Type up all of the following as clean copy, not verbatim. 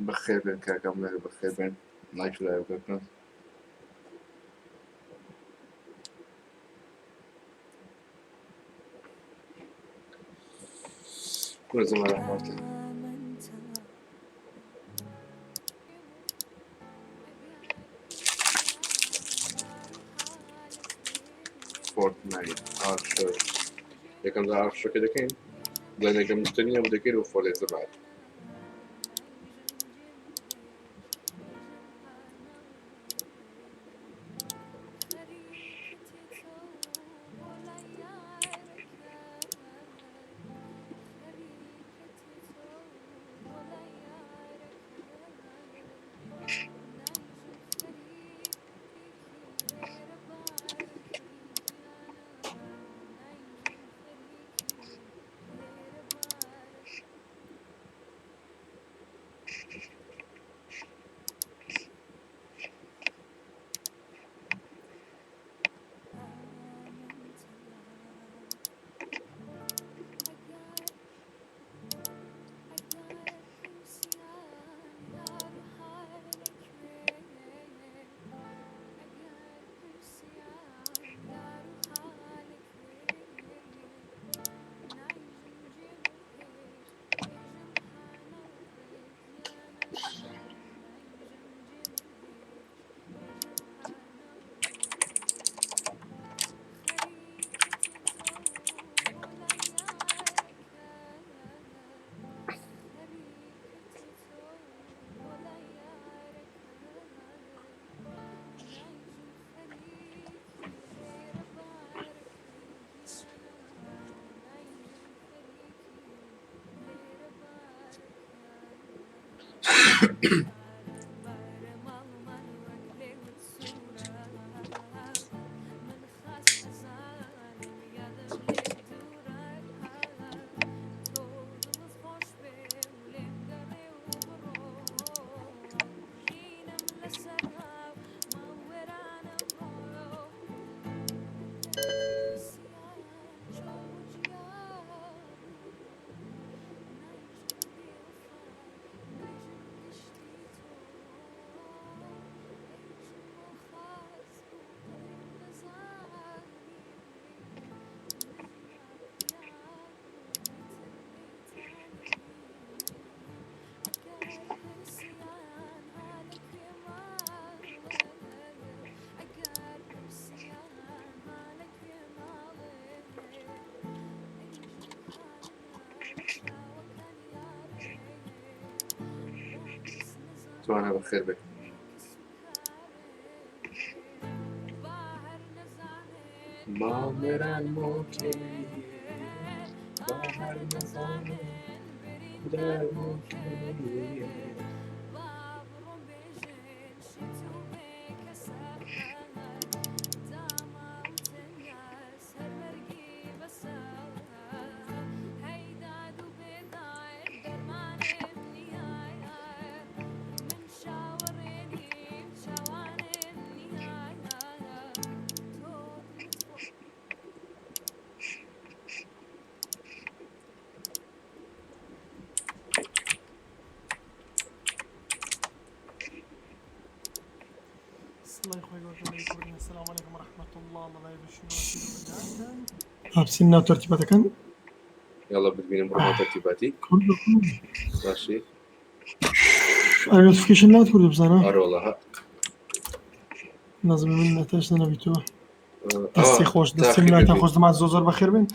بەخێربێن کاک ئەمەر بەخێربێن لایک و لایڤ بکەن. کورە زەمانە خۆتە. فۆرتنایت ئارشەر یەکەم جار ئارشەکە دەکەین دوای یەکەم مشتری نەبوو دەکەین و فۆلێ زەبات. توانا بەخێر بێ. ماڵێران مۆکێ با هەر نەزانێ دەر مۆکێ. سڵای خۆی گەورە لێ کوردن السلام علیکم ورحمة الله الله لا يبشنو بچین ناو تەرتیباتەکان. یاڵا بتبینم بڕۆ تەرتیباتی. باشی. ئەرێ نۆتیفیکەیشن لات کوردو بزانە. ئەرێ وەڵا ها. نازم من نەتەش نەبیتەوە. دەستی خۆش دەستی لاتان خۆش زەمات زۆر زۆر بەخێر بن.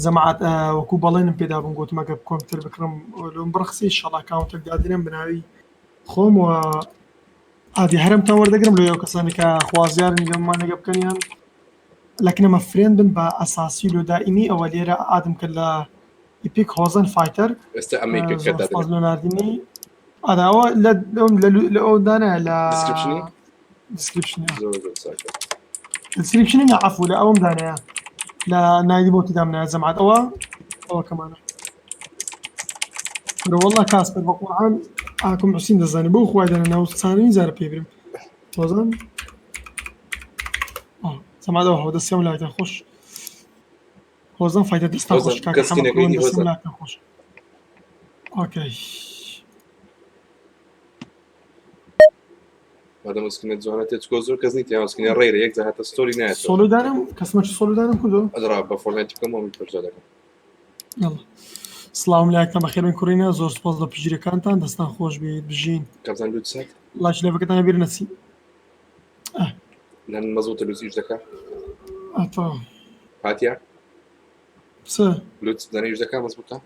جەماعەت وەکو بەڵێنم پێدا بوون گوتم ئەگەر کۆمپیوتەر بکڕم لۆم بڕخسی ئینشاڵڵا ئەکاونتێک دادنێم بەناوی خۆم و ئادی هەرمتان وەردەگرم لۆ ئەو کەسانی کە خوازیارن لەمانەگە بکەنیان لەکنەمە friend بن بە ئەساسی لۆ دائیمی ئەوە لێرە add م کرد لە ئیپیک هۆزەن فایتەر ئێستا ئەمەی کە زۆر سپاس لۆ ناردنی ئەداوە لە لە ئەو دانە لە description ی description زۆر زۆر چاکە description ی نا عەفو لە ئەوم دانەیە لە نایدی بۆتی دامنایە جەماعەت ئەوە ئەوە کەمانە والله کاسپەر بە قورعان ئاکم حوسین دەزانێ بۆ خوای دەنە ناو سانوی جارە پێ برم تۆزان سەمادەوە هەوە دەستیان لایتان خۆش هۆزان فایدە دەستان خۆش کاکە حەمە دەستم لاتان خۆش ئۆکەی. مادەم skin ە جوانە تێ چکۆ زۆر کەس نیت یان skin ە rare ە یەک جار هەتە story نایەتەوە. solo دانم کەسمەکی solo دانم کوردۆ ئەدرا بە Fortnite بکەم و پێشدا دەکەم. یاڵا سڵاوم لایەکتان بەخێربێن کوڕینە زۆر سوپاس لە پشتگیریەکانتان دەستان خۆش بێت بژین. کابزان لوت سات ڵایکی لەڤەکەتان لەبیر نەچی. ئە. نان مەزبوتە لوت ئیش دەکا. ئەتا. هاتیە؟ چ؟ لوت دانە ئیش دەکا مەزبوتە؟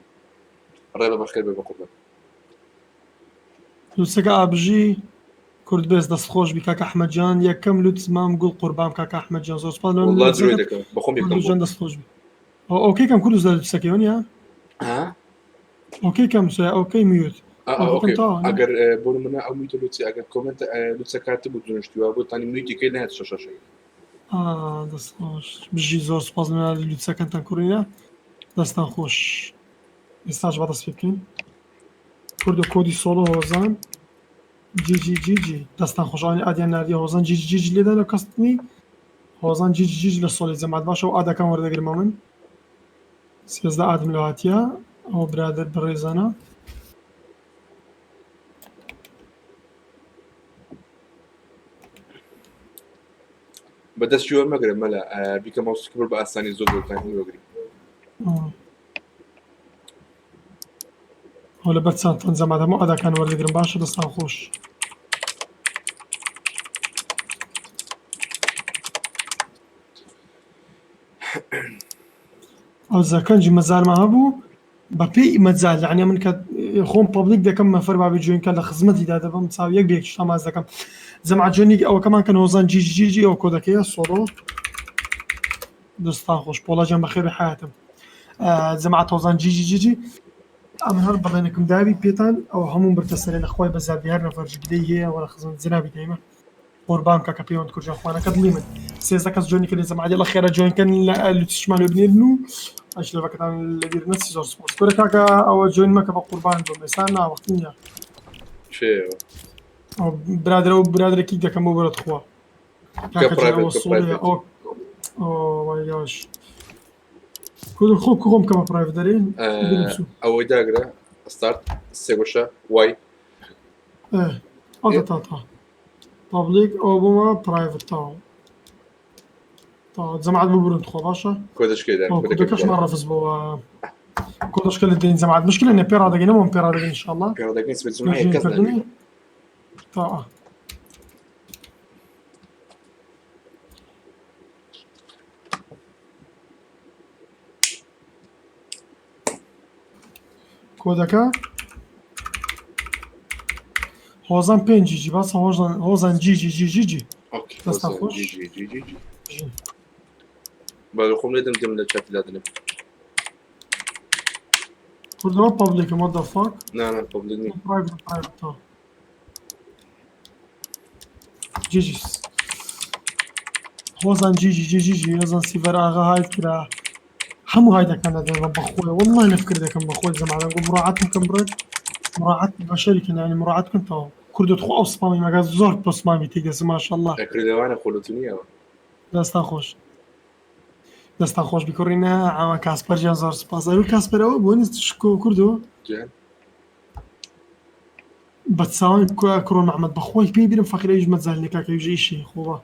ڕێ بە بەخێر بێ بەقوربان. لوتسەکە ئابژی کورد بێس دەست خۆش بی کاک ئەحمەد جان یەکەم لوتس مام گوڵ قوربام کاک ئەحمەد جان زۆر سوپاس لۆ والله درۆی لوتسەکەت دەکەم بەخۆم یەکەم کوردوس بووم جان دەست خۆش بی ئۆ okay کەم کوردوس لە لوتسەکەی وەنیە ها okay کەم سۆیا okay mute ئا ئەو okay گوتم تەواو نا ئەگەر بۆ نمونە ئەو mute ە لوتسی ئەگەر comment لوتسە کات بوو دونشتیوە بۆ تانی mute ی کەی نایەت شەشەشەی ئا دەست خۆش بژی زۆر سوپاس لۆ لوتسەکەتان کوڕینە دەستان خۆش ئێستاش با دەست پێ بکەین کوردۆ کۆدی solo هۆزان جی جی جی جی دەستان خۆشانی add یان ناردیە هۆزان جی جی جی جی لێدان لە کەستنی هۆزان جی جی جی جی لە solo ی جەماعەت باشە و add ەکان وەردەگرمە من 13 add م لە هاتیە ئەو برادەر بەڕێزانە بە دەستی وەرمەگرە مەلا بیکە mouse keyboard بە ئاسانی زۆر زۆرتانی وەگری. ئەو لەبەر چاوتان جەماعەت هەموو add ەکان وەردەگرم باشە دەستان خۆش. ئەو زەکەنجی مەجالمان هەبوو بە پێی مەجال یعنی من کە خۆم public دەکەم مەفەر بابی join کە لە خزمەتیدا دەبم چاو یەک بە یەک شتاماز دەکەم جەماعەت join ی ئەوەکەمان کەن هۆزان جی جی جی ئەو کۆدەکەیە solo دەستان خۆش پۆڵا گیان بەخێر بێ حیاتم جەماعەت هۆزان جی جی جی جی ئەمن هەر بەڵێنێکم داوی پێتان ئەو هەموو برتە سەرێ لە خوای بەزابی هەر نەفەر گلەی هەیە وەرە خزمەت جنابی دایمە قوربان کاکە پەیوەند کورد جان خوانەکە دڵی من 13 کەس join ی کردن جەماعەت یەڵا خێرا join کەن لە لوتشمان لێ بنێرن و ئەشلەفەکەتان لەبیر نەچی زۆر سوپاس کورە کاکە ئەوە join مەکە بە قوربان بم ئێستا نا وەختی نییە چێ ئەو برادەرە و برادەرێکی دەکەم بۆ بەرە تخوا کە کاکە جان private ئەوە کە solo ە private ئەوە oh my gosh کورد خۆ خۆم کەمە private دەرێ بیرم چوو ئەوەی داگرە ستارت سێگۆشە وای ئێ ئەوە تا تا public ئەوە بۆمە private تەواو تەواو جەماعەت ببورن تخوا باشە کۆدەشکەی دان ئەو کۆدەکە کۆدەکەشمان ڕەفز بۆوە کۆدەشکە لە دەین جەماعەت مشکلە نیە پێ ڕادەگەین هەمووان پێ ڕادەگەین ئینشاڵڵا پێڕادەگەین سبەی جومعەیە نوێژی کەس کردنی نابینێ تەواو کۆدەکە هۆزان پێنج جی جی باسە هۆزان هۆزان جی جی جی جی جی okay دەستان هۆزان خۆش جی جی جی جی جی جی. بەڵێ خۆم لێدەم دێم لە چاتی لادنم کوردەوە public م what the fuck نا نا public نی private private تەواو جی جی هۆزان جی جی جی جی جی هۆزان سیڤەر ئاغا hide کرا هەموو hide ەکان دەدەم بەخۆی والله نفکر دەکەم بەخۆی زەمانە گۆ مراعاتم کەم بڕێت مراعات بەشەری کەن یعنی مراعات کەن تەواو کوردت خۆ ئەو spam ی مەگە زۆر بۆ spam ی تێک دەست ماشاءالله ئەکردەوانە خۆلوتنیەوە دەستان خۆش دەستان خۆش بکڕینە ئەمە کاسپەر گیان زۆر سپاس ئەرو کاسپەرەوە بۆ نیست شکۆ کوردۆ گیان بە چاوان کوڕۆ محمد بەخۆی پێی بیرم فەقیرەیش مەجال نیە کاکە یوژە ئیشی خۆوە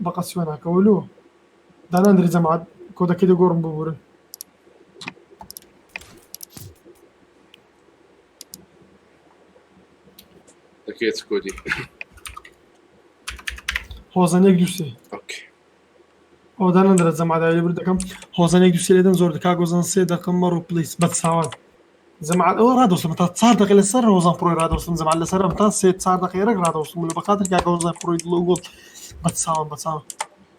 بە قەسوە ناکەوە لۆ داناندرێ جەماعەت کۆدەکەی دەگۆڕم ببورن. دەکەی چ کۆدی؟ هۆزان یەک دوو سێ. okay ئەوە داناندرێت جەماعەت لێ بر دەکەم هۆزان یەک دوو سێ لێدەم زۆر دەکا گۆزان سێ دەقم مەڕۆ please بە چاوان جەماعەت ئەوە ڕادەوستم تا چار دەقە لەسەر هۆزان پرۆی ڕادەوستم جەماعەت لەسەر ئەم تا سێ چار دەقەی ڕێک ڕادەوستم لە بەخاتر کاکە هۆزان پرۆی دڵ و گوڵ بە چاوان بە چاوان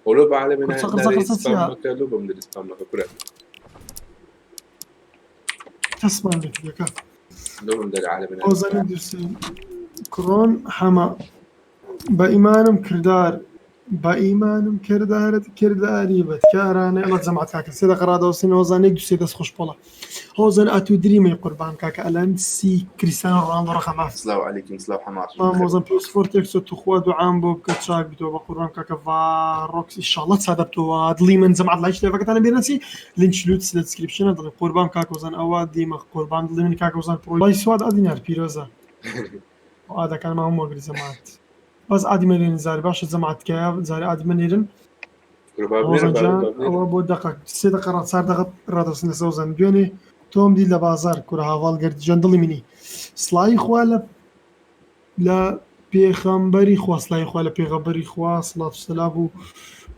ولو بعالم کورد چەقر چەقر چە سپام چیە مەکە لۆ بەم دەری سپام مەکە کورە کەسمان لێکردەکە لۆ بەم دەری عالم هۆزان یەک دوو سێ کڕۆن حەمە بە ئیمانم کردار بە ئیمانم کردارت کرداری بەدکارانە ئەڵە جەماعەت کاکە سێ دەقە ڕادەوەستین هۆزان یەک دوو سێ دەست خۆش پۆڵا هۆزان ئەتوو دریمەی قوربان کاکە ئەلان سی کریستیانۆ ڕۆناڵدۆ ڕەقەم ئاف سلاو علیکم سلاو حەماس مام هۆزان پێویست فۆر تێکسۆ توخوا دوعام بۆ بکە چاک بتەوە بە قوربان کاکە ڤاڕۆکس ئیشاڵڵا چا دەبتەوە دڵی من جەماعەت لایک لێڤەکەتان لەبیر نەچی لینک لوتس لە description ە دڵی قوربان کاکە هۆزان ئەوە دیمە قوربان دڵی من کاکە هۆزان پڕۆی وای سواد ئەدینار پیرۆزە ئادەکانمان هەموو وەگری جەماعەت. بەس عادی مەنێرن زاری باشە جەماعەت تکایە زاری عادی مەنێرن کورە با بنێرن هۆزان با جان با بنێرن ئەوە بۆ دەقە سێ دەقە ڕا چار دەقە ڕادەستن لەسەر هۆزان دوێنێ تۆم دی لە بازار کورە هاڤاڵ گەرد جان دڵی منی سڵاوی خوا لە لە پێخەمبەری خوا سڵاوی خوا لە پێغەمبەری خوا سڵات و سەلام و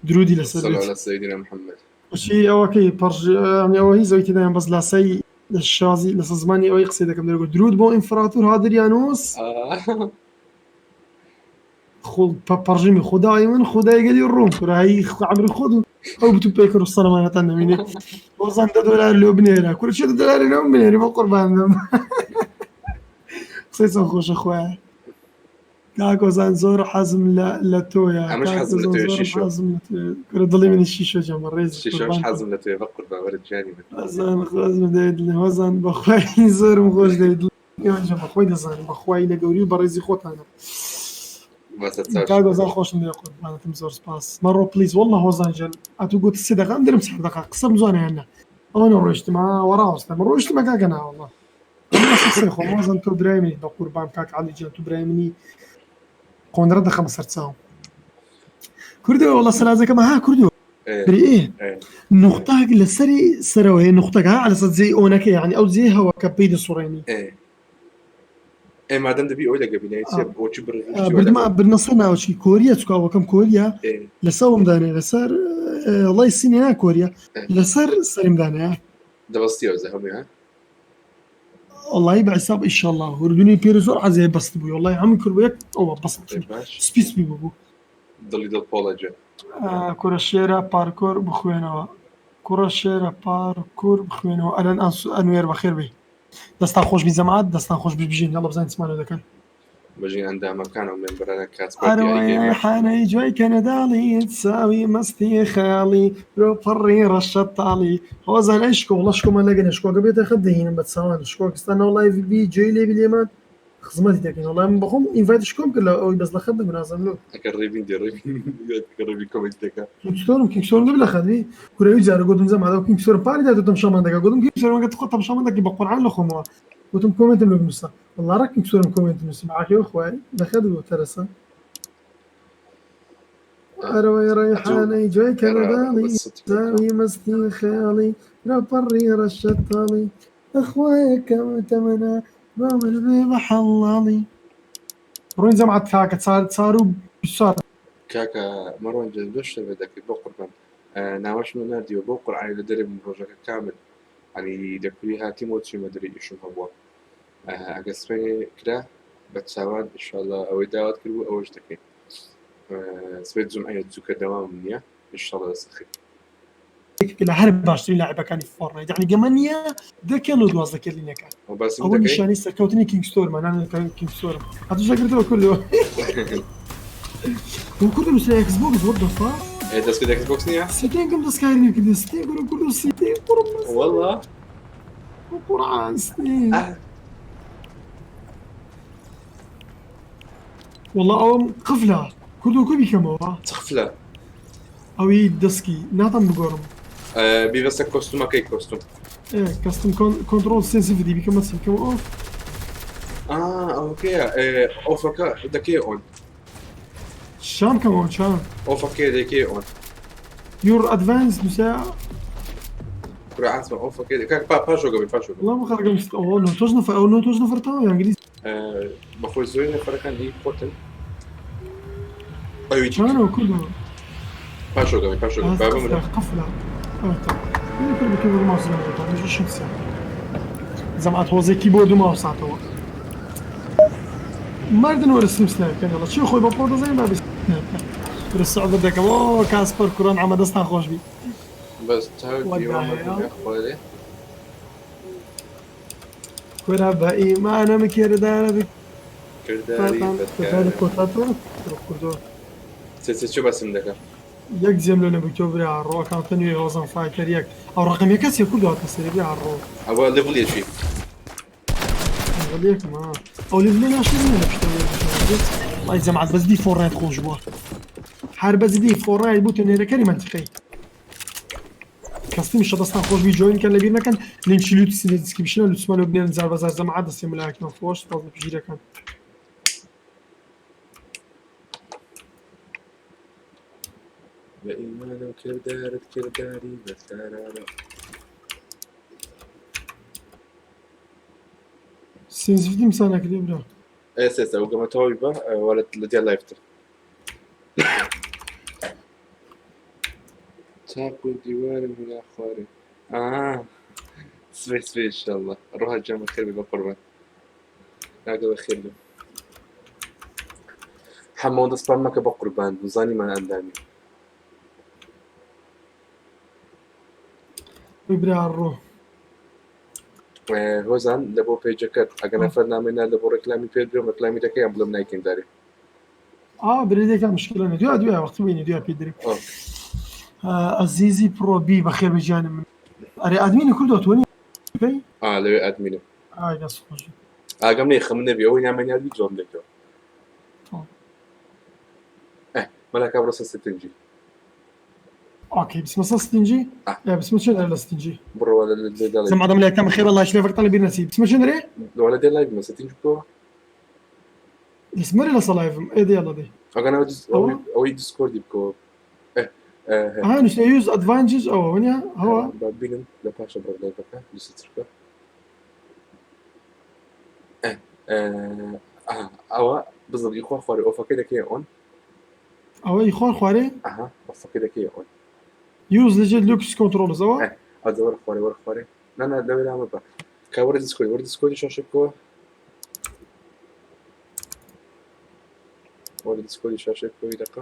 درودی لەسەر صلى بێت على سيدنا محمد بەچی ئەوەکەی پەڕژ یانی ئەوە هیچ ئەوەی تێدایان بەس لاسایی لە شازی لەسەر زمانی ئەوەی قسەی دەکەم دەگوت درود بۆ ئیمفراتور هادریانوس آه. خۆ پەڕژیمی خودای من خودای گەلی ڕوم کورایی عمری خۆت و ئەو بتو پێکر و سەرمانەتان نەمینێ بۆزان دە دۆلار لۆ بنێرە کورە چێ دە دۆلاری لۆم بنێری بۆ قوربان بم قسەی چەند خۆشە خۆیان کاک هۆزان زۆر حەزم لە لە تۆیە ئەمەش کاک حەزم لە هۆزان تۆیە زۆرم شیشۆ حەزم لە تۆیە کورە دڵی منی شیشۆ جان بەڕێز شیشۆش قوربان حەزم لە تۆیە بە قوربان وەرە گیانی من هۆزان خۆشم دەوێت هۆزان بەخوای زۆرم خۆش دەوێت ئێوەجە بەخۆی دەزانم بەخوای لە گەوری و بەڕێزی خۆتانە بەسە چاو کاک هۆزان شیشۆ خۆشم دەوێت قوربانتم زۆر سپاس مەڕۆ پلیز والله هۆزان جان ئەتوو گوت سێ دەقە ئەم درم سێ دەقە قسەم جوانە یان نا ئەوە نەڕۆیشتم ها وەڕاوەستم ڕۆیشتمە کاکە نا والله ئەمە قسەی خۆم هۆزان تۆ برای منی بە قوربان کاک عەلی جان تو برای منی قۆندرە دەخەمە سەر چاو کوردەوە وەڵا سەلاجەکەمە ها کوردەوە ئێ بری ئێ ئێ نوختاک لەسەری سەرەوە هەیە نوختەکە ها لەسەر جێی ئۆنەکە یعنی ئەو جێ هەوە کە پێی دەسوڕێنی ئێ ئێ مادەم دەبی ئەوەی لەگە بینای چیە بۆچی بڕشتی وە بردمە لەگەڵ بردمە سەر ناوچی کۆریە چکاوەکەم کۆریە ئێ لەسەرم دانێ لەسەر وڵی سینێ نا کۆریە ئێ لەسەر سەرم دانێ دەبەستیەوە زە هەمووی ها وڵی بە حساب ئیشەڵڵا هوردونی پێر زۆر عەزێ بەست بوو وڵی هەموو کرد بۆ یەک ئەوە بەست ئێ باش سپی سپی بوو دڵی دڵ پۆڵە جێ کوڕە شێرە پارکۆر بخوێنەوە کوڕە شێرە پارکۆر بخوێنەوە ئەلەن ئەنس ئەنوێر بەخێر بێی دەستان خۆش بی جەماعەت دەستان خۆش بی بژین یاڵا بزانین چمان لێ دەکەن بژین ئەندامەکان و مێمبەرانە کاسپەر دیاری ئەرەوەی گەیمەر حانەی جوای کەنەداڵی چاوی مەستی خەیاڵی برۆ پەڕی ڕەشە تاڵی هۆزان ئەی شکۆ وڵا شکۆمان لەگەنە شکۆگە بێتە خەت دەهینم بە چاوان شکۆکستان ناو لایڤ بی جێی لێ بی لێمان خزمەتی دەکەین وڵا من بەخۆم ئینڤایت شکۆم کرد لە ئەوەی بەس لە خەت نەبوو نازانم لۆ ئەگەر ڕێبین دێ ڕێبین کە ڕێبین کۆمێنت دەکا کینگستۆرم کینگستۆرم دەبی لە خەت بی کورەوی جارە گوتم جەماعەت ئەو کینگستۆرم پاری داتە تەمشامان دەکا گوتم کینگستۆرم ئەگەر تخوا تەمشامان دەکەی بە قورعان لە خۆمەوە گوتم کۆمێنتم لۆ بنووسە وەڵا ڕا کینگستۆرم کۆمێنتم نووسی بەعافیەوە خوای لە خەت بوو تەرەسە ئەرەوەی ئەتوو ڕەیحانەی جوای ئێرە کەنەداڵی بەس ستم دەکەم چاوی مەستی خەیاڵی راپەڕی ڕەشە تاڵی ئەخوایە کەم تەمەنە با من بێ بە حەڵاڵی ڕۆین جەماعەت کاکە چار چار و 24 کاکە مەڕوان جان زۆر شتە بێ دەکرد بۆ قوربان ناوەشم ناردیوە بۆ قورعانی لە دەرێ بووم ڕۆژەکە کامل عنی لە کوری هاتیمەوە چیمە دەرێ ئیشم هەبووە ئەگە سبەینێ کرا بە چاوان ئینشاءاللە ئەوەی داوات کردبوو ئەوەش دەکەین سبەی جومعەیە چونکە دەوامم نییە ئینشاءاللە دەسەخین یەکێکە لە هەر باشترین لاعبەکانی فۆرنایت یعنی گەمە نییە دە کێل و 12 کێلی نەکات ئەو باسم ئەوە دەکەی نیشانەی سەرکەوتنی کینگستۆرمە نان کینگستۆرم هەتوو شەکردەوە کوردەوە بۆ کوردم نووسرا ئێکس بۆکس وات دە فاک ئێ دەستکرد ئێکس بۆکس نییە سیتێنگم دەستکاری نەکردی ستێ گورە کوردم سیتێ قوڕم بەس والله قورعان ستێ ئاه والله ئەوم قفلە کوردۆ کو بیکەمەوە چ قفلە ئەوی دەسکی ناتەم بگۆڕم بیبەستە کۆستومەکەی کۆستوم کەستم کۆنترۆڵ سێنسیڤیتی بیکەمە چی بکەم ئۆف ئەوکەیە ئۆفەکە دەکەی ئۆن شام کەمەوە چام ئۆفەکەی دەکەی ئۆن یور ئەدڤانس نووسە کورە ئاسمە ئۆفەکەی کاک پا پاشۆگە بی پاشۆگە وڵام خەڵکم ئەوە نۆ تۆش نەفەر ئەو نۆ تۆش نەفەر تەواو ئینگلیز بەخۆی زۆری نەفەرەکان هی خۆتن ئەوی چانەوە کوردەوە پاشۆگە بی پاشۆگە با بمرم قفلە جەماعەت هۆزێ کیبۆرد و ماوساتەوە مردن وەرە سلیم سنایپ بکەن یاڵا چی خۆی بە پڕۆ دەزانین با سنایپ بکەن کورە سعبە دەکەم ئۆ کاسپەر کوڕان عەمە دەستان خۆش بی بەس تاو وەک دیوە داهەیە مردم خوارێ کورە بە ئیمانم کردارە کرداری کرداری بەدکارە کۆتاتۆ کوردۆ چ چ چ بەسم دەکە یەک جێم لۆ نەبوو تۆ برا ڕۆ ئەکاونتە نوێ هۆزان فایتەر یەک ئەو ڕقم یەکە چیە کوردۆ هاتە سەری برا ڕۆ ئەوە لێڤڵ یەکی لێڤڵ یەکم ها ئەو لێڤڵ ناشێ نییە لە پشتەوە وڵای جەماعەت بەس دی فۆرنایت خۆش بووە هەر بەس دی فۆرنایت بوو نێرەکەری مەنتیقەی کەستم شەدەستان خۆش بی جۆین کەن لەبیر نەکەن لینکی لوت لە دیسکریپشنە لوتسمان و بنێن زار بەزار جەماعەت دەستی ملاکتان خۆش سپاس بۆ پشتگیرەکان. بە ئیمانم کردارت کرداری بەدکارانە. سینسڤتی مسانە کردی برا. ئێستا ئێستا ئەو گەمە تەواوی بە وە لە دیار لایفتر. تاکو دیوارم هینا خوارێ. ئا سبەی سبەی ئینشاءاللە ڕۆها گیان بەخێر بێ بەقوربان. کاکە بەخێر بێ. حەمەوە دەستپان مەکە بە قوربان زانیمان ئەندامی. برا ڕۆ. هۆزان لە بۆ پەیجەکەت ئەگە نەفەر نامەی نارد لە بۆ ڕێکلامی پێت برێم ڕێکلامی دەکەی یان بڵێم نایکەین دارێ. ئا برێ دەکەم مشکلە نیە دویا دویا وەختی بینی دویا پێ درێ. ئەزیزی پڕۆ بی بەخێر بێ گیانی من. ئەرێ ئەدمینی کوردۆ تۆ نی پێی؟ ئا لەوێ ئەدمینم. ئای دەست خۆش. ئاگەم نیە خەم نەبی ئەوەی نامەی ناردی جواب دەیتەوە. ئێ مەلا کابرا سە ستنجی. ئۆکەی بسمە سە ستنجی بسمە چێن لە ستنجی بڕۆ لە دەڵێ زەم ئەدەم لە کەم خێرە لایک لێ لە بیر نەچی بسمە چێن رێ ولا دێ لایڤ مە ستنج بکەوە بسمە لە سەلایڤم ئێ دێ يلا دێ ئەگەر ئەوەی دیسکۆردی بکەوە ها نووسە یوز ئەدڤانجز ئەوە ونیا هەوە بینم لە پاشە بڕۆ لایڤەکە دوسە ئەوە بزڵ ئیخوا خوارێ ئۆفەکەی دەکەی ئۆن ئەوە ئیخوان خوارێ ئەها ئۆفەکەی دەکەی ئۆن یوز لەجێت لوکس کۆنترۆڵزەوە ئەجە وەرە خوارێ وەرە خوارێ نا نا لەوێ نامە بە کە وەرە دیسکۆی وەرە دیسکۆی شاشە بکەوە وەرە دیسکۆی شاشە بکەوە دەقە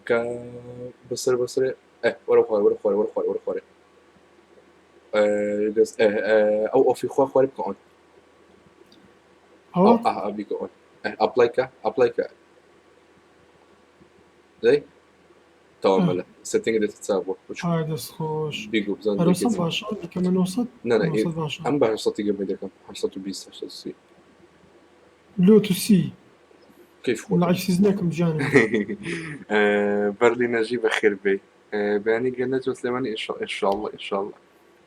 کە بەسەر بەسەر وەرە خوارێ وەرە خوارێ وەرە خوارێ وەرە خوارێ ئەو ئۆفی خوا خوارێ بکە ئۆن ئەوە بیکە ئۆن ئەپلای کە ئەپلای کە دەی تەواو مەلە سێتینگ دێتە چاو بۆ دەست خۆش بیگو بزان باشە بیکەمە 900 نا نا ئەم بە 800 گەمە دەکەم 820 830 لۆ تو سی کەیف خۆ لە عیسیز نەکەم گیانم. بەرلی نەژی بەخێر بێی بەیانی گەر نەچوە سلێمانی ان شاء الله ان شاء الله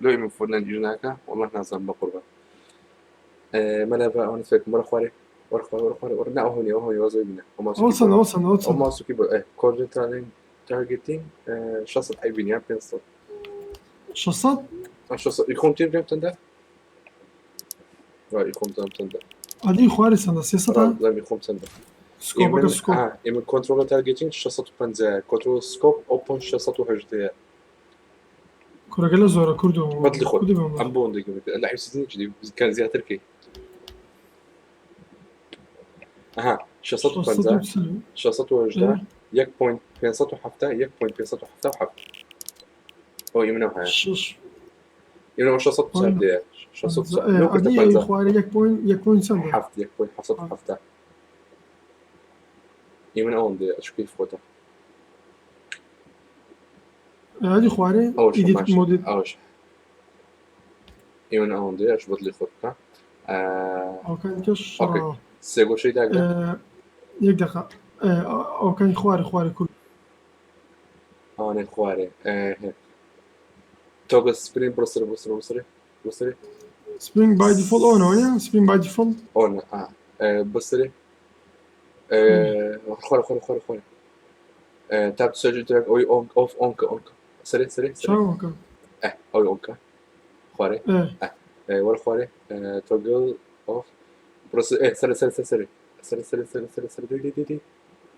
لۆ ئێمە فۆرنایت ئیش ناکا والله نازانم بەقوربان مەلا بە ئەوەنە فێرکەم وەرە خوارێ وەرە خوارێ وەرە خوارێ وەرە نا ئەوە نیە ئەوە نیە وازۆی بینە ئەو ماسوکی ئەوە چەندە ئەوە چەندە ئەوە ئەو چەندە ماسوکی بۆ کۆردن تارگێتینگ 600 ئەی بینی یان 500 600 600 ئی خۆم تێم پێم چەندە وا ئی خۆم زانم چەندە ئەدی خوارێ چەندە 300 زانم ئی خۆم چەندە سکۆپەکە سکۆپ ئێمە کۆنترۆڵ تارگێتینگ 650 کۆنترۆڵ سکۆپ 0.618 کوڕەکە لە زۆرە کوردۆ بەدلی خۆت ئەم بۆ دەگەم لە حیسزنی چی کە زیاتر کەی ئەها 650 618 1.570 1.577 ئەو ئیمنەوە هەیە ئیمنەوە 609 609 خوارێ یەک پوینت یەک پوینت چەندە هەفت 1.770 ئیمن ئەوەندەیە ئەچ کەیف خۆتە ئەدی خوارێ ئەوش ئیدیت مۆدت ئەوش ئیمن ئەوەندەیە ئەچ بەدلی خۆت بکە ئەوکان کەش ئۆکەی سێ گۆشەی داگرە یەک دقە ئەوکانی خوارێ خوارێ کورد ئەوانەی خوارێ تۆگە سپرین بڕۆ سەر بۆ سەر بۆ سەر بۆ سەر سپرینگ بای دیفۆڵت ئۆنەوە نیە سپرینگ بای دیفۆڵت ئۆنە بۆ سەر خوارێ خوارێ خوارێ خوارێ تاپ سێرچ دراگ ئەوەی ئۆن ئۆف ئۆنکە ئۆنکە سەرێ سەرێ سەرێ چاوەکە ئەوەی ئۆنکە خوارێ وەرە خوارێ تۆگل ئۆف بڕۆ سەرێ سەرێ سەرێ سەرێ سەرێ سەرێ سەرێ سەرێ سەرێ دەی دەی دەی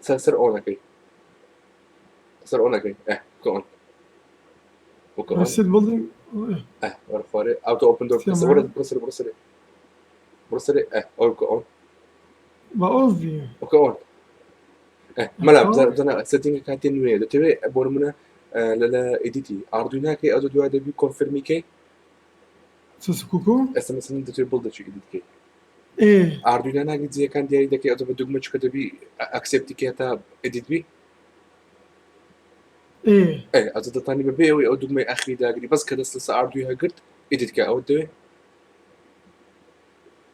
سەر سەر ئۆنەکەی سەر ئۆنەکەی بکە ئۆن بکە ئۆن ڕیسێت بڵدینگ وەرە خوارێ ئاوتۆ ئۆپن دۆر بکە وەرە بڕۆ سەرێ بڕۆ سەرێ بڕۆ سەرێ ئەوە بکە ئۆن بە ئۆف بی بکە ئۆن مەلا بزانە سێتینگە کاتێ نوێ دەتەوێت بۆ نمونە لە لە ئیدیتی ئاردوی ناکەی ئەو دوای دەبی کۆنفرمی کەی سکوکو ئێستا مەسەلەن دەتەوێت بڵ دەچی ئیدیت کەی ئێ ئاردوینا ناگری جێیەکان دیاری دەکەی ئەو بە دوگمە چکە دەبی ئەکسێپتی کەی تا ئیدیت بی ئێ ئێ ئەجە دەتانی بەبێ ئەوەی ئەو دوگمەی ئەخری داگری بەس کە دەست لەسەر ئاردوی هەگرت ئیدیت کە ئەوە دەوێ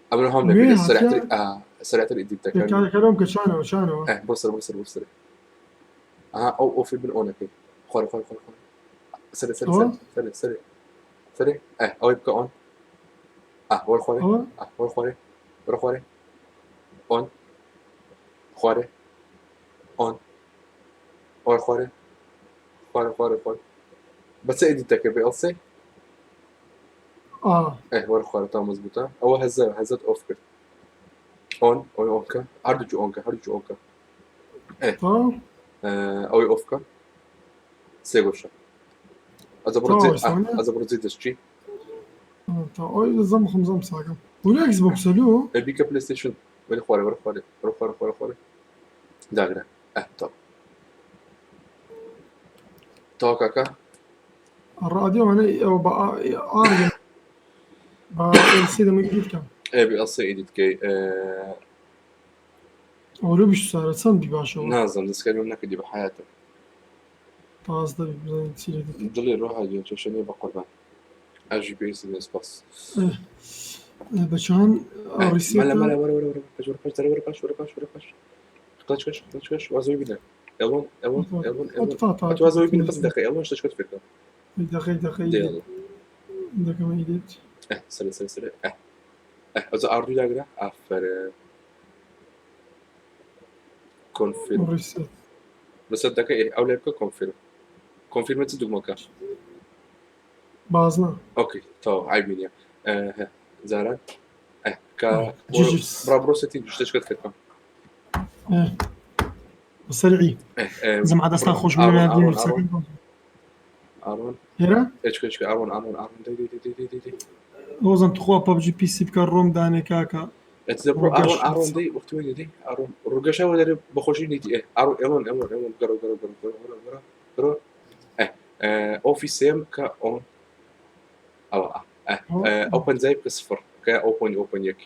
ئەمن هەم نوێ دەکرێت هاتیە سرعتر سرعتر ئیدیت دەکەن کارەکەرۆم کە چانەوە چانەوە بۆ سەر بۆ سەر بۆ سەر ئەها ئەو ئۆفی بن ئۆنەکەی خوارێ خوارێ خوارێ خوارێ سەرێ سەرێ ئەوە سەرێ سەرێ سەرێ ئەوەی بکە ئۆن وەرە خوارێ ئەوە وەرە خوارێ وەرە خوارێ ئۆن. خوارێ on وەرە خوارێ خوارێ خوارێ خوارێ بە چ edit دەکەی بە LC ئا ئێ وەرە خوارێ تا مەزبوتە ئەوە هەزە هەزەت off کرد on ئەوەی on کە هەردووکی on کە هەردووکی on کە ئێ تا ئەوەی off کە سێ گۆشە ئەزە بڕۆ تا جێ ئێستا ئەزە بڕۆ جێ دەستچی تا ئەوی زەم خم زەم ساکەم ولا ئێکس بۆکسە لۆ ئێ بیکە PlayStation وەرە خوارێ وەرە خوارێ وەرە خوارێ خوارێ خوارێ داگرە ئە تەواو تەواو کاکە الراديو انا او با ار با ال سي دەمە edit کەم ئێ بی LC edit کەی ئەوە لۆ 24 چەند بی باشەوە نازم دەستکاریمم نەکردی بە حیاتم 15 بی بزانین چی لێ دێت دڵی ڕۆها گیان کێشە نییە بە قوربان ئەژی پێویستی نییە سپاس بەچان مەلا ڕیسێتە مەلا وەرە وەرە وەرە پاش وەرە پاش دەرە وەرە پاش وەرە پاش وەرە پاش قڵچکەش قڵچکەش وازەوەی بینە ئێڵۆن ئێڵۆن ئێڵۆن ئێڵۆن ئەتو وازەوەی بینە بەس دەقەی ئێڵۆن شتەشکەت فێرکە دقەی دقەی دێ ئێڵۆ دەکەمە edit ئە سەرە سەرە سەرە ئە ئە ئەزە ئاردوو داگرە ئافەرە confirm reset reset دەکە ئێ ئەو لێ بکە confirm confirm ە چ دوگمەکە بازنە okay تەواو عیبی نییە ئە جاران ئە کە GGs بڕا بڕۆ setting شتەشکەت فێرکەم سەرعی ئێ ئێ زەمع دەستان بڕۆ خۆش ئارۆن بنادین ئارۆن ئارۆن لوتسەکەن ئارۆن هێرە ئێچکە ئێچکە ئارۆن ئارۆن ئارۆن دەی دەی دەی دەی دەی دەی هۆزان تخوا PUBG PC بکە ڕۆم دانێ کاکە ئەتزە بڕۆ ڕووگەش ئارۆن ئارۆن دەی وەختی وەنی دەی ئارۆن ڕووگەشەوە دەرێ بەخۆشی نیتی ئێ ئارۆن ئێڵۆن ئێڵۆن ئێڵۆن گەڕۆ گەڕۆ گەڕۆ گەڕۆ گەڕۆ گەڕۆ گەڕۆ ئێ off ی سێم کە on ئەوە ئە ئەو پەنجای بکە سفر کە ئەو point ئەو point یەک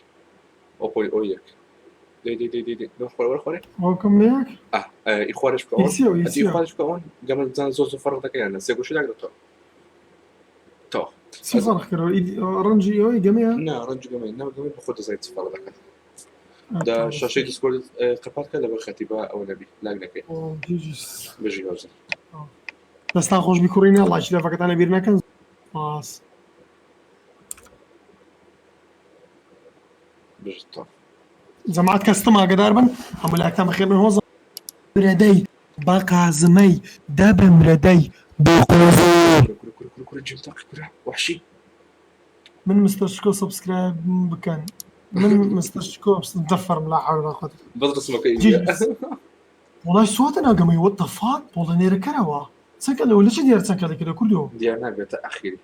ئەو point ئەو یەک دەی دەی دەی دەی دەی نۆ خۆرە وەرە خۆرێ ئەوکەم لە یەک ئە ئی خوارش بکە on ئیسیەوە ئەتی ئی ئیسیە خوارش بکە on گەمە بزان زۆر زۆر فەرق دەکە یان نە سێ گۆشە داگرێتەوە تەواو چی فەرق کردەوە ڕەنجی ئەوەی گەمەیە نا ڕەنج گەمەی نا گەمەی بە خۆت دەزانیت چ فەرق دەکات دا شاشەی Discord قەپات کە لەبەر خەتی با ئەوە نەبی lag نەکەی بژی هۆزە دەستان خۆش بی کوڕینە ڵایکی لەڤەکەتان لەبیر نەکەن سپاس بژی تەواو جەماعەت کەستم ئاگدار بن هەموو لایەکتان بەخێر بن هۆزە مرەدەی بە قازمەی دە بمرەدەی بۆ قۆزۆ کورە کورە کورە کورە کورە جیم تاقی کورە وحشی من مستەر شکۆ subscribe بکەن من مستەر شکۆ دەفەرم لا حول ولا قوة بەس ڕسمەکە ئینجا GGs وڵای سواتە ناگەمەی what the fuck بۆڵە نێرەکەرەوە چەکە لەوە لە چ دیارە چەند کەڵی کردە کوردۆ دیار نابێتە ئەخیری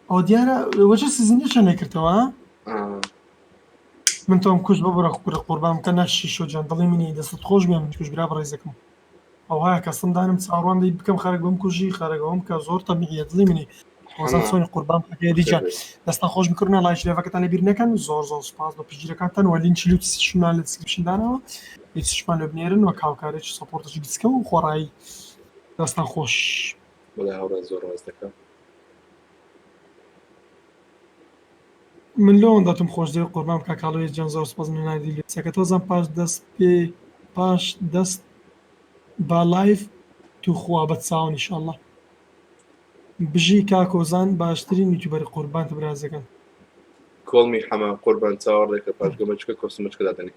ئەوە دیارە وەچە season ی چەند کردەوە من تۆم کوش ببرە کورە قوربان بکە نەشی شۆ جان دڵی منی دەستت خۆش بێ من کوش برا بەڕێزەکەم ئەوها کەسم دانم چاوەڕوان دەی بکەم خەرک بم کوژی خەرەکەم کە زۆر تەبیعیە دڵی منی ڕۆزان حەمە سۆنی قوربان بکە دیجان خێر بێت دەستان خۆش بکردنا like لێڤەکەتان لەبیر نەکەن زۆر زۆر سوپاس بە پشتگیرەکانتان وە لینکی لوتسشمان لە description داناوە لوتسشمان لۆ بنێرن وەک هاوکارێکی support ێکی گچکە و خۆڕایی دەستان خۆش بەڵێ هاوڕێ زۆر ڕاست دەکەم من لۆ ئەوەندەتم خۆش دەوێ قوربان بکە کاڵۆیە گیان زۆر سوپاس من ناردی لوتسەکە تۆزان پاش دەست پێ پاش دەست با live توخوا بە چاون ئیشەڵا بژی کاک هۆزان باشترین یوتیوبەری قوربانت برازەکەم. کۆڵمی حەمە قوربان چاوەڕێکە پاش گەمەچکە کۆسمەچکە دادەنێ.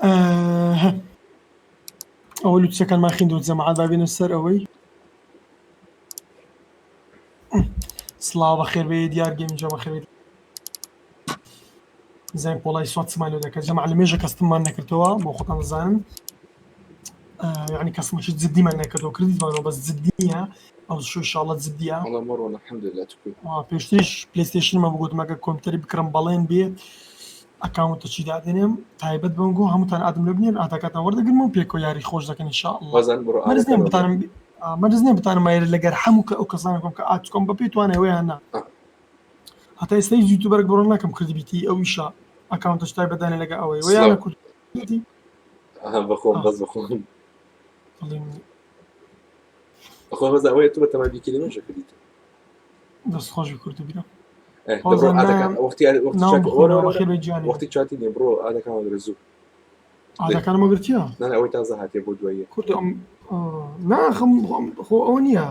ئەه ئەوە لوتسەکانمان خیندوە جەماعەت با بێنە سەر ئەوەی سڵاو بەخێر بێ دیار گەیم جا بەخێر بێ زین پۆڵای سوات چمان لێ دەکات جەماع لە مێژە custom مان نەکردەوە بۆ خۆتان دەزانن یعنی custom ەکی جدیمان نەکردەوە کردیمانەوە بەس جدیە ئەو شو ئینشاءاللە جدیە وەڵا مەڕۆن الحمدلله تکوی پێشتریش PlayStation مە بگوتم ئەگەر کۆمپیوتەری بکڕم بەڵێن بێ account ەکی دادەنێم تایبەت بەم گۆ هەمووتان add م لێ بنێن add ەکاتان وەردەگرم و پێکەوە یاری خۆش دەکەن ئینشاءاللە وەزان بڕۆ مەرز نییە add ەکەن بتانم مەرز نییە بتانم مایرە لەگەر هەموو کە ئەو کەسانە کۆم کە add کۆم بە پێی توانای نا هەتا ئێستا هیچ یوتیوبەرێک بڕۆ ناکەم کردبیتی ئەو ئیشە account ەش تایبەت دانێ لەگە ئەوەی ویانە سلاو کوردی بەخۆم بەس بەخۆم بەخۆم بەس ئەوەیە تو بە تەمای بیکەی لەمێژە کردیت دەست خۆش بی کوردو برا ئێ دەبڕۆ هۆزان add ەکان نام وەختی وەختی ناوم چاتی وەرە بخۆنەوە وەرە بەخێر بێ گیانی وەختی چاتی نییە بڕۆ add ەکان وەگرە زوو دەی add ەکانم وەگرتیە نا نا ئەوەی تازە هاتیە بۆ دواییە کوردو ئەم نا خم خۆ ئەوە نییە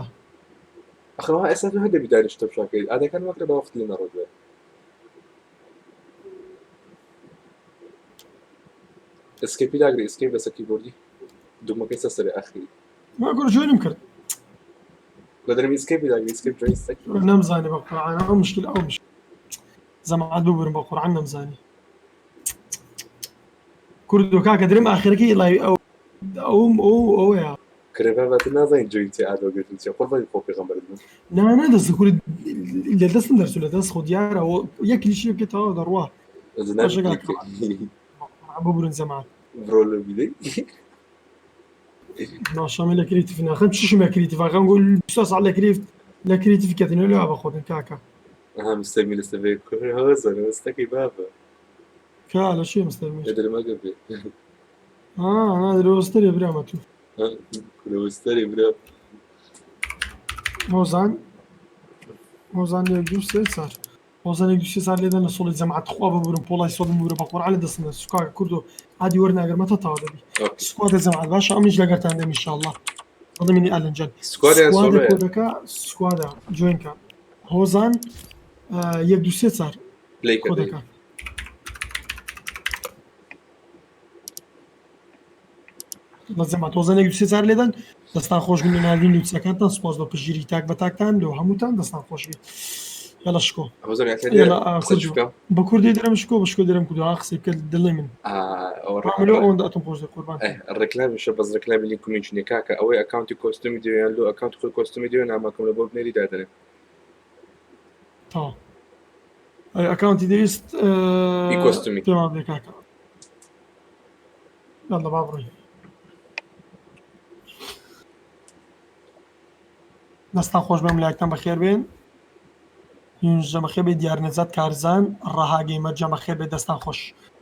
ئەخەوە ئێستا تو هەر دەبی دانیشتە بشاکەی add ەکان وەگرە با وەختی لێ نەڕۆ دوای. escape ی داگری escape لەسەر کیبۆردی دوگمەکەی سەر سەرێ ئاخری. ما گۆر join م کرد. لە دەرم escape ی داگری escape join سەر. نەمزانی بە قورعان ئەو مشکل ئەو مشکل زەمعات ببورم بە قورعان نەمزانی. کوردۆ کاکە درم ئاخرەکەی لای ئەو ئەوم ئەو ئەوەیە. کرێ بابا تو نازانی join چیە add وەرگرتن چیە قوربانی خۆ پێغەمبەرت بم. نا نا دەست کوری لە دەستم دەرچوو لە دەست خۆ دیارە یەک کلیشی بکەی تەواو دەڕوا. باشە کاکە ببورن جەماعەت. بڕۆ لۆ بیدەی. ماشاءالله لە creative ناخم چیشم لە creative ئاخم گۆل 24 ساعت لە creative لە creative کەتنەوە لە بە خۆتن کاکە. ئەها مستەر می لەسەر بێ کوڕ هۆزە مستەکەی بابە. کا لە شێ مستەر می؟ لە دەرمەگە بێ. ها نا درۆستەرێ برامە تو. درۆستەرێ برا. هۆزان هۆزان یەک دوو سێ چار هۆزان یەک دوو سێ چار لێدەن لە سۆڵی جەماعەت خوا ببورم پۆڵای سۆڵم ببورە بە قورعان لە دەستم دەرچوو کاکە کوردۆ عادی وەرناگرمە تا تەواو دەبی squad ە جەماعەت باشە ئەمنیش لەگەرتان دێم ئینشاڵڵا بەڵێ منی ئالن جان squad یان squad ە solo یە؟ کۆدەکە squad ە join کە هۆزان یەک دوو سێ چار play کە دەی. کۆدەکە لە جەماعەت هۆزان یەک دوو سێ چار لێدەن دەستان خۆش بن لە ناردنی نووسەکانتان سپاس بۆ پشتگیری تاک بە تاکتان لۆ هەمووتان دەستان خۆش بێت یاڵا شکۆ هۆزان یاخی یاڵا قسە کوردۆ بکەم بە کوردی دەرم شکۆ بە شکۆ دەرم کوردۆ ها قسەی بکە دڵی من ئەوە ماملۆ ئەوەندە ئەتم خۆش دە قوربان ڕێکلامیشە بەس ڕێکلامی لینک و مینچنی کاکە ئەوەی account ی costume ی دەوێ یان لۆ account ی خۆی costume ی دەوێ نامەکەم لە بۆ بنێری دادەنێ تەواو ئەی account ی دەویست ئی costume ی پێمان بێ کاکە یاڵا با بڕۆین دەستان خۆش بێم لایکتان بەخێر بێن یونس جە بەخێر بێ دیار نەجات کارزان ڕەها gamer جە بەخێر بێ دەستان خۆش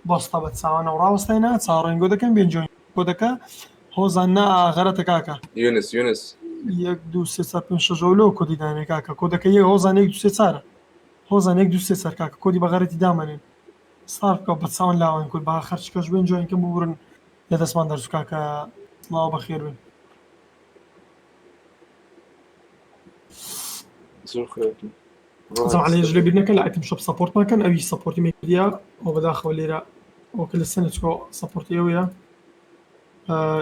بۆستا بە چاوانەوە ڕاوەستاینا چاوەڕێن گۆ دەکەن بێن join گۆ دەکە هۆزان نا غەرەتە کاکە یونس یونس یەک دوو سێ چار پێنج شەش ئەو لۆ کۆدی دانێ کاکە کۆدەکە یەک هۆزان یەک دوو سێ چارە هۆزان یەک دوو سێ چار کاکە کۆدی بە غەرەتی دامەنێن ستار بکە بە چاوان لاوان کورد با خەرچکەش بێن join کەم ببورن لە دەستمان دەرچوو کاکە سڵاو بەخێر بن. زۆر خراپی زۆر عەلێژ لە بیر نەکە لە item shop support مان کەن ئەوی support ی میدیا ئەو بەداخەوە لێرە ئەو کە لە سنە چکۆ support ی ئەوەیە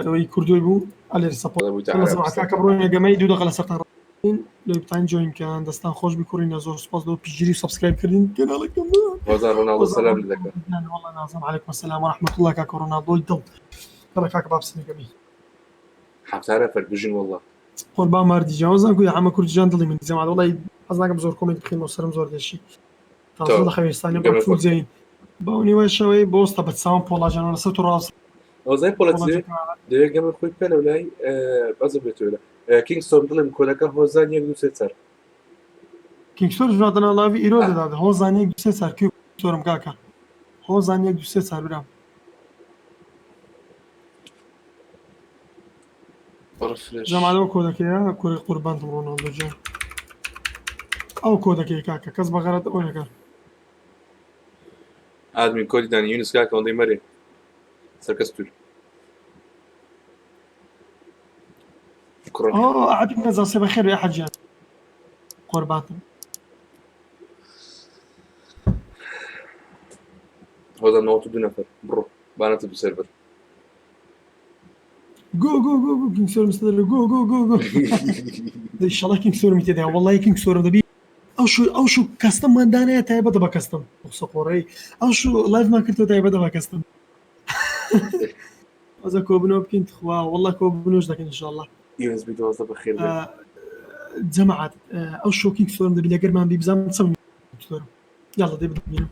ئەوەی کوردۆی بوو ئەلێر support کاکە بڕۆینە گەمەی دوو دەقە لەسەرتان ڕاستین لۆی بتان join کەن دەستان خۆش بی کوڕینە زۆر سپاس لۆ پشتگیری و subscribe کردن کەناڵەکەم هۆزان ڕۆناڵدۆ سەلام لێ دەکا. والله نازم علیکم السلام ورحمة الله کاکە ڕۆناڵدۆی دڵ بەڵێ کاکە با بچینە گەمەی. 70 نەفەر بژین والله. قوربان ماردی جان وەزان کوی حەمە کوردی جان دڵی من جەماعەت وەڵی حەز ناکەم زۆر comment بخێنمەوە سەرم زۆر دێشی تازە لە خەوێستانی بۆ فول جەین بەو نیوە شەوەی بۆستە بە چاوم پۆڵا جان لەسەر تو ڕاست ئەوزای پۆڵا دەوێ گەمە خۆی بکە لەو لای بەزە بێتەوە کینگستۆن دڵم کۆدەکە هۆزان یەک دوو سێ چار کینگستۆن ژناتەنا لاوی ئیرۆ دەدات هۆزان یەک دوو سێ چار کینگستۆنم کاکە هۆزان یەک دوو سێ چار برام جەمالەوە کۆدەکەیە کوڕی قوربانتم ڕۆناڵدۆ گیان ئەو کۆدەکەی کاکە کەس بە غەرەت ئەو نەکە admin کۆدی دانی یونس کاکە ئەوەندەی مەرێ سەرکەس تور کوڕە عەبی نەزا سێ بەخێر بێ حەجیان قوربانتم هۆزان 92 نەفەر بڕۆ بانەتە دوو سێرڤەر گۆ گۆ گۆ گۆ کینگ سۆرم ستەر گۆ گۆ گۆ گۆ ئیشەڵا کینگ سۆرمی تێدا وەڵی کینگ سۆرم دەبی ئەو شو ئەو شو custom مان دانایە تایبەتە بە custom قسە قۆڕەی ئەو شو live مان کردەوە تایبەتە بە custom ئەزە کۆبنەوە بکەین تخوا وەڵا کۆبنەوەش دەکەین ئینشاءاللە USB 12 بەخێر بێت جەماعەت ئەو شو کینگ سۆرم دەبی لەگەرمان بی بزانم چەم سۆرم یاڵا دەی ببینم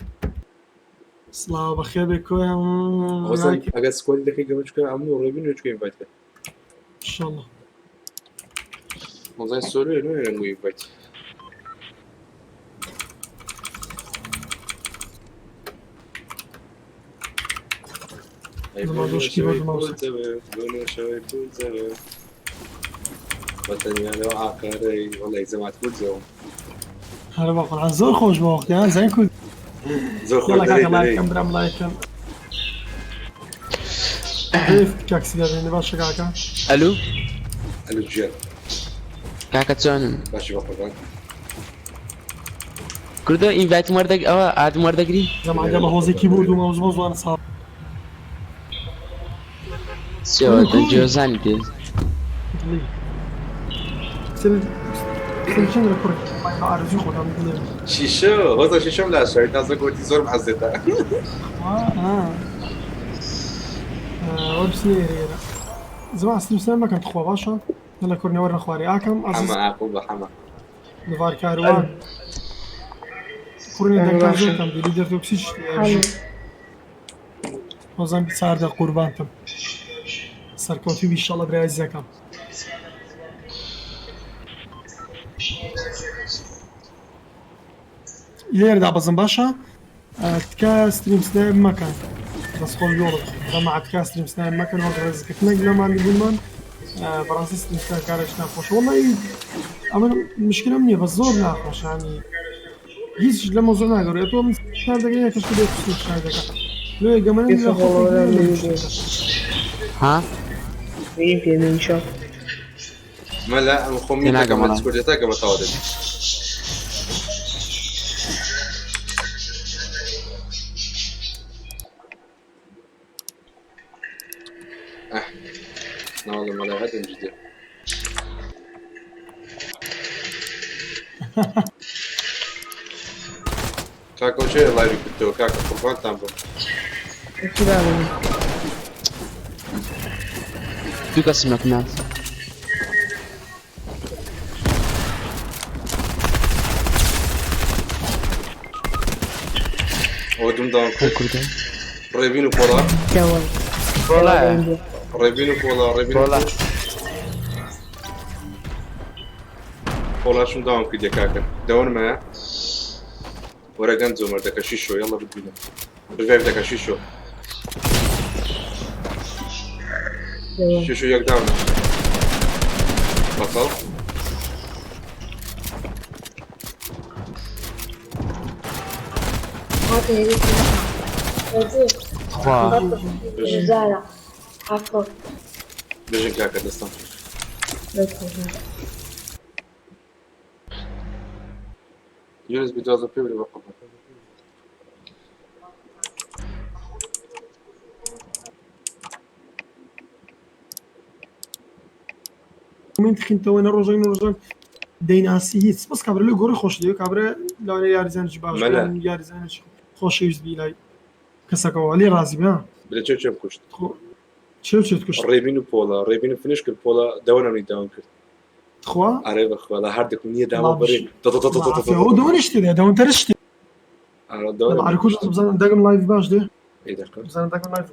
سڵاو بەخێر بێ کۆیان هۆزان ئەگەر squad ی دەکەی گەمە چکە ئەم و ڕێبین و چکە invite کە ئینشاءاللە هۆزان solo ێ نوێ ڕەنگو invite ئەی زەمان بۆ زۆر شتی شەوەی بەردەماوە. پووچەوێ، بۆ شەوەی پووچەوێ. بە تەنیا لەو ئاقارەی وەڵی جەماعەت پووچەوە. هەر بە قورعان زۆر خۆش بۆ وەختیان زین کورد زۆر خۆش یاڵا دەرەی کاکە لایک دەرەی کەم برام لایک کەم ضيف کاک سیدابێنێ باشە کاکە ئەلو ئەلو گیان کاکە چۆنن باشی بە قوربان کوردۆ invite م وەردەگ ئەوە add م وەردەگری جەماعەت یاڵا هۆزێکی بورد و ماوس بۆ زوانە ساڵ. چیەوە دەنگی دێ. دڵی. سل سل چەند لە کوڕی بە ئارەزووی خۆتان دڵێ. شیشە هۆزە شیشەم لا شاوی تازە گۆتی زۆرم عەزێتە. وەر بچنە ئێرە ئێرە. زما ستریم سناپ مەکەن تخوا باشە یەڵە کوڕنە وەرنە خوارێ ئاکەم عەزیز. حەمە ئاقڵ بە حەمە. نڤار کاروان. کوڕنە دەنگتان زۆر کەم بێ لیدەر تۆکسیش بژی. هۆزان بیچاردە قوربانتم. سەرکەوتوو بی ئیشەڵا برای ئازیزەکەم. لێرە دابەزم باشە تکایە ستریم سنایپ مەکەن دەست خۆش گۆڵت جەماعەت تکایە ستریم سنایپ مەکەن وەک ڕێزگرتنێک لە ماندووبوونمان بەڕاستی ستریم سنایپ کارێکی ناخۆشە وەڵی ئەمە مشکلم نییە بەس زۆر ناخۆشانی هیچ لە مۆزۆ ناگەڕێت تۆ من سنایپ دەکەی یەکەش بێت سنایپ دەکات لۆیە گەمە لە خۆ ها مەلا ئەم خۆم تێناگەم دەکەم وەڵا. کوردێتا گەمە تەواو دەبی. ئەه ناوەڵە مەلا هەدەم جدێ. کاکە چێ لایڤی کردەوە کاکە قوربانتان بم. دوو کەسم لە کنار. ئەوە دوم داوم کەم کرد. کوردە؟ ڕێبین و پۆڵا. پۆڵایە. ڕێبین و پۆڵا ڕێبین و پۆڵا. پۆڵاشم داوام کردیە کاکە دەوەنمایە وەرە گەنج و مەردەکە شیشۆ یاڵە ببینە ڕیڤایڤ دەکە شیشۆ شیشۆ یەک داونە بەتەڵ خوا. بژین کاکە دەستان یونس بدوازە پێ بلێ بە قوربان. کۆمێنت خینتەوە نە ڕۆژێک نە ڕۆژان دەیناسی هیچ بەس کابرا لە گۆڕی خۆش دەوێ کابرا لەوانەیە یاریزانێکی باش مەلا. بێ، یاریزانێکی خۆشەویست بی لای کەسەکەەوە لێ ڕازی بێ بلێ چێ چێم کوشت. خۆ چێ چێت کوشت؟ ڕێبین و پۆڵا ڕێبین و فنش کرد پۆڵا دەوەنەمی داون کرد. خوا؟ ئەرێ بەخوا لە هەردووکم نییە داوە بەرێ ئەوە دەوەنی شتێ دێ دەوەن تەرە شتێ. ئەرە دەوەنە عەرکوش بزانم دەگم لایڤ باش دێ. ئەی دەقە. بزانم دەگم لایڤ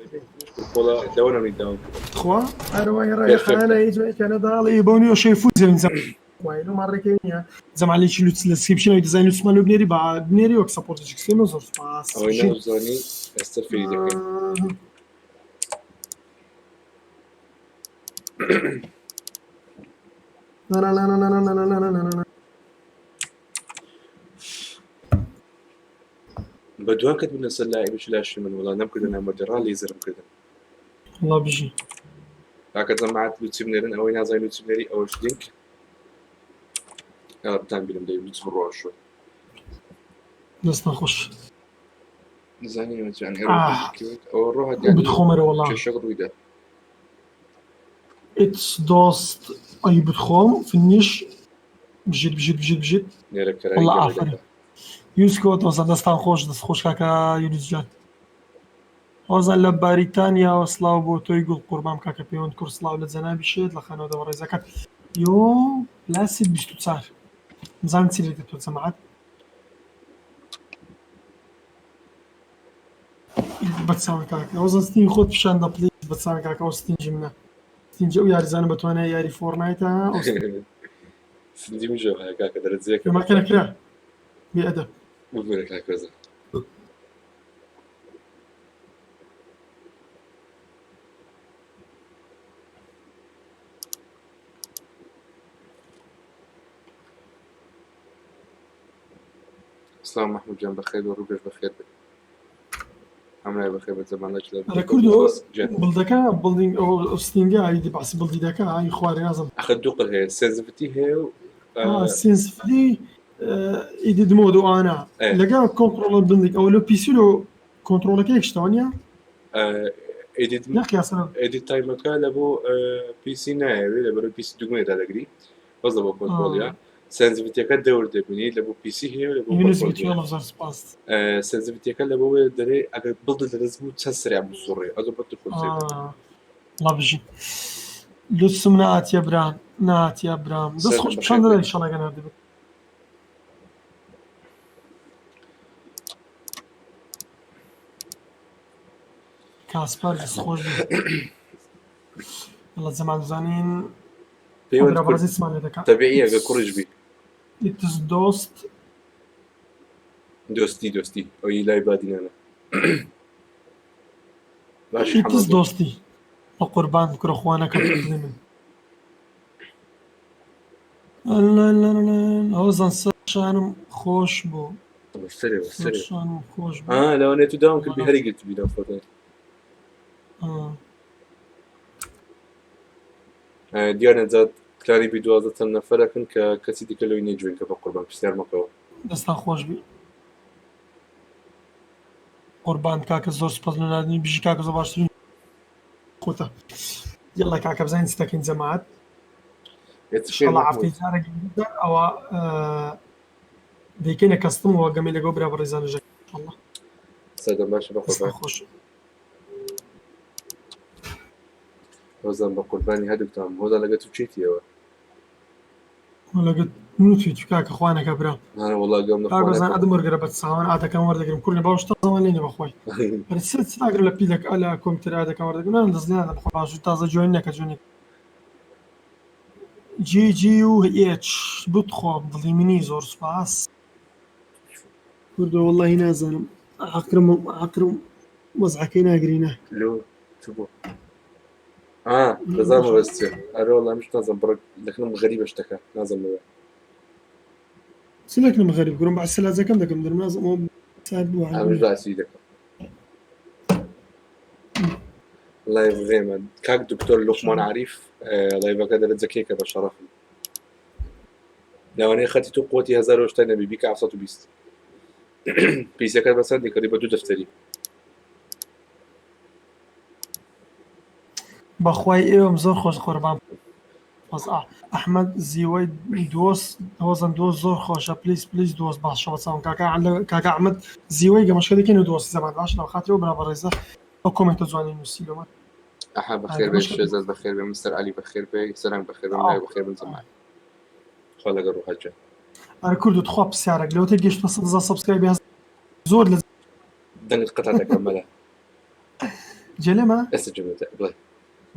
پۆڵا دەوەنەمی داون کرد. خوا؟ ئەرەوە ڕێ خانە هیچ کەنە داڵی بۆ نیۆ شەی فوت زێنزە. وای لۆ ماڕێکە نییە. زەمالێکی لوتس لە سکریپشنەوەی دیزاین لوتسمان لۆ بنێری با بنێری وەک سەپۆرتێکی سێمە زۆر سوپاس. ئەوەی ناوزانی ئێستا فێری دەکەین. نا نا نا نا نا نا نا نا نا نا نا. بە دوان کەت بوون لەسەر لای لاشی من وڵا نەمکردن نامەردەڕا لێزەرم کردن. وەڵا بژی. کاکە جەماعەت لوتسی بنێرن ئەوەی نازانین لوتسی بنێری ئەوەش لینک یاڵا بتان بیرم دەی لوتس بڕۆ شۆ. دەستان خۆش. زانی ئەوە جان آه. ئەوە ڕۆ هەدیان بتخۆمەرە وەڵا. کێشەک ڕوویدا. ئیتس دۆست ئەی بتخۆم فنیش بژیت بژیت بژیت بژیت. نێرە کەراری وەڵا گەمە ئافەرین. دەکا. یوسکۆ تۆزان دەستان خۆش دەست خۆش کاکە یونس جان. هۆزان لە باریتانیاوە سڵاو بۆ تۆی گوڵ قوربام کاکە پەیوەند کوڕ سڵاو لە جەنابی شێت لە خانەوەدە بەڕێزەکەت. یۆ پلاسید 24 بزانم چی لێ تۆ جەماعەت. بەچاوان کاکە ئەوە ستین خۆت پیشان دە پلیز بەچاوان کاکە ئەو ستینجی منە. ستینجی ئەو یاریزانە بەتوانای یاری فۆرنایتە ئەو سندی مژە هەیە کاکە دەرەجەیەکە. ماکە نەکرا بێئەدەب. ببورە کاکە وەزە. سڵاو مەحموود گیان بەخێر بێ ڕووگەش بەخێر بێ. هەملای بەخێر بێ جەمالەکی لە ئەرە کوردۆ بڵدەکە بڵدینگ ئەو ستینگە ئایدی باسی بڵدی دەکە ئای خوارێ نازم. ئەخە دوو قل هەیە سێنزڤتی هەیە و سێنزڤتی ئیدی دمۆد و ئانا لەگەڵ کۆنترۆڵ بڵدینگ ئەوە لۆ پیسی لۆ کۆنترۆڵەکە یەک شتەوە نییە؟ Edit نەقیاسە Edit time ەکە لە بۆ PC نایەوێ لە بەرەو PC دوگمەیە دادەگری بەس لە بۆ control ە sensitivity ەکە دەور دەبینی لە بۆ PC هەیە و لە بۆ یونس کۆنترۆل گوتی هەیە. وەڵا زۆر سپاس. Sensitivity ەکە لە بۆ وێ دەرێ ئەگەر بڵدت لەدەست بوو چەند سریع بسوڕێ ئەزۆ بەت خۆت سێ آه. وەڵا بژی. لوتسم نەهاتیە برام نەهاتیە برام دەست سەردەم خۆش بەخێر پیشان بێ. دەدەن ئینشەڵا گەر ناردبێت. کاسپەر دەست خۆش بێ. يلا زمان بزانین پەیوەند برا کورد بەڕێزی چمان لێ دەکا. تەبیعیە گە کوڕیش بی. ئیتس دۆست دۆستی دۆستی ئەوی لای بادینانە. باشی ئیتس حەمە بۆ. دۆستی بە قوربان کورە خوا نەکەت دڵی من. لا لا لا لا هۆزان سەرشانم خۆش بوو. سەرێ سەرێ. سەرشانم خۆش بوو. ئا لەوانەیە تو داوام کردبی هەری گرتبی لەو فۆتۆ. آه. دیار نەجات کلانی بی 12 چەند نەفەرەکن کە کەسی دیکە لەوی نەجوین کە بە قوربان پرسیار مەکەوە. دەستان خۆش بی. قوربان کاکە زۆر سپاس لە ناردنی بژی کاکە زۆر باشترین خۆتە. یەڵا کاکە بزانین چ دەکەین جەماعەت. ئێ چ فێر ئینشەڵا مەحمود. هەفتەی جارێک جار ئەوە دەیکەینە custom ەوە گەمەی لەگەڵ برا بەڕێزانە ژەکە ئینشەڵا. سەردەم باشە بە دەستان قوربان. خۆش. هۆزان بە قوربانی هەردووکتان هۆزان لەگە تو چێتیەوە. لەگەت نووسی تو کاکە خوا نەکا برا. نانە وەڵا گەم کاکە نەخوا زان نەکا. ئەدم وەرگرە بە ساوان ئادەکان وەردەگرم کوڕی باوەش تازەوان لێنێ بەخوای. ئەرێ چ چ ناگرم لە پیلەک لە کۆمپیوتەر ئادەکان وەردەگرم نان دەست لێ نادەم بەخوا باش تازە جوێن نەکە جوێنێک. جی جی و ئێچ بتخۆم دڵی منی زۆر سوپاس. کوردۆ وەڵڵاهی نازانم عەقرم عەقرم وەزعەکەی ناگرینە. لۆ چ بۆ؟ ئا دەزانم بەس چێ. ئەرێ وەڵا منیش نازانم بڕێک لەکنم غەریبە شتەکە نازانم لەوێ. چ لەکنم غەریب گرم بە سەلاجەکەم دەکەم درم نازانم ئەوە سارد بوو ئەمش باسی دەکەم. Live غێمە کاک دکتۆر لوقمان عەریف live ەکە دەرەجەکێکە بە شەڕەفم. لەوانەیە خەتی تو قوتی 1080 نەبی بیکە 720. PC ەکەت بە چەندی کڕی بە دوو دەفتەری. بەخوای ئێوەم زۆر خۆش قوربان وەزع ئەحمەد زیوەی دۆست هۆزەن دۆست زۆر خۆشە please please دۆست باشە بەچاوم کاکە کاکە ئەحمەد زیوەی گەمەشکە دەکەین و دۆستی زەمان باش لە خاترەوە برا بەڕێزە ئەو comment ە جوانی نووسی لەمە ئەها بەخێر بێ شێزاد بەخێر بێ مستەر عەلی بەخێر بێ سەرنگ بەخێر بێ ملای بەخێر بن زەمان خوا لەگەڵ ڕوحت جان. ئەرە کوردو تخوا پرسیارێک لەوەتەی گەیشتمە 100,000 subscribe ی هەست زۆر لە دەنگت قەتا دەکەم مەلا. جێلێمە ئێستا جملەتە بڵێ.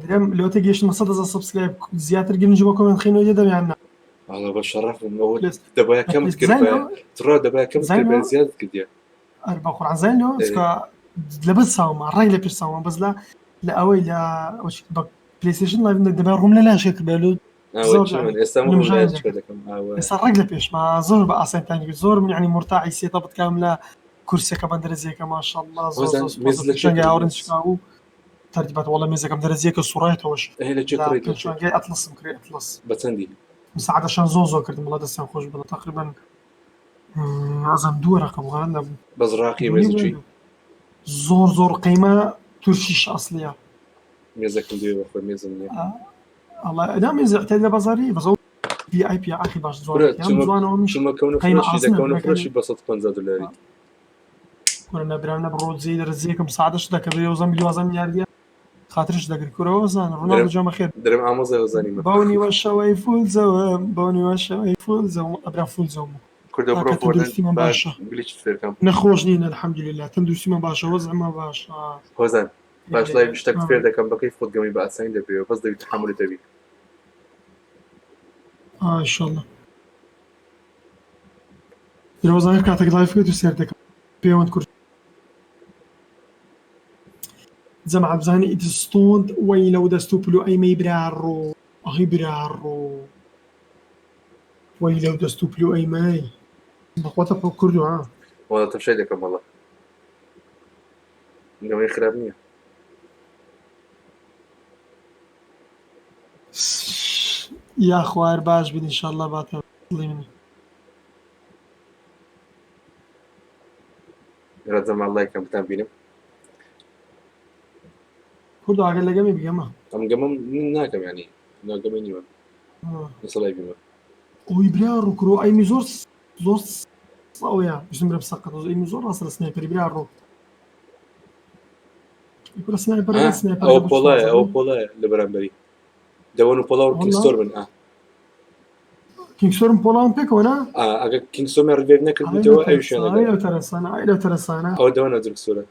درێم لەوەتەی گەیشتمە 100,000 subscribe زیاتر گرنگی بۆ comment خینەوە دەدەم یان نا؟ وەڵا بە شەڕەفم ئەوە please دەبایە کەمت please کردبایە زانەوە تڕا دەبایە کەمت کردبایە زانەوە زیادت کردیە. ئەر بە قورعان زانەوە ئێ. چونکە لەبەر چاومە ڕای لە پێش چاومە بەس لە لە ئەوەی لە بە PlayStation live دەبا ڕووم لە لاشێ کردبایە لۆ ئاوە زۆر چی من یعنی ئێستا من ڕووم نمژای لە چیکار دەکرد دەکەم ئاوە ئێستا ڕێک لە پێشما زۆر بە ئاسانتانی کرد زۆرم یعنی مرتاحی سێتە بتکام لە کورسەکە بە دەرەجەیەکە ماشاءالله زۆر هۆزان زۆر سوپاس مێز لە چێ پێشانگای کڕی ئاورنج مێز شکا و تەرتیبات وەڵا مێزەکەم دەرەجەیەکە سوڕایەتەوەش ئێ لە چێ لە کڕیت لە چێ پێشانگای ئەتلەسم کرێ ئەتلەس بە چەندی مساعدەشان زۆر زۆر کردم وەڵا دەستیان خۆش بڵێ تقریبا ئازم دوو ڕقم غەڵەت نەبوو بەس ڕاقی دوو مێزە نیو چی بوو زۆر زۆر قەیمە تورکیش ئەسلیە. مێزەکەم دوێ بەخۆی مێزم نییە. ئەڵا نا مێز اعتاد لە بازاری بەس ئەو VIP ئاخی باش کورە جوانەکەی ئەم چوومە جوانەوە میش چوومە کەونە قەیمە فرۆشی ئاسنە دەکەونە مەکەنی فرۆشی بە 150 دلاری. کورە نەبرام نەبڕۆ جێی دەرەجەیەکم سعادەش دەکە بێ وزەم بیوازم یاردیە خاترش دەگری کورە وەزان ڕۆناڵدۆ درم جوان بەخێر درم ئامۆزای هۆزانی من. بەو نیوە شەوەی فول زەوم بەو نیوە شەوەی فول زەوم ئەبرا فول زەوم کوردە بڕۆ کاکە بۆردن تەندروستیمان با باشە glitch فێرکەم. نەخۆش نین الحمدلله تەندروستیمان باشە وەزعمان باشە هۆزان باش live شتەکت آه. فێر دەکەم بەکەی خۆت گەمەی بە ئاسانی دەبێەوە بەس دەبی تەحەمولی دەبی. آه ان شاء الله درۆزان هەر کاتێک live بکەیت و سێر دەکەم پێوەند کورد جەماعە بزانانی ئیتستۆند وەی لەو دەست و پلو ئەیمەی براڕۆ ئەهی براڕۆ وەی لەو دەست و پلو ئەیمەی بەخواتە خۆ کوردو ها وەڵا تەمشای دەکەم وەڵا گەمەی خراپ نییە. یاخوا هەر باش بین انشاءاللە باتە دڵی منی. ڕەجەمان لایکەم بتان بینم. کورد ئاگەر لەگەمی بگەمە. ئەم گەمەم ناکەم یانی ناگەمە نیمە مەسەلای بیمە. ئۆی برا ڕوو کرۆ ئەیمی زۆر زۆر ئەوەیە بژم برم سەقەت ئەیمی زۆر ڕاستە لە سنایپەری برا ڕوو کورە سنایپەر سنایپەر ئەو پۆڵایە ئەو پۆڵایە لە بەرامبەری دەوەن و پۆڵا و کینگستۆر بن ئا کینگستۆرم پۆڵاوم پێکەوە نا ئەگەر کینگستۆرمیان ڕیڤێڤ نەکردبوویتەوە ئەویشیان ئەی لەو تەرەسانە ئەی لەو تەرەسانە ئەوە دەوەنە جلکسۆرە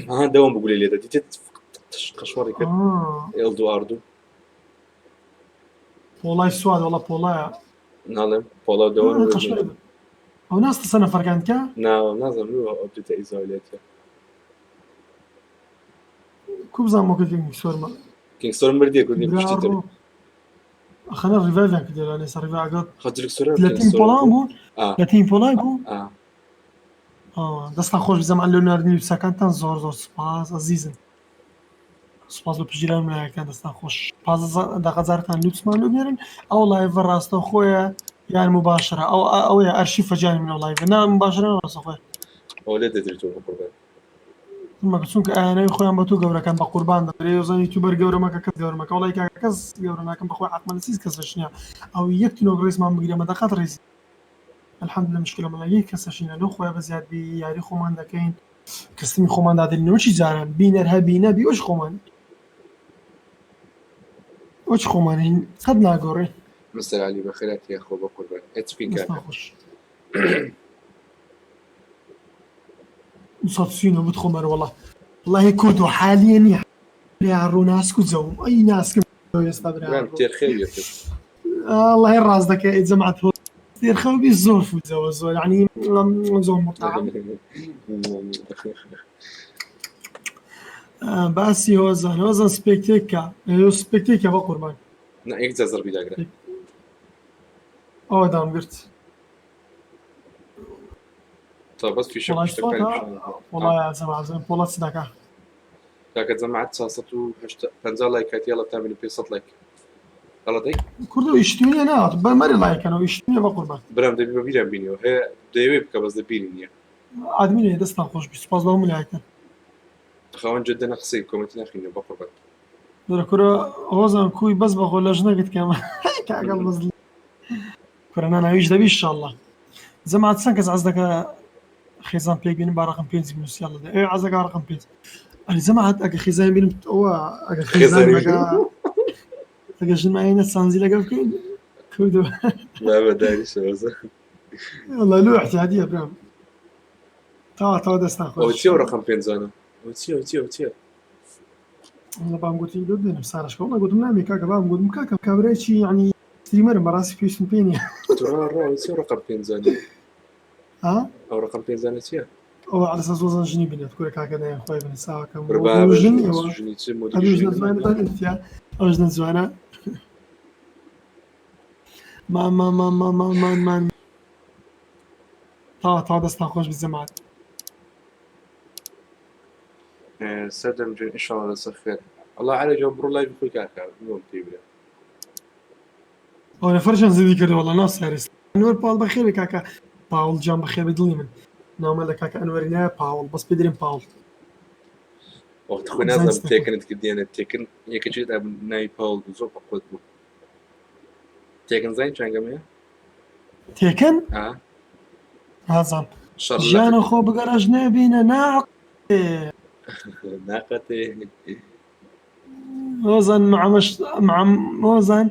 ها دەوەم بگولێ لێدە دیتت قەشمەڕی کرد ئێڵ دوو ئار دوو پۆڵای سواد وەڵا پۆڵایە ناڵێم پۆڵا دەوەن ئەو ناستە سەنە فەرگان کە نا نازانم لۆ ئەپدەیتە ئیزۆلێتە کو بزانم وەکە کینگستۆرمە کینگستۆرم مردیە کوردی کوشتی تر خەنە ڕیڤایڤیان کردێ لە نێسا ڕیڤایڤ لە تیم پۆڵان بوو لە تیم پۆڵای بوو دەستان خۆش زەمان لەو ناردنی ویبسەکانتان زۆر زۆر سپاس ئەزیزن سپاس بە پشتگیران لایەکان دەستان خۆش پازە دەقەزارتان لوتمان لۆ بێرن ئەو لایڤە ڕاستە خۆیە یان مباشرە ئەو ئەوەیە ئەرشیفە جانی منەوە لایڤە نا مباشرە ڕاستە خۆیە ئەو لێ دەدرێتەوە بە قوربان مەگە چونکە ئایانەوەی خۆیان بە تۆ گەورەکەن بە قوربان دەبێ یۆزانی تو بەر گەورە مەکە کەس گەورە مەکە وڵی کاکە کەس گەورە ناکەم بەخۆی عەقڵ لە چیز کەسەش نییە ئەو یەک تنۆک ڕێزمان بگرێ مە دەقەت ڕێزی الحمدلله مشکلە مەلا یەک کەسەشینە لەو خۆیان بە زیاد بی یاری خۆمان دەکەین کەستمی خۆمان دادێنەوە چی جاران بینەر هەبی نەبی وەش خۆمان وەچ خۆمانین قەت ناگۆڕێ مستەر علی بەخێرات یاخۆ بە قوربان ئێ چ بکەین کاکە خۆش سەد بتخۆمەر وەڵا والله کورد و حالیە نییە یا ڕووناسک و جەوم ئەی ناسکم ئێستا برا برام تێرخێویەکە الله ڕاست دەکە ئەی جەماعەت هۆ تێرخەو بی زۆر فوزەوە زۆر یعنی زۆر متعب باسی هۆزان هۆزان سپێکتێکە سپێکتێکە بە قوربان نا یەک جار زەربی داگرە ئەوە دام گرت تا بەس فیشە وڵای کوشتەکانی سواتە پیشان بدە. وڵای جەماعەت پۆڵە چ دەکا کاکە جەماعەت 450 لایک هات یاڵا تا من 500 لایک یاڵا دەی کوردۆ ئیشتوینە نات بە مەری لایکەنەوە ئیشتوینە بە قوربان برام دەبی بە بیران بینیەوە هەیە دەیەوێ بکە بەس لە بیری نییە ئادمینێ دەستان خۆش بی سوپاس بۆ هەموو لایەکتان خاوەن جدە قسەی کۆمێنتی ناخینەوە بە قوربان دەرە کورە هۆزان کوی بەس بەخۆ لە ژنەکەت کەمە کاگەڵ بەس کورە ناناویش دەبی ئینشاءاللە جەماعەت چەند کەس عەز دەکا خێزان پێک بینم با ڕقم پێنج بنووس یاڵا دە ئەوێ عەز دەکا ڕقم پێنج ئەرێ جەماعەت ئەگە خێزان بینم ئەوە ئەگە خێزان خێزانی لەگە ئەگە ژنمایە سانزی لەگەڵ بکەین کوردۆ بابە داری شەوەزە والله لو اعتيادية برام تەوا تەوا دەستان ئەو خۆش چیە ئەو ڕقم پێنجانە ئەو چیە ئەو چیە ئەو چیە والله بام گوتی لۆ دێنم سارەشکە والله گوتم نامێ کاکە بام گوتم کاکە کابرایکی یعنی ستریمەرم بەڕاستی پێویستم پێ نییە تۆ ڕا ڕا ئەو چیە ڕقم پێنجانە ها ئەو ڕقم پێنجانە چیە ئەوە على اساس وەزن ژنی بنێت کورە کاکە دایان خۆی بنێت ساکەم کورە بابە ژن ژنی ئێوە ژنی چ مۆدی ئەدوو ژنی ژنە نەماوە جوانەتان ئینتیا ئەو ژنە جوانە ما ما ما ما ما ما ما تاوا تاوا دەستان خۆش بی جەماعەت سەردەم جوێن ئینشاڵڵا لەسەر خێر ئەڵا عەلە جوان بڕۆ لایڤی خۆی کاکە بۆم پێی برێ ئەو نەفەرشان زیدی کرد وەڵا ناو ساریس ئەنوەر پاڵ بەخێر بێ کاکە پاوڵ جان بەخێر بێ دڵی من ناومە لە کاکە ئەنوەری نایە پاوڵ بەس پێ درێم پاوڵ وەخت خۆی نازانم زانستەکە تێکنت کردیانە تێکن یەکە چێ دا ناوی پاوڵ بوو زۆر بەقوەت بوو تێکن زین چانگەمەیە تێکەن ئا نازانم شەڕ ژیانە لەقەکە خۆ بگەرەش نەبینە ناقێ ناقەتێ هۆزان معمش معم هۆزان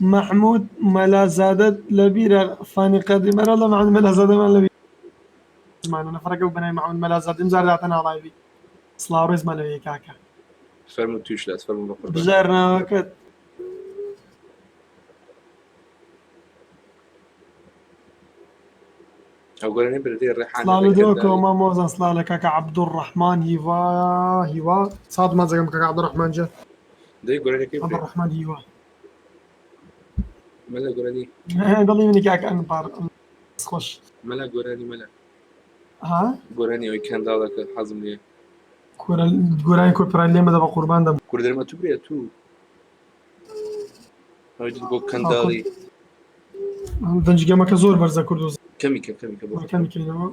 محمود مەلازادە لەبیرە فانی قەدی مەرە لە محمود مەلازادەمان لەبیر زمانە نەفرەکە و بەنای محمود مەلازادە ئەم جار داتە ناڵایوی سڵاو ڕێزمان لەوێ کاکە فەرموو تویش لات فەرموو بە قوربان بژار ناوەکەت ئەو گۆرانیە بردەی ڕێحانە سڵاو لە لە دۆکەوە کەنداوی مامۆزان سڵاو لە کاکە عەبدولڕەحمان هیوا هیوا سات ماجەکەم کاکە عەبدولڕەحمان جە دەی گۆرانیەکەی برێ عەبدولڕەحمان هیوا مەلا گۆرانی دڵی منی کاکە ئەم پار خۆش مەلا گۆرانی مەلا ها گۆرانی ئەوەی کەنداڵەکە حەزم لێ کورە گۆرانی کۆپیڕایت لێ مەدە بە قوربان دەم کورە دەرمە تو برێ تو ئەوەی بۆ کورد کەنداڵی دەنگی گەمەکە زۆر بەرزە کورد و کەمیکە کەمیکە بۆ کەمی کەینەوە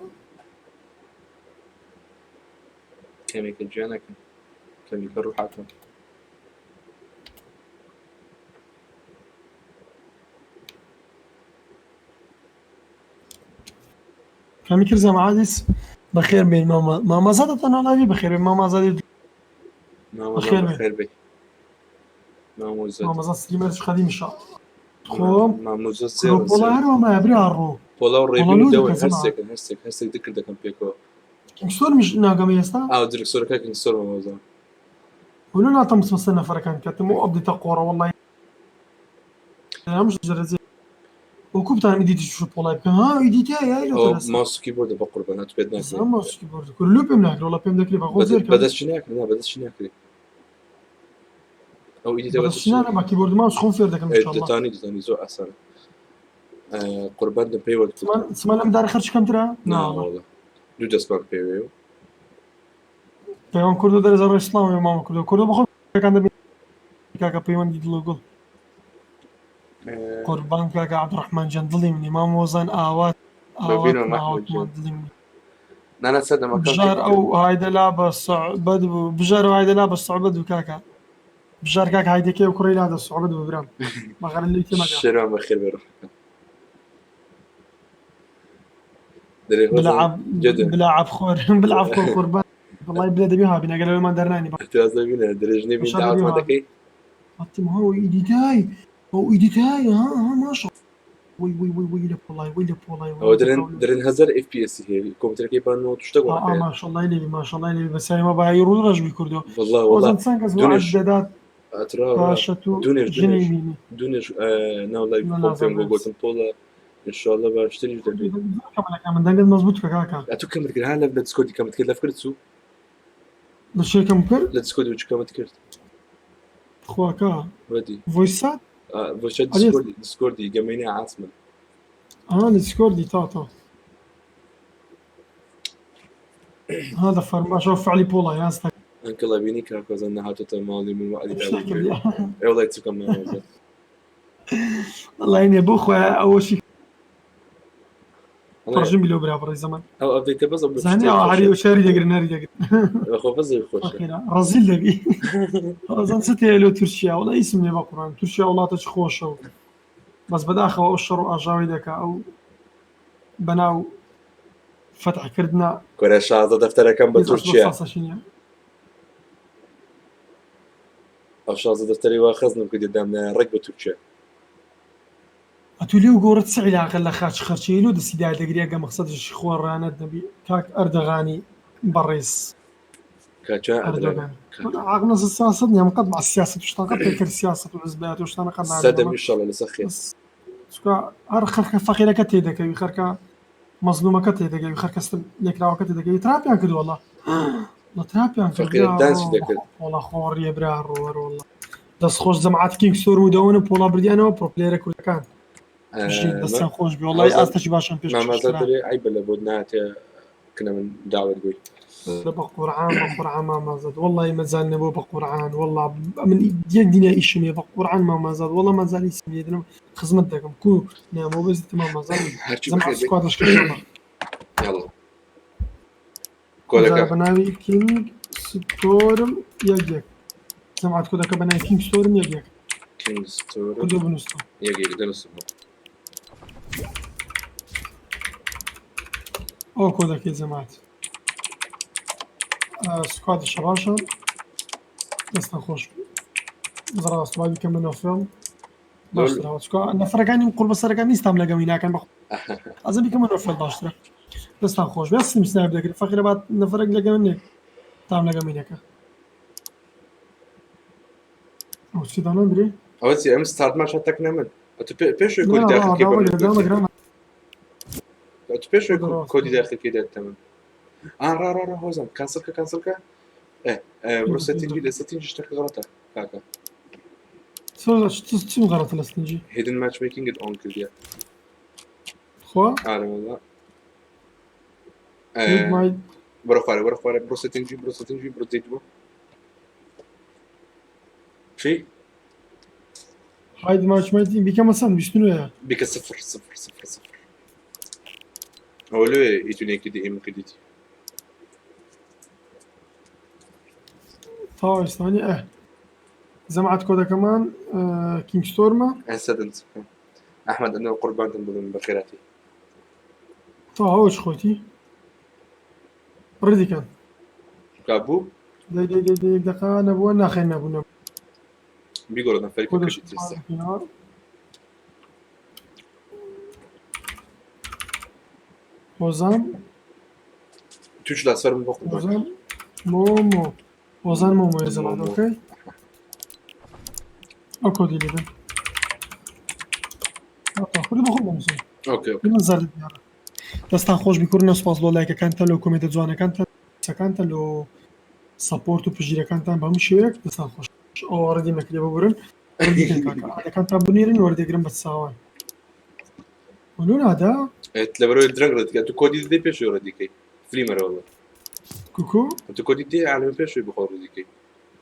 کەمێکە جوانەکە. کەمی کە ڕوحاتم. کامی کرد زەمعادیس بەخێر بێن مامە مامەزادە تەنها لاوی بەخێر بێن مامازادی مامۆزا بەخێر بێ مامۆزا مامەزا ستریمەرش قەدیم شا خۆم مامۆزا پۆڵا هەروە مایە برا ڕۆ پۆڵا و ڕێبین و دەوەن هەرسێکن هەرسێک هەرسێک دکرد دەکەم پێکەوە کینگستۆرمیش ناگەمە ئێستا ئاو درکسۆرەکە کینگستۆر مامۆزا ولو ناتەم بچمە سەر نەفەرەکان کەتم و ئەبدیتە قۆڕە وەڵی هەمش دەرەجە وەکو بتانم ئیدیتی شو پۆڵای بکەم ها ئیدیتە یای لۆ ئەو ماوس و کیبۆردە بە قوربان ئەتو پێت ناکرێ ماوس و کیبۆرد کورە لۆ پێم ناکرێ وەڵا پێم دەکرێ بە خۆ زێر کەم بەدەست ناکرێ نا بەدەست ناکرێ ئەو ئیدیتە بەدەست نا نا بە کیبۆرد ماوس خۆم فێر دەکەم ان شاء الله دەتانی دەتانی زۆر ئاسانە قوربان دەم پێی وەرگرتم سمان لەم دارە خەرج کەمترە نا وەڵا دوو دەستمان پێوێ و پەیوەند کوردۆ دەرەجە ڕێ سڵاو مامە کوردۆ کوردۆ بەخۆ کان دەبین کاکە پەیوەندی دڵ و گوڵ قوربان کاکە عەبدوڕەحمان گیان دڵی منی مام وەزان ئاوات ئاوات ئاواتمان دڵی منی نانا سەردەم بژار ئەو هایدە لا بە سعبەت بوو بژار ئەو هایدە لا بە سعبەت بوو کاکە بژار کاکە هایدەکەی و کوڕی لا دە سعبەت بوو برام بەغەرە لێی تێمەگە شێروان بەخێر بێ ڕۆحەکەم بلعب بلعب خۆر بلعب خۆر قوربان والله بلا دەبی هابین ئەگەر لەوێمان دەرنانی احتراز دەبینە درێژنێ بین داوەتمان دەکەی حتم هو ئیدیتای ئەو ئیدیتای ها ها ماشا وی وی وی وی لە پۆڵای وی لە پۆڵای ئەوە درن درن هەزار اف پی ئێس هەیە کۆمپیوتەرەکەی بان و شتە گۆڕ ماشاءالله لێ ماشاءالله لێ بەس ما بای ڕوو ڕەش بی کردو والله والله چەند کەس وعد دەدات باشە تو دونێش ژنی بینی دونێش ناو لای خۆم بۆ گوتم پۆڵە ان شاء الله باشتریش دەبی من دەنگت مەزبوط کە کاکە ئەتو کەمت کرد ها لە دیسکۆردی کەمت کرد لە فکرت چوو لە شێکم کرد لە دیسکۆردی وچ کەمت کرد خواکە ودی ڤۆیسات ڤۆیسات دیسکۆردی دیسکۆردی گەمەینە عاسمە ها دیسکۆردی تا تا هذا فەرما شو فعلی پۆڵا یاستا ئەنکڵ بینی کاکۆزان نەهاتۆتە ماڵی من وعدی ئێ وڵای چکەم مامۆزە وەڵای نیە بۆ خۆیان ئەوەشی پڕژن بی لەو برا بڕی زەمان ئەو ئەپدەیتە بەس ئەو زانی ئەو هەری و شاری دەگرن هەری دەگرن خۆ بەس خۆشە ڕەزیل دەبی ئەزان چ تێ لۆ تورکیا وڵا ئیسم نیە بە قورآن تورکیا وڵاتە چ خۆشە و بەس بەداخەوە ئەو شەڕ و ئاژاوەی دەکا ئەو بەناو فەتحکردنە کورە 16 دەفتەرەکەم بە تورکیا ئەو 16 دەفتەری وا خەزنم کردی دامنایە ڕێک بە تورکیا. ئەتوو لێو گۆڕت چ عیلاقە لە خاچ خەرچەی لۆ دەستی دادەگری ئەگە مەقسەدیشی خۆ ڕانەت نەبی کاک ئەردەغانی بەڕێز کاچا ئەردۆگان عقل سیاست نیە قەت مع سیاست و شتان قەت پێکرد سیاست و حزبیات و شتانە قەت سەدەم ئیشەڵە لەسەر خێر چونکە هەر خەرکە فەقیرەکە تێدەکەوی خەرکە مەزلومەکە تێدەگەوی خەرکە ستم لێکراوەکە تێدەگەوی تراپیان کرد وەڵا لە تراپیان کرد دانسی دەکرد وەڵا خۆڕیە برا ڕۆوەر وەڵا دەست خۆش جەماعەت کینگ سۆر و دەوەن و پۆڵا بردیانەوە پرۆپلێرە کوردەکان دەستیان خۆش بێ وەڵای ئاستەکی باشان پێش مامازا دەرێ عیبە لە بۆت ناتێ کنە من داوت گوی بە قورعان بە قورعان مامازاد وەڵی مەجال نەبوو بە قورعان وەڵا من یەک دنیا ئیشم هەیە بە قورعان مامازاد وەڵا مەجالی سم دەم خزمەت دەکەم کو نامۆ بەس مامازاد هەرچی زەمعات بەخێر بێ. سکواد لەشکر یاڵا کۆدەکە بە ناوی کینگ ستۆرم یەک یەک جەماعەت کۆدەکە بە ناوی کینگ ستۆرم یەک یەک کینگ ستۆرم کۆدە بنووسەوە یەک یەک دەنووسم ئەو کۆدەکەی جەماعەت سکواد شەباشە دەستان خۆش ڕاست با بیکەمە نۆفێڵ باشترەوە چکە نەفرەکانی قوربەسەرەکان نیستام لەگەمی ناکەن بە ئەزە بیکەمە نۆفێڵ باشترە دەستان خۆش بێ سیم سنایپ دەگرێت فەقیرە با نەفرێک لەگەم نێ تام لەگەمی نەکە ئەو چی دانان برێ ئەوە چی ئەم ستارت ماچ تەک نەمن ئەتو پێش کۆدی داخل کەی بە من ئەتو پێش کۆدی داخل کەی دەتە من ئا ڕا ڕا ڕا هۆزم کانسل کە کانسل کە بڕۆ سێتینگی لە سێتینگی شتەکە غەڵەتە کاکە چم غەڵەتە لە سێتینگی هیدن ماچ مەیکینگت ئۆن کردیە خوا ئارە وەڵا بڕۆ خوارێ بڕۆ خوارێ بڕۆ سێتینگی بڕۆ سێتینگی بڕۆ دەیت بۆ چی هاید ماچ مەیکینگ بیکەمە چەند 29 بیکە صفر صفر صفر صفر ئەوە لێ ئیتونێکی دی ئێمە کردیتی. تەواو ئێستانی ئە زەمعات کۆدەکەمان کینگستۆرمە. ئەسەدن ئەحمەد ئەنە قوربانتم بڵم بەخێراتی. تەواو ئەوش خۆتی ڕێدیکەن. کابوو؟ دەی دەی دەی دەی یەک دەقە نەبووە ناخێن نەبوو نەبوو. بیگۆڕە نەفەری کۆدەش کردی ترسە. هۆزان توش لەسەر من بۆ قوربان. هۆزان مۆمۆ هۆزان مۆمۆ یە زەمان مۆمۆ. ئۆکەی ئەو کۆدی لێ بن. خودی بۆ خۆم بنووسم. ئۆکەی ئۆکەی. من زەرد دیارە. دەستان خۆش بی کوڕنە سوپاس لۆ لایکەکانتان لۆ کۆمێنتە جوانەکانتان قسەکانتان لۆ support و پشتگیرەکانتان بە هەموو شێوەیەک دەستان خۆش ئەوە ڕەدی نەکرێ ببورن ڕەدی کەن کاکە ئادەکانتان بنێرن وەردەگرم بە چاوان ولو نادا لەبەرەوەی درەنگ ڕەدیکە تو کۆدی دەی پێشەوە ڕەدیکەی فلیمەرەوە بڵێ. کوکو تو کۆدی دێ عالەمە پێشەوەی بخۆ ڕەدیکەی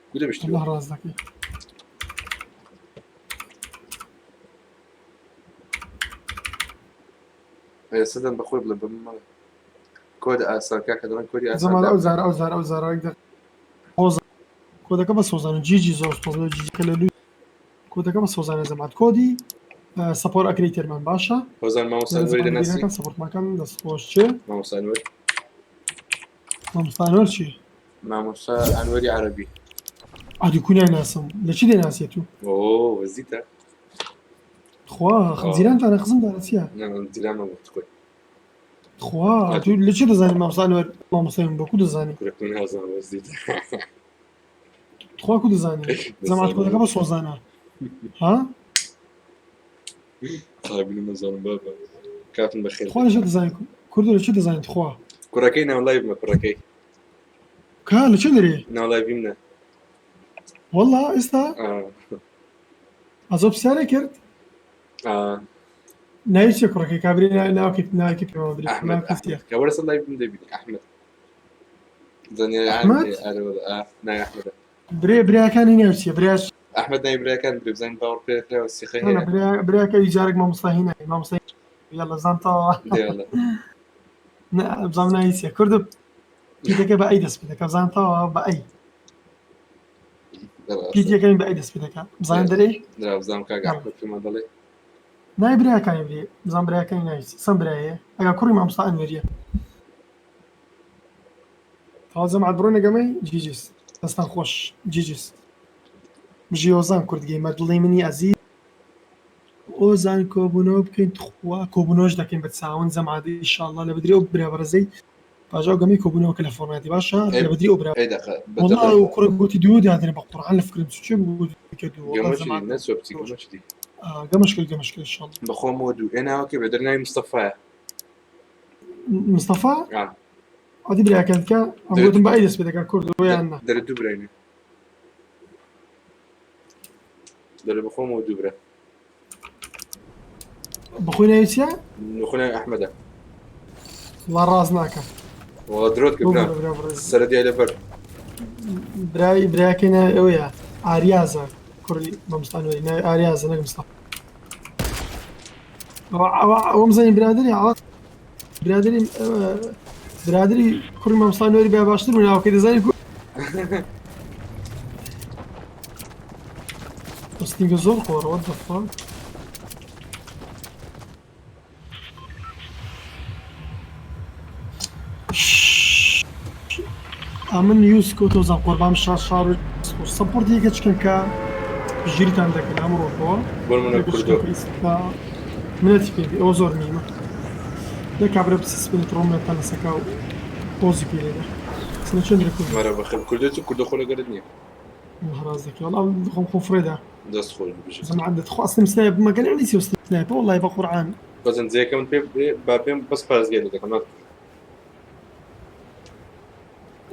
کو دەبشتی الله ڕاست دەکەی ئێستا بەخۆی بڵێ بە من مەڵێ کۆد ئاسان کاکە دەڵێن کۆدی ئاسان زەمان ئەو زارە ئەو زارە ئەو زارە یەک دەقیقە. هۆزان کۆدەکە بە سۆزان جیجی زۆر سوپاس لۆ جیجی کە لە لوو کۆدەکە بە سۆزانە زەمات کۆدی support ئەکرێی تێرمان باشە هۆزان مامۆستا لە نوری زەمان دەناسی بیرەکان support ماکەن دەست خۆش چێ مامۆستا نوری مامۆستا ئەنوەر چی مامۆستا ئەنوەری عەرەبی ئادی کونیان ناسم لە چی دەناسێت تو ئۆ وەزیتە خوا جیرانتانە خزمتانە چییە جیرانمان وەخت خۆی خوا تو لە چی دەزانی مامۆستا ئەنوەر مامۆستای من بۆ کو دەزانی کورە من نازانم وەزیتە تخوا کو دەزانی زەمات کۆدەکە بە سۆزانە ها قابل نەزانم بابا کاتم بەخێر خوا لە چی دەزانی کوردو لە چی دەزانی تخوا کوڕەکەی ناو live مە کوڕەکەی کا لە چی دەرێ ناو live ی منە والله ئێستا ئەزۆ پرسیارێ کرد ناوی چیە کوڕەکەی کابری ناوکی ناوکی پێمان بدرێ ئەحمەد ناوکی چیە کە وەرە سەر live من دەبینی ئەحمەد زانیاری ئەحمەد؟ ئەرێ وەڵا، ئا، ناوی ئەحمەدە برێ براکانی ناوی چیە براش ئەحمەد ناوی براکان برێ بزانین باوەڕ پێکراوە سیخە نا، نا، هەیە برا براکە ئەوی جارێک مامۆستا هینای مامۆستا یاڵا زان تەواوە دێ وەڵا. نا بزانم ناوی چیە کوردە پیتەکە بە ئەی دەست پێ دەکا بزانم تەواوە بە ئەی پیتەکەی بە ئەی دەست پێ دەکا بزانم دەرێ درا بزانم کاک ئەحمەد پێمان دەڵێ ناوی براکانی برێ بزانم براکانی ناوی چیە چەند برایە ئەگەر کوڕی مامۆستا ئەنوەریە تەواو جەماعەت بڕۆنە گەمەی جیجیس دەستان خۆش جیجیس بژی ئۆزان کورد گەیمەر دڵی منی ئەزیز ئۆزان کۆبوونەوە بکەین تخوا کۆبوونەوەش دەکەین بە چاون جەماعەت ئیشاڵڵا لە بدری ئەو برا بەڕێزەی پاش ئەو گەمەی کۆبوونەوە کە لە فۆرماتی باشە لە بدری ئەو برا ئەی دەقە والله ئەو کوڕە گوتی دوو دادرێ بە قورعان لە فکرم چ چێ بوو کە دوو والله گەمەچی جەماعەت نەچۆ بچی گەمەچی دی گەمەش کرد گەمەش کرد ئیشاڵڵا بەخۆمەوە دوو ئێ ناوەکەی بێ دەر ناوی مستەفایە مستەفا ئا ئەدی براکەن کە ئەم گوتم بە ئەی دەست پێ دەکا کورد یان نا دەرە دوو براینە دەرە بەخۆمەوە دوو برا بەخۆی ناوی چییە؟ بەخۆی ناوی ئەحمەدە وڵا ڕاست ناکە وەڵا درۆت کرد برا برا بەڕێز سەرە دیای لەبەر برای براکەی ناوی ئەوەیە ئاریازە کوڕی مامۆستا نوری ناوی ئاریازە نەک مستەفا ئەوە ئەوە ئەوەم زانی برادری ئەوە برادری برادری کوڕی مامۆستا نوری بە باشتر بوو ناوەکەی دەزانی کو ئەستینگە زۆر خۆڕە what the fuck ئەمن یوس کۆتۆزان قۆربام شار شار و سەپۆرت یەکە چکەن کە ژیریتان دەکەن ئەمڕۆکەوە بۆ منە کوردۆ منەتی پێ ئەوە زۆر نیمە لە کابرا بسیسپێنێت ڕۆمەتان لەسەکە و پۆزی پێ لێدە سنە چۆن لە کورد مەرە بەخێر کوردۆ چ کوردۆ خۆ لەگەرت نییە هەراز دەکەی وەڵام خۆم خۆم فڕێدا دەست خۆش بژی زەمان دەتخوا ئەسلم سنایپ مەگەر علی سێ سنایپ وەڵای بە قورعان بەزن جێیەکە من پێ با پێم بەس پارێزگای لێ دەکەم نات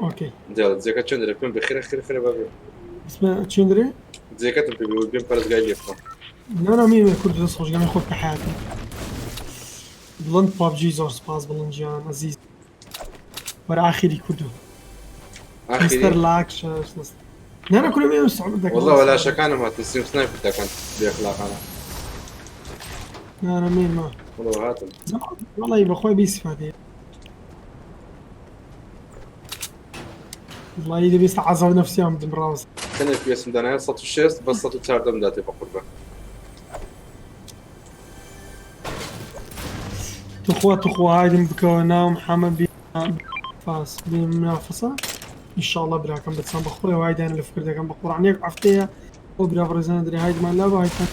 ئۆکەی جا جێکە چۆن دەرێ پێم بێ خێرە خێرە خێرە با بێم بسمە چێن درێ جێکەتم پێ بێ بێم پارێزگای لێ بکەم نا نا میم کورد دەست خۆش گەمەی خۆت بە حیاتی بڵند پابجی زۆر سپاس بڵند گیان ئەزیز وەرە ئاخیری کوردو مستەر ئاخیری لاک شەش دەست نا نا کورە میم سعود دەکەم والله ولا شەکانم هاتن سیم سنایپر دەکەن بێ ئەخلاقانە نا نا میم ما والله هاتم والله بەخۆی بی استفادەیە. وڵی دەبێست عذاب نفسیان بدم ڕاست. تەنێ پێسم دانایە 160 بە 114 داتێ بە قوربان. تخوا تخوا هایدم بکەوە ناوم حەمە بی فاس بی منافسە ئینشاءڵڵا براکەم بچم بە خۆی هایدان لە فکر دەکەم بە قورعان یەک هەفتەیە ئەو برا بەڕێزانە درێ هایدمان لا بە هایدمان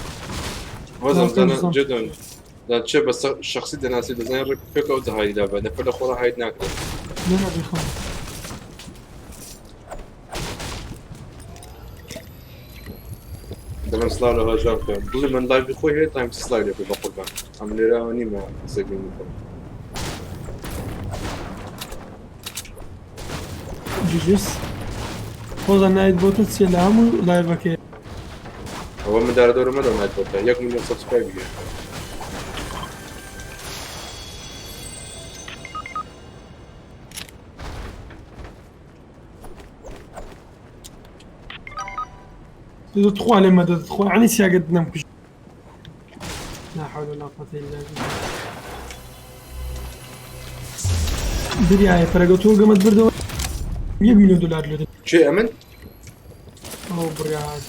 هۆزان براکەم دانا بزانم. جدن دا چێ بە شخصی دەناسی دەزانین ڕێک پێک ئەو دەهایدا بە نەفەر لە خۆڕا هاید ناکرێت. نە بێخەم. دەڵێم سڵاو لە هۆژان بکەم دڵی من لایڤی خۆی هەیە تایم سڵاو لێ بکە بە قوربان ئەم لێرەوە نیمە قسەی بکەم. جوجس خۆزان نایت بۆتە چیە لە هەموو لایڤەکەی. ئەوە من دارە دەورە مەدەم نایت بۆتە 1 میلیۆن subscribe هەیە. تخوا لێ مەدە تخوا عنی سیاگەت نەمکوژ. لا حول ولا قوة إلا بالله. دریایە پەرەگە تۆ گەمەت بردەوە 1 میلیۆن دلار لێ دەدەن. چێ ئەمن؟ ئەو بڕیار.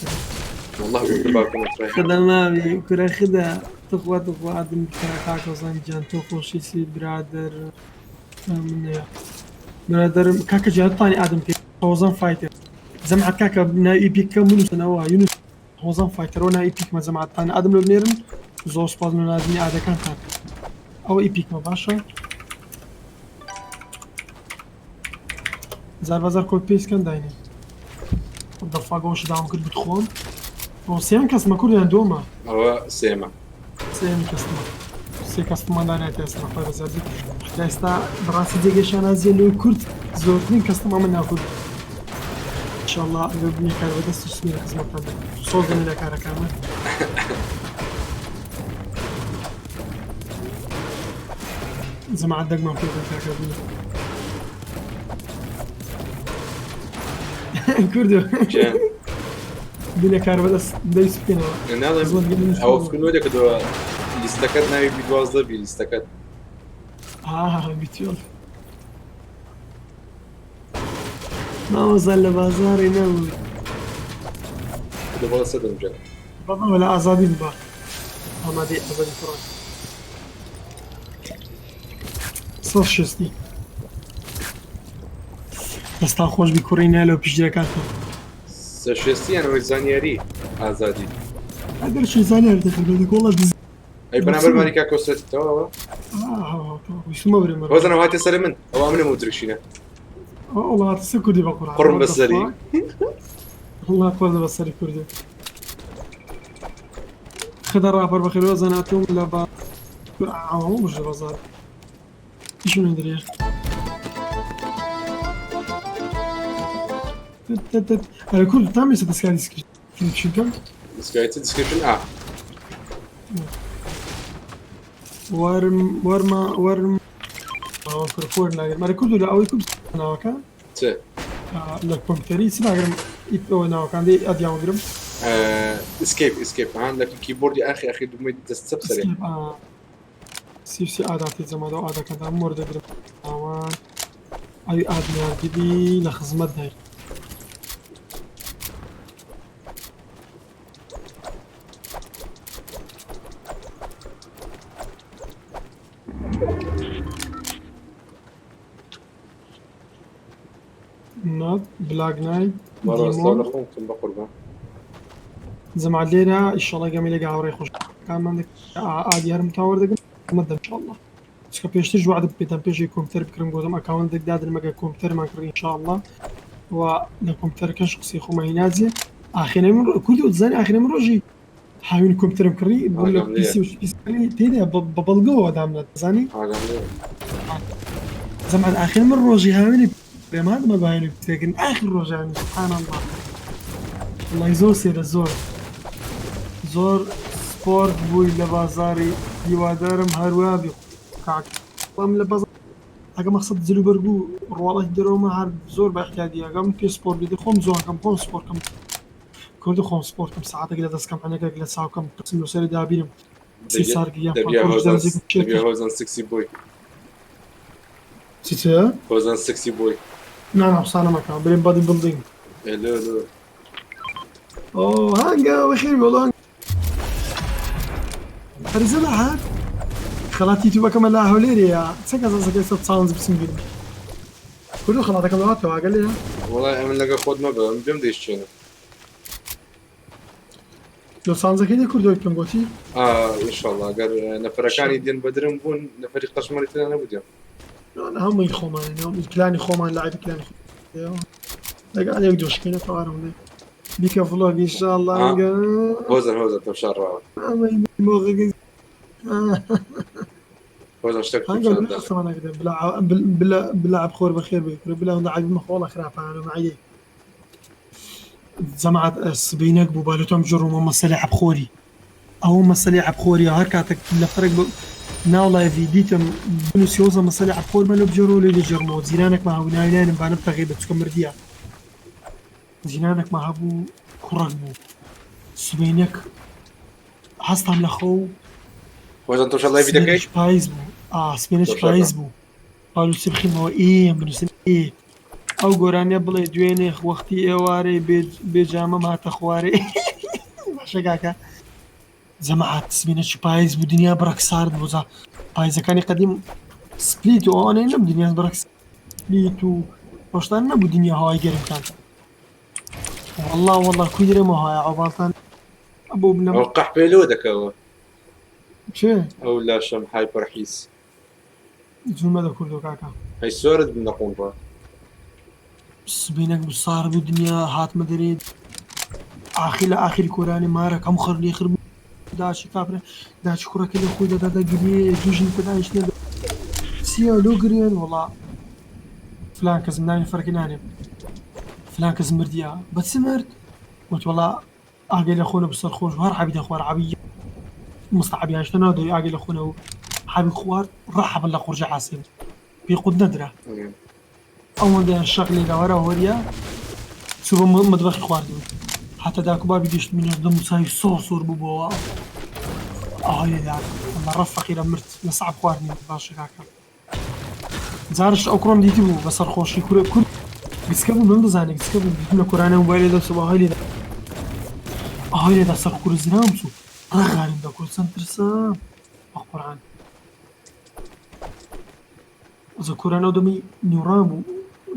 والله بکە باکەم ترای. خدا ماوی کورە خدا تخوا تخوا ئادم بکە کاکە زان گیان تۆ خۆشیسی برادەر منەیە برادەرم کاکە گیان تانی ئادم پێ هۆزان فایتەر جەماعەت کاکە ناوی پیکە منوسنەوە یونس هۆزان فایتەرەوە ناوی پیکمە جەماعەتان ئادم لۆ بنێرن زۆر سوپاس لۆ ناردنی ئادەکانتان ئەوە ئی پیکمە باشە زار بەزار کۆی پێسکەن داینێ دەفاگەوەش داوام کرد بتخۆم ئەوە سێیان کەسمە کوردیان دووەمە ئەوە سێمە سێیەم کەسمە سێ کەسمان دانایە ئێستا خۆی بەزادی تا ئێستا بەڕاستی جێگەی شانازیە لۆی کورد زۆرترین کەستم ئەمە ناکورد ئینشاءڵڵا ئەگەر بووینە کار بەدەست و سمێ لە خزمەتتان دەکەم سۆز دەنێ لە کارەکانمان جەماعەت دەنگمان پێ بن کاکە بوونە کوردۆ چێ بینە کار بەدەست دەویست بکەنەوە ناڵێم خزمەت گەلم ئەوە فکر دەکردەوە لیستەکەت ناوی بی 12 بی لیستەکەت. آه بیتیۆل مامۆستا لە بازاڕی نەبوو. دەبڵە سەدەم جار. بابا ولا ئازادی ببا ئامادەی ئازادی کوڕان سەد شستی دەستان خۆش بی کوڕی نالەوە پشتگیرەکانتان. سە شێستی یان ئەوەی زانیاری ئازادی. ئەگەر شی زانیاری دەخەر گۆڵە دز ئەی بەرامبەر ماری کاکۆ سەتی تەواوە. ویستمە برێ مەرە. هۆزان ئەوە هاتە سەر من ئەوە ئەمنم و درکشینە. وەڵا هاتە سەر کوردی بە قورعان. قوڕم بەسەری. وەڵا قوڕ بەسەری کوردی. خدا ڕاپەر بەخێر وەزان هاتووم لە با ئەوە مژە بازار. ئیشم نەدرێ. ئەرە کورد تام ئێستا دەستکاری description کەم؟ دەستکاری چ description ئا. وەرم وەرمە وەرم ئەوە فرخۆر ناگرم ئەرە کورد لە ئەوەی کورد ناوەکە چ لە کۆمپیوتەری چ ناگرم ئەوە ناوەکان دێ ئەدیاوەگرم escape escape هان لە کیبۆردی ئاخی ئاخی دومەی دەست چەپ سەرێ. سی و سی ئاداتی جەمادە و ئادەکەدا وەردەگرم ناوان ئەوی ئادنیاردیبی لە خزمەت دای. نات بلاک نایت مەڕۆ سڵاو دیمۆن لە خۆم بکەم بە قوربان. جەماعەت لێرە ئیشەڵڵا گەمەی لەگە هاوڕێی خۆشەکانمان ئادی هەرم تا وەردەگرم خزمەت دەم ئینشاءڵڵا. چونکە پێشترش وعدم پێدام پێشەوەی کۆمپیوتەر بکڕم گوتم ئەکاونتێک دادنم ئەگەر کۆمپیوتەرمان کڕی ئینشاءڵڵا و لە کۆمپیوتەرەکەش قسەی خۆمان هیناجێ ئاخێنە من کوردی دزانی ئاخێنە من ڕۆژی هاوین کۆمپیوتەرم کڕی بوو لە ئاگام لێیە. پیسی و پیسی تێدا بە بەڵگەوە دامنا دەزانی ئاگام لێیە. زەمان ئاخر من ڕۆژی هاوینی پێمادمە باینی پێکردن ئاخر ڕۆژانی سبحان الله وڵی زۆر سێرە زۆر زۆر سپۆرت بووی لە بازاری هیوادارم هەروە بی کاک بەڵام لە بازار ئەگە مەقسەد جل و بەرگ و ڕواڵەتی دەرەوەمە هەر زۆر بە احتیادی ئەگەم پێ سپۆرت بێت خۆم جوانکەم خۆم سپۆرتکەم کوردی خۆم سپۆرتکەم ساعتێک لە دەستکەم عەنەکێک لە چاوکەم قسم لەسەری دابینم سێ سارگیان دەبیا پاکۆش هۆزان دەرەجێک دەبیا شێت هۆزان سکسی بۆی. چی چ هۆزان سکسی بۆی. نا نا قسانە مەکە برێن body building. ئێ لۆ لۆ. ئۆ هەنگە بەخێر بێ وەڵا هەرزە لە هات خەڵاتی یوتیوبەکەمە لە هەولێرەیە چەند کەس ئەسەکە ئێستا challenge بچم بینم کوردو خەڵاتەکەم لەواتەوە ئاگە لێیە. وەڵای ئەمن لەگە خۆت مەبە ئەمن بێم دەیشچێنم. لۆ challenge ەکەی دێ کوردۆی پێم گۆتی. ئا ئینشەڵا گەر نەفەرەکانی دێن بەدرم بوون نەفەری قەشمەری تێدا نەبوو دێم. هەمووی خۆمان clan ی خۆمان لە عیب clan ی لەگەڵ یەک دۆشکینە تەوارم لێ بیکە vlog ئینشاءاللە هۆزەر هۆزەر تەمشا ڕاوە هۆزەر شتێک بلا بخۆر بەخێر بێ بلا عیب مەخۆڵە خراپانە معیە جەماعەت سبەینەک بوو با لەتۆم جڕومە مەسەلەی عەبخۆری ئەوە مەسەلەی عەبخۆریە هەر کاتێک لە فەرق بە ناو لایڤی دیتم بنووسی وەزە مەسەلەی عەبخۆر مە لۆ بجێڕەوە لێ لێجێڕمەوە جیرانێکمان هەبوو ناوی ناینم با نەبتە غیبەت چونکە مردیە جیرانێکمان هەبوو کوڕەک بوو سبەینەک هەستام لە خەو وەزان تۆشە live ی دەکەی سبەینێکی پاییز بوو ئا سبەینێکی پاییز بوو با نووسی بخینمەوە ئێ بنووسن ئێ ئەو گۆرانیە بڵێ دوێنێ وەختی ئێوارێ بێ جامەم هاتە خوارێ باشە کاکە جەماعەت سبینەکی پاییز بوو دنیا بڕەک سارد بوو جا پاییزەکانی قەدیم split و ئەوانەی نەبوو دنیا بڕەک split و ڕۆشتان نەبوو دنیا هەوای گەرم کاکە والله والله کوی درێمە هەوای عۆباڵتان بۆ بنەم ئەو قەحپێ لۆ دەکەوە چێ ئەو لاشەم هایپەر حیز جومە دە کوردۆ کاکە. ئەی سۆرت بم لە قومڕە. سبینەک بوو سار بوو دنیا هاتمە دەرێ ئاخی لە ئاخری کۆرانی مارەک هەموو خەر لێ خر بوو داچی کافرە داچی کوڕەکە لە خۆی دەدا دەگرێ دوو ژن کە دانیشتنە چییە لۆ گرێن وەڵا فلان کەس ناوی فەرقی نانێم فلان کەس مردیە بە چ مرد وت وەڵا ئاگەی لە خۆ نەبوو سەرخۆش بوو هەر حەبی دەخوارد حەبی مستەحەبی هەشتا نادەوی ئاگەی لە خۆ نەبوو حەبی خوارد ڕەحەبە لە قورجە عاسێ بوو پێی قوت نەدرا ئەوەندەیان شەق لێدا وەرە هۆریە چوو بە مەدبەخی خواردن حتا داک و بابی گەشت منیش دەم و چاوی سۆر سۆر بوو بۆوە ئاوای لێدا لە ڕەف فەقیرە مرد لە سەعب خواردنی باشە کاکە جارش ئەو کوڕەم دیتبوو بە سەرخۆشی کورە کورد گچکە بوو نەمدەزانی گچکە بوو دیتم لە کۆرانە موبایلێ دەست و ئاوای لێدا ئاوای لێدا سەر کورە زراوم چوو ڕاغاریم دە کورە چەند ترسام بە قورعان ئەزە کۆرانە و دەمی نیوڕان بوو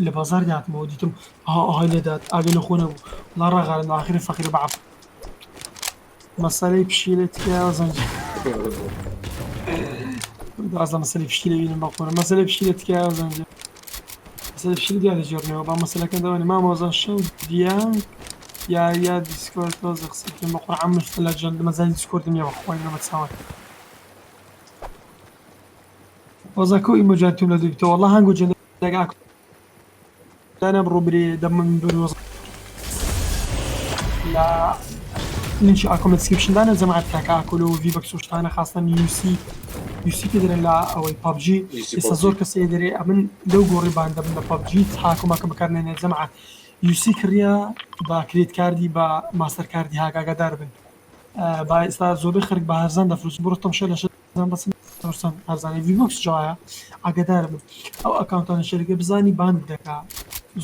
لە بازار داتمەوە دیتم ئاوای لێدات ئاگەی لە خۆ نەبوو وەڵا ڕاغارم ئاخری فەقیرە بە عەفو مەسەلەی پشیلە تکایە زەنجیر واز لە مەسەلەی پشیلە بینم بەخۆرە مەسەلەی پشیلە تکایە زەنجیر مەسەلەی پشیلە دیارە جێڕنەوە با مەسەلەکە دەوانێ مامۆزا شەو دیان یا یا دیسکۆرد تۆزە قسە بکەین بە قورعان من لە جەند مەزانی دیسکۆردم نییە بەخوای منە بەچاوان وەزا کو ئیمۆجان توم لە دووبتەوە وەڵا هەنگو جەند لەگا دانا بڕۆ برێ دەمم بروز لە لینکی ئاکۆم لە description دانە جەماعەت کاکە ئاکۆ لۆ ڤی بەکس و شتانە خاستەن UC UC پێ دەرێن لە ئەوەی PUBG ئێستا زۆر کەس ئێ دەرێ ئەمن لەو گۆڕی باندە بن لە PUBG هاکۆماکە بەکارنێنێ جەماعەت UC کڕیە بە credit card ی بە ماستەر کاردی هاک ئاگادار بن با ئێستا زۆربەی خەرک بە هەرزان دەفرۆشن بڕۆ تەمشای لە شەزان بەسن دەفرۆشن هەرزانی ڤی بەکس جوایە ئاگادار بن ئەو ئەکاونتانە شەرکە بزانی باند دەکا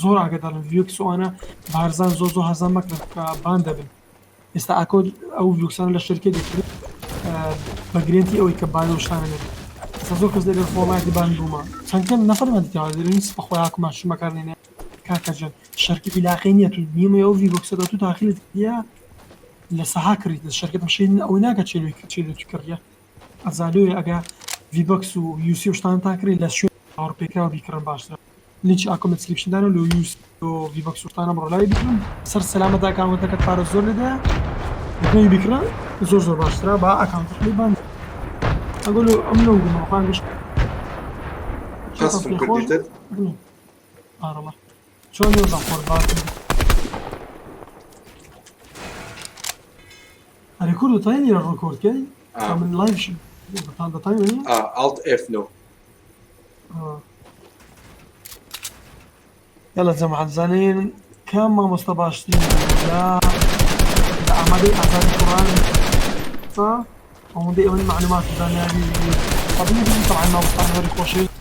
زۆر ئاگادارن ڤی بەکس ئەوانە بە هەرزان زۆر زۆر هەرزان مەکرن کە باند دەبن ئێستا ئاکۆ ئەو ڤی بەکسانە لە شەرکە دەکرێت بە گرێنتی ئەوەی کە باند و شتانە نەبێت ئێستا زۆر کەس لێرە فۆڵایەتی باند بوومە چەند کەم نەفەرمان دیتەوە دەرێن بەخۆی هاکومان شمەکارنێنێ کاکە جان شەرکە عیلاقەی نییە تو نیمە ئەو ڤی بەکسەدا تو داخلت کردیە لە سەها کڕیت لە شەرکەتم شەی ئەوەی ناکە چێلوی چێلوی تو کڕیە ئەزالۆیە ئەگە ڤی بەکس و UC و شتانتان کڕی لە شوێن باوەڕپێکراو بیکڕن باشترە لینکی ئاکۆم لە description دانە لۆ UC لۆ ڤی بەکس و شتانە بڕۆ لای بیکڕن سەر سەلامەت ئەکاونتەکەت پارە زۆر لێدایە لەکوێ بیکڕە زۆر زۆر باشترە با ئەکاونتەکەی بان ئەگۆ لۆ ئەم لەو گومە خۆیان گشت قەسفم کردیتت ئارەڵا چۆن وەزع خۆر باش ئەرێ کورد دەتوانین لێرە ڕکۆرد کەی من live دەتوانین Alt F نۆ. یاڵا جەماعەت زانین کام مامۆستا باشترین لە لە ئامادەی ئازادی کوڕان ئەوەندەی ئەوەی معلومات و زانیاری طبیعی طبعا مامۆستا هەری خۆشەویست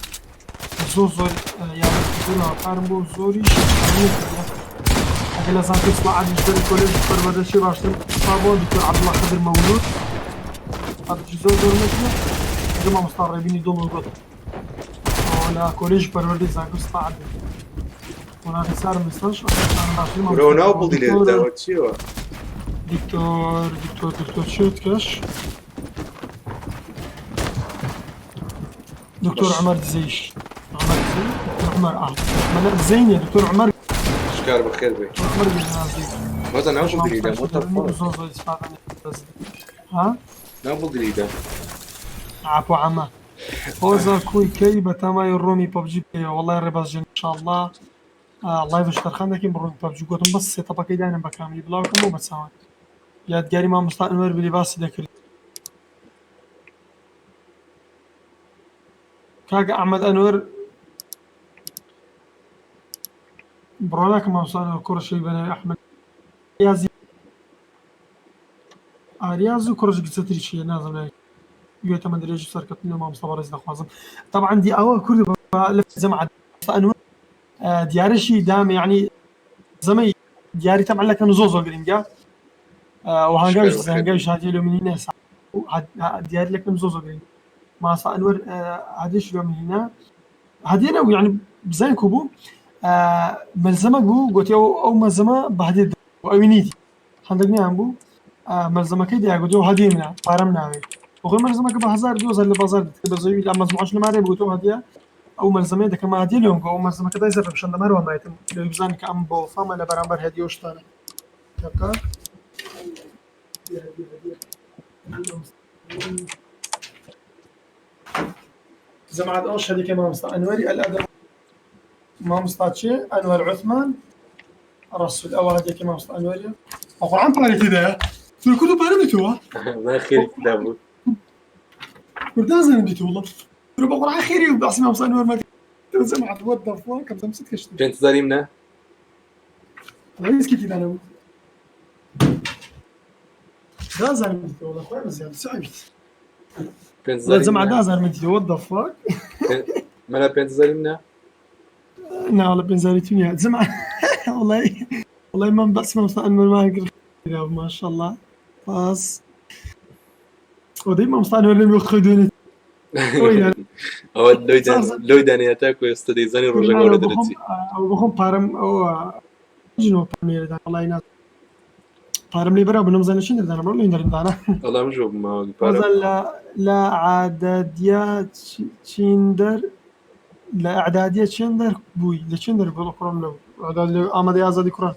زۆر زۆر یارمەتی. زۆر هاوکارم بۆ زۆریش ئەهمیەتی هەیە. ئەگەر لە زانکۆی سڵاعەدیش دەری کۆلێژی پەروەردە چێ باشتر مامۆستا بۆ دکتۆر عەبدوڵا خدر مەولود قەدری زۆر زۆر مەزنە ئەگەر مامۆستا ڕێبینی دڵ و گوڵ ئەوە لە کۆلێژی پەروەردەی زانکۆی سڵاعەدین قۆناغی سارم ئێستاش ئەتوانم باشتر کورە مامۆستا ناو بۆ بڵدی لێ دکتۆر داوە چیەوە؟ دکتۆر دکتۆر دکتۆر چێت کەش دکتۆر بەش عمر دزەیش عمر دزەی دکتۆر عمر ئا مەلا دزەی نییە دکتۆر عمر شکار بەخێر بێ دکتۆر عمر بێنازی مەزە ناو باش بڵدی مامۆستای لێدام what the شەدەرنی و fuck زۆر زۆر ئیسفادە بەس ها ناو بڵدی لێدام عفو عەمە هۆزە کوی کەی بەتەمای ڕۆمی پەبجی بکەیەوە وەڵای ڕێباز جان انشاءاللە ڵایڤش تەرخان دەکەین بە ڕۆمی پەبجی گۆتم بەس سێتەپەکەی دانێم بە کاملی بڵاوکەمەوە بە چاوان یادگاری مامۆستا ئەنوەر بلی باسی دەکرد کاکە ئەحمەد ئەنوەر بڕوا ناکەم مامۆستا ئەنوەر کوڕشی بە ناوی ئەحمەد یازی ئاریاز و کوڕش گچەتری چیە نازم ناوی گوێ تەمەن درێژ و سەرکەوتن لە مامۆستا بەڕێز دەخوازم طبعا دی ئەوە کورد لە جەماعەت ئەنوەر دیارشی دام یعنی زەمەی دیاری تەبعا لەکەم زۆر زۆر گرنگە و هەنگاویش شکار بەخێر بێ هەنگاویش هاتیە لۆ منی نەسا دیاری لەکەم زۆر زۆر گرنگ ماسا ئەنوەر هەدیش لۆ منی هەدیە نەبوو یعنی بزانین کو بوو مەلزەمەک بوو گوتی ئەو مەلزەمە بە هەدیە ئەوی نیتی هەندێک نیان بوو مەلزەمەکەی دیا گوتی ئەو هەدیە منە پارەم ناوێ بەخۆی مەلزەمەکە بە 1000 2000 لە بازار دەکرد بە زەوی لە مەجموعەش لەمارێ بگوتەوە هەدیە ئەو مەلزەمەیە دەکەم هەدیە لۆم ئەو مەلزەمەکە دای زەرب شەن لەمار وامایتم لەوی بزانن کە ئەم بۆ فامە لە بەرامبەر هەدیە و شتانە دەکا هەدیە هەدیە جەماعەت ئەو شەریکە مامۆستا ئەنوەری ئەلئەدەب مامۆستا چێ ئەنوەر عوسمان ڕەسول ئەوە هەدیەکەی مامۆستا ئەنوەریە قورئان پارەی تێدایە تۆ کورد پارە دیتەوە وەڵای خێری تێدا بوو کورد نازانم دیتەوە وەڵا تۆ بە قورئان خێری و بەعسی مامۆستا ئەنوەر مەکە جەماعەت what the fuck کەم زەم چت کەشت پێنج هەزاریم نا وەڵا هیچ کێکی دانەبوو نازانم دیتەوە وەڵا خۆی بەزیان چ عەبیت پێنج وەڵا هەزاریم جەماعەت نا نازانم دیتەوە what the fuck مەلا پێنج هەزاریم نا نا والله پێنجاری تو نییە جمع والله والله من بەس مامۆستا ئەنوەر ما کرد ما شاء الله باس ودەی مامۆستا ئەنوەر لەم وەخت خۆی دوێنێ ئەوە لۆی دان لۆی دانێ هەتاکو ئێستا دەیزانی ڕۆژەکە وەرە دەرەچی ئەو بخۆم پارەم ئەوە جنۆ پامێرەدان وڵی نا پارەم لێ بەرا بنم زانە چی دەردانە بڕۆ لێ دەردانە ئەڵام ژۆ بماوە پارە لە لە عادەدیە چیندەر لە ئەعدادیە چێن دەر بووی لە چێن دەر بوو کوڕم لە ئەعداد لە ئامادەی ئازادی کوڕان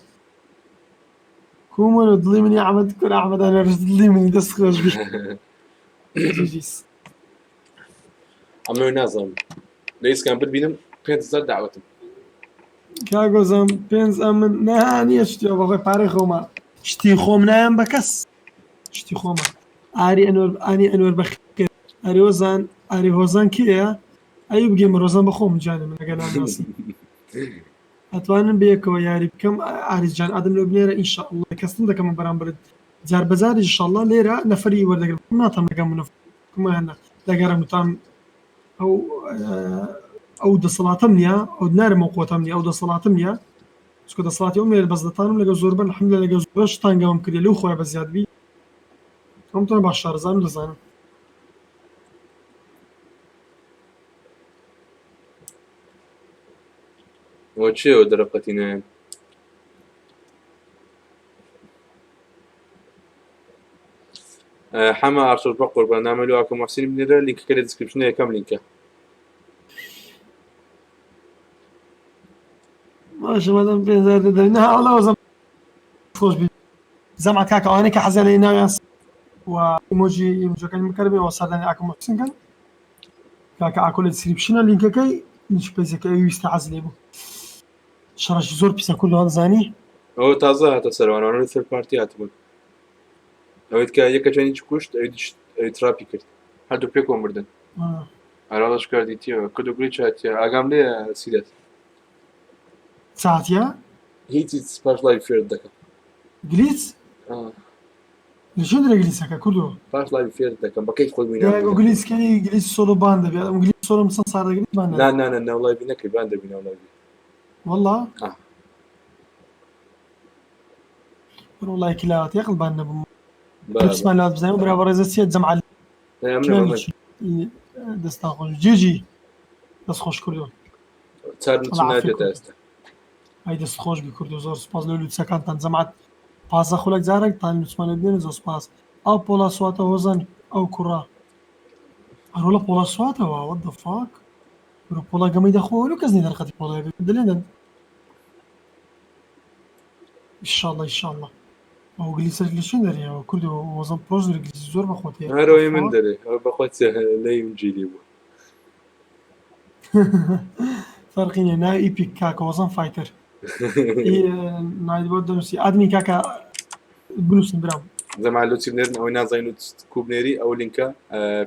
کومەرە دڵی منی ئەحمەد کورە ئەحمەد ئەنوەرش دڵی منی دەست خۆش بی جیجیس ئەمە نازانم لە ئیسکان ببینم 5000 داوەتم کاگۆزم پێنج ئەمن نا نییە شتی بەخۆی پارەی خۆمە شتی خۆم نایەم بە کەس شتی خۆمە ئاری ئەنوەر ئانی ئەنوەر بەخێر ئاری هۆزان ئاری هۆزان کێیە ئەیوب گەیمەر هۆزان بەخۆم جانە من ئەگەر نامناسی ئەتوانم بەیەکەوە یاری بکەم ئاریس جان ئادم لۆ بنێرە ئینشاءاللە کەستم دەکەمە بەرامبەرت جار بەجار ئینشاءاللە لێرە نەفەری وەردەگرم ناتەم لەگەم نەفەرمانە لەگەرم تام ئەو ئەو دەسەڵاتم نییە ئەو نارم و قوتم نییە ئەو دەسەڵاتم نییە چکە دەسەڵاتی ئەو مێر بەس دەتانم لەگە زۆربەن الحمدلله لەگە زۆر شتانگەوم کردی لەو خۆی بە زیاد بی ئەم تۆ باش شارەزانم دەزانم ئەوە چیەوە دەرەقەتی نایەن حەمە ئارسۆش بە قوربان نامە لۆ ئاکۆ محسین بنێرە لینکەکە لە description ە یەکەم لینکە باشە مادەم پێزار دەدەن نا وەڵا وەزم خۆش بی زەمع کاکە ئەوانەی کە حەزیان لێ ناویان و ئیمۆجی ئیمۆجەکانی بکەربێ سەردانی ئاکۆ محسین کەن کاکە ئاکۆ لە description ە لینکەکەی لینکی پەیجەکە ئەوی ویستە حەز لێ بوو شەڕەشی زۆر پیسە کوردوان زانی ئەوە تازە هاتە سەروانەوە لەسەر پارتی هاتبوون ئەوەی کە یەکە چەنی کوشت ئەوی تراپی کرد هەردوو پێکەوە مردن ئەراڵش کردی تیەوە کردو گولی چاتیە ئاگام لێ سیرەت چاتیە هیچ پاش لای فێرت دەکەم گلیچ لە چێ درە گلیسەکە کوردۆ پاش لای فێرت دەکەم بەکەی خۆی بووی گلیسکەی گلیس سۆلۆ بان دەبێت ئەم گلیس سۆلۆم چەند سار دەگریت بان نا نا نا ناو لایڤی نەکەی بان دەبی ناو لایڤی. والله وڵای کلاوات یەقڵبان نەبووم لوتسمان لات بزانم برا بەڕێزە چیە جەمعە دەستان خۆش جێجی دەست خۆش کردو ئێستا ئەی دەست خۆش بی کوردو زۆر سپاس لە لوتسەکانتان جەماعەت 15 خولەک جارێک تان لوتسمان لێ بێنن زۆر سپاس ئەو پۆڵا سواتە هۆزان ئەو کوڕە ئەرۆ لە پۆڵا سواتەوە what the fuck برو پۆڵا گەمەی دەخۆ لو کەس نیە دەرقەتی پۆڵای بێ دلێنن ئیشاڵڵا ئیشاڵڵا ئەو گلیسەر لە چێن دەرێەوە کورد وەزم پرۆژ گلیسی زۆر بەخۆت هەرەوەی من دەرێ ئەو بەخۆت لەیم جیلی بوو فەرقی نیە ناوی ئیپیک کاکە وەزم فایتەر ناوی بۆ دەنووسی ئادمی کاکە بنووسن برام. زەمان لوتسی بنێرن ئەوەی نازانین لوتس کو بنێری ئەو لینکە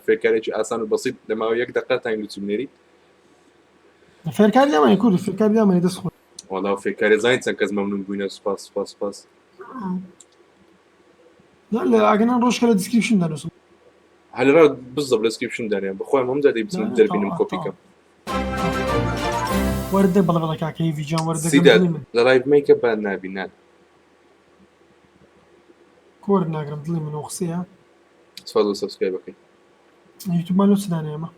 فێرکارێکی ئاسان و بەسیط لە ماوەی یەک دقە تاین لوتسی بنێری. فێرکاری دامانی کورد فێرکاری دامانی دەست خۆش. وەڵا فێرکاری زانین چەند کەس مەمنون بووینە سوپاس سوپاس سوپاس. لا لە ئەگەنا ڕۆژکە لە description دەنووسم. هەر لە بزەب لە description دانێ بەخۆم هەم جادەی بچم دەربینم کۆپی کەم. وەردە بەڵێ بەڵێ کاکە هیڤی جان وەردە سیداد لە live مەیکە با نابینان. کۆر ناگرم دڵی من و قسەیە. سوپاس بۆ subscribe ەکەی. یوتیوبمان لۆ چ دانێ ئێمە؟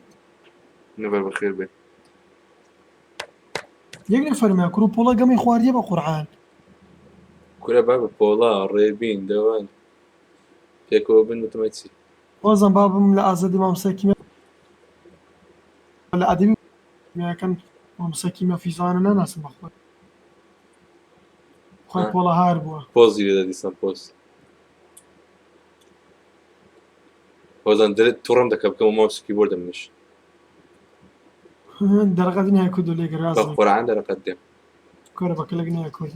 نەبەر بەخێر بێ. یەک نەفەرمە کورو پۆڵا گەمەی خواردیە بە قورعان. کورە بابە پۆڵا ڕێبین دەوان پێکەوە بن وتمە چی. وازم بابم لە ئازادی مامۆستای کیمیا لە ئەدەبی کیمیاکەن مامۆستای کیمیا فیزانە ناناسم بەخۆی خۆی پۆڵا هار بووە. پۆزی لێدا دیسان پۆز. هۆزان درێت توڕەم دەکە بکەمە ماوس و کیبۆردە منیش. دەرەقەت نییە کوردو لێ گەراز بە قورعان دەرەقەت دێم. کورە بە کلک نییە کورد.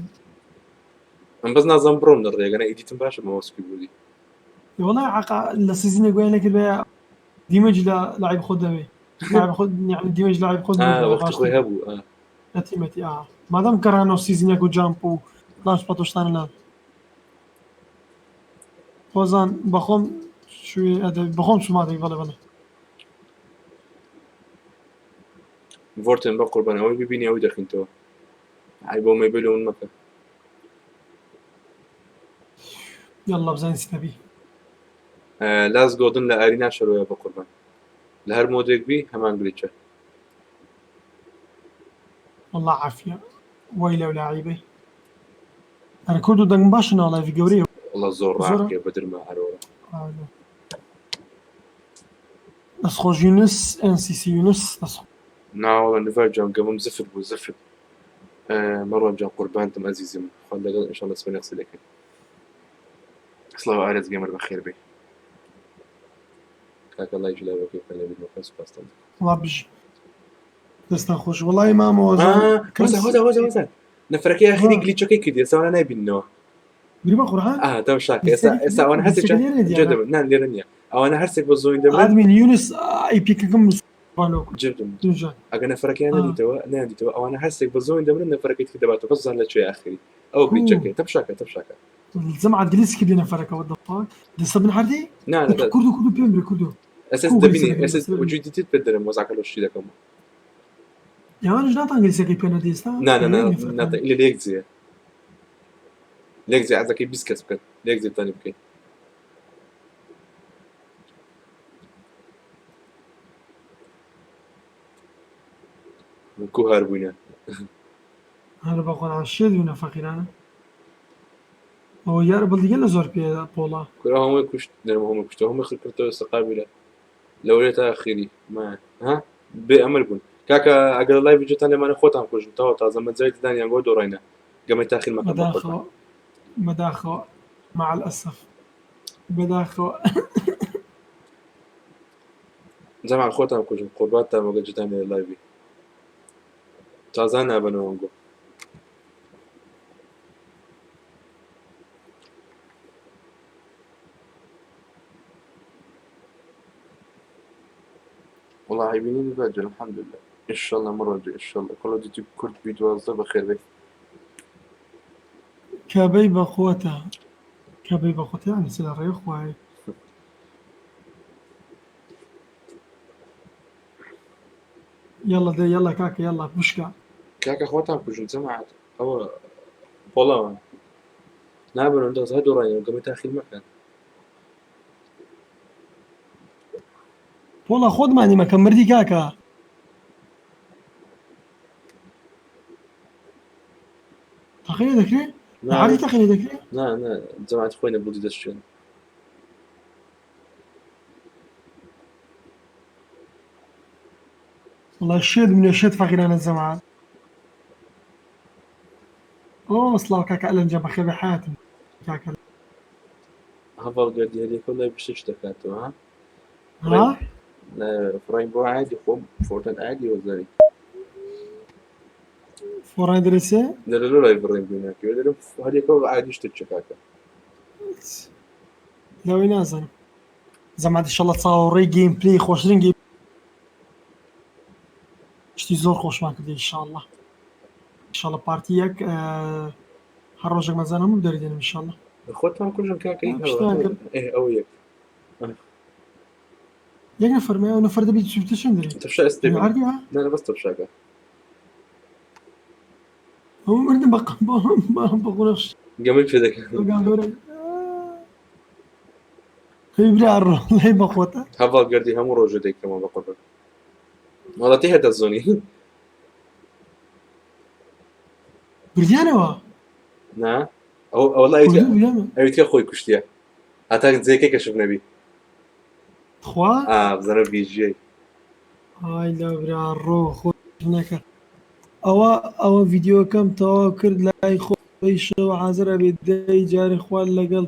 من بەس نازانم بڕۆم لە ڕێگەنە edit م باشە بە ماوس و کیبۆردی. وەڵا عەقا لە season ێک وای نەکرد بە دیمەج لە لاعب خۆت دەوێ لاعب خۆت یعنی دیمەج لاعب خۆت وەختی خۆی هەبوو لە تیمەتی ئا مادام گەڕانەوە season ێک و jump و launch pad و شتانە نان خۆزان بەخۆم شوێ ئەدەبی بەخۆم چووماتێک بەڵێ بەڵێ. ڤۆرتن بە قوربان ئەوەی ببینی ئەوەی دەخینتەوە ئای بۆ مەیبە لۆ من مەکە. یاڵڵا بزانین چی دەبی. لاس گۆڵدن لە ئارینا شەرۆیە بە قوربان لە هەر مۆدێک بی هەمان گلیچە. واللە عافیە وای لەو لاعیبەی. ئەرە کورد و دەنگم باشە ناو live ی گەورەیە. وەڵا زۆر ڕاقیە بەدرمە ئەرۆرە. دەست خۆش یونس NCC یونس دەست خۆش. ناوەڵا نڤار جان گەمەم زفت بوو زفت مەڕوان جان قوربانتم ئەزیزم خوا لەگەڵ ئینشاڵڵا سبەینێ قسە دەکەین سڵاو ئارێز گەمەر بەخێر بێی کاکە لایکی لایڤەکەی بکەن لەبیر مەکەن سوپاستان دەکەم. وەڵا بژی دەستان خۆش وەڵی مامە وەزان کەس هۆزان هۆزان هۆزان نەفرەکەی ئاخری glitch ەکەی کردی ئێستا ئەوانە نایبیننەوە گری بە قورعان ئا دەم شاکە ئێستا ئێستا ئەوانە هەرسێک جێ دەبن نا لێرە نییە ئەوانە هەرسێک بە join دەبن ئادمین یونس ئای پیکەکەم جردم ئەگە نەفرەکەیان نەدیتەوە نەیاندیتەوە ئەوانە هەرسێک بە join دەبن نەفرەکەی تر دەباتەوە بەس زان لە کوێ ئاخری ئەو glitch ەکەی تەمشاکە تەمشاکە جەماعەت glitch کردی نەفرەکە what the fuck دەسە بن حەردی نا نا کوردو کوردو پێم برێ کوردو ئەساس دەبینی ئەساس وجودی دیتت پێت دەرم وەزعەکە لۆ شتی دەکەم یاوانش ناتان glitch ەکەی پێ نەدی ئێستا نا نا نا نا لە لێک جێ لێک جێ عەزەکەی 20 کەس بکەن لێک جێ تانی بکەین کو هار بووینە هەر بە قورعان شێت بووینە فەقیرانە ئەوە یار بڵ دیگە لە زۆر پێ پۆڵا. کورە هەمووی کوشت نەرم هەمووی کوشتەوە هەمووی خر کردەوە سەقابیلە لەوەیە تا ئەخیری ما ها بێ ئەمر بوون کاکە ئەگەر live جێتان لێمانە خۆتان کوژن تەواو تازە مەجای دانیان گۆ دۆڕینە گەمەی تاخیر مەکەن بە خۆتان. بەداخەوە بەداخەوە مع الاسف بەداخەوە. جەماعەت خۆتان کوژن قوربانتان وەگەر جێتان لێ live ی تازە نابەنەوە ئەنگۆ. وەڵا عەیبی نیە باجە الحمدلله ئینشاللە مڕۆ جێ ئینشاللە Call of Duty کورد بی 12 بەخێر بێی. کەبەی بەقوەتە کەبەی بەقوەتە یانی چ لە ڕێ خوایە. یاڵا دە یاڵا کاکە یاڵا بشکە. کاکە خۆتان کوژن جەماعەت ئەوە پۆڵاوان نابن دەست هەردوو ڕای گەمە تاخیر مەکەن. پۆڵا خۆت مانی مەکە مردی کاکە. تەقێ دەکرێ؟ عادی تەقێ دەکرێ؟ نا نا جەماعەت خۆی نەبوو دەستشێن. وەڵا شێت منێ شێت فەقیرانە جەماعەت. ئۆ سڵاو کاکە ئەلەنجە بەخێر بێ حەیاتم کاکە. هەڤاڵ گەردی هەریەکە لای پشتش دەکاتەوە ها؟ ها؟ فڕین بۆ عادی خۆم فۆرتن عادی وەزاری. فۆڕای درسێ؟ لە لە لای بڕین بیناکەوە دەرم هەریەکە عادی شتێک چکاکە. لەوەی نازانم. زەمات ئیشەڵڵا چاوەڕێی گەیم پلەی خۆشترین گەیم شتی زۆر خۆشمان کردی ئیشاڵڵا ئیشاڵڵا پارتی یەک هەر ڕۆژێک مەزان هەموو دەردێنم ئیشاڵڵا خۆتان کوژن کاکە ئەو یەک یەک نەفەر ئەو نەفەر دەبی چوتە چەند دەری تەفشا ئێستا نا بەس تەفشاکە هەموو مردن بە بە قوڕش گەمەی پێ دەکەن هەی برا ڕۆڵەی بەخۆتە هەڤاڵ گەردی هەموو ڕۆژە دەیکەمەوە بە قوربان وەڵاتی هەتە زۆنی بردیانەوە نا ئەو ئەوڵا ئەوی تکە خۆی کوشتیە هەتا جێکەی کەشف نەبی خوا ئا بزانە بیژیەی ئای لە برا ڕۆ خۆ نەکە ئەوە ئەوە ڤیدیۆکەم تەواو کرد لای خۆیشەوە حازر ئەبێ دەی جارێ خوا لەگەڵ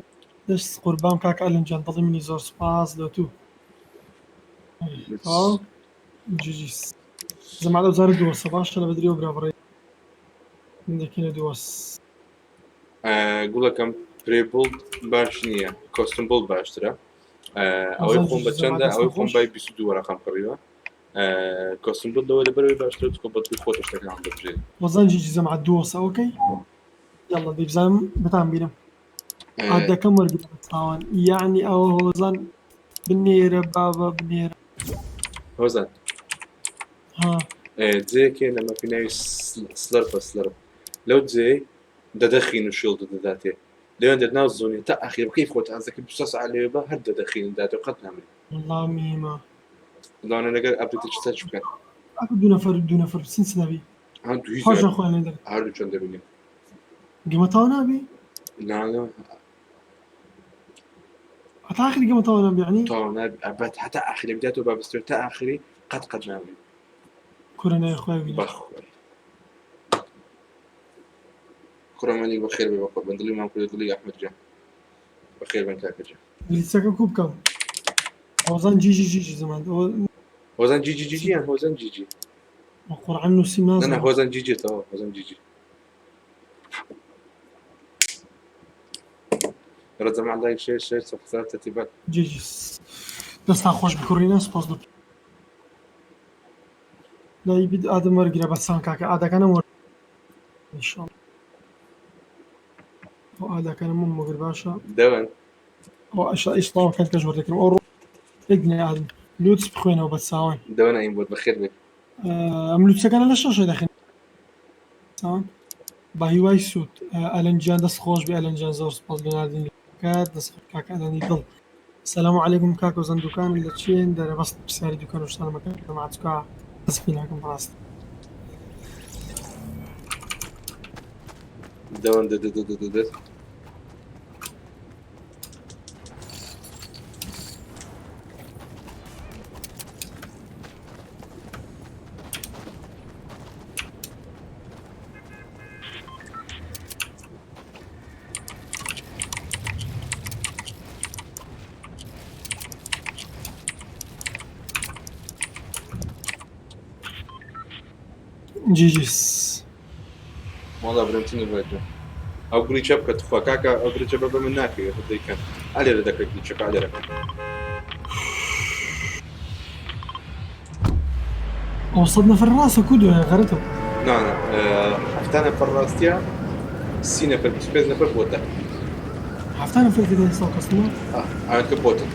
دەست قوربان کاک ئەلن جان دڵی منی زۆر سوپاس لۆ تو تەواو جیجی زەمات ئەو جارە دووەسە باشە لە بەدریەوە برا بڕێ من دەکەینە دووەس گوڵەکەم پرێ بڵد باش نییە کۆستم بڵد باشترە ئەوەی خۆم بە چەندە ئەوەی خۆم بای 22 وەرەقەم کڕیوە کۆستم بڵد لەوە لەبەرەوەی باشترە چکۆ بەدڵی خۆت شتەکان دەبژێری وەزان جیجی زەمات دووەسە ئۆکەی یاڵا دەی بزانم بتان بیرم ئادەکەم وەرگرە تاوان یعنی ئەوە هۆزان بنێرە بابا بنێرە هۆزان ها جێکێ لە مەپی ناوی سلەرپە سلەرپ لەو جێ دەدەخین و شیڵد دەداتێ لەوێن دەر ناو زۆنی تا ئەخیر بکەی خۆت ئازەکە 2 ساعت لەوێ بە هەر دەدەخین داتێ قەت نامری والله مهمە لەوانە لەگەر ئەپدەیتێکی سەرچ بکەن ئەکو دوو نەفەر دوو نەفەر بچن چ نەبی ها دوو هیچ خۆشە خۆیان لێ دەکەن هەردوو چۆن دەبینێ گەمە تاو نابی نا نا هەتا ئاخری گەمە تاو نابی یعنی تاو نابی ئەبەت هەتا ئاخری بداتەوە با بستێت تا ئاخری قەت قەت نابی کورە نای خۆی بینە بەخۆی کوڕە مەلیک بەخێر بێ بەقوربان دڵی مام کوردە دڵی ئەحمەد گیان بەخێر بن کاکە گیان. گلیچەکە کو بکەم هۆزان جیجی جیجی زمان ئەوە هۆزان جیجی جیجی یان هۆزان جیجی قورعان نووسیم نا نا نازانم هۆزان جیجی تەواو هۆزان جیجی يلا جماعة لايك شير شير سبسكرايب ترتيبات جیجی دەستان خۆش بکوڕینە سپاس لە لای بید ئادەم وەرگرە بەسان کاکە ئادەکانم وەر ئینشاڵڵا ئەو ئادەکانم من مەگر باشە دەوەن ئەو ئەشا ئیشڵاو کەن کەش وەردەکرم ئەو ڕۆ یەک دنیا ئادەم لوتس بخوێنەوە بە چاوان دەوەن ئەیم بۆت بەخێر بێت ئەم لوتسەکانە لە شەشە دەخێن چاوان بە هیوای سوود ئەلەن گیان دەست خۆش بێ ئەلەن گیان زۆر سپاس لۆ ناردنی کات دەست خۆش کاکە ئەلەنی دڵ سلام علیکم کاکە وزن دوکان لە چێن دەرە بەس پرسیاری دوکان و شتانە مەکە جەماعەت چکا دەست پێ ناکەم بەڕاست دەوەن دە دە دە دە دە جیجیس وەڵا برام چ نەبێت ئەو گڵیچە بکە تخوا کاکە ئەو گڵیچە بە من ناکەوێت خۆ دەیکەن ئەلێرە دەکرێت گڵیچەکە ئەلێرە ئەو سەد نەفەر ڕاستە کو دوێ غەرەتە نا نا 70 نەفەر ڕاستیە 30 نەفەر 25 نەفەر بۆتە 70 نەفەر تێدا ئێستا کەسمە ئەوان کە بۆتن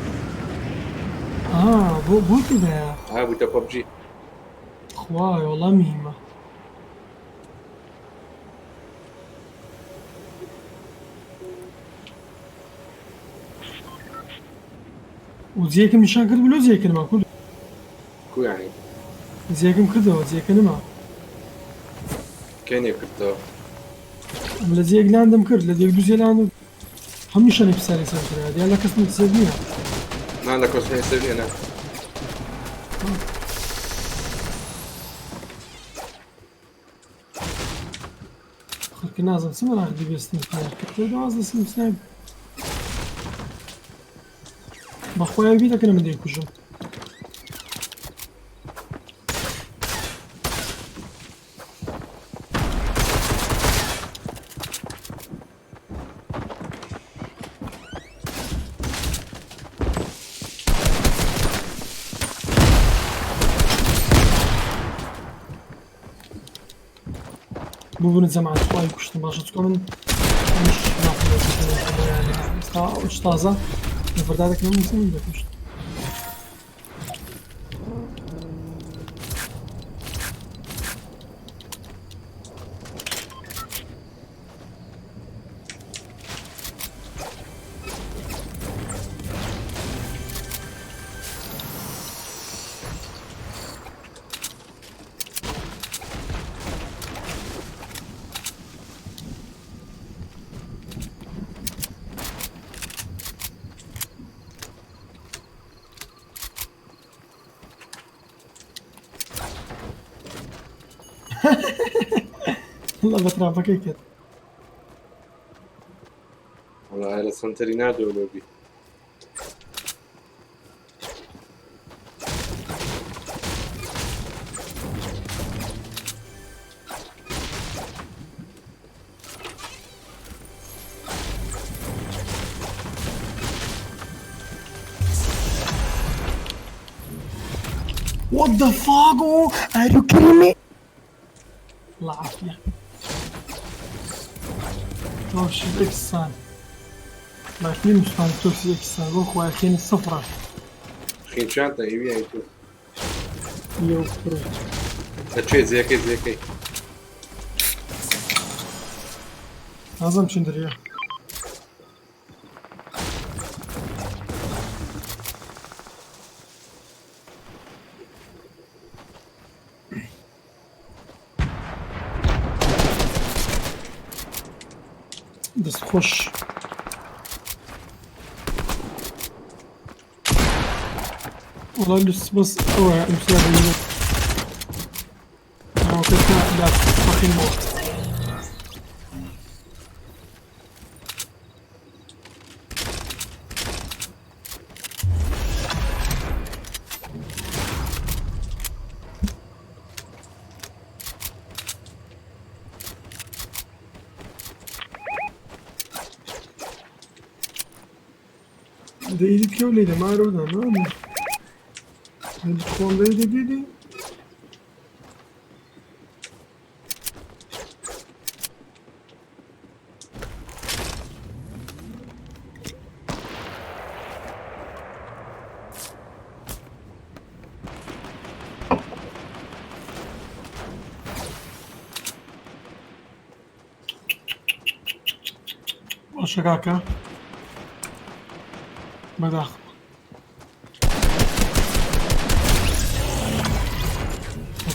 آه بۆ بۆ تێدایە ها بوویتە پەبجی خوایە وەڵا مهمە. و جێیەکم نیشان کرد لۆ جێیەکە نما کورد. کو یعنی؟ جێیەکم کردەوە جێیەکە نما. کێ نێ کردەوە؟ ئەم لە جێیەک لاندم کرد لە جێیەک دوو جێ لاندم هەموو نیشانەی پرسیاری سەر کرا دیار لە کەسم سێف نییە. نا لە کەسم سێف نییە نا. خەڵکی نازم چ مەراق دیبێستن کرد دوازدە سم سنایپ بەخۆیان بی دەکەن من دەیکوژم. ببوورن جەماعەت خوای کوشتم باشە چکە من ئەمش ئێستا تازە نەفەردارێک من دەکوشت. والله بە trap ەکەی کرد. وەڵا لە سەنتەری ناردەوە lobby. What the fuck? Oh, are you kidding me? الله عافية. توش اكسان. لكن مستان توش اكسان بو خوای خێنی سفرە. خین چانتە ئیوی ئەی تو. یو برو. ئەچێ جێیەکەی جێیەکەی. نازم چین دەریا. دەست خۆش. والله لس بس اوعى امسيها بينك. انا كنت لا فخين موت. دەیدی کەو لێ دەمارەوە نام. خۆم دەیدی دیدی. باشە کاکە بەداخەوە.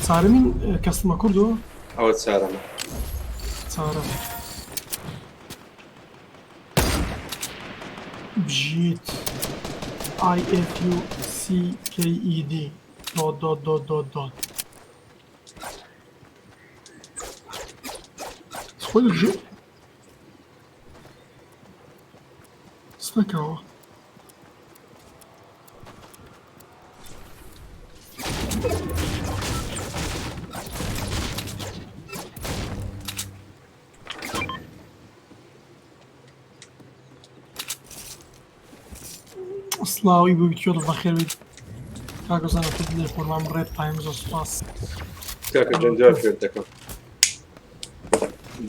چارەمین کەسمە کوردەوە؟ ئەوە چارەمە. چارەم. بژیت I F U C K E D dot dot dot dot dot. خۆی دەکوژێ؟ سنەکەوە. سڵاوی بۆ بیتیۆڵ بەخێر بیت کاکە زانە تۆ لێ قوربان ڕێت تایم زۆر سوپاس. کاکە جان جواب فێر دەکەم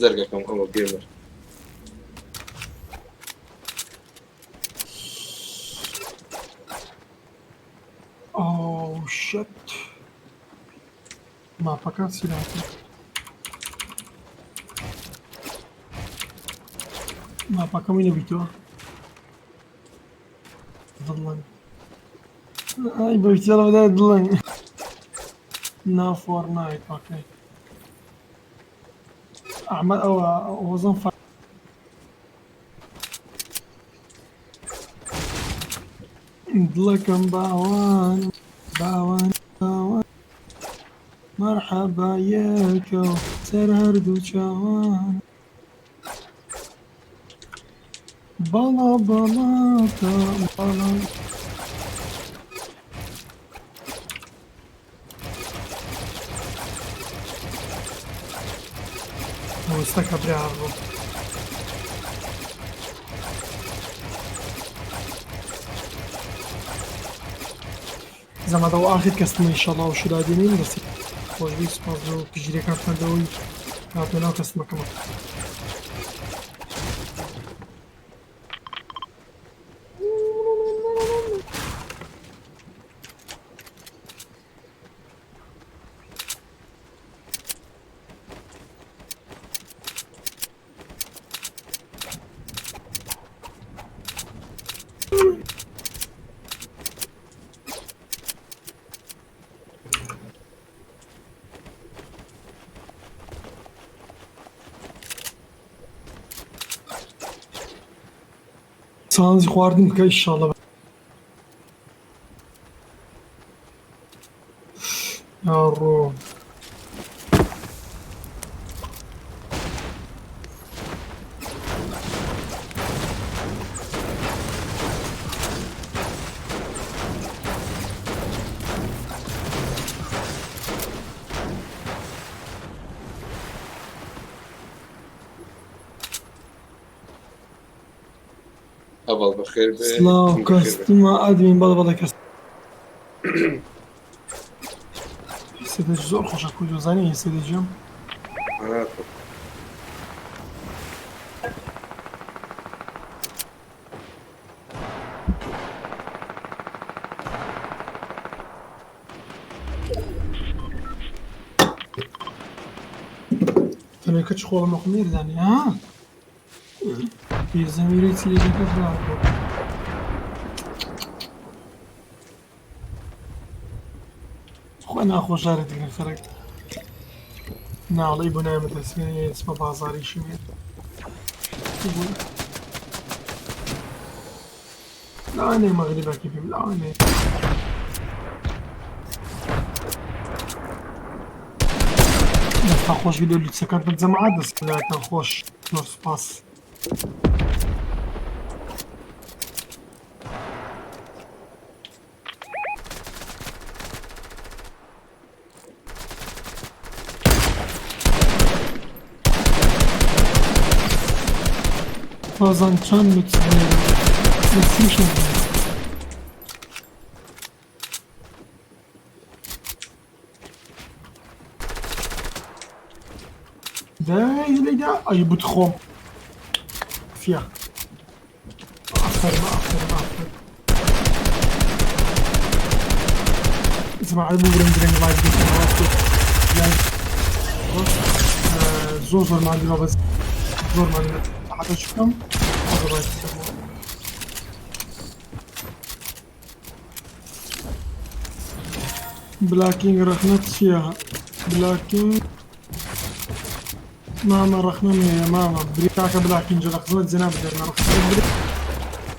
دەرگەکەم ئەوە گێمەر. ئۆ شت ماپەکە چی لاتە؟ ماپەکەمی نەبیتەوە دڵم. ئای بەویتیەڵە بدای دڵنگ نا فۆرنایت ئۆکەی ئەحمەد ئەوە وەزن فا دڵەکەم باوان باوان باوان مەرحەبا یەکە و سەر هەردوو چاوان باڵا باڵاتا باڵا وەستەکە برا بۆ زەمەدەوە ئاخر کەستمە ئینشەڵا و شودا دێنین دەستی خۆشبی سوپاس بۆ پشتگیریەکانتان لەوەی هاتنە ناو کەستمەکەمە. سانزی خواردن بکە ئیشاڵە ڕۆ هەڤاڵ بەخێر بێ سڵاو بەخێر بێ. کەستمە ئەدمین بەڵێ بەڵێ کەس سێدەج زۆر خۆشە کوردۆ زانی سێدەجم هاتوو. تەنێکە چ خۆڵم نەخۆم نێردانی ها بێزەمیرەی چیرێکەکە خراپ بوو. خۆ ناخۆشارە دەگرن خەرک ناڵی بۆ نایمە دەسمێ چمە بازاریشی مێ لەوانەیە مەغریبەکەی بیم لەوانەیە دەستان خۆش ڤیدیۆ لوتسەکان بە جەماعەت دەستلاتان خۆش زۆر سوپاس. بازان چەند لوتس بنێرم لوتسیش نەبینم. دای لێدا ئەی بتخۆم فیا ئافەرم ئافەرم ئافەرم زماعە ببورن درەنگ لایڤ دەکەم ڕاستە لایڤ زۆر زۆر ماندووە بەس زۆر ماندووە حەتە چ بکەم ئەگەر لایڤ بکەمەوە. بلاکینگ ڕەخنە چییە؟ بلاکینگ مامە ڕەخنەم هەیە مامە بری کاکە بلاکینگ جە لە خزمەت جەناب دەرمە ڕەخنە بری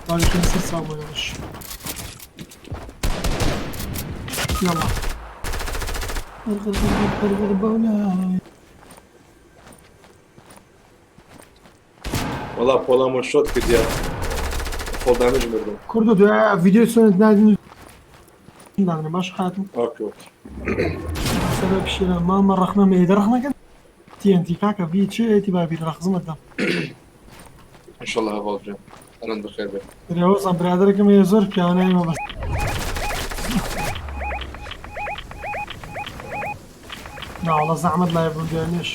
باویکم سەر چاومەوەش. يلا ارغب ارغب ارغب بولاي وەڵا پۆڵامۆ شۆت کردیا فۆڵ دامج مردم. کوردو دوای ڤیدیۆی سۆنت نادن دانرێ باش حاتم ئۆکێ ئۆکێ. سەبەب شیرە مامە ڕەخنەم هەیە دە ڕەخنەکە TNT کاکە بی چێتی با بیر ڕەخزمەت دەم. ئینشەڵا هەڤاڵ گیان ئەلەند بەخێر بێ. رێوەزان برادەرەکەم هەیە زۆر پیاوانەیە مەبەست. ناوەڵا زەحمەت لای بوو دوێنێش.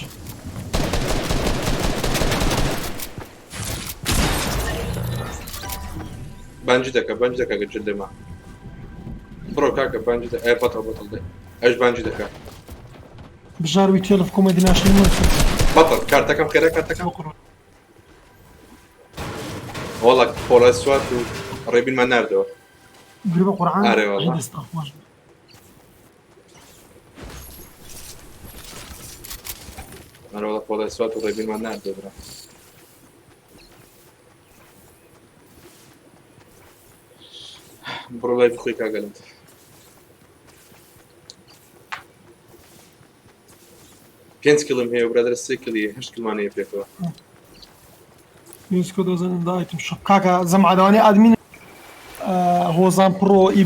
بانجی دەکە بانجی دەکە گەر جل لێما بڕۆ کاکە بانجی دە ئەی بەتەڵ بەتەڵ دێ ئەش بانجی دەکە. بژار وی تێلف کۆمێدی ناشرین وەرچن. بەتەڵ کارتەکەم خێرا کارتەکەم. بقڕ. وەڵا پۆڵای سوات و ڕێبینمان ناردەوە. گرە بە قورعان ئارێ والله. دەستان خۆش بێ. ئەرێ وەڵا پۆڵای سوات و ڕێبینمان ناردووە برا. بڕۆ لای بخۆی کاگەلم. پێنج کیڵم هەیە و برادەرە سێ کیڵی هەشت کیڵمان هەیە پێکەوە. یونسکۆ دەزانن دا ئایتم شۆپ کاکە زەمعە لەوانەیە ئادمین هۆزان پڕۆ ئی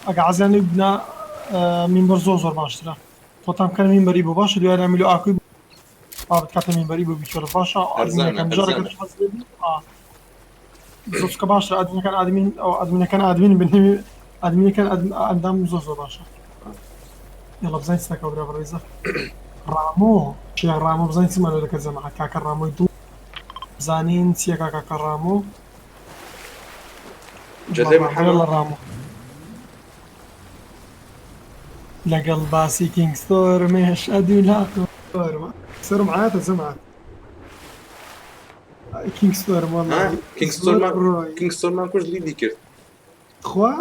ئەگە عەزیان لێ بنا مینبەر زۆر زۆر باشترە خۆتان بکەن مینبەری بۆ باشە دوای میلو ئاکوی بابت کاتە مینبەری بۆ بیچۆرە باشە هەرزانە، ئادمینەکان جارەکە هەرزانە. حەز لێ بی. زۆر چکە باشترە ئادمینەکان ئادمین ئەو ئادمینەکان ئادمین بن ئادمینەکان ئەندام زۆر زۆر باشە. یاڵا بزانین چ دەکا برا بەڕێزە ڕامۆ شێخ ڕامۆ بزانین چمان لێ دەکات جەماعەت کاکە ڕامۆی دڵ بزانین چییە کاکە ڕامۆ. جەدەی محەممەد. لە ڕامۆ لەگەڵ باسی کینگستۆر مێش ئەدوو سەرم عاتە جەماعەت کینگستۆرم والله کینگستۆرمان کینگستۆرمان کوشت لیدی کرد. خوا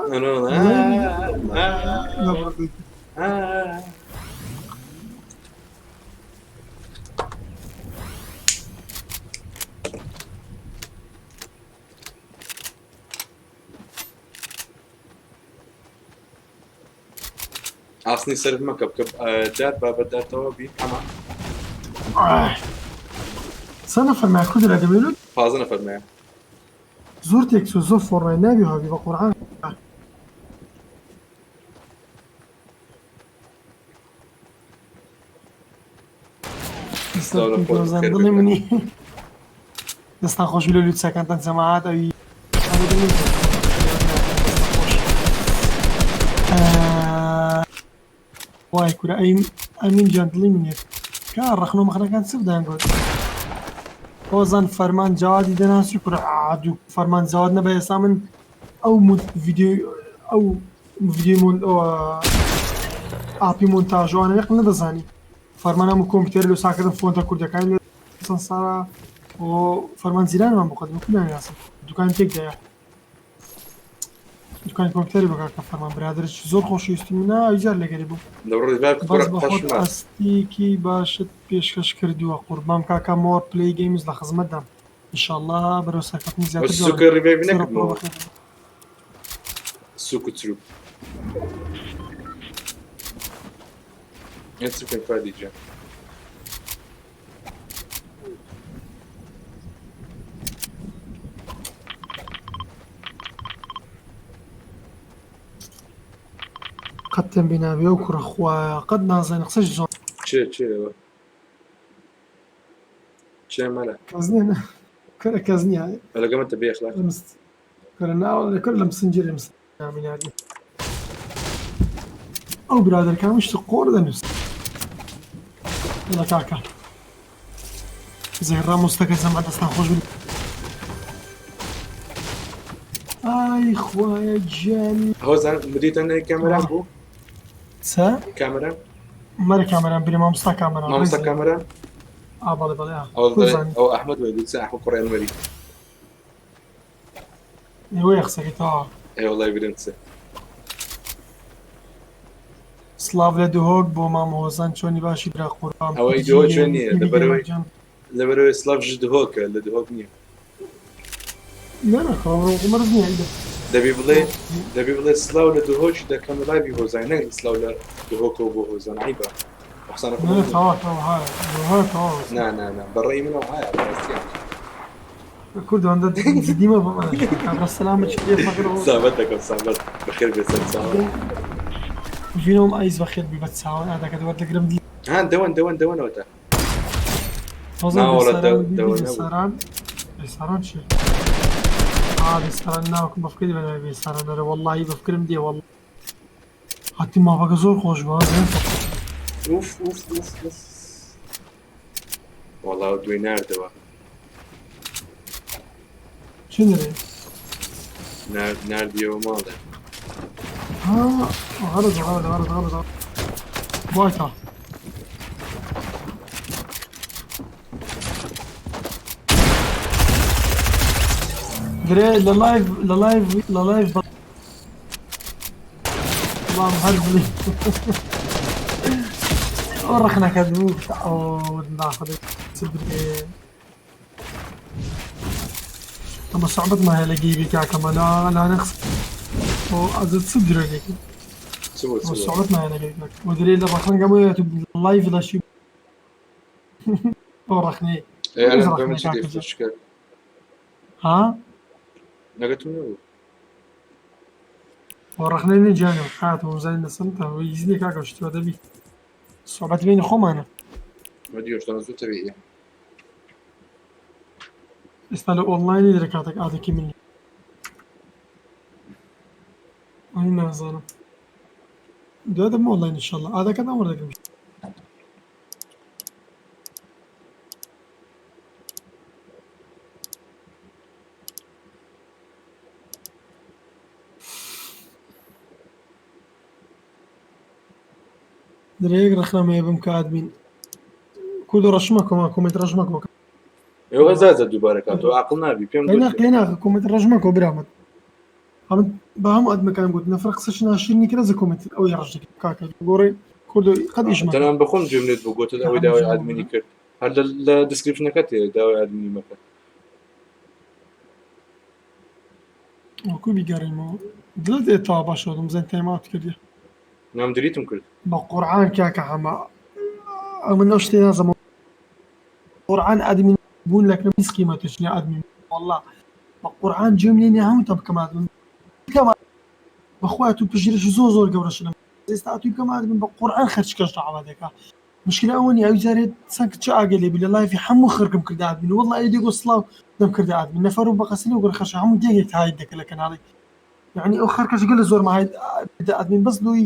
ئاسنی سەرف مەکە بکە دار بابە دارتەوە بی حەمە. چەند نەفەرمایە کورد لە دەبێت؟ 15 نەفەرمایە. زۆر تێکچوو زۆر فۆڕای نابی هاوی بە قورعان. دڵی منی دەستان خۆش لە لوتسەکانتان جەماعات ئەوی وای کورە ئەی ئەمین گیان دڵی منیت کا ڕەخنە و مەخنەکان چ بدان گوت هۆزان فەرمان جوادی دەناسی کورە عادوو فەرمان جواد نەبە ئێستا من ئەو ڤیدیۆ ئەو ڤیدیۆی مۆن ئاپی مۆنتاژوانە یەق نەدەزانی فەرمان هەموو کۆمپیوتەر لۆ ساکردن فۆنتە کوردەکانی لە چەند ساڵە بۆ فەرمان جیرانمان بۆ قەدیم کوردیان ناسم دوکان تێکدایە دوکانی کۆمپیوتەری بکە کە فەرمان برادرش زۆر خۆشویستی منە ئەوی جار لەگەری بوو. لە ڕۆژ بەس بە خۆت ئاستێکی باشت پێشکەش کردووە قوربان کاکە مۆر پلەی گەیمز لە خزمەتدام ئینشاڵڵا بەرەو سەرکەوتنی زیاتر سوکە گەڕێن. ڕیڤایڤ سەرۆک نەکردمەوە. بەخێر بێن. سوک و چروک. ئێ سوکن فادی گیان. قەت تەمبی نابێ ئەو کوڕە خوایە قەت نازانێ قسەش جوان. چێ چێ ئەوە؟ چێ مەلا؟ کەس نییە نا کورە کەس نییە. لەگەمەتە بێ ئەخلاق. کورە ناوە کورە لە مسنجەری مسنامی ناردی. ئەو برادەرکان شتی قۆڕ دەنووس. یەڵا کاکە زەهرا مستەکە جەمع دەستان خۆش بن. ئای خوایە گیانی. هۆزان مدیتان کامەران بوو؟ چە؟ کامەران؟ مەرە کامەران برێ مامۆستا کامەران. مامۆستا کامەران؟ ئا بەڵێ بەڵێ ئا. ئەو کورد زانی. ئەو ئەحمەد وای دووچە ئەحمەد کوڕی ئەنوەری. ئێوەیە قسەکەی تەواو. ئێ وەڵای برێم چ. سڵاو لە دهۆک بۆ مام هۆزان چۆنی باشی برا قوربان. ئەوەی دهۆک چۆن نییە لەبەرەوەی لەبەرەوەی سڵاو ژ دهۆکە لە دهۆک نییە. نا نا مەرج نییە ئیدە. دەبی بڵێ دەبی بڵێ سڵاو لە دهۆکی دەکەم لە لایڤی هۆزان نەک سڵاو لە دهۆکەوە بۆ هۆزان عیبە. قسانە نا تەواو تەواو هایە هایە تەواو. نا نا نا بەڕێی منەوە هایە بەڕاستیان. کورد ئەوەندە جدی مەبە کابرا سەلامت لێ فەقر سامەت دەکەم سامەت بەخێر بێ سەر چاوان. ڤینۆم ئایس بەخێر بی بە چاوان ئادەکەت وەردەگرم. ها دەوەن دەوەن دەوەنەوە تا. هۆزان ناوەڵە بێساران دەوە نەبوو. بێساران بێساران چییە؟ ئا بێساران ناوکم بەفکری بەناوی بێساران ئەرێ وەڵڵاهی بەفکرم دێ وەڵڵ هەتی ماڵەکە زۆر خۆش بوو ئوف ئوف ئوف ئوف وەڵا دوێ ناردەوە. چی نرێ؟ ناردیەوە ماڵێ. ها غەرز غەرز غەرز غەرز وای تا. درێ لە live لە live لە live بەڵام هەر بڵێ ئەو ڕەخنەکە بوو ئەو ناخدە درێ ئەمە سەعبەتمان هەیە لە گەیبی کاکەمە لا لا نەخس ئەو ئەزت چ درێ چ بۆ چ بۆ سەعبەتمان هەیە لە گەیبی کاکە و درێ لە ڕەخنەکەمەوە تو live لەشی ئەو ڕەخنەی ئێ هیچ ئەلەن بە من ڕەخنەی چی کاکە جان دەیفرۆشت کرد ها نەگەتم نەبوو ئەو ڕەخنەی نیە گیانم حیاتم وزانین لەسەر تا ئیزنی کاکە شتوە دەبی سۆبەت بینی خۆمانە مەدیۆشتان زوو تەبیعیە ئێستا لە ئۆنلاینی درە کاتێک ئادەکی من ئەی نازانم دوای دەبم ئۆنلاین ئینشەڵڵا ئادەکەتان وەردەگرم. درێک ڕەخنەم هەیە بم کە ئادمین کوردۆ ڕەشمە کۆما کۆمێنت ڕەشمە کۆ ئێوە زازە دووبارە کاتەوە عقل نابی پێم قەیناخ قەیناخ کۆمێنت ڕەشمە کۆ برامت ئەمن بە هەموو ئەدمەکان گوت نەفرە قسەش ناشرینی کرا زە کۆمێنت ئەوەی ڕەش دەکرد کاکە گۆڕێ کوردۆ قەت ئیش مەکە تەنان بەخۆم گوێم لێت بوو گوتت ئەوەی داوای ئادمینی کرد هەر لە description ەکەت هەیە داوای ئادمینی مەکە. وەکو بیگەڕێمەوە دڵت ئێ تەوا باشە دڵم زەن time out کردی. نام delete م کرد. بە قورعان کاکە حەمە ئەمن ئەو شتێ نازم قورعان ئادمین بوون لەکەم هیچ قیمەتش نیە ئادمین والله بە قورعان گوێم لێ نیە هەمووتان بکەم ئادمین بکەم بەخوا تو پژیرێکی زۆر زۆر گەورەش لەم ئێستا ئەتوی بکەم ئادمین بە قورعان خەرچ کەش داوا دەکا مشکلە ئەوە نیە ئەوی جارێ چەند چ ئاگە لێ بی لە live ی هەموو خەرکم کردە ئادمین والله ئەی دێگۆ سڵاو دەم کردە ئادمین نەفەر و بەقەسلی و گەر خەرچ هەموو دێگێک hide دەکە لە کەناڵی یعنی ئەو خەرکەش گەلە زۆر hide ئادمین بەس لۆی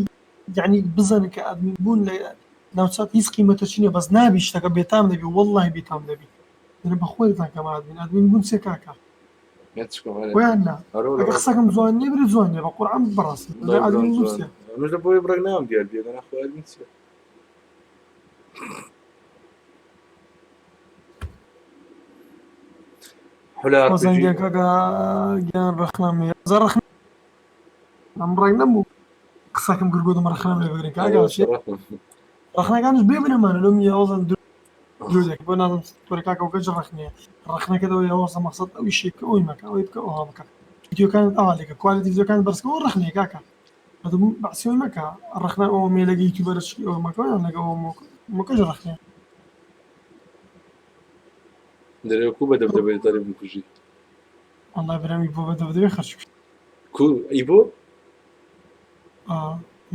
یعنی بزانن کە ئادمین بوون لە ناوچات هیچ قیمەتە چینە بەس نابی شتەکە بێتام دەبی واللهی بێتام دەبی دەرێ بەخۆتان کەم ئادمین ئادمین بوون چێ کاکە ویان نا ئەگەر قسەکەم جوان نییە برێ جوان نییە بە قورعان بەڕاستی ئادمین بوون چیە من لە بۆی بڕێک نام دیار بێ دەنا خۆ ئادمین چیە حلا وەزان گیان کاکە گیان ڕەخنەم هەیە زە ڕەخنە ئەم ڕێک نەبوو قسەکەم کرد گوتم ڕەخنەم لێ بگرن کاکە چی ڕەخنەکانش بێ بنەمانە لۆم یاوەزان درۆ دەکەن بۆ نازم تۆرە کاکە ئەو گەنج ڕەخنەیە ڕەخنەکە دەوە یاوەزە مەقسەد ئەو ئیشێک کە ئەوی مەکە ئەوی بکە ئەوها بکە ڤیدیۆکانت ئاوا لێکە quality ڤیدیۆکانت بەرزکەوە ڕەخنەیە کاکە ئەدوم بەعسیەوەی مەکە ڕەخنە ئەوە مێلەگە یوتیوبەرە چی ئەوە مەکە یان لەگە ئەوە مەکەش ڕەخنەیە دەرێ کو بە دەبدەبێ دەرێ بکوژی والله برامی بۆ بە دەبدەبێ خەرج کرد کو ئی بۆ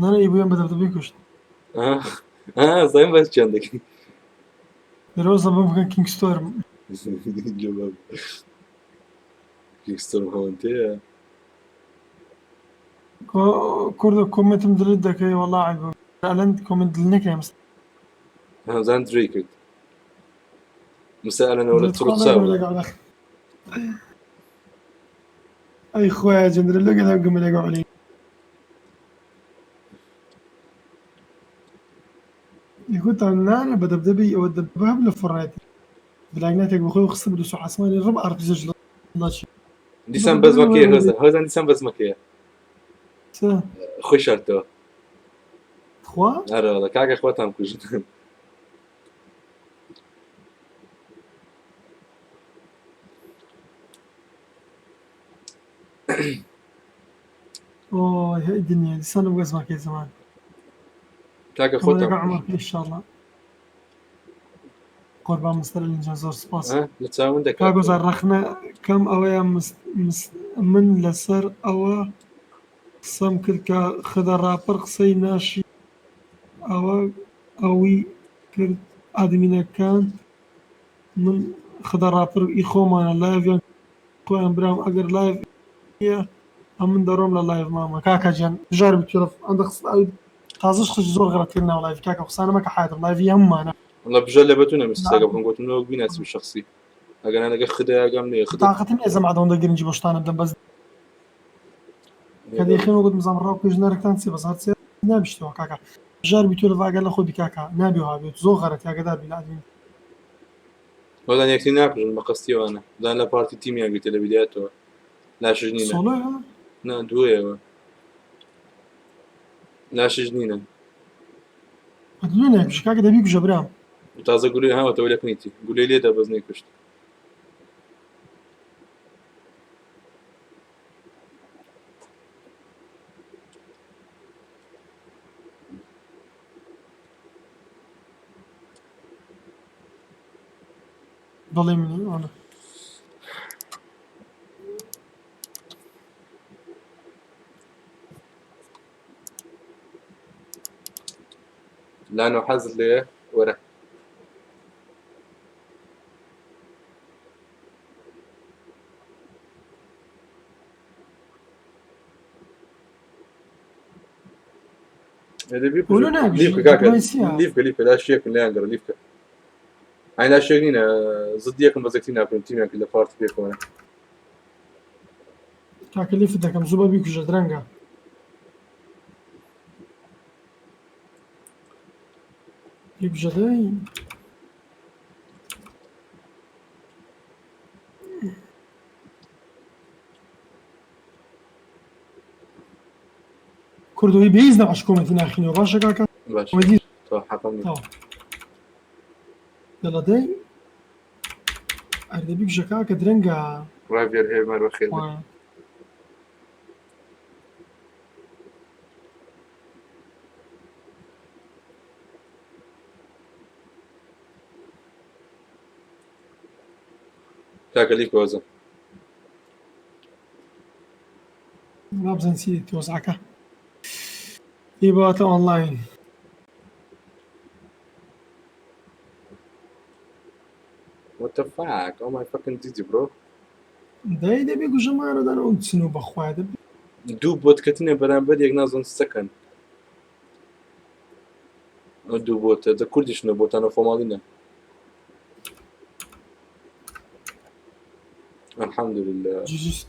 نانە ئی بۆیان بە دەبدەبێ کوشت زانیم باس چیان دەکەن دەرۆزە بم بکەن کینگستۆرم کینگستۆرم هەوەنتەیە کوردە کۆمنتم دلت دەکەی وەڵا عیب ئەلەند کۆمنت دل نەکەی مس هەمزان درێ کرد مسا ئەلەنەوە لە تڕ چاو ئەی خۆیان جندرە لەگەڵ ئەو گەمە لەگەڵ علی گوتان نانە بە دەبدەبی ئەوە دەبەب لە فڕێت بلاک ناتێک بخۆی خستە بدوس و عاسمانی ڕب ئارپیزش لە دیسان بەزمەکەیە هۆزان هۆزان دیسان بەزمەکەیە خۆی شارتەوە خوا ئەرە کاکە خۆتان کوژن ئۆی هەی دنیا دیسان ئەو گەزمەکەی زمان کاکە خۆتان لەگەڵ عمر ان شاء الله قوربان مستەر لینجا زۆر سپاس لە چاون دەکات کاک گۆزار ڕەخنە کەم ئەوەیە من لەسەر ئەوە قسەم کرد کە خدە ڕاپەر قسەی ناشی ئەوە ئەوی کرد ئادمینەکان من خدە ڕاپەر ئی خۆمانە live یان خۆیان برام ئەگەر live نییە ئەمن دەڕۆم لە live مامە کاکە گیان بژار بتوێ ئەندە قسە ئەوی تازەش خش زۆر غەڵەت کرد ناو live کاکە قسانە مەکە حیاتم live ی هەموومانە والله بژار لە بەتو نەمست قسەکە بکەم گوتم لەوەک بیناسی بە شخصی ئەگەر لەگە خدە ئاگام نییە خدە تاقەتم نییە زەمعە ئەوەندە گرنگی بۆ شتانە بدەم بەس کە دەیخێن وەگوت مزام ڕاو پێش نەرەکتان چیە بەس هەرچێ نابیشتەوە کاکە بژار بیتوێ لە ئاگا لە خۆی بی کاکە نابێ وا بێت زۆر غەرەتی ئاگادار بی لە ئەدمین وەڵا یەکتری ناکوژن بە قەستیەوانە دان لە پارتی تیمیان گرتە لە بدایەتەوە. لاشش نینە سۆڵۆ نا دووەیەوە لاشش نینە لۆ نایکوژی کاکە دەبی کوژە برام تازە گولەی هاوەتەوە لە کنیتی گولەی لێدا بەس نەیکوشت بەڵێ منی ئەوە لانو حەزت لێیە وەرە ولو ناکوژی لیفکە کاکە دوای چییە؟ لیفکە لیفکە لاشێکن لێیان گەڕ لیفکە ئەی لاشێک نینە زد یەکم بەزەکتی ناکەن تیمیان کرد لە پارتی پێکەوە کاکە لیفت دەکەم زوو بە بیکوژە درەنگە بیکوژە دەی کوردەوەی بێیز نەعش کۆمەنتی ناخینەوە باشە کاکە باش کۆمەنتی تۆ حەقم نییە تەواو یەڵا دەی ئەردە بیکوژە کاکە درەنگە ڕاڤێر هێمەر بەخێر بێ. وا. کاکە لیفکە وەزە نابزانم چی تۆزعەکە ئی باتە ئۆنلاین What the fuck? Oh my fucking GG bro. دەی دەبێ گوژەمانەدان ئەو چن و بەخوای دەبێ دوو بۆتکەتنە بەرامبەر یەک نازۆن سەکەن ئەو دوو بۆتە دە کوردیش نە بۆتانە خۆماڵی نە الحمدلله جیجیس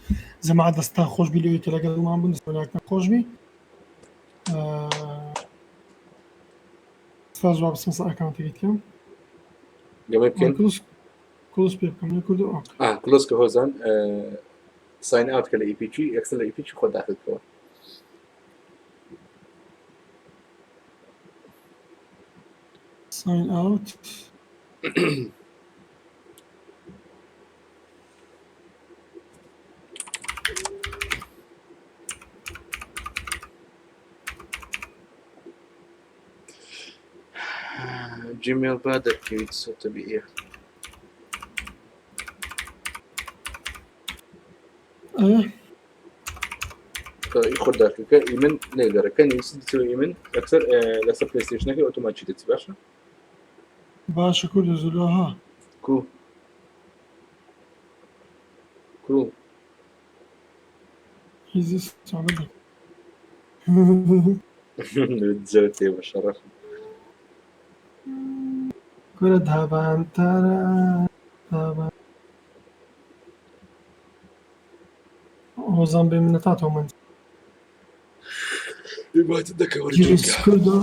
جەماعەت دەستتان خۆش بی لەوەی کە لەگەڵمان بوون دەستمان خۆش بی ستا جواب بچمە سەر ئەکاونتەکەی تکەم گەمەی بکەین کلوس کلوس پێ بکەم لە کوردو ئۆک ئا کلۆس کە هۆزان ساین ئاوت کە لە ئیپیچی ئێکسل لە ئیپیچی خۆ داخل کەوە ساین ئاوت جیمێل با دەرکەویت سۆ تەبیعیە ئێ خۆ داخل کە ئیمن نەیدەرەکە نووسی دچەوە ئیمن ئەکسەر لەسەر پلەیستەیشنەکەی ئۆتۆماتیکی دەچی باشە باشە کوردە زلۆ ها کو کو هیزی سامە زۆر بە شەڕەف کورە دابان تارا دابان هۆزان بێ منەتاتەوە من بات دەکەوە جیجیس کوردە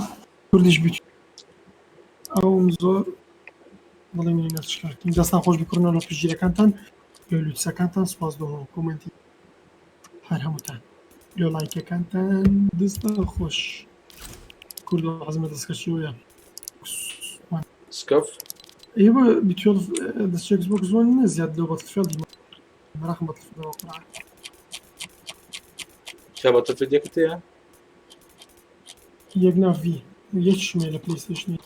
کوردیش بیت ئەوم زۆر بەڵێ منی نەچکارکەین دەستان خۆش بکڕنەوە لە پشتگیرەکانتان لە لوتسەکانتان سپاس دۆ کۆمنتی هەر هەمووتان لۆ لایکەکانتان دەستان خۆش کوردۆ حەزمە دەستکەشیەوەیە سکەف ئێوە بیتوێڵ دەست بۆکس وان نییە زیاد لەو بەتڵفێڵی مەراقم بەتڵفێڵەوە قورعان کە بەتەفێت یەکت هەیە یەک نا ڤی یەک شمێ لە پلەیستەیشنی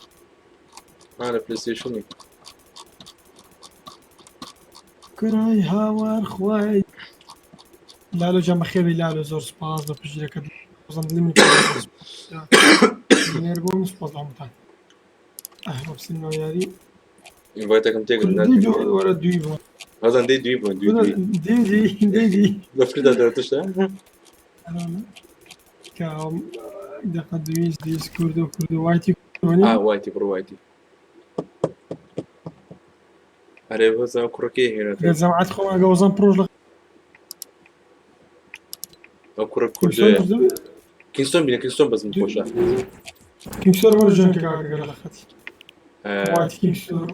ئا لە پلەیستەیشنی کرای هاوار خوای لالۆ جان بەخێربێی لالۆ زۆر سوپاس بە پشتگیرەکەت بەزم دڵی من نێر بووم سوپاس لە هەمووتان ئەه بچین ناو یاری ئینڤایتەکەم تێکرد دەی وەرە دوی بوو هەزان دەی دوی بوون دوی دوی دەی دی دەی دی لە فردا دەرتشتە کە دقە دویست دویست کوردۆ کوردۆ وایتی ئا وایتی بڕ وایتی ئەرێ هۆزان کوڕەکەی هێنێتەوە جەماعەت خۆمان ئەگە وەزان پرۆژ لە ئەو کوڕە کوردەیە کینگستۆن بینە کینگستۆن بەزم خۆشە کینگستۆن وەرە جوێن کە کاکە گەر لە خەتی وایتی کینگستۆن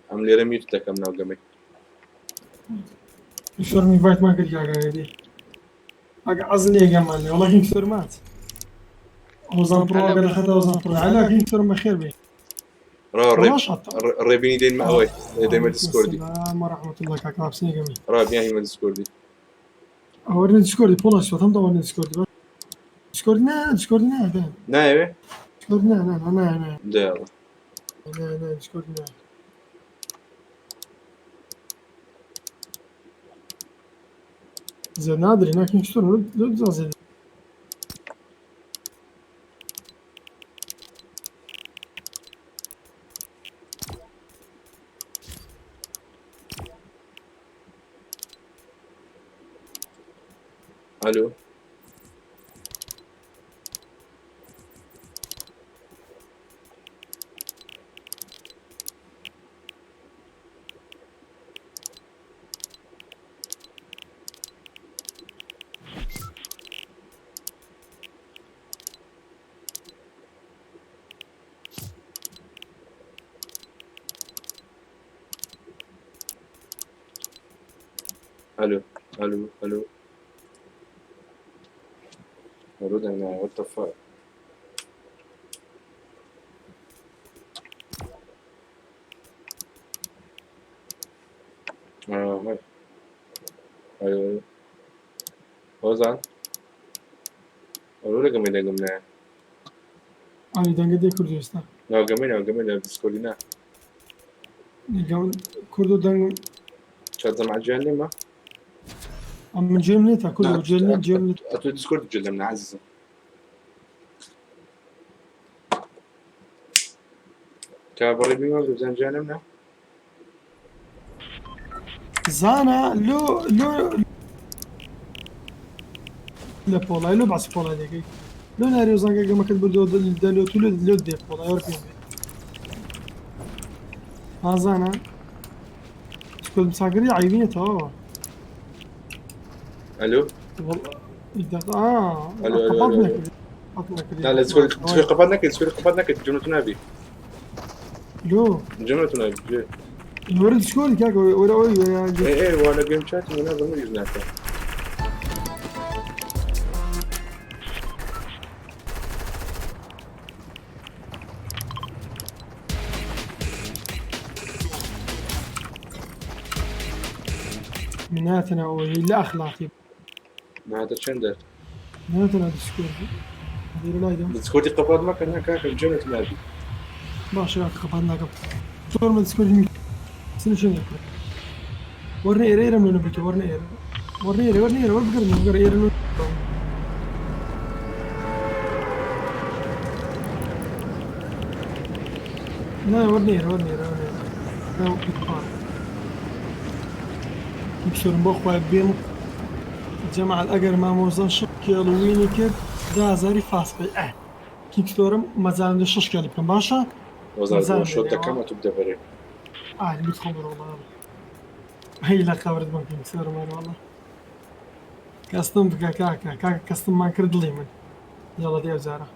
ئەم لێرە میوت دەکەم ناو گەمەی. شەرمی ڤایتمان کرد کاکە دی ئەگە عەزل لێگەمان لێ وەڵا کینگ سۆرمات هۆزان پڕۆ ئەگەر لە خەتا هۆزان پڕۆ عەلا کینگ سۆرم بەخێر بێ ڕا وەڵا شەتە ڕێبینی دێنمە ئەوەی دێمە دیسکۆردی السلام ورحمة الله کاکە ڕابسنێگەمی ڕا بیانیمە دیسکۆردی ئەوەرنە دیسکۆردی پۆڵا سۆتەم دەوەرنە دیسکۆردی بە دیسکۆرد نا دیسکۆرد نا نا نایەوێ دیسکۆرد نا نا نا نا نا دەیاڵە نا نا دیسکۆرد نا زێد نادرێ نا کینگ ستۆرم لۆ لۆ زێد ئەلۆ ئەلۆ ئەلۆ ئەلۆ ئەلۆ دەنگ نایە what the fuck آه هاي ئەلۆ ئەلۆ هۆزان ئەلۆ لەگەمەی دەنگم نایە ئانی دەنگە دێ کوردی ئێستا ناوگەمەی ناوگەمەی لە دیسکۆردی نا کوردۆ دەنگ چات جەماعەت گیان لێمە ئەم من جێم نییە تا نا کوردۆ جێ نییە جێم نییە ئەتۆ دیسکۆرد جێ لەم نا عەزیزم کا بەڕێ بیمە بزان گیان لەم نا زانا لۆ لۆ لە پۆڵای لۆ باسی پۆڵای دەکەی لۆ ناری زانگە گەمەکەت بردەوە دەلۆ تو لۆ لۆ دێ پۆڵای وەر پێم بێ ها زانا سکۆت مساگری عیبینە تەواوە ئەلۆ والله دق اه ئەلۆ ئەلۆ قەپات ئەلۆ ئەلۆ نەکرد قەپات نەکرد نا لە دیسکۆرد دیسکۆرد قەپات نەکرد دیسکۆرد قەپات نەکرد جملە تو نابی لۆ جملە تو نابی جێ وەرە دیسکۆرد کاکە وەرە ئەوەی وەرە ئێ ئێ وا لە گەیم چاتی وەنا بەمە یوز ناکە مناتنا ئەوەی لە ئەخلاقی نهاتە چەندە مناتنا دیسکۆرد دیرە لای دەم دیسکۆردی قەپات مەکە نا کاکە جملە تو نابی باشە کاکە قەپات ناکەم زۆر من دیسکۆردی سنە چێن دەکرێت وەرنە ئێرە ئێرەم لۆ نەبیتەوە وەرنە ئێرە وەرنە ئێرە وەرنە ئێرە وەربگرن بگەڕ ئێرە لۆ نا وەرنە ئێرە وەرنە ئێرە وەرنە ئێرە نا پار بسۆرم بۆ خوای بێم جەماعەت ئەگەر مامۆزان شەش کێڵ وینی کرد 10,000 فاسقی ئە کیکستۆرم مەجالم دە شەش کێڵی بکەم باشە وەزار بۆ مەجالم شۆت دەنێەوە دەکەم ئەتو بدە بەرێ ئای بتخۆم بەرە وەڵا هەی لە قەبرت بم کیکستۆرم وەڵا کەستم بکە کاکە کاکە کەستممان کرد دڵی من یاڵە دێ ئەوجارە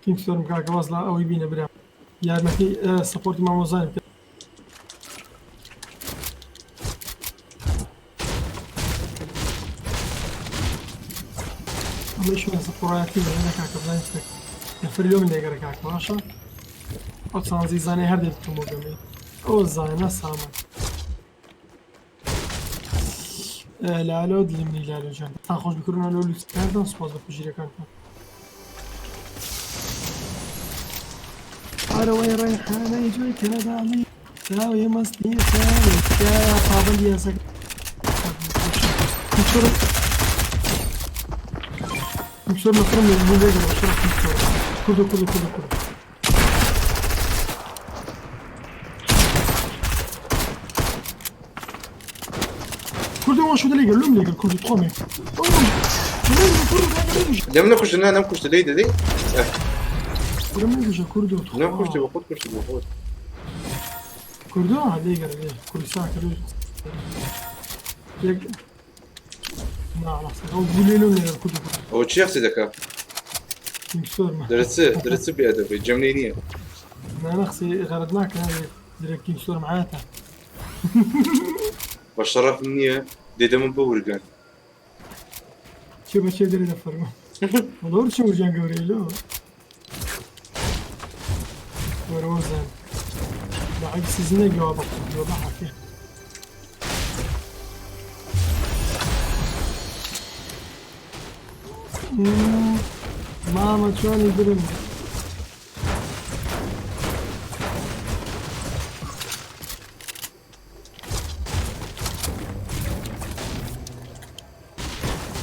کینگستۆرم کاکە واز لە ئەوەی بینە برا یارمەتی سەپۆرتی مامۆزانی بکە ئەمە شوێن سەپۆڕایەتی منە کاکە بزانین چ دەکەن. نەفەر لۆ من لێگەڕێ کاکە باشە ئەو چانزی زانێ هەر دێت بکەم بۆ گەمەی ئەو زانە سامان لالۆ دڵی منی لالۆ جان تا خۆش بکردن لۆ لوتکاردان سوپاس بە پژیرەکانتان ئارەوەی ڕێحانەی جوێ کەداڵی چاوی مەستی چاوی تکایە پابەندی یاسەکە کیکسۆر نەفرم لە بوو لێگەڕ بە شەڕ کیکسۆر کوردو کوردو کوردو کوردو کوردو وان شو لێگەر لۆم لێگەر کوردو تخۆمێ لەم نەکوشتە نا نەم کوشتە لێی دەدەی کورە من گوشە کوردو نەم کوشتی تخوا بە خۆت کوشتی بە خۆت کوردو لێگەر لێ کوردستان کردو یەک نا ڕاستە ئەو بوو لێ لۆم لێگەر کوردو ئەوە چی قسە دەکا کیکسۆرمە دەرچ دەرچ بێ ئەدەبی جەمنەی نییە. نا قسەی غەرەت ناکەن درێ کینگ سۆرم عاتە. بە شەڕەفم نییە دێدەمە بۆ ورگان. چێ بە چێ دەرێ دەفەرموو. وەڵا ورچ ورجان گەورەی لۆ. وەرە وەزان. لعب سیزنێک گەوا بە قوتووە بە حەقی. مامە چۆنی برم.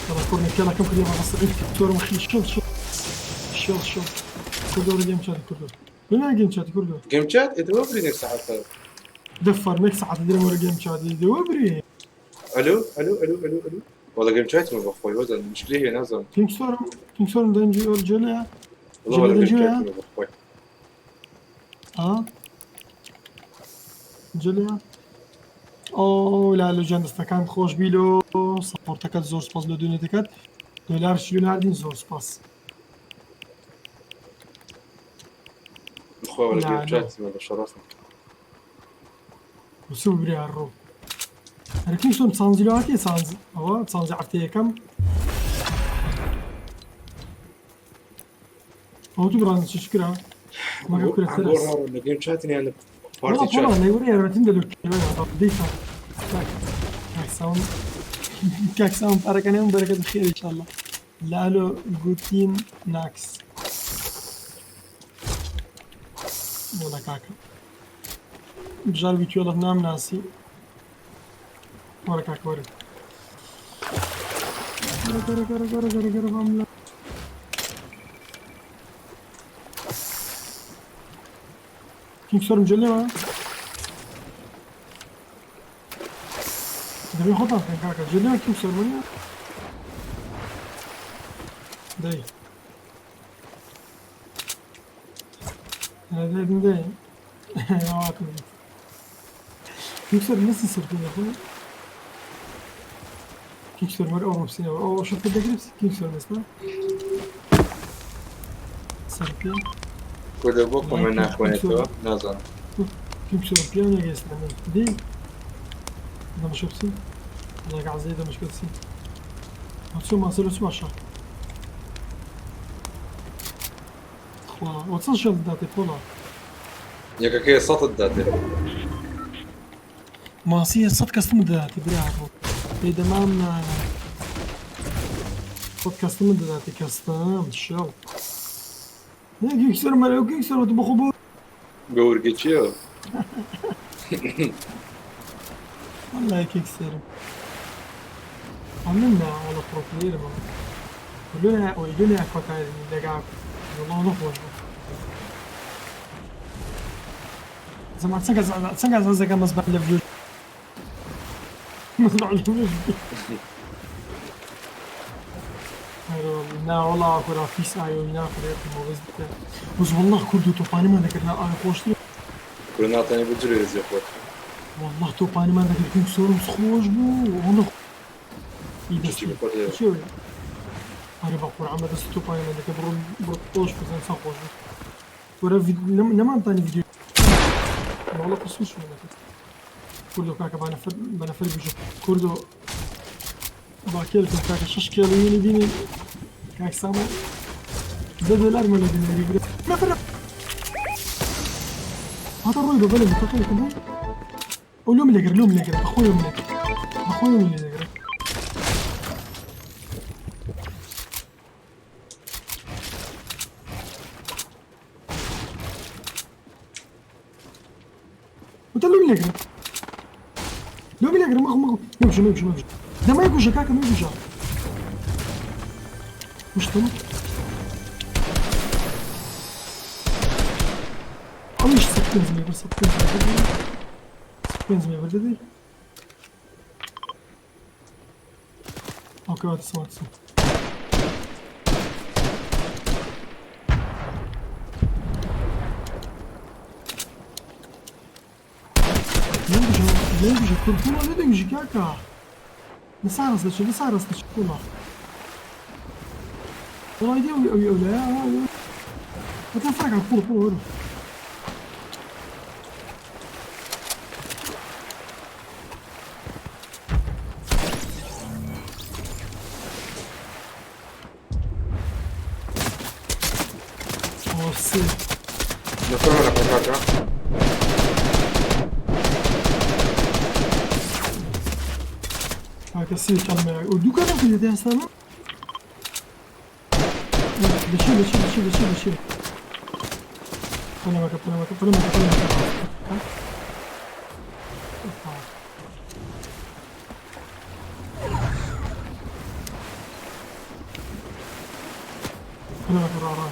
يلا كورني يلا كم كل يوم بس دكتور مخي شوف شوف شوف شوف كردور جيم شات كردور من جيم شات كردور گەم چات ئێدەوە برینێک سەعاتە. دفر مێک ساعت درم وەرە گەیم چات دەوە بری. ئەلو ئەلو ئەلو ئەلو ئەلو وەڵا گەم چاتمە بەخۆی وەزان مشکلەی هەیە نازانم. كينج ستورم كينج ستورم دەنگی ئۆرجێلەیە وەڵا وەڵا گەم جێلە چاتمە بەخۆی. ها جێلەیە ئۆ لا لە گیان دەستەکان خۆش بی لۆ سەپۆرتەکەت زۆر سپاس لۆ دونێتەکەت دۆلار شلو ناردین زۆر سپاس. بەخوا وەڵا لا گەم لۆ چاتمە بە شەڕەفم. وسوو برێ ڕۆ ئەرە کینگ ستۆرم چانزی لۆ هاتیە چانز ئەوە چانزی هەفتەی یەکەم ئەوە تو بڕان چ کرا مەگە کورە ئەگۆ ترس ڕاڕۆ لە گەم چاتن یان لە وەڵا پارتی پۆڵا چات؟ نەیوڕ یارمەتیم دە لۆ دیتا کاک کاک ساون کاک ساون پارەکانیان بەرەکەت خێر ئینشاءاللە لالۆ گوتین ناکس وەڵا کاکە بژار بیتوێڵت نامناسی وەرە کاکە وەرە گەرە گەرە گەرە گەرە گەرە گەرە بام لە کینگ سۆرم جێلێوە دەبێ خۆتان بکەن کاکە جێلێوە کینگ سۆرم نییە دەی دەی دەی ئاواتم کینگ سۆرم نەسی سەرکەن یاخۆ کینگ سۆرم وەرە ئەو ڕۆبسینەوە ئەو شەفە دەگرێت کینگ سۆرم ئێستا سەرپێ کوردە بۆ کۆمە وەڵای کینگ ناخوێنێتەوە سۆرم نازانم. کینگ سۆرم پیاو نەگە ئێستا من دەی دەمەشە بچین وەڵا گەعزەی دەمەشکە بچین چۆن ماسە لە چ باشە خوا وە چەند شێڵ داتێ پۆڵا یەکەکەی سەتت داتێ. ماسیە 100 کەستم دەداتێ برا ڕۆ پێی دەمام نانە 100 کەستم دەداتێ کەستم شێڵ گینگسەر مەرە گینگسەر وت بخۆ بۆ بە ورگە چییەوە؟ والله گینگسەرم ئەمن نا وەڵا پرۆ پلەیەرم لۆ ئەوەی لۆ کۆتایی لەگا وەڵا نەخۆش بوو زمان چەند کەس حەز دەکەن مەزبەع لە ڤلۆ مەزبەع لە ڤلۆ نا وەڵا کورا فیس ئایۆ ناخورێت مۆبەس بکە بەس والله کورد و تۆپانیمان دەکرد نا ئاوی خۆشتر. کورە ناتوانێت بۆ جلێ زێ خۆت. والله تۆپانیمان دەکرد کینگ سۆرم خۆش بوو والله ئی چی دەستی بخۆت هەیە؟ چی وەی ئەرێ بە قورعان بە دەستی تۆپانیمان دەکرد بڕۆ بڕۆ خۆش بزن چەند خۆش بوو وەرە نەمانتانی ڤیدیۆ والله قسوشمان دەکرد کوردۆ کاکە بە نەفەر بژە کوردۆ با کێلکم کاکە شەش کێڵی وینی بینی کاک سامان دە دۆلار مە لە بینەری برێ نەفەر هاتە ڕۆی بە بەلێ متەقەیەکم بوو ئەو لۆم لێگرە لۆم لێگرە بەخۆی لۆم لێگرە بەخۆی لۆم لێگرە وتە لۆم لێگرە لۆم لێگرە مەخ مەخ مەبژە مەبژە مەبژە دەمای گوژە کاکە مەگوژە کوشتم ئەویش 105 مێبر 105 مێبر 105 مێبر دەدەی ئۆکەی واتە سم نەگوژە نەگوژە کورد پوڵا نەدەگوژی کاکە لەسارەس دەچێت لەسارەس دەچێت پوڵا وەڵای دێ ئەوی ئەوی ئەولایە هەتا فراکە پوڵ پوڵ وەرە. سێ. نەفەر نەفەر کاکە. کاکە سێ کەڵمەیە و دوو کەڵم کردێت ئێستا لەچی لەچی لەچی لەچی لەچی پەلەمەکە پەلەمەکە پەلەمەکە پەلەمەکە. پەلەمەکە ڕا ڕا.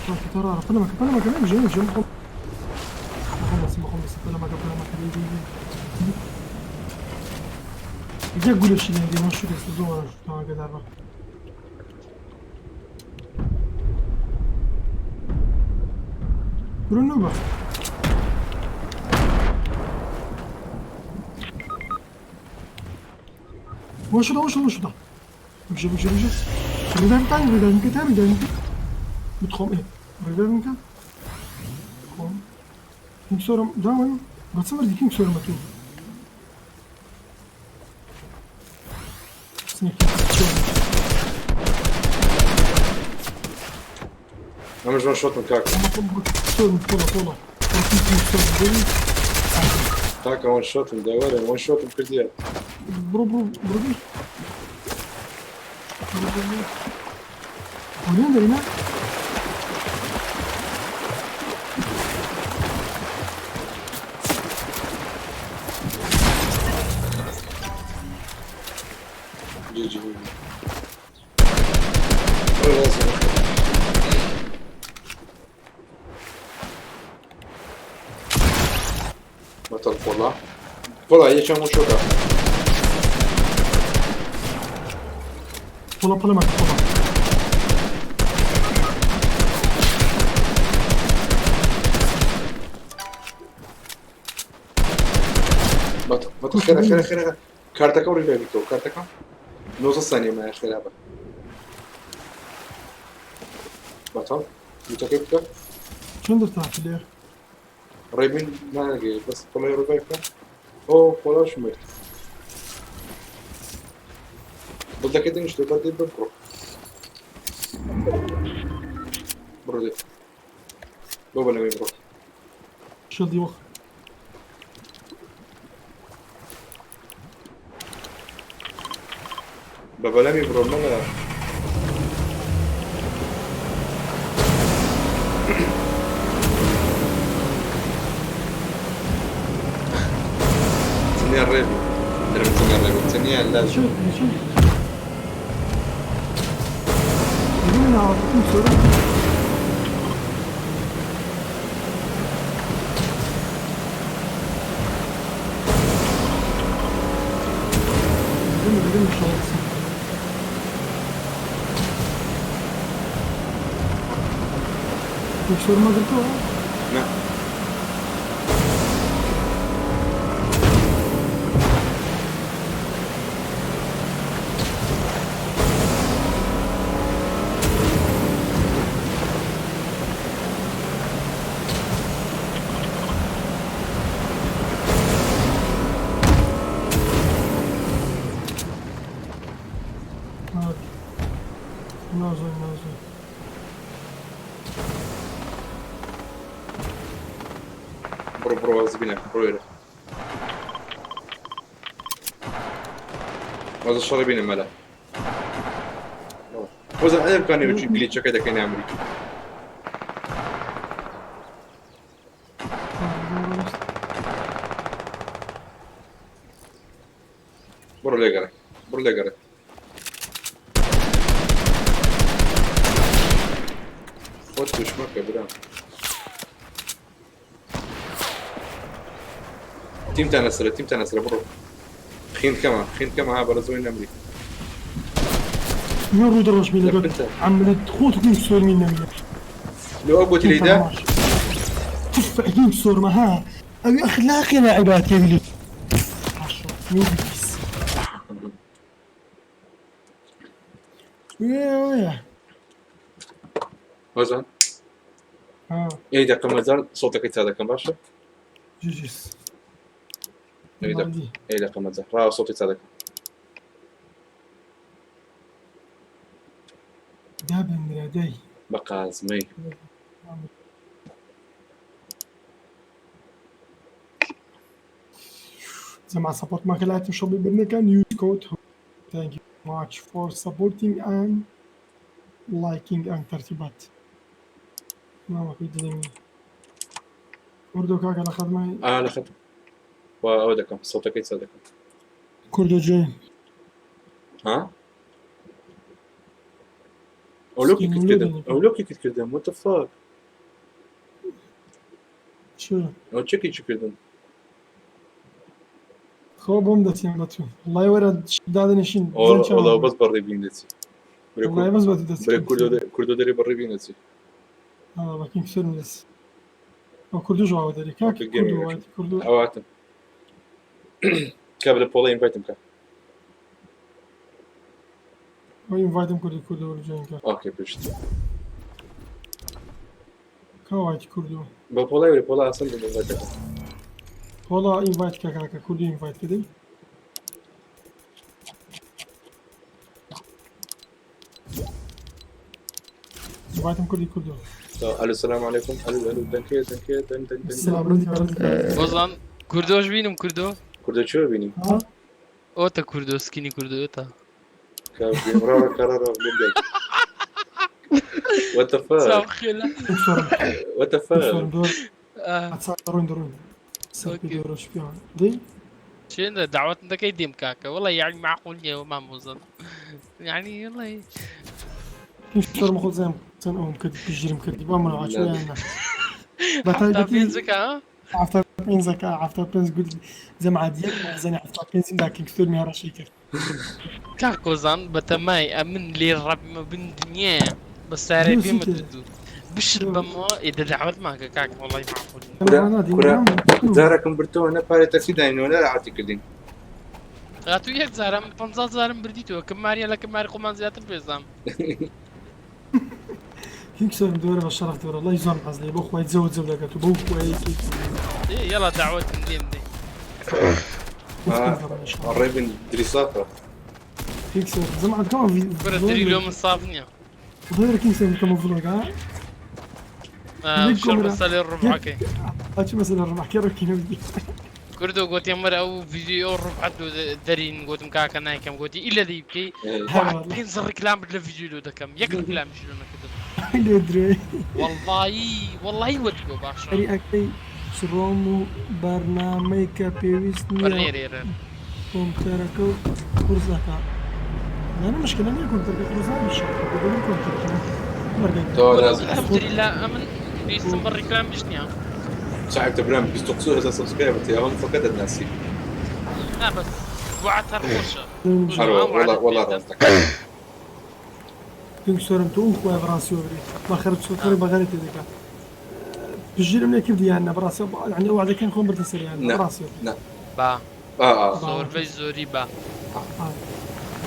کاکە ڕا ڕا پەلەمەکە پەلەمەکە نەمژێ نەمژێ بخۆم بخۆم بەس بخۆم بەس پەلەمەکە پەلەمەکە لێ لێ لێ. یەک گولەشی لێ دێ شو دەست زۆر ئاگادار بە. برو نوبە. وشدا وشدا وشدا. بجي بجي بجي. revive بکەن revive بکە تا revive بکە. بتخۆم ئێ revive بکە. خۆم. کینگ سۆرم داون بە چ مردی کینگ سۆرمە تو؟ سنێکی چۆن. ئەمەش وان شۆتم کاکە. سۆرم پۆڵە پۆڵە. کینگ سۆرم بێنی. کاکە وان شۆتم دەوەرە وان شۆتم کردیە. بڕۆ بڕۆ بڕۆ بی. ولين درينا؟ جي جي. لازم. بطل پۆڵا پۆڵا یەکیان وان شۆکە. پۆڵە پەلەمەکە پۆڵە. بطل بطل خێرا خێرا خێرا کارتەکە و revive بکەوە کارتەکە 19 ثانیە مایە خێرا بە. بەتەڵ لوتەکەی بکە. چۆن دەرتاتی لێ؟ ڕێبین ناگەی بەس پۆڵای revive بکە. ئۆ پۆڵاش مرد. بڵدەکەی دەنیشتۆ بەردەی بڕۆ. بڕۆ دێ. بۆ بەلەمەی بڕۆ. شڵدی وەخ. بە بەلەمی بڕۆ مەڵە. تەنیا ڕێبی. دەرم تەنیا ڕێبی. تەنیا لازم. چی چی؟ ببینە ناوەکەم سۆرم. ببینە ببینە شەڵسی. سۆرمە گرتەوە؟ نا. نازۆ نازۆ. بڕۆ بڕۆ واز بینە بڕۆ وێرە. وازە شەڕی بینە مەلا. وەزە ئەیە بکانێ وچی گلیچەکە دەکەین ئەمریکا. بڕۆ لێگەڕێ بڕۆ لێگەڕێ. خۆت توش مەکە برا. تیمتان لەسەرە تیمتان لەسەرە بڕۆ. خین کەمە خین کەمە ها بەرەزەوەی نەمری. من ڕوو دەڕۆژ بینە لە بنتە. عملت خۆت کینگ سۆرمی نەمینە. لۆ ئەو بۆتی لێیدا؟ تفع کینگ سۆرمە ها. ئەوی ئەخلاقی لاعبات يا نوبيس. يا يا. هۆزان ها. یەک دقە مەجال سۆتەکەی تا دەکەم باشە؟ جوجس. یەک دقە یەک دقە مەجال ڕاوە سۆتی تا دەکەم. دەی. بە قازمەی. زەما سەپۆرتمان کە لایتم شەڵی بردنەکان use code thank you much for supporting and liking and تەرتیبات ناوەکەی دڵی کوردۆ کاکە لە خەتمای ئا لە خەتم وا ئەوە دەکەم سەوتەکەی چا دەکەم کوردۆ جوێن ها ئەو لۆکی کرد کردم ئەو لۆکی کرد کردم what the fuck چ ئەو چەکی چ کردم خۆ بۆم دەچین بە تو وڵای وەرە دادەنیشین وەڵا بەس بەڕێ بین دەچی وڵای بەس بە تو دەچی برێ کوردۆ کوردۆ دەرێ بەڕێ بین دەچی بە کینگ سەرم دەچی ئەو کوردش واوە دەرێ کاک کوردۆ کوردۆ ئەواتم کە بلە پۆڵە ئینڤایتم کە ئەو ئینڤایتم کوردی کوردۆ وەرە جوێن کە ئۆکەی پشت کاوایتی کوردۆ بە پۆڵای وەرە پۆڵا ئاسان دەم ئینڤایت دەکەم پۆڵا ئینڤایت کە کاکە کوردی ئینڤایت کردی ئینڤایتم کوردی کوردۆ ئەلو سلام علیکم ئەلو ئەلو دەنکێ دەنکێ دەن دەن دەن سلام ڕەدی ڕەدی بۆزان کوردۆش بینم کوردۆ کوردە چۆ بینی ها ئۆتە کوردۆ سکینی کوردۆ ئۆتە کە ڕا کە ڕا لێم دەک What the fuck چاو خێلە سۆرم What the fuck سۆرم دۆر آه، ئەچا ڕۆین دڕۆین سەر ئۆکەی. دۆرە شپیان دەی چێندە داوەتم دەکەی دێم کاکە وەڵی یعنی معقول نییە مام بۆزان یعنی وەڵی سۆرم خۆ زم چەند ئەوم کرد پشگیرم کردی با من عاچۆ یان نا بە حەفتا تایبەتی پێنجەکە ها؟ 75 کە 75 گوت جەماعەت یەک مەخزەنی 75 دا کینگستۆرمی هەڕەشەی کرد کاک کۆزان بەتەمای ئەمن لێ ڕەبمە بن دنیایە بە سارێ دوو بێمە سیتێ. دوو بشر بەمەوە ئێدە داوەتمان کە کاک وەڵی معقول نییە. کورە نادی کورە جارەکەم برتەوە نە پارەی تەکسی داینەوە نە راحەتی کردین هاتوو یەک جارم 50 جارم بردیتەوە کە ماریە لە کە ماری خۆمان زیاتر پێزام کینگستۆرم دۆرە بە شەرەف دۆرە وەڵی زۆر حەز لێ بۆ خوای جەو جەو دەکات و بەو خوایەکی ئێ یەڵا داوەتم دێم دێ ڕێبن دریسافە کینگستۆرم جەماعەت کەمە کورە دری لۆ من ساف نییە غير كينغستون كما فلوق ها آه، ليك شر كومرا. مەسەلەی ڕوبعەکەی هاتشي مثلا الربح كي كينو بدي کوردۆ گوتیم وەرە ئەو ڤیدیۆ ڕوبعەت لۆ دەرین گوتم کاکە نایکەم گوتی ئیلە دەی بکەی واحد پێنج ڕیکلام لە ڤیدیۆ لۆ دەکەم یەک ڕیکلامیش لۆ نەکردم اللي دري واللهی واللهی وەتگۆ باشە ئەری ئەکەی چڕۆم و بەرنامەی کە پێویست وەرە نییە لێرە ئێرە کۆمپیوتەرەکە و قورس دەکا لەنە مشکلە نییە کۆمپیوتەرەکە قورس نابیشە بگەڵم کۆمپیوتەرەکە بەرگەی تۆ لازم الحەمدللە ئەمن پێویستم بە ڕیکلامیش نییە صاحب تبرام 29 سبسكرايبر تي هم فقط الناسي نا بەس وعد هەر خۆشە هەروا والله والله ڕاستەکە کینگستۆرم تۆ خۆی بەڕاستی وەبری بەخەرت سۆتەری بەغەرەتی دەکا پشگیرم لێ کردی یان نە بەڕاستی یعنی ئەو وعدەکەن خۆم بردە سەر یان نە. بەڕاستی نە با ئا ئا زۆربەی زۆری با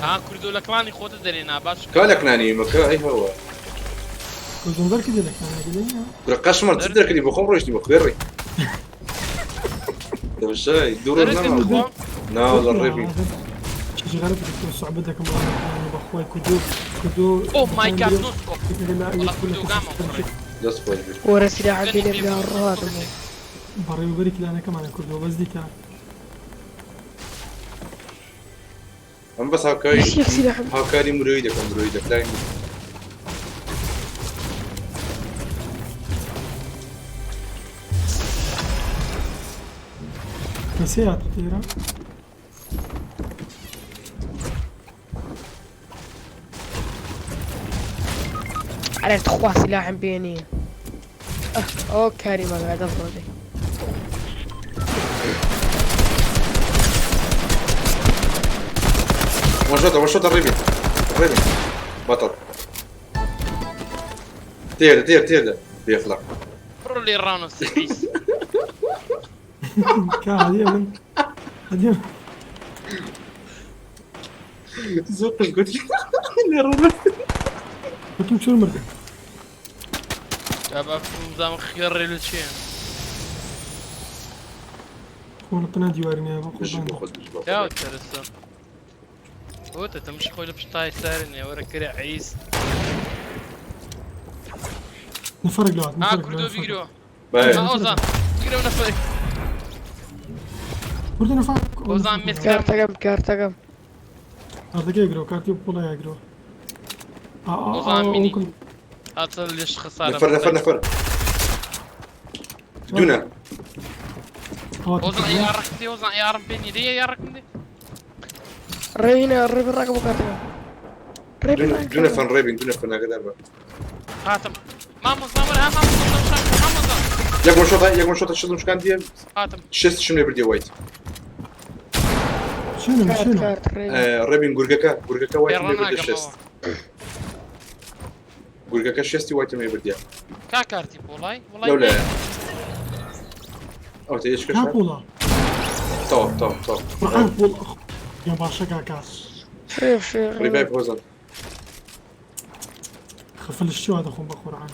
ها کوردۆ لە کلانی خۆتە دەرێ نا باش کا لەکنانی مەکە ئەی هەوە کوردم دەرکردی لەکان لەگەڵ نییە کورە قەشمەر چ دەرکردی بۆ خۆم ڕۆیشتی بۆ خوێڕی دەبشای دوو ڕۆژ دەرکرد نەما خۆ نا والله ڕێبی شي غلط دكتور صعوبتك بخوي كدو كدو ئۆ مای گاد نۆ سکۆپ والله کوردۆ گامە کوڕێ دەست خۆش بێ وەرە سلاحە بێنێ بلا ڕاتم بەڕێوەبەری کلانەکەمانە کوردەوە بەس دیکە ئەم بەس هاوکاری یەک سلاحم هاوکاری مرۆیی دەکەم مرۆیی دەکلاین کەسێ هاتە تێرە على تخوا سلاحم بێنێ ئەو کاری مەگا دەست ڕۆدەی وان شوت وان شوت الريبي الريبي بطل تير تير تير بيخلق بڕۆ لێ ڕانۆ سعیس کا هەدیە من هەدیە زوقش قلت لي الربي وتم چۆن مردن بابا زام خێڕێ لە چێ خۆ لە پەنا دیواری نایە بۆ بژی قوربان بۆ خۆت بژی بۆ یا خۆت. تەرسە ئۆتە تەمش خۆی لە پشتای سارنێ وەرە کرێ عیس نەفەرێک لەوات ها نەفەرێک کوردۆ لەوات نەفەرێک. بیگرەوە. بایە ها ئۆزان بیگرەوە نەفەرێک. کوردە نەفەر ئۆزان مێت کارتەکەم کارتەکەم. کارتەکەی گرەوە کارتی پوڵای گرەوە. ئۆزان مینی. هاتە لێش خەسارە. نەفەر نەفەر نەفەر دوونە ئۆزان ئەی ئاڕکم دێ ئۆزان ئەی ئاڕم پێ نییە دەی ئەی ئاڕکم دێ. ڕێینە ڕێ ڕاکە بۆ کارتەکەم. ڕێ دوو نەفەر ڕێبین دوو نەفەر ناگەدار بە. هاتم. مامۆستا وەرە ها مامۆستا شاکە مامۆستا. یەک وەشۆتە یەک وەشۆتە شتم شکاندیە هاتم. شێستشم لێ بردیە وایت. شنو کارت شنو کارت ڕێ. ڕێبین گورگەکە گورگەکە وایتم لێ بردیە پێڕە شێست. گورگەکە شێستی وایتم لێ بردیە. کا کارتی پۆڵای وڵای لەولایە. ئەو تە ها یەشکەشە پوڵا تەواو تەواو تەواو. قورعان پوڵ يا باشا كاكا شێ شێ ڕیڤایڤ هۆزان. خفل الشو هذا خون بقرعان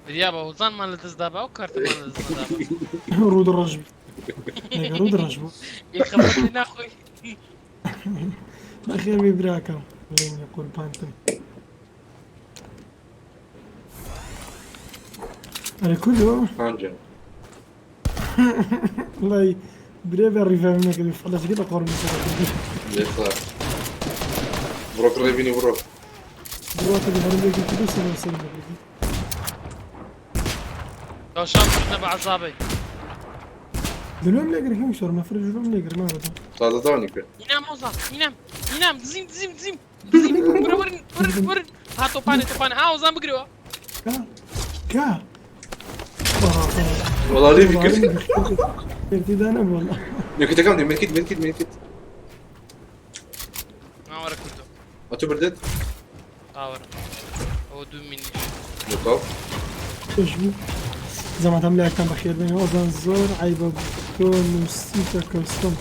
دریابە هۆزانمان لە دەستدا با و کارتمان لە دەستدا با. رود الرجب رود الرجب یەک خەبەر ناخۆی. اخير ببراكم لين يقول بانتم انا كله هانجن. والله بريفا ريفا منك فلاش كده قرن لێ بڕۆک ڕێبینی بڕۆ. دروات اللي هرم لك كده سنة سنة تەوشان بردنە بە عەزابەی. دلوم لقر كم شهر ما فرج دلوم لقر ما رد تازە داوانی کرد. هینام ئۆزان هینام هینام دزیم دزیم دزیم دزیم وەرە وەرن وەرن وەرن ها تۆپانێ تۆپانێ ها ئۆزان بگرەوە. كا كا وەڵا لێوی کرد. ارتدانا والله نێکتەکەم دێ ملکیت ملکیت ملکیت. ئاوەرە کوردۆ. ئەتۆ بردت؟ ئاوەرە. ئەوە دوو مینیش. تەواو. ايش بو زعما تم كان بخير بين اوزان زور عيبه تون وسيتا كاستم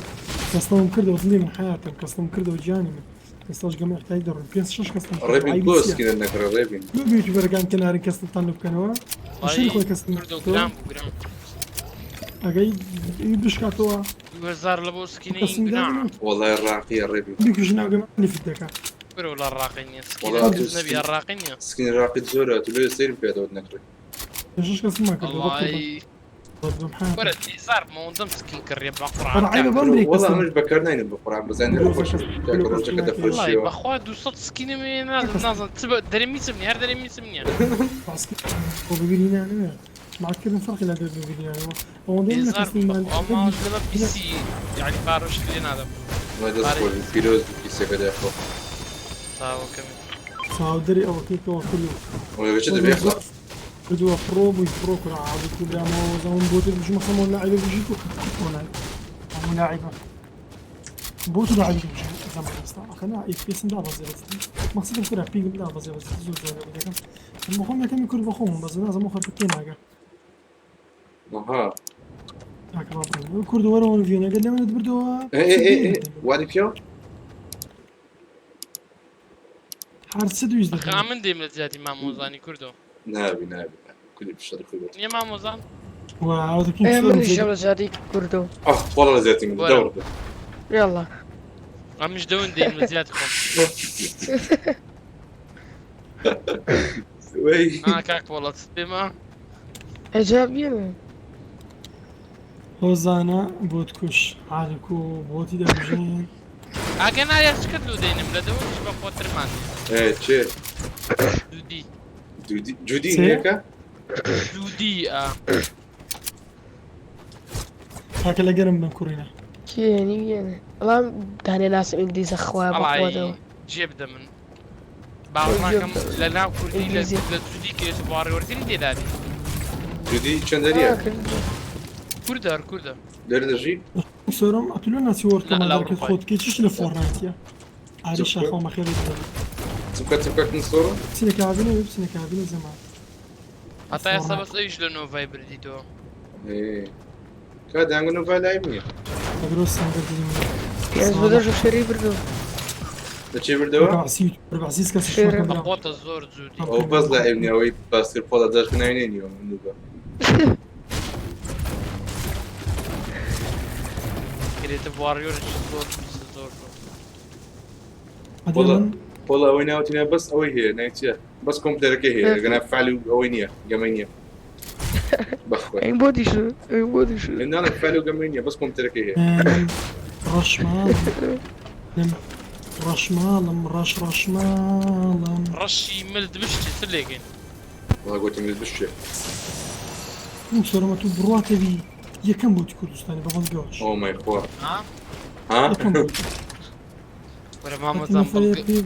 كاستم كردو وصلي من حياتك كاستم كردو جاني من كاستاش قام يحتاج در بيس شش كاستم ڕێبین بۆ سکینە نەکڕە ڕێبین. لو يوتيوبر كان كنار كاستم طلب كانوا شير خوي كاستم کوردۆ گران بوو گران. اجي يدش كاتوا 2000 لە بۆ سکینەی كاستم گوناحە. وەڵای ڕاقیە ڕێبین. بيك جنا قام اللي في الدكا برو لە ڕاقی نییە. وەڵا سکینە تۆ کەس نەبی هەر ڕاقی نییە. سکینی ڕاقیت زۆرە تو لێ سەیرم پێدەوت نەکڕی. شش كاستم ما كردو وەڵای بضرب حياتك وەرە هزار مەوەندەم سکین کڕیە بە انا قورعان عيبه کاک. بمري وەڵا كاستم منش بەکار ناینم بە قورعان بزانین هەر خۆشم کاکە ڕۆژەکە وەڵای دەفرۆشیەوە. بەخوا 200 سکینم هەیە نازم نازم چ بە دەرێم هیچم نییە هەر دەرێم هیچم نییە. وبيبيني انا مع كل فرق لا بيبيني انا وضمن هزار كاستم بەخوا ماوە لەبە پیسی یعنی پارۆشک لێ نادەم. وەڵای دەست خۆش بی، پیرۆز بی پیسەکە داخۆ. تاوەکەمی. ساودري او كيك او كله وەڵای بچێتە بێخڵە. بدو برو بو برو كل عاد كل ما زمان بوت مش مخمون لاعب بيجيكو ولا مو لاعبه بوت لاعب بيجي زمان استا خنا اف بي سندا بزي بس مقصد كره بيج لا بزي بس زور زور بدك المهم كم يكون بخوم بس لازم اخذ بكينا ئەها. هاك بابا كرد ورا فينا قال لي من بردو ئێ ئێ ئێ ئێ وادی پیاو؟ حار سدويز ئەخە من دێم لە زیادی مامۆزانی کوردۆ. نابی نابی. کولی بشەڕی خۆی بێت. نییە مامۆزان؟ وهذا ئێ كيف منیش لە جادی کوردۆ. ئاه وەڵا لە زیاتی من وەرە. دەوڕ بێ. یاڵا. ئەمیش دەون دێم لە زیادی خۆم. وەی. ها کاک پۆڵە چت پێمە؟ حجاب بینە. هۆزانە بۆت کوش عالک و بۆتی دەبژین ئاگە نایە چ کرد لۆ دێنم لە دەوەش بە خۆترمان ئێ چێ؟ دوودی جودی جودی سێ؟ نییەکە؟ دوودی ئا تاکە لە گەرم بم کوڕینە کێ نیویێنە. بەڵام دانێ ناسم ئینگلیزە خوا وەڵای بەخوادەوە. جێ بدە من باوەڕ ناکەم لە ناو کوردی لە ئینگلیزی. لە جودی کرێت باڕێوەرتری تێدابی جودی چەندەریە؟ کوردە هەر کوردە لێرە دەژی؟ سۆرم ئەتولە ناسی وەرد لا، لا، کۆماندەرکە ئەوروپای. خۆت کێ چش لە فۆرنایتە ئاری شاخۆ مەخێر چ بکە چ بکە کن سۆرە؟ بچینە کابینە بچینە کابینە زەمان هەتا ئێستا بەس ئەویش لە نۆڤای بردیتەوە. ئێ. کا دانگە نۆڤای لای نییە. ئەگرۆ سەنگەر پێنج بە دەش شەری بردو. لە چێ بردەوە؟ بەعسیس کەس شێرە. بە خۆتە زۆر جودی. ئەو بەس لای نییە ئەوەی باستر پۆڵە دەشت ناوی نێنیەوە من نوبە. کرێتە واریۆرش زۆر زۆر زۆر. پۆڵا ئەوەی ناوتی ناوە بەس ئەوەی هەیە ناوی چییە؟ بەس کۆمپیوتەرەکەی هەیە گەنا فعلی و ئەوەی نییە گەمەی نییە. بەخۆی ئەین بۆ دیش ئەین بۆ دیش. ناڵێم فعلی و گەمەی نییە بەس کۆمپیوتەرەکەی هەیە. ڕەشماڵم ڕەشماڵم ڕەش ڕەشماڵم. ڕەشی مل دبشتی چ لێکەین؟ وەڵا گوتم لێت بشکێ. من سۆرمە تو بڕواتەوی یەکەم بۆتی کوردستانی بە بەڵگەوەش. ئۆ مای خوا. ها؟ ها؟ یەکەم بۆتی. وەرە هەتی مامەزان نەفەرێ بەڵگە پێ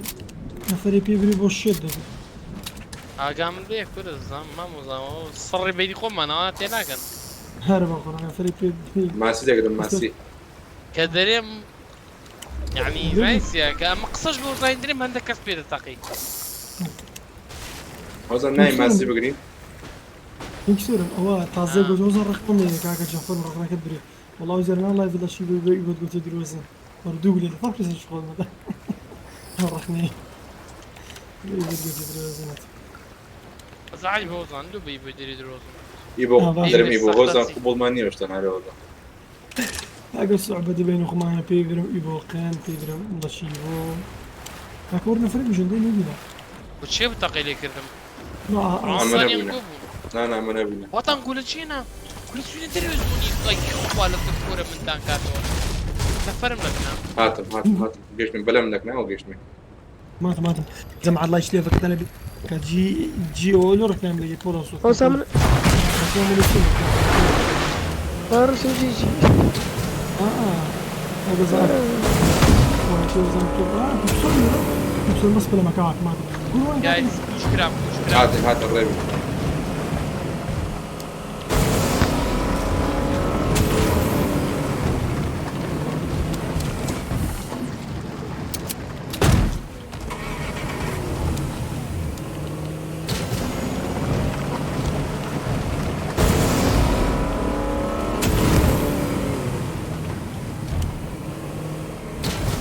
نەفەرێ پێ برێ بۆ شێت دەبێ. ئاگام لێ کورە زام مامۆزان سڕی بەینی خۆمانەوە تێناگەن. هەر بە قورئان نەفەرێ پێ برێ. ماسی دەگرم ماسی. کە دەرێم یعنی زانیسیا کە ئەمە قسەش بۆ زانین درێم هەندێک کەس پێ دەتەقی. هۆزان نای ماسی بگرین؟ سۆرم ئەوە تازە گۆت هۆزان ڕقم لێ کاکە جەفەر ڕقمەکەت برێ. وەڵا ئەو جارە لایڤ دەچی بۆ بۆ ئیبۆت گوتێ درۆزن. وەرە دوو گولێ لە فەرقی سەر خۆم نەدا. ڕقنەی. ئیبۆت گوتێ درۆزنت. زعج هۆزان دوو بەی بۆی دەری درۆزن. ئیبۆ باش. دەرم ئیبۆ هۆزان سەختە چی؟ قبوڵمان نییە شتان هەرێ هۆزان. ئەگەر سوعبە دەبێن خۆمانە پێی برم ئیبۆ قەن پێی برم لەشی بۆ. کاکە وەرە نەفەرێک بژێن دەی نەبینە. و چێ بتەقی لێ کردم؟ نا ئەمە ڕاستانیم نەبووینە. گۆ بوو. نا نا ئەمە نەبووینە. واتان گولە چێنە؟ گولە چوینە دەرەوە زبوونی ئەی خوا لەسەر کۆرە منتان کاتەوە. نەفەرم لەبنا. هاتم هاتم هاتم گەشتم بەلەم نەکناوە گەشتم. ماتم ماتم جەماعەت لایش لێ فکتانە بی کە جی جی ئەوە لۆ ڕکلام لێ پۆڵە سوخ. هۆزان من ڕکلام لێ چی؟ ڕسم جی جی. ئەگە زان. وای تۆ زان تۆ سۆر بەس بەلەمەکە هات ماتم. گوروان گایز پوش کرام پوش کرام. هاتم هاتم ڕێبی.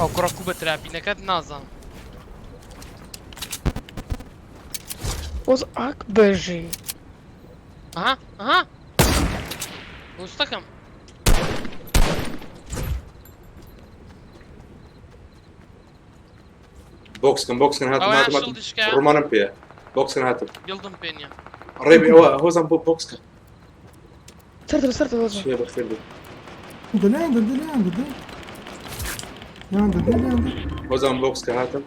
ئەو کوڕە کو بە تراپینەکەت نازانم. هۆز ئاک بەژی. ئەها ئەها وستەکەم. بۆکسکەم بۆکسکەن هاتم ئەوەیان هاتم هاتم. شڵدی شکا. ڕومانم پێیە. بۆکسکەن هاتم. بیڵدم پێ نییە. ڕێبی ئەوە هۆزان بۆ بۆکسکە. سەرتە سەرتە هۆزان. چیە بەخێر بێ. دەلیان دە دەلیان دە دەی. یان دە دەلیان دە. هۆزان بۆکسکە هاتم.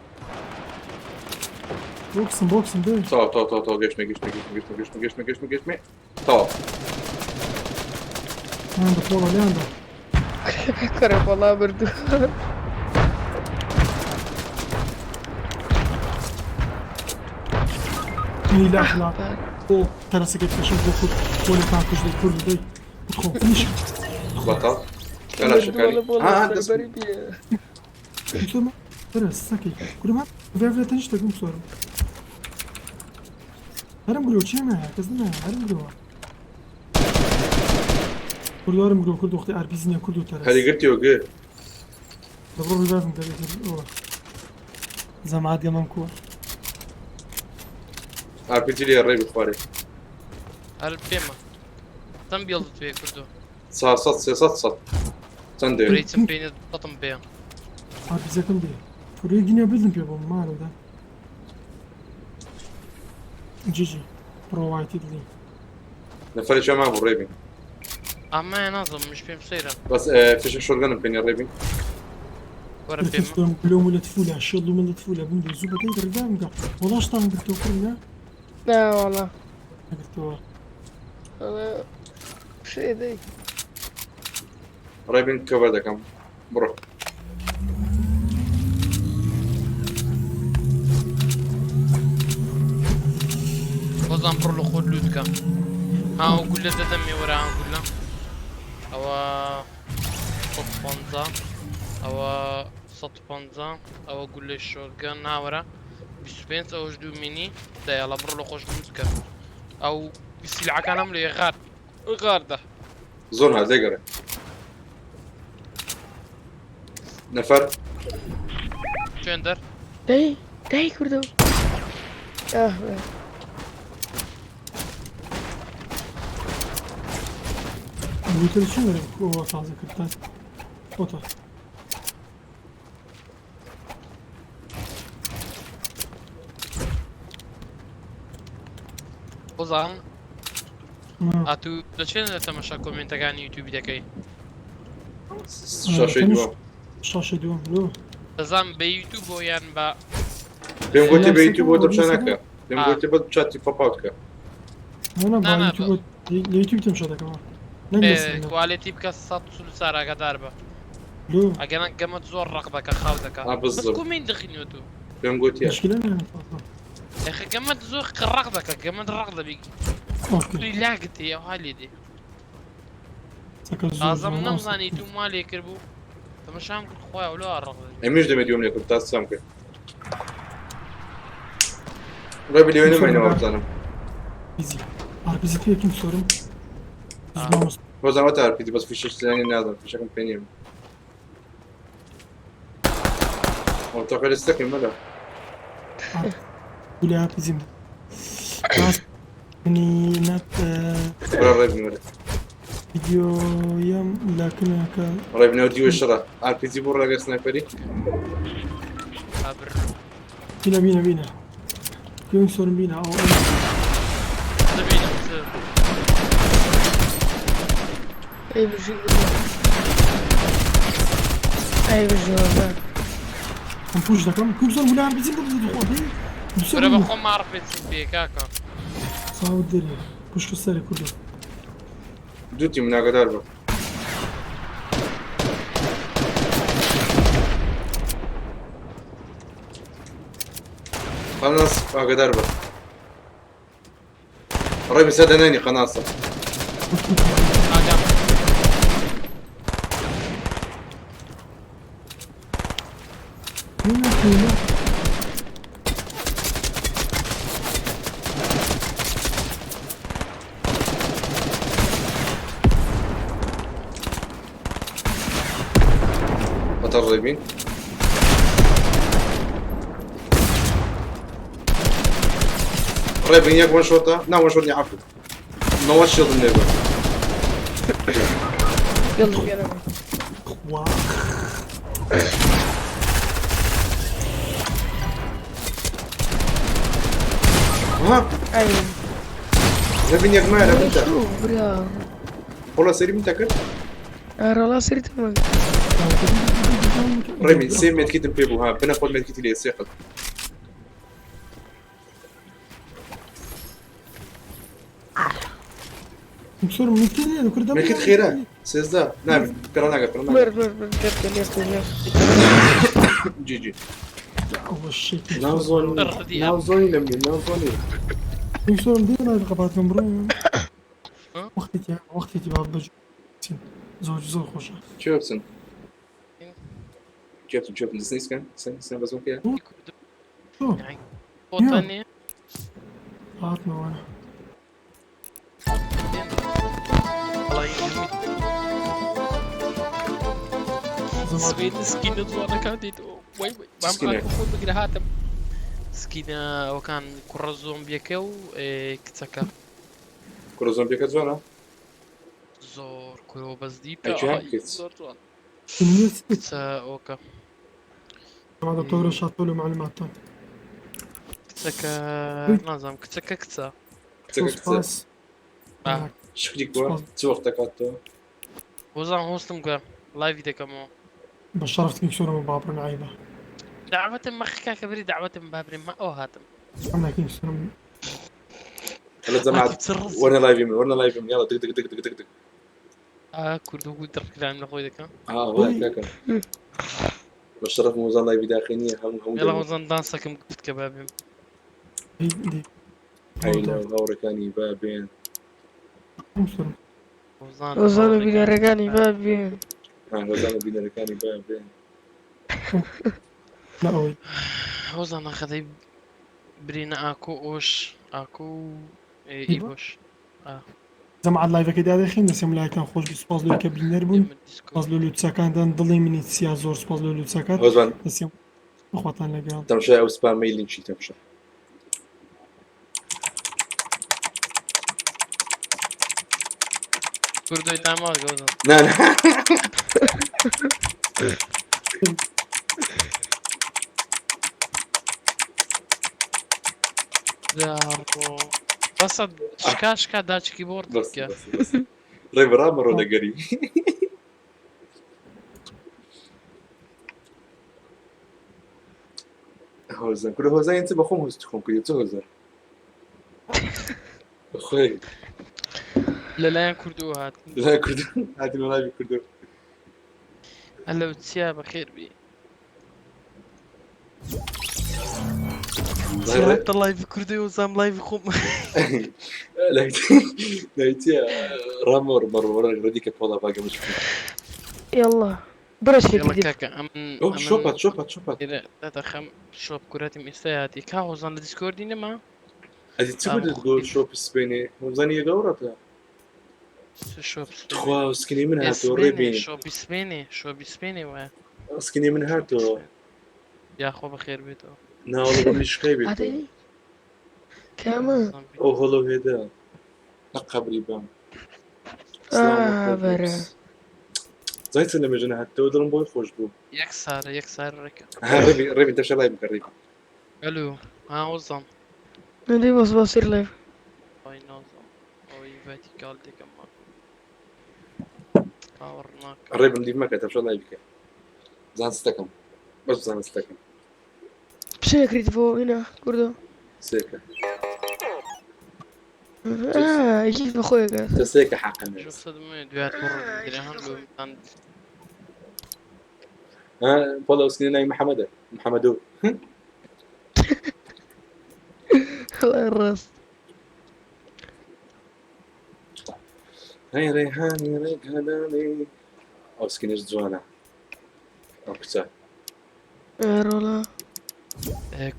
بۆکسم بۆکسم دەی. تەواو تەواو تەواو تەواو گەشتمێ گەشتمێ گەشتمێ گەشتمێ گەشتمێ گەشتمێ گەشتمێ تەواو. یان دە پۆڵە لیان دە. کەرە وەڵا بردوو. لا لا بۆ تەرەسەکەت پێشم بۆ خود بۆ لێتان کوش دەی کورد دەی بخۆ فنیش. بەتاڵ. کەلا شەکاری. ها ها دەست بەری بیە. سۆرم تەرەسەکەی کورم ڤێ تەنیش دەگوم سۆرم. هەرم گرۆ چێ نایە کەس نایە هەرم گرۆوە. کوردوارم گرۆ کورد وەختی ئارپیزی نییە کورد و تەرەس. هەری گرتیەوە گێ. دەبڕۆ ڕیڤایڤم دەبێت ئەوە. زەماعەت گەمەم کووە. ئارپیجی لێ ڕێبی خوارێ. هەر پێمە. چەند بیڵدت پێ کردو؟ 400 300 100. چەند دێ؟ برەی چم پێ نییە سەتم پێیە. ئارپیزەکەم دێ. کوردی گینە بردم پێ بۆم مالەوە. جیجی پرۆوایتی دڵی. نەفەرێکی مابوو ڕێبی. ئەمە نازم مش پێم سەیرە. بەس فشە شۆرگەنم پێ نییە ڕێبی. وەرە پێمە. سۆرم لۆم لە تفولە شێڵ من لە تفولە بم زوو بەکەی ڕیڤایڤم کە. وەڵاشتان گرتەوە کوڕ نا؟ نا وەڵا. نەگرتەوە. شێ دەی. ڕێبین کەڤەر دەکەم. بڕۆ. هۆزان بڕۆ لە خۆت لوت کە. ها ئەو گولە دەدەمێ وەرە ئەو گولە. ئەوە 150 ئەوە 150 ئەوە گولەی شۆرگەن ناوەرە 25 ئەوەش دوو مینی دایەڵە بڕۆ لە خۆش لوت کە. ئەو سیلعەکانم لێ غار غاردا. زۆر هات لێگەڕێ. نەفەر. چێن دەر؟ دەی دەی کوردەوە. ئاه لوتر چی وەرە ئەوە تازە کردتان؟ خۆتە. هۆزان ئەتوو لە چێن لە تەمەشا کۆمێنتەکانی یوتیوبی دەکەی؟ شاشەی دووەم. شاشەی دووەم لۆ. دەزان بە یوتیوب بۆ یان بە پێم گوتی بە یوتیوب بۆ تەمشا ناکە. پێم گوتی بە چاتی پۆپ ئاوت کە. نا نا بە یوتیوب لە یوتیوب تەمشا دەکەم. quality بکە 144 ئاگادار بە. ئەگەر گەمەت زۆر ڕق دەکە خاو دەکە. بەس comment دەخینەوە تو. پێم گوتی. مشکلە نییە. ئەخە گەمەت زۆر ڕق دەکە گەمەت ڕق دەبی. lag ت هەیە ئەوها لێ دێ. تازە من نەمزانی تو ما لێ کرد بوو تەمەشام کرد خوایە لۆ ڕق دەبی. ئەمیش دەمێت دوم لێ کرد تا سام کرد. ڕێبی لەوێ نەماینەوە بزانم. بیزی ئارپیزی پێکم سۆرم. هۆزان وەتە ئارپیزی بەس فیشەک سلانی نازم فیشەکم پێ نییە. ئەو تەقە لەستەکەی مەلا. گولە ئارپیزیم. منی نات وەرە ڕێبین وەرە. فیدیۆیەم لاکنەکە ڕێبینەوە دیوە شەڕە ئارپیزی بۆ ڕێگە سنایپەری. ئابر بینە بینە بینە کوێن سۆرم بینە ئەو دەبینم ئەی بژی ئەی بژی هۆزان. ئەم پوش دەکەم کوێن سۆرم گولە ئارپیزیم بۆ بزە خۆ برە بە خۆم ئارپیزیم پێ کاکە. ساوت دەرێ پشت سەرێ کوردە. دوو تیم ناگەدار بە. قەناس ئاگدار بە. ڕێبی سەر دەنێنی قەناسە. ئاگام. بەتەر ڕێبین. ڕێبین یەک وەن شۆتە نا وەن شۆت نیە عەفو نەوەد شێڵم لێ بوو. يلا بينا. خوا ها ئەی ڕێبین یەک مایە لە بنتە. شوف برا. وەڵا سەری بنتە کرد؟ ئەرەڵا سەریتم کرد. ڕێبین سێ medkit م پێ بوو ها بنە خۆت medkit ی لێ سێ قەت. سۆرم medkit لێ کوردە. medkit خێرا سێزدە نابێت پێڕا ناگە پێڕا ناگە. مر مر مر لێرە لێرە لێرە. GG. ئەوە شێتی. ناو زۆنی ناو زۆنی لەم ناو زۆنی. سۆرم دێ ناوی قەپاتکەم بڕۆ. وەختێکی وەختێکی با بەج زۆر زۆر خۆشە. چێ بچن؟ چێ بچن چێ بچن دەست نیسکەن سن بەزۆن کەیە؟ بۆتەنێ هاتمەوە. سوێن سکینە جوانەکان دیتەوە. وەی وەی بام سکینە. خۆ بگرە هاتم. سکینە ئەوەکان کوڕە زۆمبیەکە و کچەکە. کوڕە زۆمبیەکە جوانە؟ زۆر کوڕە بەس دیتە. ئەی جوان کچ. زۆر جوان. کچە ئەوکە. دکتۆرە شاتۆ لە معلوماتتان. کچەکە نازانم کچەکە کچە. کچەکە کچە. شکری کووە چ وەختەکاتەوە؟ هۆزان هۆستم کە لایڤی دەکەمەوە. بە شەرفتنی سۆرم بابرن عیبە. دعوەتم مەخ کاکە بری دعوەتم بابرێ ما ئەو هاتم. ئەم سۆرم. هلا جماعة ورنا لايفي من ورنا لايفي من يلا دق دق دق دق دق دق. کوردۆ گوت دڕکرام لە خۆی دەکەم. اه هو كاكا بشرف موزان لايفي داخلية هم هم يلا هۆزان دانسەکەم گفت کە بابێم. هاي غوركاني بابين. هۆزان هۆزان و بینەرەکانی بابێن. ها هۆزان بینەرەکانی بابين. لا ئەوەی. هۆزان ئاخەدەی برینە ئاکۆ ئۆش ئاکۆ ئیبۆش. جەماعەت لایڤەکەی دادەخین دەسێم لایکتان خۆش بی سوپاس لۆی کە بینەر بوون سوپاس لۆ لوتسەکاندان دڵی منی سیا زۆر سوپاس لۆ لوتسەکات هۆزان دەسێم بەخواتان لەگەڵ. تەمشای ئەو سپامەی لینکی تەمشا. کوردۆی تاماگە هۆزان. نا نا. داڕۆ. بەسە شکا شکا داچکی بۆڕ بەس بکە بەس بەس ڕێ بەڕامەڕۆ دەگەری. هۆزان کورە هۆزان چ بەخۆم هۆست خۆم کردی چ هۆزان خۆی لەلایەن کوردەوە هات لای کورد هاتین وەڵامی کوردەوە. ئەلەو چیا بەخێر بی. چیا live کوردەوە وزام live خۆم. لای چیە ڕامەڕ مەڕۆ ڕەدی کە پۆڵا باگە مش. يلا برش يلا لك کاکە ئەم ئەو شۆپات شۆپات شۆپات دەخەم شۆپ کورەتیم ئێستا هاتی کا هۆزان لە دیسکۆردی نەما. ئەدی چ بودت گۆ شۆپ سپێنێ هۆزانی گەورەتە. شۆپ تخوا سکنی من هاتەوە ڕێبین. شۆپی سپێنێ شۆپی سپێنێ وایە. سکنی من هاتەوە. یاخۆ بەخێر بێتەوە. ناوەڵە بە میشقەی بێتەوە. عطيني كمان ئەو هۆڵە هێدا لە قەبری بام. آه برا زای چەند لە مێژە هاتەوە دڵم بۆی خۆش بوو. یەک سارە یەک سارە ڕێکە. ها ڕێبی ڕێبی دەشە لای بکە ڕێبی. ئەلو ها هۆزان. ندي بس بصير لايف. ئەوەی نازم ئەوەی ڤەتیکال دێکەم باوەڕ ناکەم. ڕێبم دیف مەکە تەمشا لای بکە. زانستەکەم بەس زانستەکەم. بشنو كريتيفو هنا كردو. سێکە. اه يجيب اخويا قاعد. تە سێکە حەقە شوف ناس. صدمة دوات بڕ درهان لۆ ها پۆڵا سکنی ناوی محەممەدە محەممەدۆ. الله الراس. هەی ڕێهانی ڕێگەدانی. ئەو سکنیش جوانە. ئەو کچە. رولا.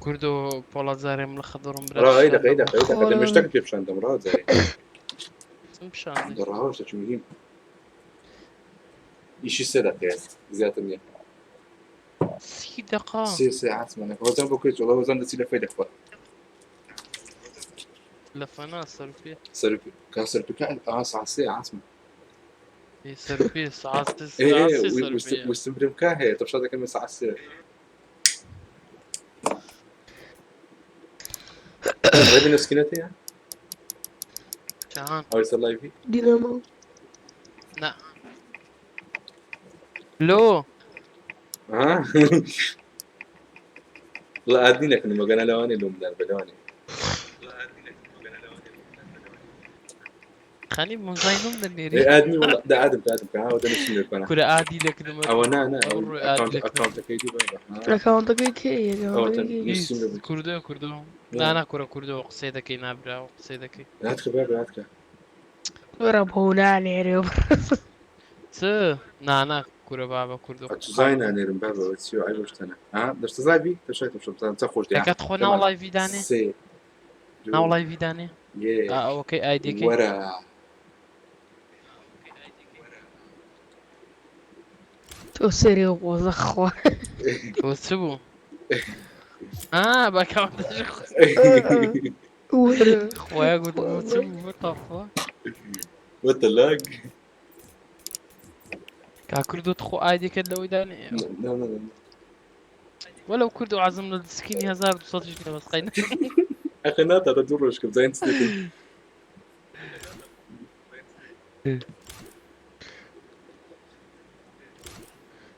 کوردۆ پۆڵا جارێم لە خەدڕم ڕا ئەی دەقە ئەی دەقە ئەی دەقە دەمە شتەکە پێ پیشاندەم ڕا جارێ. پیشان دەڕاوە شتێکی مهم. ئیشی سێ دەقەیە زیاتر نییە. سی دقە. سێ سێ عاتمانە. هۆزان بۆ کوێ جوڵە هۆزان دەچی لە فەی دەخوا. لە فەنا سەرپێ. سەرپێ کا سەرپێکە ئا ساعت سێ عاتمە. سەرپێ ساعت ئێ ئێ سێ سەرپێ. وستم برم کا هەیە تەمشا دەکەم ساعت سێ. ڕێبی نووسکینەت هەیە؟ جەهان. ئەوەی سەر لایڤی؟ دينامو. نا لۆ. ها؟ والله ئادنی نەکەن مەگەنە لەوانەیە لۆم بدەن بە لەوانەیە. خانی مۆزای نۆم دەنێری. ئێ ئادنی والله دا ئادم کە ئادم کە ها دەنووسم لێ بکەنە. کورە ئادی دەکردم. ئەوە نا نا ئەو ڕووی ئادی دەکردم. ئەکاونتەکەی دی بابە. اكونتك كي ئەوە اكونتك نووسیم لێ بکە. کوردۆ کوردۆ نا نا کورە کوردۆ قسەی دەکەی نابراوە قسەی دەکەی. هاتکە بابە هاتکە. ورا بوناني ريوب. چ نا نا کورە بابە کوردۆ. ئەچ زای نانێرم بابە ئەوە چیە ئای بۆ شتەنە. ها دەشتە زای بی تەشای تەمشا بزانم چە خۆش دێ. دەکات خۆ ناو لایڤی دانێ. سێ دوو، ناو لایڤی دانێ. یەک. ئەوەکەی ئایدیەکەی. وەرە. تو سيري وزخوا. بۆ چ بوو؟ ئا بە ئەکاونتەش ورا. خۆیان گوتم بۆ چ بوو بۆ تاخوا. What the lag؟ کا کوردۆ خۆ ئایدیەکەت لەوەی دانێ. نا نا نا. وەلو کوردۆ عەزم لە سکینی 1200 نیە بەس قەی ئەخە ناتاتە دوو ڕۆژ کە بزانین چ دەکەین.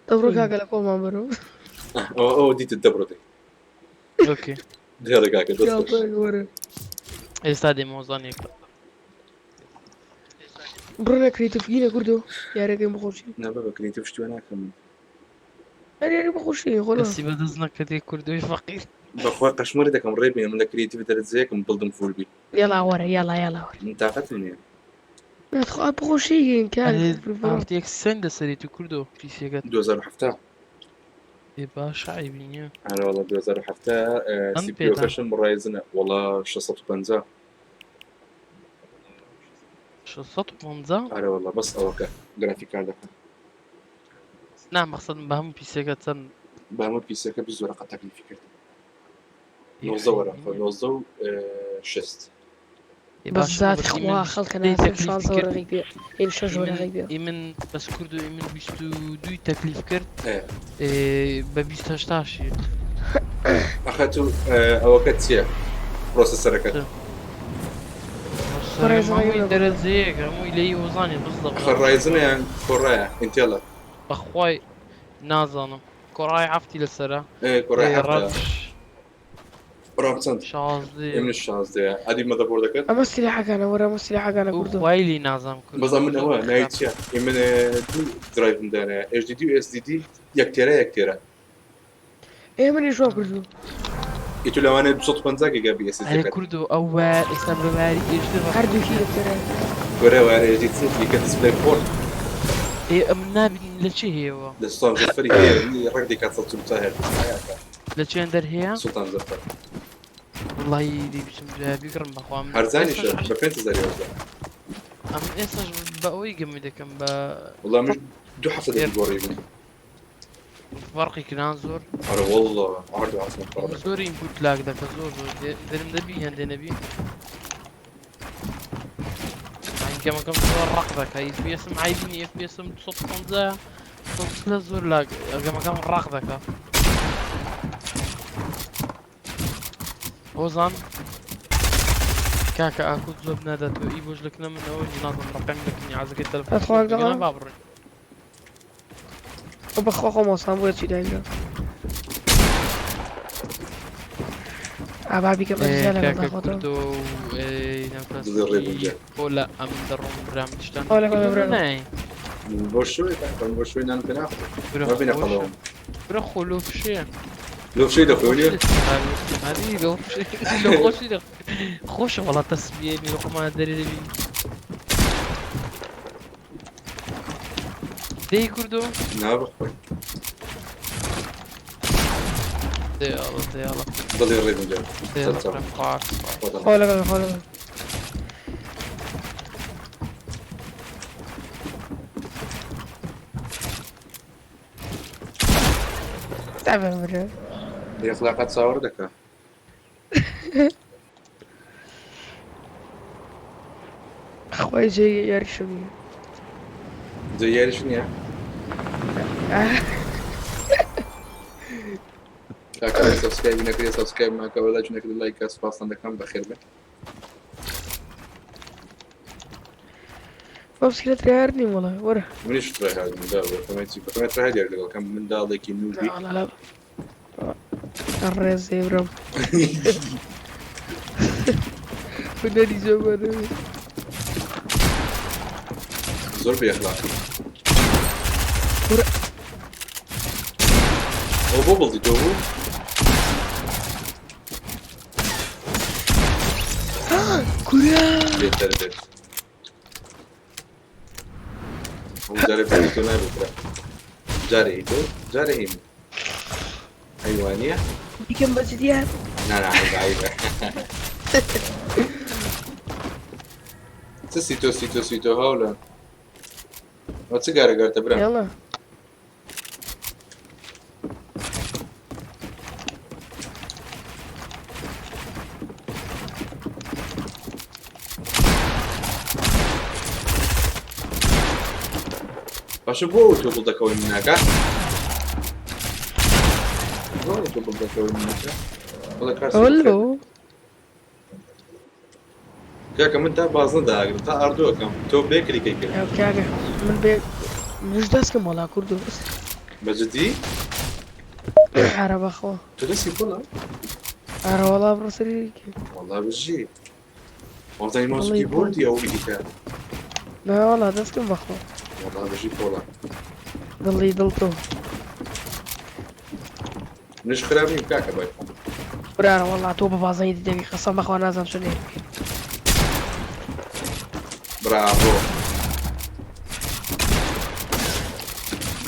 دەبڕۆ کاکە لە کۆمان بەرەو. ئەوە ئەوە دیتت دەبڕۆ دەی. ئۆکەی. دێڵە کاکە دەست خۆش. وەرە. ئێستا دێ مۆزان یەک. بڕۆ کریتیف گینە کوردۆ یاریەکەی بخۆشی. نا بابە کریتیف شتوە ناکەم. ئەرێ یاری بخۆشی خۆ دەستی بەدەست نەکردی کوردۆی فەقیر. بەخوا قەشمەری دەکەم ڕێ بینم من لە کریتیف دەرەجەیەکم بڵدم فول بی. يلا وەرە يلا يلا وەرە. من تاقەتم نییە. خوا بخۆشی گین کاک. ئەرتێک سند لەسەری تو کوردۆ پیسێکەت. 2007. ئێ باشە عەیبی نییە. ئەرێ وەڵا 2007 ئەم سی پی پێدا. کەشم ڕایزنە وەڵا 650. 650؟ ئەرێ وەڵا بەس ئەوەکە گرافیک کاردەکە. نا مەقسەدم بە هەموو پیسێکە چەند. بە هەموو پیسەکە 20 وەرەقە تەکلیفی کرد. 19 وەرەقە 19 و شەست. بەس ذات خوا خەڵکە ناسم 16 وەرەقی پێ هین 6 وەرەقی پێ. ئێ من بەس کوردۆ ئێ من 22 تەکلیف کرد. ئێ. بە 28شی. ئەخە تو ئەوەکە چییە؟ پرۆسەسەرەکە. ڕایزنەکەی دەرەجەیەک هەمووی لەی هۆزانی بزڵە ئەخە ڕایزنە یان کۆڕایە ئینتێڵە؟ بەخوای نازانم کۆڕای حەفتی لەسەرە. ئێ کۆڕای ئێ حەفتە. ڕەش. ڕام چەند؟ شازدەیە. ئێ منیش شازدەیە. ئەدی مەدەبۆردەکەت؟ ئەمە سیلاحەکانە وەرە ئەمە سیلاحەکانە کوردۆ. خوای لی نازانم کوردۆ. بەس ئەمن ئەوە ناوی چییە؟ ئێ من دوو drive م دانایە HDD و SDD یەک تێرا یەک تێرا. ئێ منیش وام کردووە. ئێ تۆ لەوانەیە 250 گیگا بی SSD ئەرێ کەت. کوردۆ ئەو وایە ئێستا بە وایەری HD ڕەسم هەردووکی یەک تێرایە. کورە وایەری HD چ دیکە display port. ئێ ئەمن نابینم لە چێ هەیەوە؟ لە سوڵتان زەفەری هەیە ڕەگ دەکات 144 هێرتز. لە چێندەر هەیە؟ سوڵتان زەفەر. وەڵی دەی بچم جوای بیکڕم بەخوا من هەرزانیشە ئێستاش بە 5000 یازدە. ئەمن ئێستاش بە ئەوەی گەمی دەکەم بە وەڵا منیش دوو هەفتە دەبی گۆڕی بووم. فەرقی کران زۆر. ئەرە واللە عەرد و عاسمان فەرق دەکات. زۆر input lag دەکە زۆر زۆر دەرم دەبی هەندێ نەبی. یانی گەمەکەم زۆر ڕەق دەکە FPS م عەیبی نیە FPS م 250 140 زۆر lag گەمەکەم ڕەق دەکە. هۆزان کاکە ئاکوت زۆر نادات و ئی بۆش لەکنە من ئەوە نازم ڕقم لەکنی عازەکەی تەلەفۆن ئەتخوا بگەنە گەڵا با بڕۆین. ئەو بەخوا خۆم وەستان بۆیە چی دایکرا. ئا با بیکەم ئەجزا لەگەڵ کاکە خۆتەوە. کوردۆ دڵی ڕێبوون جا. بۆ لە ئەمن دەڕۆم برام شتان ئەو لەگەڵ برام. نای بۆ شوێ کاکە بۆ شوێ نان پێ ناخۆم. برا مەبینە خۆشە. قەڵەوم. برا خۆ لۆ فشەیە. لۆ فشەی دەخۆی نییە؟ هەری لۆ فشەی لۆ خۆشی دەخۆی. خۆشە وەڵا تەسمیەنی لە خۆمان دەرێ دەبی. دەی کوردۆ؟ نا بخۆی. دەیاڵە دەیاڵە. دڵی ڕێبوون جا. دەیاڵە سەرچاو. برام خوار. خۆتان. خۆ لەگەڵ خۆ لەگەڵ. تابع برا. دەی ئەخلاقات چاوەڕ دەکا. خۆی جێی یاریشم نییە. جێی یاریش نییە؟ کاکە subscribe ی نەکردی subscribe ماکە وە لایک نەکردی لایک کە سوپاستان دەکەم بەخێر بێن. بەم سکرە tryhard نیم وەڵا وەرە. منیش tryhard م دا بەتەمای چی بەتەمای tryhard یار لەگەڵ کەم منداڵێکی noob ی. لا لا ڕێزێ برام. هونەری جۆمانە. زۆر بێ ئەخلاقی. وەرە. ئەو بۆ بڵدی تۆ بوو؟ کورە. بێتەر بێت. هەموو جارێ بڵدی تۆ نابێت برا. جارێ هی تۆ جارێ هی من. ئەی وانییە؟ بیکەم بە جدیان. نا نا عەیبە عەیبە. چ سیتۆ سیتۆ سیتۆ هاولە؟ ئەوە چ گارە گارتە برا؟ یاڵا. باشە بۆ ئەو تۆ دڵ دەکەوەی مناکە؟ بۆ ئەو تۆ دڵ دەکەوەی مناکە؟ بەڵێ کار ئەولۆ. کاکە من تا بازنە داگرم تا ئاردوەکەم تۆ بێ کلیکەی کرد. کاکە من بێ منش دەستکەم وەڵا کوردۆ. بە جدی؟ ئارە بەخوا. تۆ دەستی پڵە؟ ئارە وەڵا بڕۆ سەری. وەڵا بژی. وەڵا ماوس کیبۆردی ئەو ئیدیتە. نا وەڵا دەستکەم بەخوا. وەڵا بژی پۆڵا. دڵی دڵ تۆ. منیش خراپ نیم کاکە بای خۆم. برارە وەڵا تۆ بە بازنەی دەبی قەسەم بەخوا نازانم چۆن یاری بکەی. براڤۆ.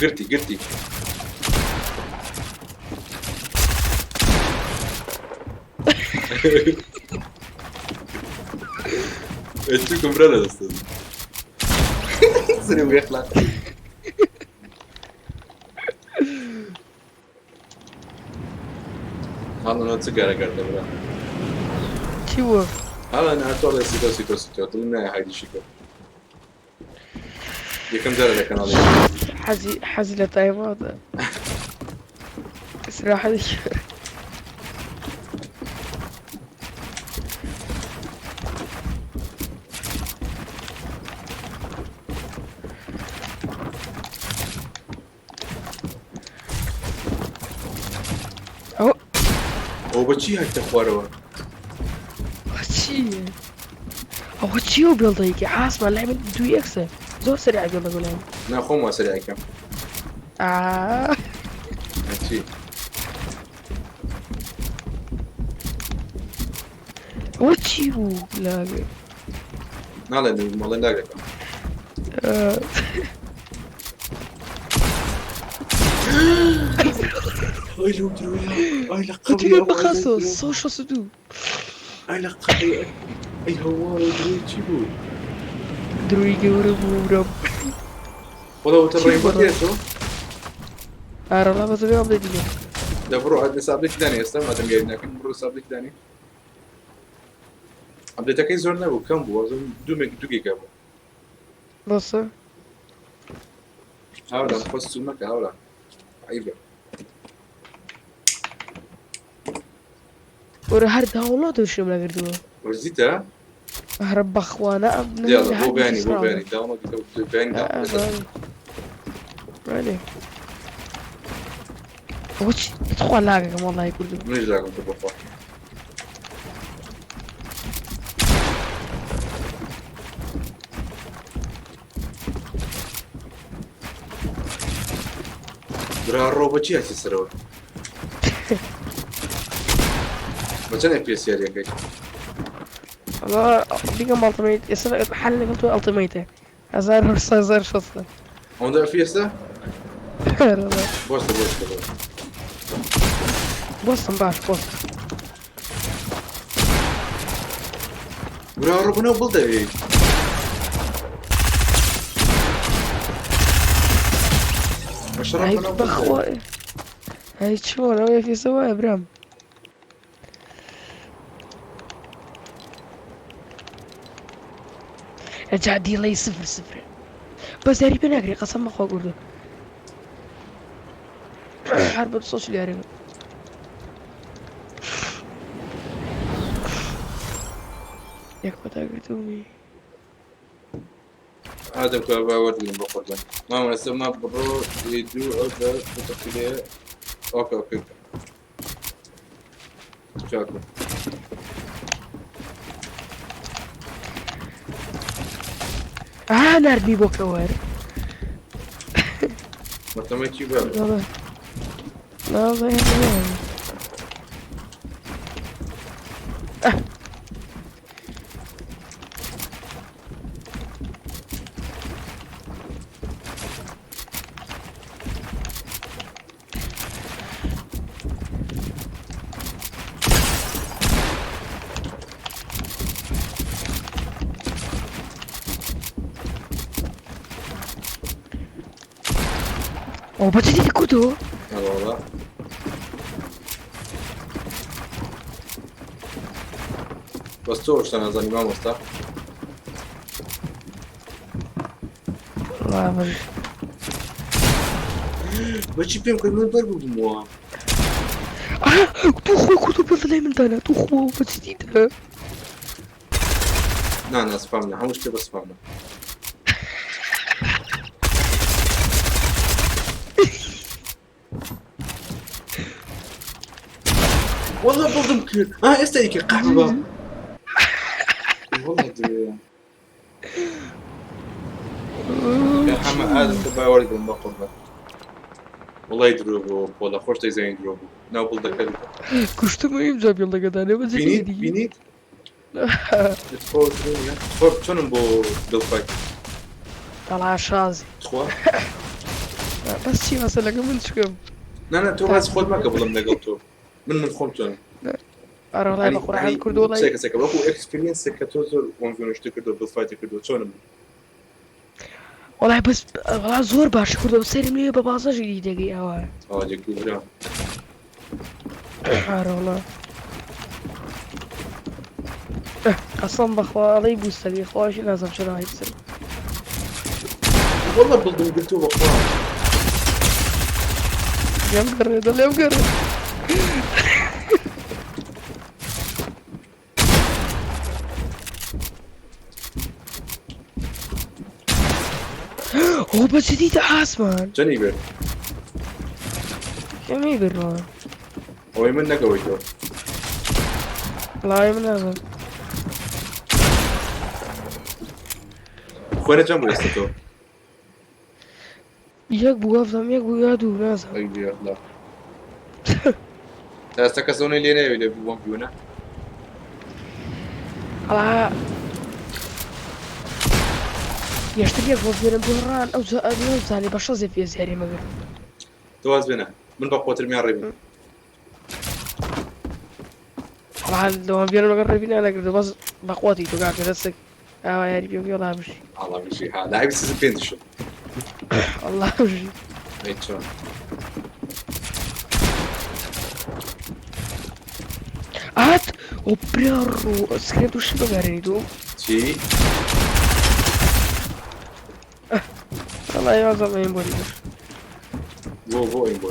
گرتی گرتی. ئەچووکم برا لە دەستت. سەری بێ ئەخلاق. هەڵەنەوە چ گارە گەردە برا؟ چی بووە؟ هەڵەن ئەتۆ سیتۆ سیتۆ سیتۆ دڵم نایە هایدیشی کە. یەکەم جارە لە کەناڵی حەزی حەزی لە تایماتە. ئیسراحەتی ئەو بە چی هاتە خوارەوە؟ چی؟ ئەوە چی و بێڵدەیەکی ئاسمان لای من دوو یەکسە زۆر سەریع بێڵدەگە لای من. نا خۆم وا سەریعەکەم. ئا چی؟ ئەوە چی بوو لاگە؟ ناڵێ مەڵێ لاگەکەم. ئەی لەو درۆیە ئەی لە قەبری قوتوی ئەو بەخەسۆ 162. ئەی لە قەبری ئەی هەواڵ و درۆی چی بوو؟ درۆی گەورە بوو برام. وەڵا وتە چی ڕێین بۆ بڕۆ؟ تێتۆ؟ ئارەڵا بەس بێ ئەپدەیتی کەم. دە بڕۆ ئێستا ئەپدەیتی دانێ ئێستا مادەم یاری ناکەین بڕۆ ئێستا ئەپدەیتی دانێ. ئەپدەیتەکەی زۆر نەبوو کەم بوو وازم دوو مێگ دوو گیگا بوو. بەسە هاولا خۆ سوو مەکە هاولا عیبە. وەرە هەر داونلۆد شم نەکردووە. وەرزیتە؟ هەر بەخوانە یاڵا بۆ بەیانی بۆ بەیانی داونلۆدی کە بەیانی داونلۆد. بەڵێ. ئەوە چی؟ تخوا لاگەکەم وەڵڵاهی کوردم. منیش لاگم کرد بەخوا. برا ڕۆ بە چی هاتی سەرەوە؟ بە چەند FPS یاریەکەی؟ وەڵا بیکەم ئەڵتیمەیت ئێستا حل لەگەڵ تۆ ئەڵتیمەیتە 1900 1600. ئەوەندە FPS ە؟ بۆستە بۆستە بۆستە. بۆستم باش بۆست. برا ڕۆ بنەو بڵ دەوێ. بەشەڕ ئەی بنەو بڵ بەخوا دەوێ. ئەی چۆن ئەو یەکێسە وایە برام. ئەجا دیڵەی سفر سفرە بەس یاری پێ ناکرێ قەسەم بەخوا کوردۆ. هەر بە 240 یاریەکەم. یەک پەتا گرتوومی. ئادەم کە با وەرگرم بۆ قوربان. مامە ئێستا ما بڕۆ دوو ئەو دە بتەقیلێ. ئۆکە ئۆکە. چاکە. ئا ناردنی بۆ کەوەر. مەتەمە چی بە؟ بەڵێ. لا ئەو بە جدی کوردۆ؟ ئەوەڵا. بەس تۆ شتە نازانی مامۆستا. وەڵا بەش. بەچی پێم کرد من بەر بوومەوە. تو خۆ کوردۆ بێڵ لای من دانا تو خۆ بە جدی دە. نا نا سپام نا هەموو شتێ بە سپام نا. والله بڵدم کرد. ئا ئێستا یەکێ قەحبە بە. والله درۆیە. يا حما ئادەم کە با وەرگرم بە قوربان. وەڵای درۆ بوو پۆلە خۆش دەیزانی درۆ بوو. ناو بڵدەکە کوشتم ئینجا بێڵدەکە دانێ بە جدی بینیت دی. بینیت؟ تخوا درۆ نییە؟ تخوا چۆنم بۆ دڵفایت؟ وەڵا شازی. تخوا؟ بەس چی مەسەلەکە من چکەم؟ نا نا تۆ باس خۆت مەکە بڵم لەگەڵ تۆ. من خۆم چۆنم. ئەرە وەڵای بە قورعان کوردۆ وەڵای. سێکە سێکە وەکو ئێکسپیریەنسێک کە تۆ زۆر وەنڤیۆنشتی کردو دڵفایتی کردو چۆنم؟ وەڵای بەس وەڵا زۆر باش کوردۆ سەیرم لێ بە بازەژی دی دەگەی ئەوە. ئەوە جێگری برا. ئەرە وەڵا. قەسەم بەخوا ئەڵێی بووستەکەی خۆشی نازانم چۆن ئاوای بچم. والله بڵدم گرتوو بەخوا. لێم گەڕێ دە لێم گەڕێ. ئەو بە جدی دە ئاسمان. چەنی برد؟ کەمی بردەوە. ئەوەی من نەکەوەی تۆ. وەڵای من نازانم. خۆێنە جەم بوو ئێستا تۆ. یەک بوو وابزانم یەک بوو یا دوو نازانم. ئەی بێ ئەخلاق. تا ئێستا کەس ئەو لێ نەیەوێ لێ بووم بیونە. ئەڵا یەشتر یەک بۆ بێنم بۆ ڕان ئەو زانی بە شەزێ پێ زیاری مەگر. تۆ واز بێنە من بە قۆترمیان ڕێبین. ئەڵا لەوان بێنم لەگەڵ ڕێبی نانەکردو بەس بە قوتی تۆ کاکە دەستێک ئاوا یاری پێ بکەی وەڵا بژی. ئەڵا بژی ها لاعبی سیزن پێنجشم. ئەڵا بژی. ئەی چۆن. ئات ئۆ برا ڕۆ سکرێت و شت بەگارێنی تۆ. چی؟ وەڵا یازم ئەیم بۆ دیکەش. بۆ بۆ ئەیم بۆ.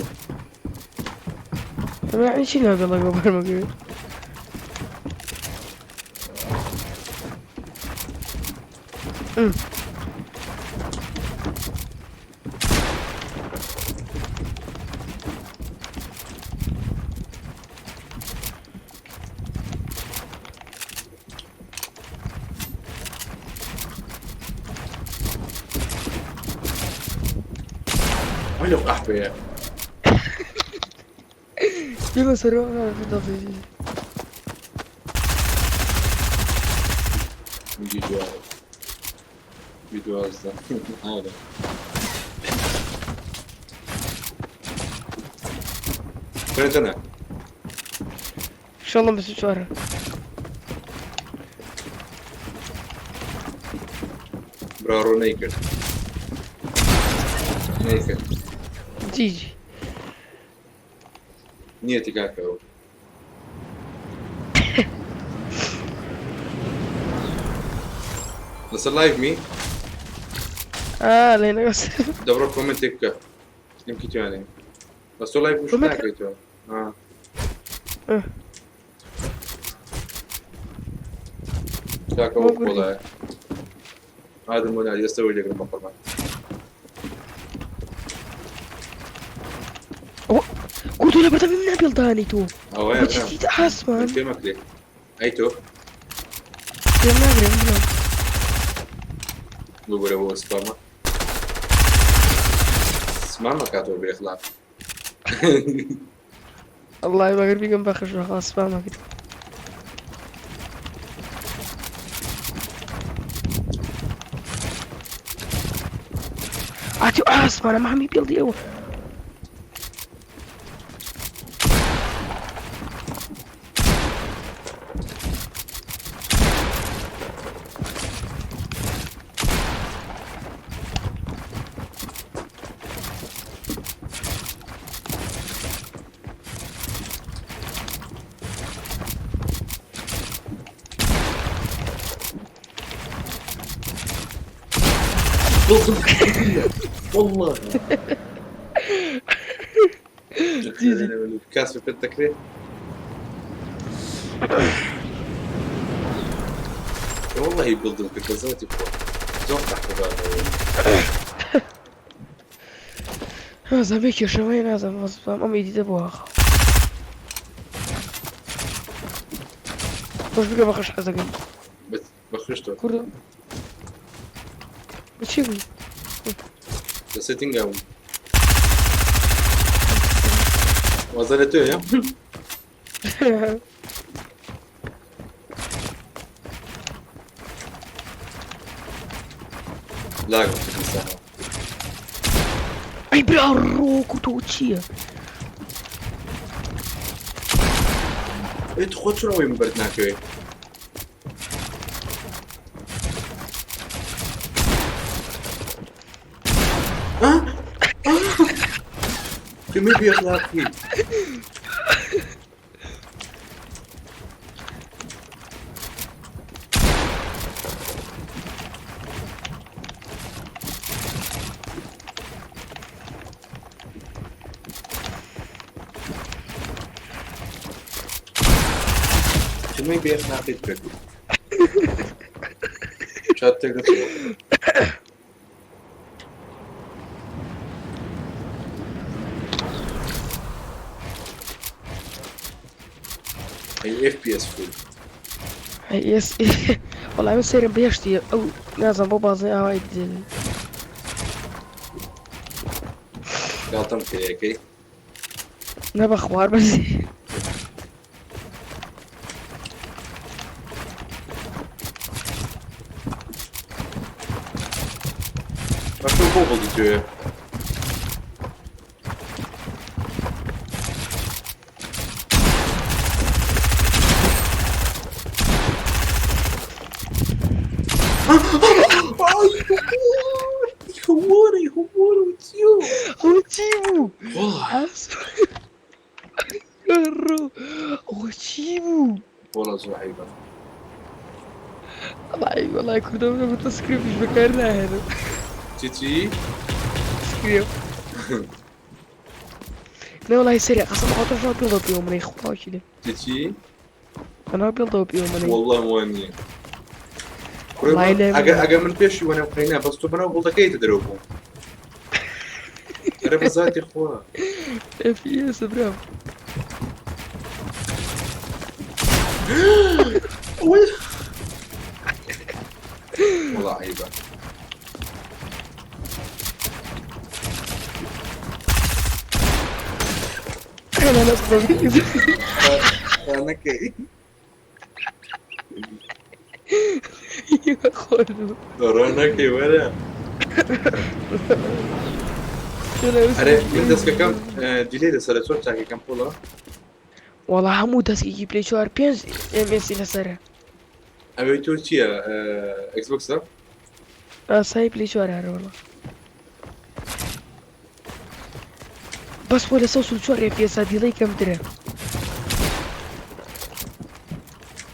ئەمە یعنی چی نابێ ڵەگەڵ بەرمەکەوێت؟ وەی لەو قەحپەیە. بێمە سەرەوە دەڵێ. بی 12 ئاڵە. خوێنە چەنە؟ ئینشەڵڵا 24. براڕۆ نەیکرد نەیکرد. جیجی. نیەتی کاکە ئەو. لەسەر لایڤ می؟ ئا لێ نەگەس. دەبڕۆ کۆمنتێک بکە ئەمکی توانێ بەس تۆ لایڤ گوش کۆمنت ناکەیتەوە. ئا. کاکە بۆ ئەو کوردی. پۆڵایە. ئادەم بۆ ناری دەستەوەی لێگرم بە قوربان. کوتو لە بەردەمی من نابێڵدانی تۆ. ئەوەیە بۆچی برام. دیتە ئاسمان؟ من پێ مەکرێ. ئەی تۆ؟ پێم ناگرێ من برام. ببورە بۆ سپامە. سپام مەکاتەوە بێ ئەخلاق. ئەڵڵای مەگەر بیکەم بەخش بەخوا سپام مەکرد. ئاتی ئاسمانە مامی بێڵدی ئەوە. والله كاس في التكرير والله بيلدن بكازاتي زۆر تحت نازانم بێ کێشەوەی نازانم بەس ئەم ئیدیتە بۆ ئاخە. خۆش بکە بەخش حەزەکەم. بەخشتەوە کوردم. بچی بووی؟ لە سێتینگا بوو وازە لە تۆیە لاگم ساحە. ئەی برا ڕۆک و تۆ چییە؟ ئەی تخوا چۆن ئەوەی من بەرد ناکەوێ؟ کەمێ بێ ئەخلاقی. کەمێ بێ ئەخلاقیت کرد. چات تێک دەچێت. ئەی FPS فول. ئێس وەڵای من سەیرم بەهێشتی ئەو نازانم بۆ بازنەی ئاوای دێنن. گاڵتەم پێیەکەی نە بەخوار بەزی. بەشۆ بۆ بڵدی توێ ئەوە چی بوو؟ ئەوە چی بوو؟ وەڵا زۆر عەیبە. وەڵای وەڵای کوردە من بە سکرێپیش بەکار ناهێنم. چی چی؟ سکرێپ. نە وەڵای سەری قەسەم بەخوا تۆش ناو بێڵەوە پێوە منەی خوا وەکیلێ. چی چی؟ تەنها بێڵدەوە پێوە منەی. وەڵا وانییە. وەڵای لای من ئەگەر ئەگەر من پێشی وەنەم قەینا بەس تۆ بەناو بڵدەکەیتە دەرەوە بووم. ئەرە بە زاتی خوا. FPS برام. وەڵا عەیبە. أنا نصبي. نەکەی. ڕا نەکەی وەرە. ئەرێ من دەستکەکەم delay لەسەرە چۆن چاکەکەم پۆڵە؟ وەڵا هەموو دەستێکی پلەی چوار پێنج MS ی لەسەرە. ئەوەی تۆ چییە Xbox ە؟ ئاسایی پلەی چوار هەرە وەڵا. بەس خۆ لە 144 FPS delay کەمترە.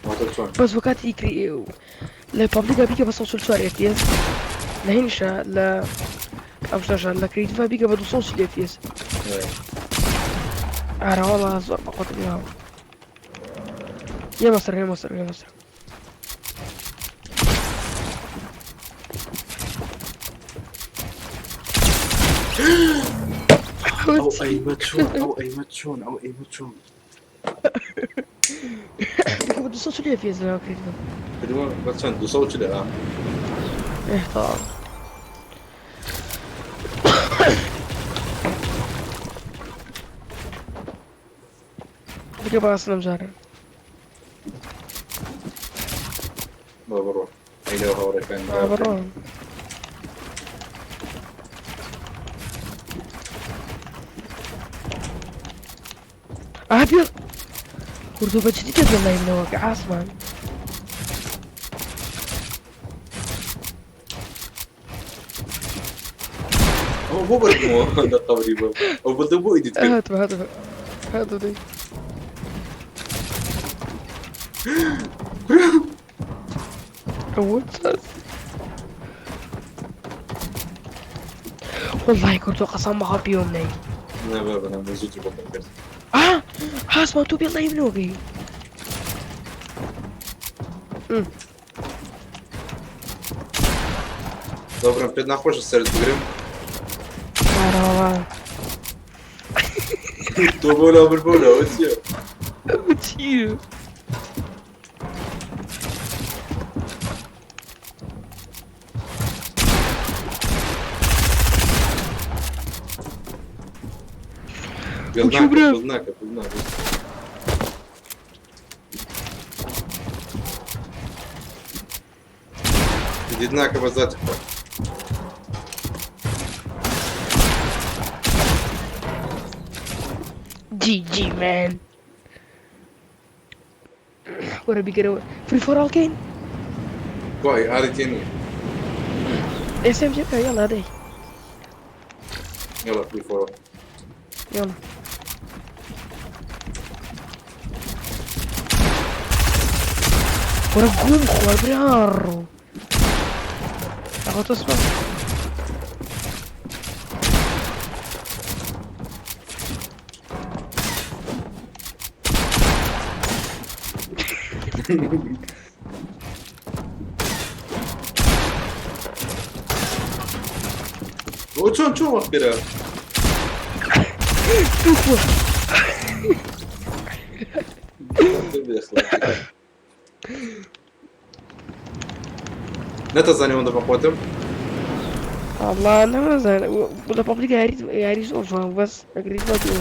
واتە چۆن؟ بەس بۆ کاتی کری لە public ا بیکە بە 144 FPS لە هینشا لە ئەم شتەشا لە creative ا بیکە بە 240 FPS. ئارە وەڵا زۆر بەقوەت بێ. یە مەسەر یە مەسەر یە مەسەر. ئەو ئەیمە چۆن ئەو ئەیمە چۆن ئەو ئەیمە چۆن بیکە بە 240 FPS لە creative ا. کردووە بە چەند 240 ئا ئێ تەواو. بکە باس لەم جارە. بۆ بڕۆ ئەی لەو هاوڕێکان ئا بڕۆ. ئا بێ کوردۆ بە جدی دەبێ لای منەوە کە ئاسمان. ئەو بۆ بەربوومەوە لە قەبری بۆ ئەو بڵدە بۆ ئیدیت کرد. هاتم هاتم هاتم دەی. ئەوە چاس. والله کوردۆ قەسەم بەخوا پێوەم نەی. نا بابە نا من زووتر بۆ کرد. ئا ئاسمان تۆ بێ لای منەوە بێ. دەبرم پێت ناخۆشە سەرت بگرم؟ ئارە وەڵا. تۆ بۆ لا بر بۆ لاوە چییە؟ ئەوە چییە؟ بێڵ وەکی ناکە برام. بێڵ ناکە بێڵ ناکە. ئیدیت ناکە بە زاتی خۆ. جی جی مان. وەرە بیگەرەوە فری فۆر ئاڵ کەین. وای ئاری تێ نییە. SMG بکە یاڵا دەی. یاڵا فری فۆر ئاڵ. یاڵا. وەرە گوم خوارد براڕۆ. ئەخۆ تۆ سپاس. ئەوە چۆن چۆن وەخت بێرە؟ توخوا. نەتەزانی ئەوەندە بەقوەتم؟ والله نەمەزانە لە public یاری یاری زۆر جوان بوو بەس ئەگریت بە دوو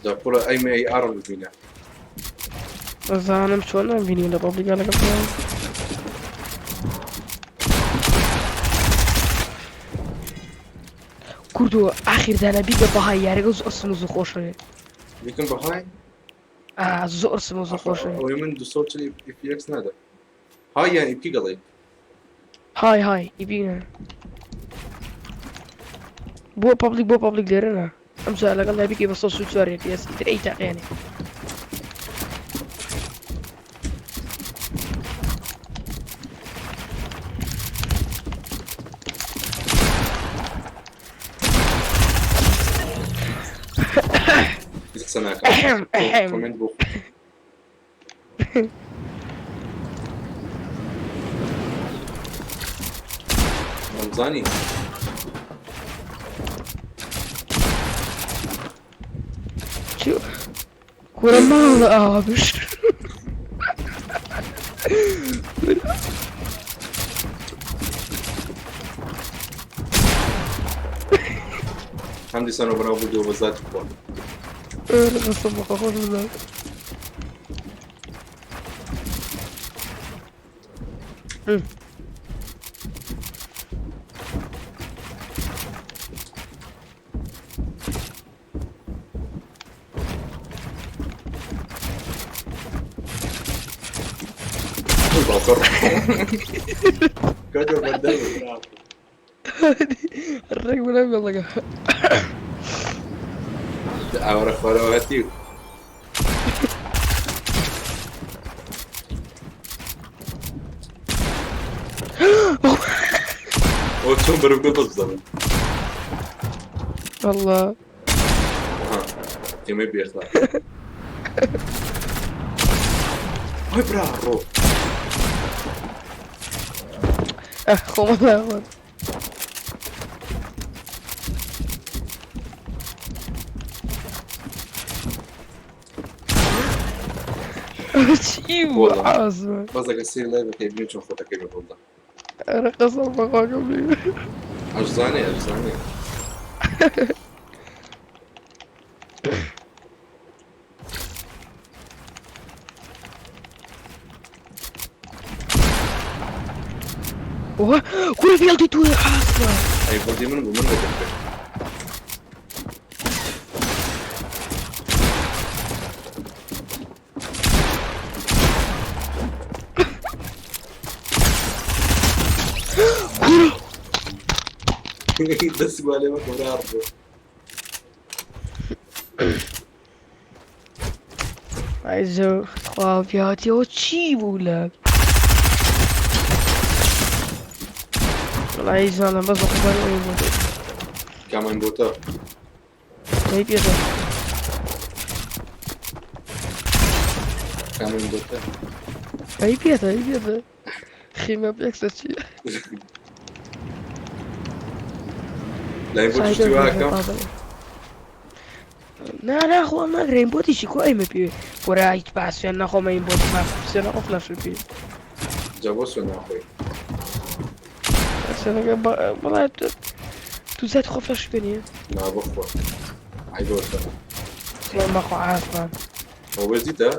جا کوڕە ئەی مە ئەی ئاڕم ببینە. ئەزانم چۆن نامبینی لە public ا لەگەڵ خۆیان. کوردۆ ئاخیر دانا بیکە بەهای یاریەکە زۆر smooth و خۆشە. بیکەم بەهای؟ ئا زۆر smooth و خۆشە. ئەوەی من 240 FPS نادا. high یان epic ئەڵێی؟ high high epic نا. بۆ public بۆ public لێرە نا. ئەمجا لەگەڵ لابیکەی بە 144 FPS ئیتر ئەی تاقیانێ. هیچ قسە ناکەم. کۆمێنت بۆ ڕەمزانی. چی کورە ماڵە ئاوا بش. هەم دیسانەوە بەناو بردەوە بە زاتی خوا. قسم بخۆ خۆش بزان. ڕێک بەناو گەڵەکە. ئاوەرە خوارەوە هەتیو. ئەوە چۆن بەرەو گۆڵ بەس بزانم. والله. ها ئێمەی بێخلاق. ئای برا ڕۆ. خۆ خۆ. چی بوو عازمە؟ بەس ئەگەر سەیری لایڤەکەی بینی چۆن خۆتەکەی بە گۆڵدا. ئەرە قەسەم بەخواکەم لێ. ئەشزانێ ئەشزانێ. کورە بێڵدی تۆ عازمە. ئەی بەڵدی من بوو من بۆ بکرێ. دەستی وا لێ مەکە برا ڕۆ. ئای زۆر خوا پیاوەتی ئەوە چی بوو لە وەڵی زانم بەس بە قوربانی ئەوی بۆ کامان بۆتە ئەی پێدە کامان بۆتە ئەی پێدە ئەی پێدە خیمە پێکسە چییە؟ لای بۆ شتی واکەم نا نا خۆ ئەم ناگرین بۆتیشی کۆ ئەیمە پێ وەرە هیچ باسیان نەخۆم ئەیم بۆت سوێن نەخۆ فلاشم پێ جا بۆ سوێن ناخۆی سوێنەکە بەڵا تو زیاد خۆ فلاشی پێ نییە نا بخۆ عیبە سڵام بەخۆ عاسمان ئەوە بەزیتە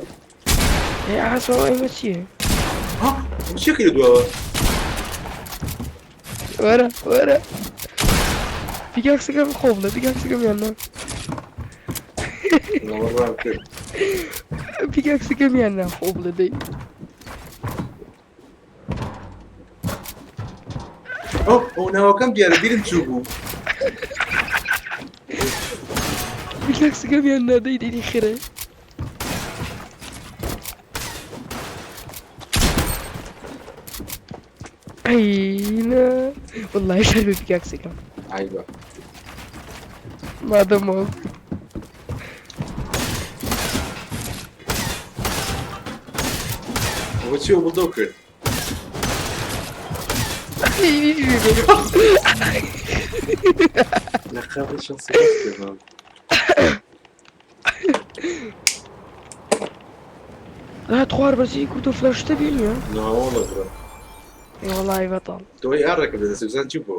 ئێ عاسمان ئەیمە چییە؟ ها چی کرد دواوە وەرە وەرە pickaxe ەکەم خۆ بڵێ pickaxe ەکەم یان نا نەوەڕام کرد pickaxe ەکەم یان نا خۆ بڵێ دەی ئەو ئەو ناوەکەم دیارە بیرم چوو بوو pickaxe ەکەم یان نا دەی دەی خێرە ئەی نا والله شەربی pickaxe ەکەم عیبە مادەمەوە ئەوە چی ئەو بڵدەو کرد لە قابل شانسی کرد. لا تخوار بەسی کوتو فلەشتە بینیە ناوەڵە برا وەڵی بەتاڵ تۆی ئاڕێکە لە دەستی بزان چی بۆ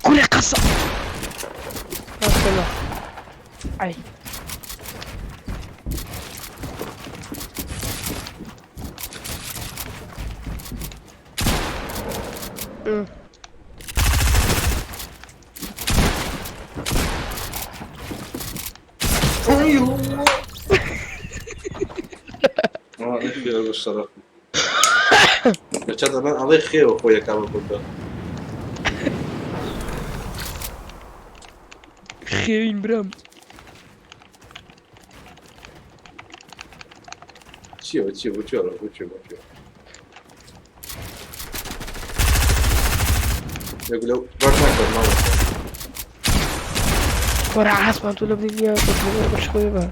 کورە قەسە ئەی بەشەڕەف لە چەند ئەمان ئەڵێ خێوە خۆی یەکا بە کوردە خێوین برام چییە چییە بۆ چیە بۆ چیە بۆ چیە لەو باش ناکات مامۆستا وەرە عاسمان تۆ لە بنی نییە بەش خۆی بە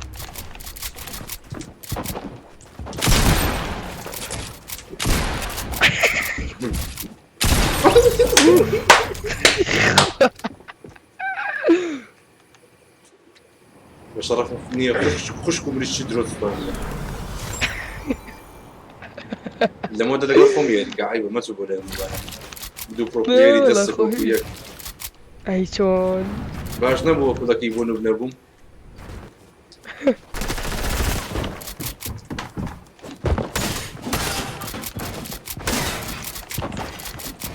بەشەڕەف نییە خوشک و منیش چی درۆست لەمە لەگەڵ خۆم یاریکە عیبە مەچۆ بۆ لای مبارەک دوو pro player ی دەست وەکو یەک. ئەی چۆن باش نەبوو وەکو دەکی بۆ noob نەبووم.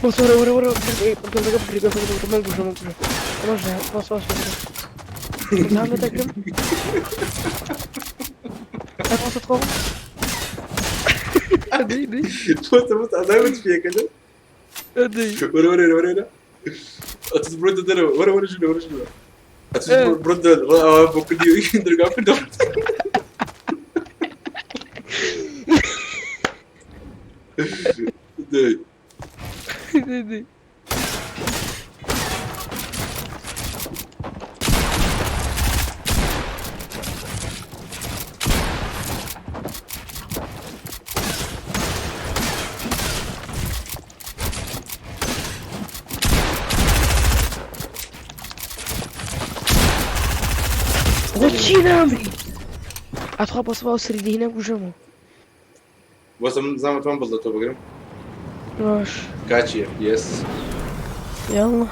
بەس وەرە وەرە وەرە بگرە بگرە بگرە بگرە مەگوژە مەگوژە مەژە بەس بەس بەس زانە دەگرم بەس تخۆ ئەدەی دەی بەس بەس ئەداوت پێکەن ئەدەی وەرە وەرە وەرە وەرە ئەتز بڕۆ دەرەوە وەرە وەرە ژنە وەرە ژنە ئەتز بڕۆ دەرەوە بۆ کردی دەرگا کردەوە. دەی دەی دەی بۆ چی نامری ئەتخوا بەس باو سریدی هینە بژەمەوە. بەس من زانم تۆم بڵدە تۆ بگرم. باش. کاچی FPS. يلا.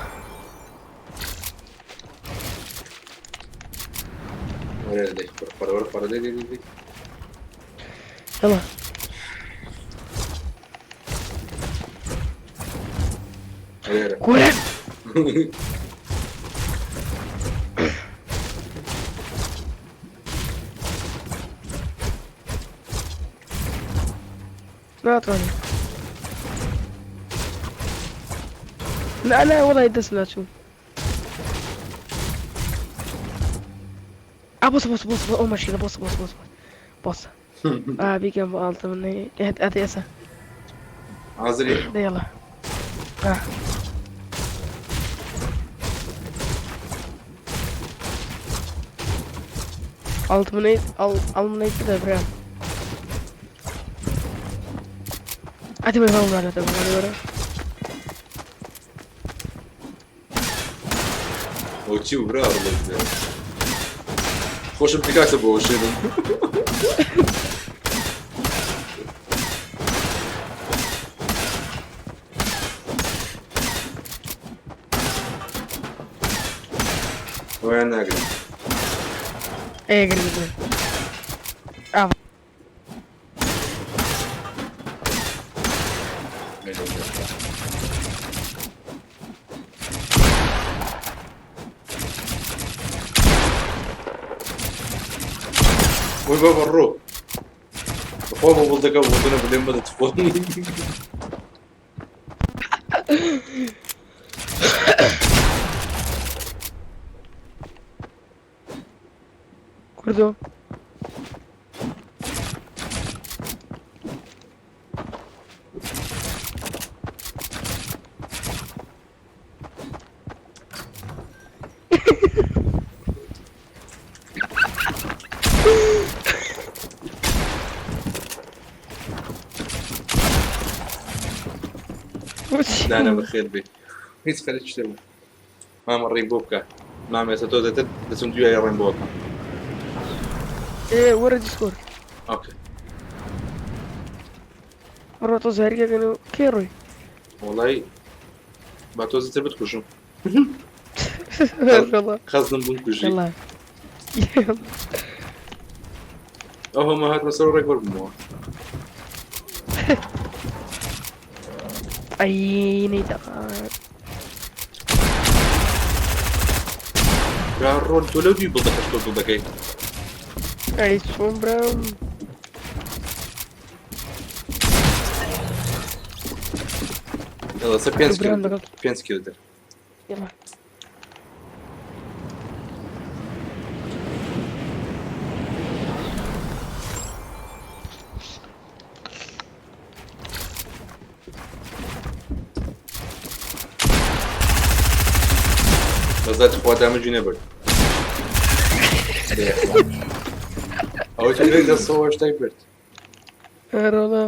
وەرە دەی وەرە وەرە وەرە دەی دەی دەی. يلا. وەرە. کورە. ناتوانم لا لا والله دەست ناچوو. آه بص بص بص بص ماشي بص بص بص بص آه بيكم بقالت مني هات ئێستا. حازری. دە يلا آه. ئەڵتمنەی ئەڵمنەی بدە برام. ئەتی بەر هەڵمانەتە وەرە. ئەو چی بوو برا خۆشم پیکاکسە بۆ شێنم. ئەویان ناگرم. ئێگرم ئاو. وی بابە ڕۆ بەخوا بۆ بڵدەکە بۆ تۆ نەبوو لێم مەدە تخوا. کوردۆ دانا بەخێر بێ. هیچ خەریک شتێ بوو مامە ڕیم بۆ بکە مامە ئێستا تۆ دەتر دەچم دوای ڕیم بۆ بکەم. ئێ وەرە دیسکۆرد. ئۆکەی. بڕۆ تۆ زاریەکەن و کێ ڕۆی؟ وەڵای با تۆ زیتر بتکوژم. خەزنم بووم کوژی. ئەو هەموو هاتمە سەر ڕێک وەربوومەوە. ئەی نەیدەقا. برا ڕۆن تۆ لەو دوی بڵدەکەش تۆ دڵدەکەی. ئەی چۆن برام؟ يلا سە پێنج کیلو پێنج کیلو دەر. يلا. بەزات خوا دامجی نەبرد. ئەوە چ دەستەوە شتای برد. ڕۆڵە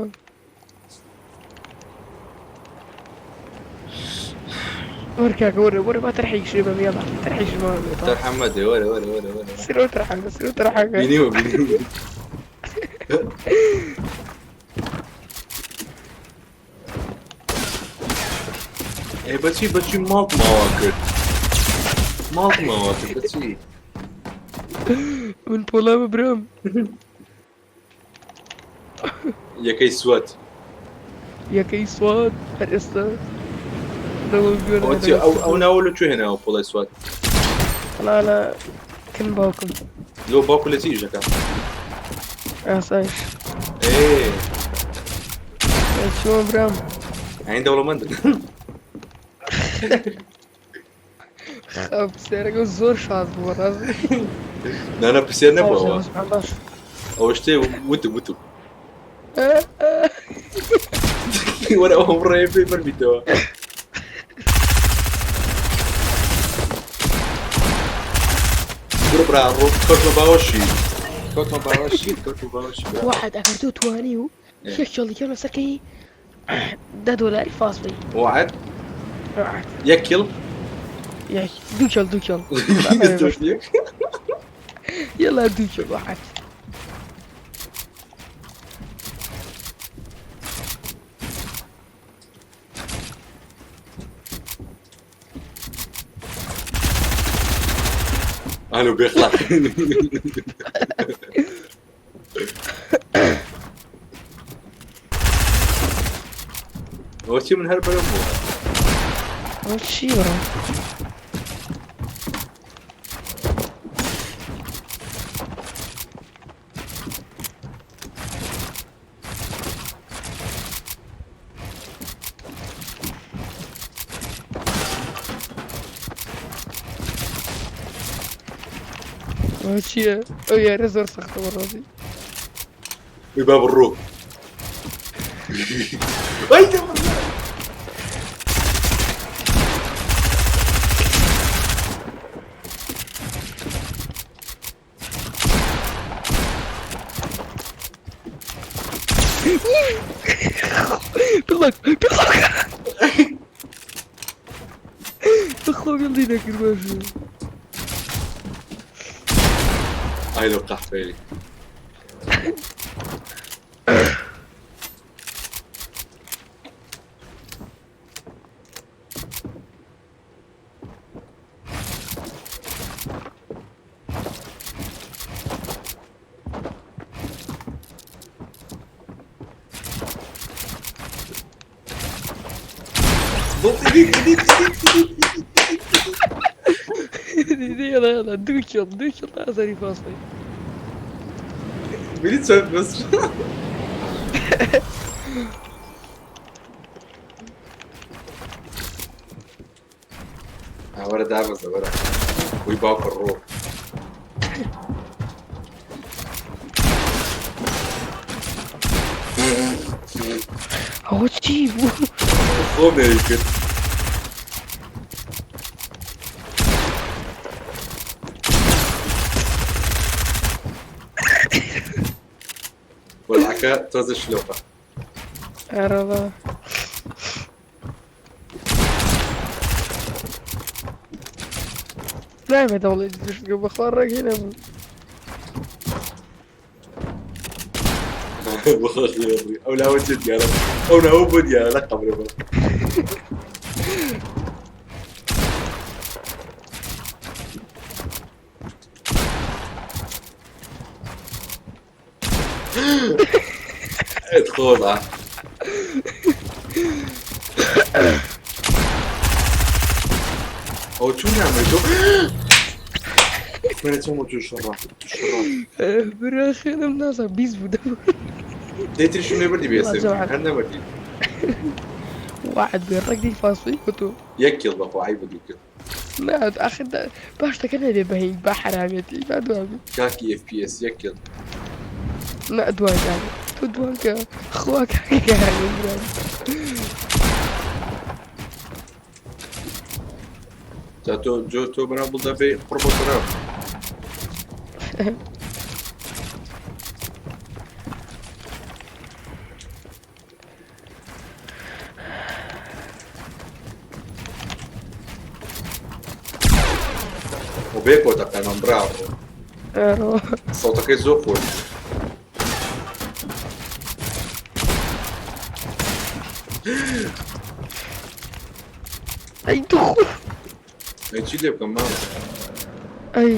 وەرە کاکە وەرە وەرە با تەرحێکی شێ بەم یاڵا تەرحێکی شێ بەم تەرحەم مەدە وەرە وەرە وەرە وەرە سرۆ تەرحەکە سرۆ تەرحەکە بینیوە بینیوە ئێ بەچی بەچی ماڵت ماوا کرد ماڵت ماوا کرد بەچی من پۆڵا ببرم یەکەی سوات یەکەی سوات هەر ئێستا ئەو ناوە لە کوێ هێناوە پۆڵای سوات وەڵا لە کن باوکم لۆ باوکو لە چی ئیشەکە ئاسایش ئێ چۆن برام ئەین دەوڵەمەندن پرسیارەکە زۆر شاز بووە ڕاست نانا پرسیار نەبووەوە ئەوە شتێ وتم وتم وەرە ئەو ڕێ پێی بەربیتەوە برا ڕۆ کەوتمە باوەشی کەوتمە باوەشی کەوتمە باوەشی واحد ئەگەر تۆ توانی و یەک کێڵی کێڵ لەسەرکەی دە دۆلاری فاس بی وعد یەک کیڵ یەک دوو کێڵ دوو کێڵ يلا دوو کێڵ واحد ئالو بێخلاق ئەوە چی من هەر بەرەم بووە ئەوە چی بڕۆ ئەوە چییە ئەو یارە زۆر سەختە بەڕاستی وی باب الروح ئەی دەبڕ بڵک بڵک بخۆ بڵی نەکرد باش ئای لەو قەحپەیە يلا يلا دوو کێڵ دوو کێڵ تا ئازاری فاصلەی بینی چۆن بەس وەرە دابەزە وەرە وی باوکە ڕۆ ئەوە چی بوو خۆم نەوی کرد وەزعەکە تۆزە شلۆقە ئەرەڵا. نامێ دەوڵێت دوشتگە بەخوا ڕێگەی نەبوو. ئەو لاوە چێ دیارە ئەو ناوە بۆ دیارە لە قەبرە بە. ادخل ئەو چون نامەی تۆ خوێنە چۆن تو شەڕا شەڕا برا خوێنم نازانم 20 بوو دەبوو. دەیتریشم لێ بردی بێسێ جەماعەت. هەر نەبردی. وعد بێ ڕێک دی فاسڵی بۆ تۆ. یەک کیڵ بەخوا عەیبە دوو کیڵ. نا ئاخر باشتەکە نابێ بەهین بە حەرامێتی با دوابی. کاکی ئێف پی ئێس یەک کیڵ. نا دوای کاکە تۆ دوان کە خوا کاکە کارێ برام. جا تۆ جۆ تۆ بەناو بڵدا بێ قڕ بۆ سەراب. و بێکەوە تەقەمان براوە. ئەرۆ. سەوتەکەی زۆر خۆش. ئەی توخوا. ئەی چی لێ بکەم مامە؟ ئەی.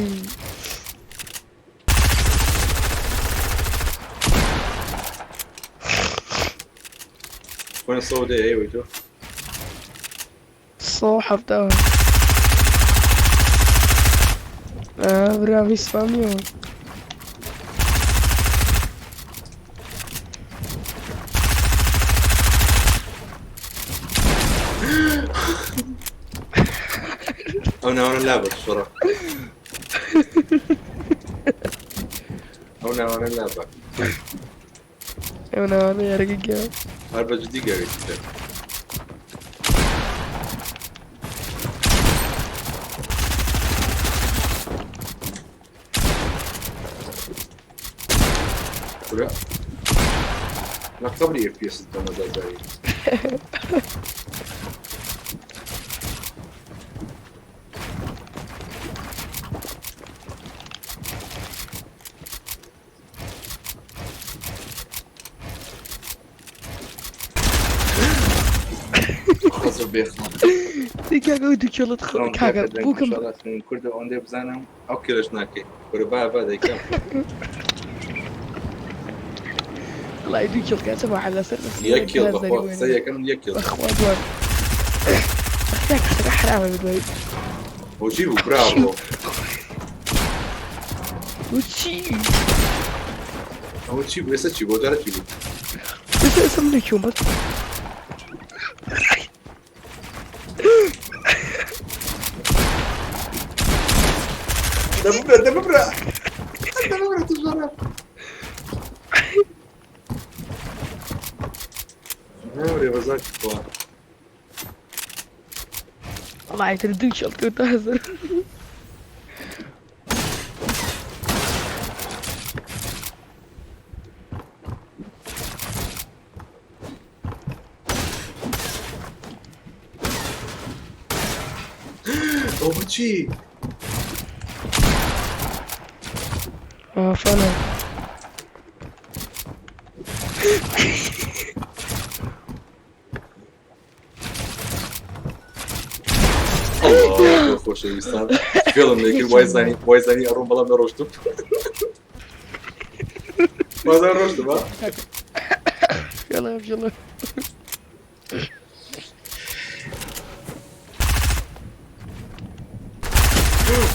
خۆیان سەوت هەیە ئەوەی تۆ؟ 170. برام هیچ سپام نییە. ئەو ناوانە لابە شەڕە. ئەو ناوانە لابە. ئەو ناوانە یارەکە گیان. هەر بە جدی گەوێت. کورە لە قەبری FPS دەمەزازایی. خەزە بێخمە. دەی کاکە ئەو دوو کێڵت خ کاکە بووکم کوردە ئەوەندەی بزانم ئەو کێلەش ناکەی کورە با با دەیکەم. وەڵای دوو کێڵ کاچە بە لەسەر یەک کێڵ بەخوا قسە یەکەم یەک کێڵ. بەخوا دوان. کاکە شتەکە حرامە بدوای. بۆچی بوو براوە؟ بۆچی؟ ئەوە چی بوو ئێستا چی بۆ جارە چی بوو؟ ئێستا ئێستا من لەکوێم بەس دەببرە دەببرە دەببرە تژەڕە. ناورێ بەزاک خوا. وەڵای تر دوو کێڵ کەوتە هەزار. ئەو بچی؟ فەنە. ئەڵڵا خۆشەویستان فێڵم لێکرد وای زانی وای زانی ئەڕۆم بەڵام نەڕۆشتم بازار ڕۆشتم ها فێڵە فێڵە.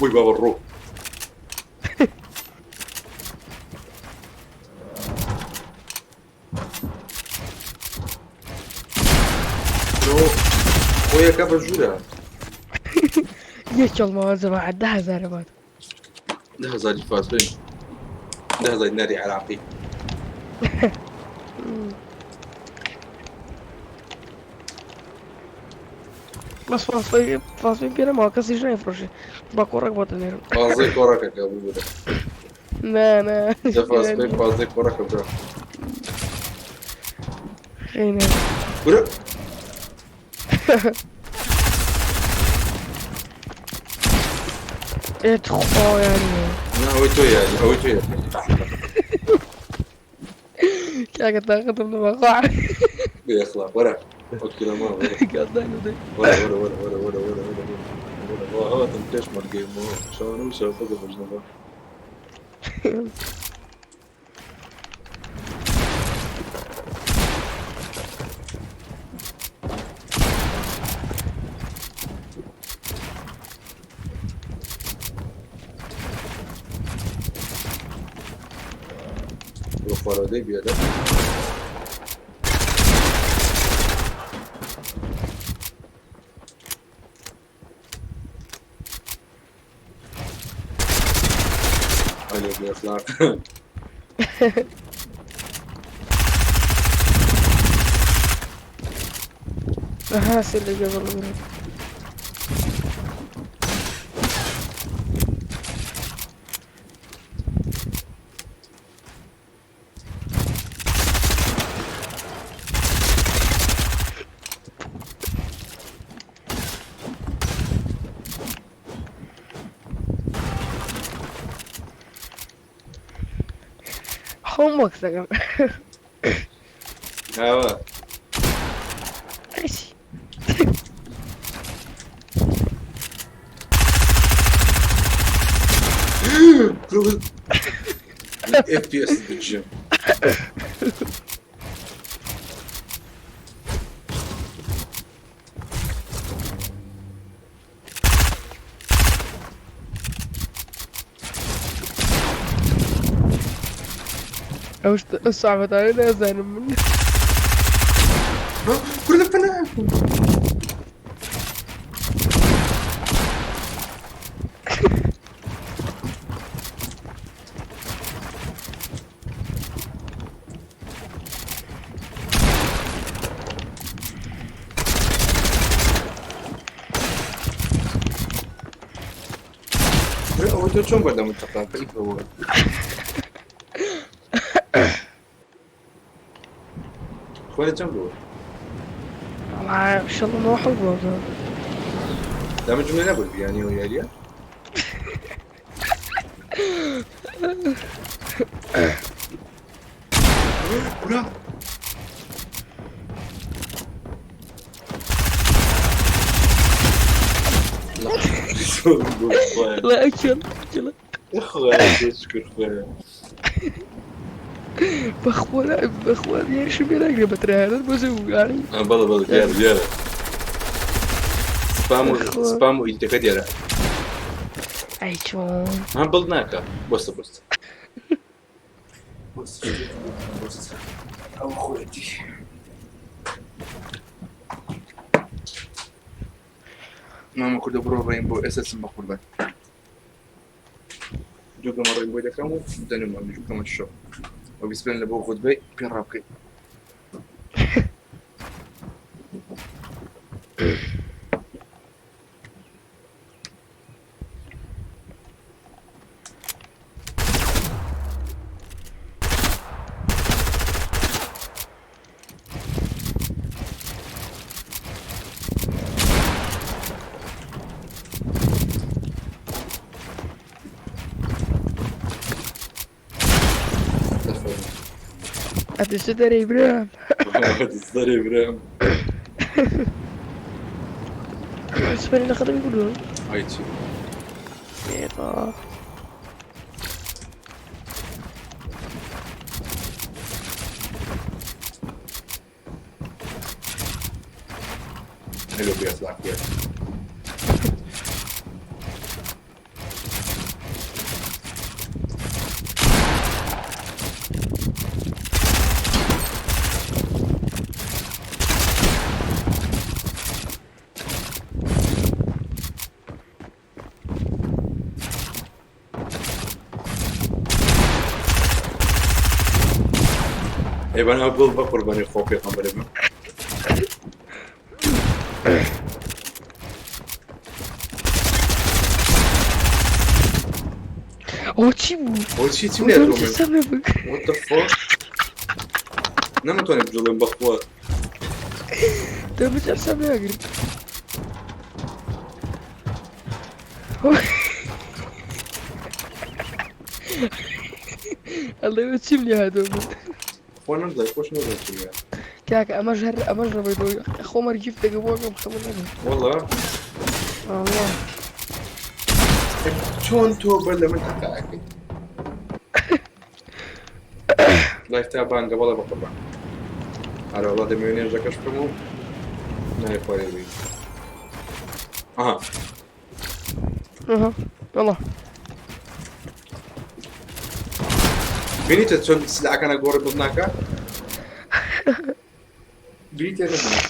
وی بابە ڕۆ. خۆیەکە بە ژوورە. یەک کێڵمەوە جەماعەت 10,000 بات. 10,000 فاسبین 10,000 دیناری عراقی. بەس فاسڵەی فاسڵی پێ نەماوە کەسیش نایفرۆشێ با کۆڕەک بۆ دەنێرم. پازدەی کۆڕەکەکە ببورە. نا نا. دە فاسڵەی پازدەی کۆڕەکە برا. خێنە. کورە. ئێ تخوا یاریە. نا ئەوەی تۆ یاری ئەوەی تۆ یاری. کاکە تاقەتم نەما خوا. بێ ئەخلاق وەرە ئۆکرە ما وەرە. گازدان دەی. وەرە وەرە وەرە وەرە وەرە وەرە وەرە وەرە وەرە هاتم پێشمەرگەی مۆ شەوانە و شەوە بژنەوە. بۆ خوارەوەدەی بێدە. ئەلێ بێ ئەخلاق. ئەها سێ لە گەبەڵ بڕۆ. خۆم بۆکس دەکەم. ئاوا. ئەی چی؟ FPS بالجيم. ئەو ئەو سەعبەتانە نازانم من. كل فنان. ئەوە تۆ چۆن بەردەمت تەقا پێکەوە؟ خۆ لە چەند بووە؟ وەڵا شەڵ و نۆ حەوت بووە. دامە جملە نەبوو بیانی و یاریە؟ کورا لا ئەکێڵ ئەکێڵ. خوایە شکر خوایە. بەخوا لا بەخوا یاریشم پێ ناگرێ بە ترایانەت بۆ زوو یانی. بەڵێ بەڵێ دیارە دیارە. سپام و سپام و ئیدەکە دیارە. ئەی چۆن؟ ها بڵ ناکە بۆستە بۆستە. بۆستە بۆستە. ئەو خۆیەتی. مامە کوردە بڕۆ ڕێین بۆ ئێستا چم بە قوربان. دوو گەمە ڕێین بۆی دەکەم و دەنم ئەمیش بکەمە شەو. ئەو بیسپێن لە بۆ خودبەی پێ ڕابکەی. ئەتە دەرەی برام. دەرێ برام. سپێن لە خەڵکی بوو. ئای چی؟ ئێقا. حلو بيطلع فيها. ئەی بەنا گوڵ بە قوربانی خۆ پێغەمبەرێ بم. ئەوە چی بوو؟ ئەوە چی چی ئەو لێ دەم تۆ من؟ حساب نەبوو. What the fuck؟ نەمتوانێت بجوڵێم بەخوا. دەم حساب ناگرم. ئەڵێ چیم لێ هاتووە من خۆ نەمزای خۆش نەزای چیم لێ کاکە ئەمەش هەر ئەمەش ڕەبەی بۆ خۆمەر گیفتێکە بۆ ئەکەم خەمە نەبێ والله والله چۆن تۆ بەر لە من تەقە ئەکەی لایف تا بانگە بەڵێ بە قوربان ئەرە وەڵا دەمەوێ نوێژەکەش بکەم و ناوی خوارێ بین ئەها ئەها والله بینیتە چۆن سلاحەکانە گۆڕی بڵ ناکە بینیتە نەبینی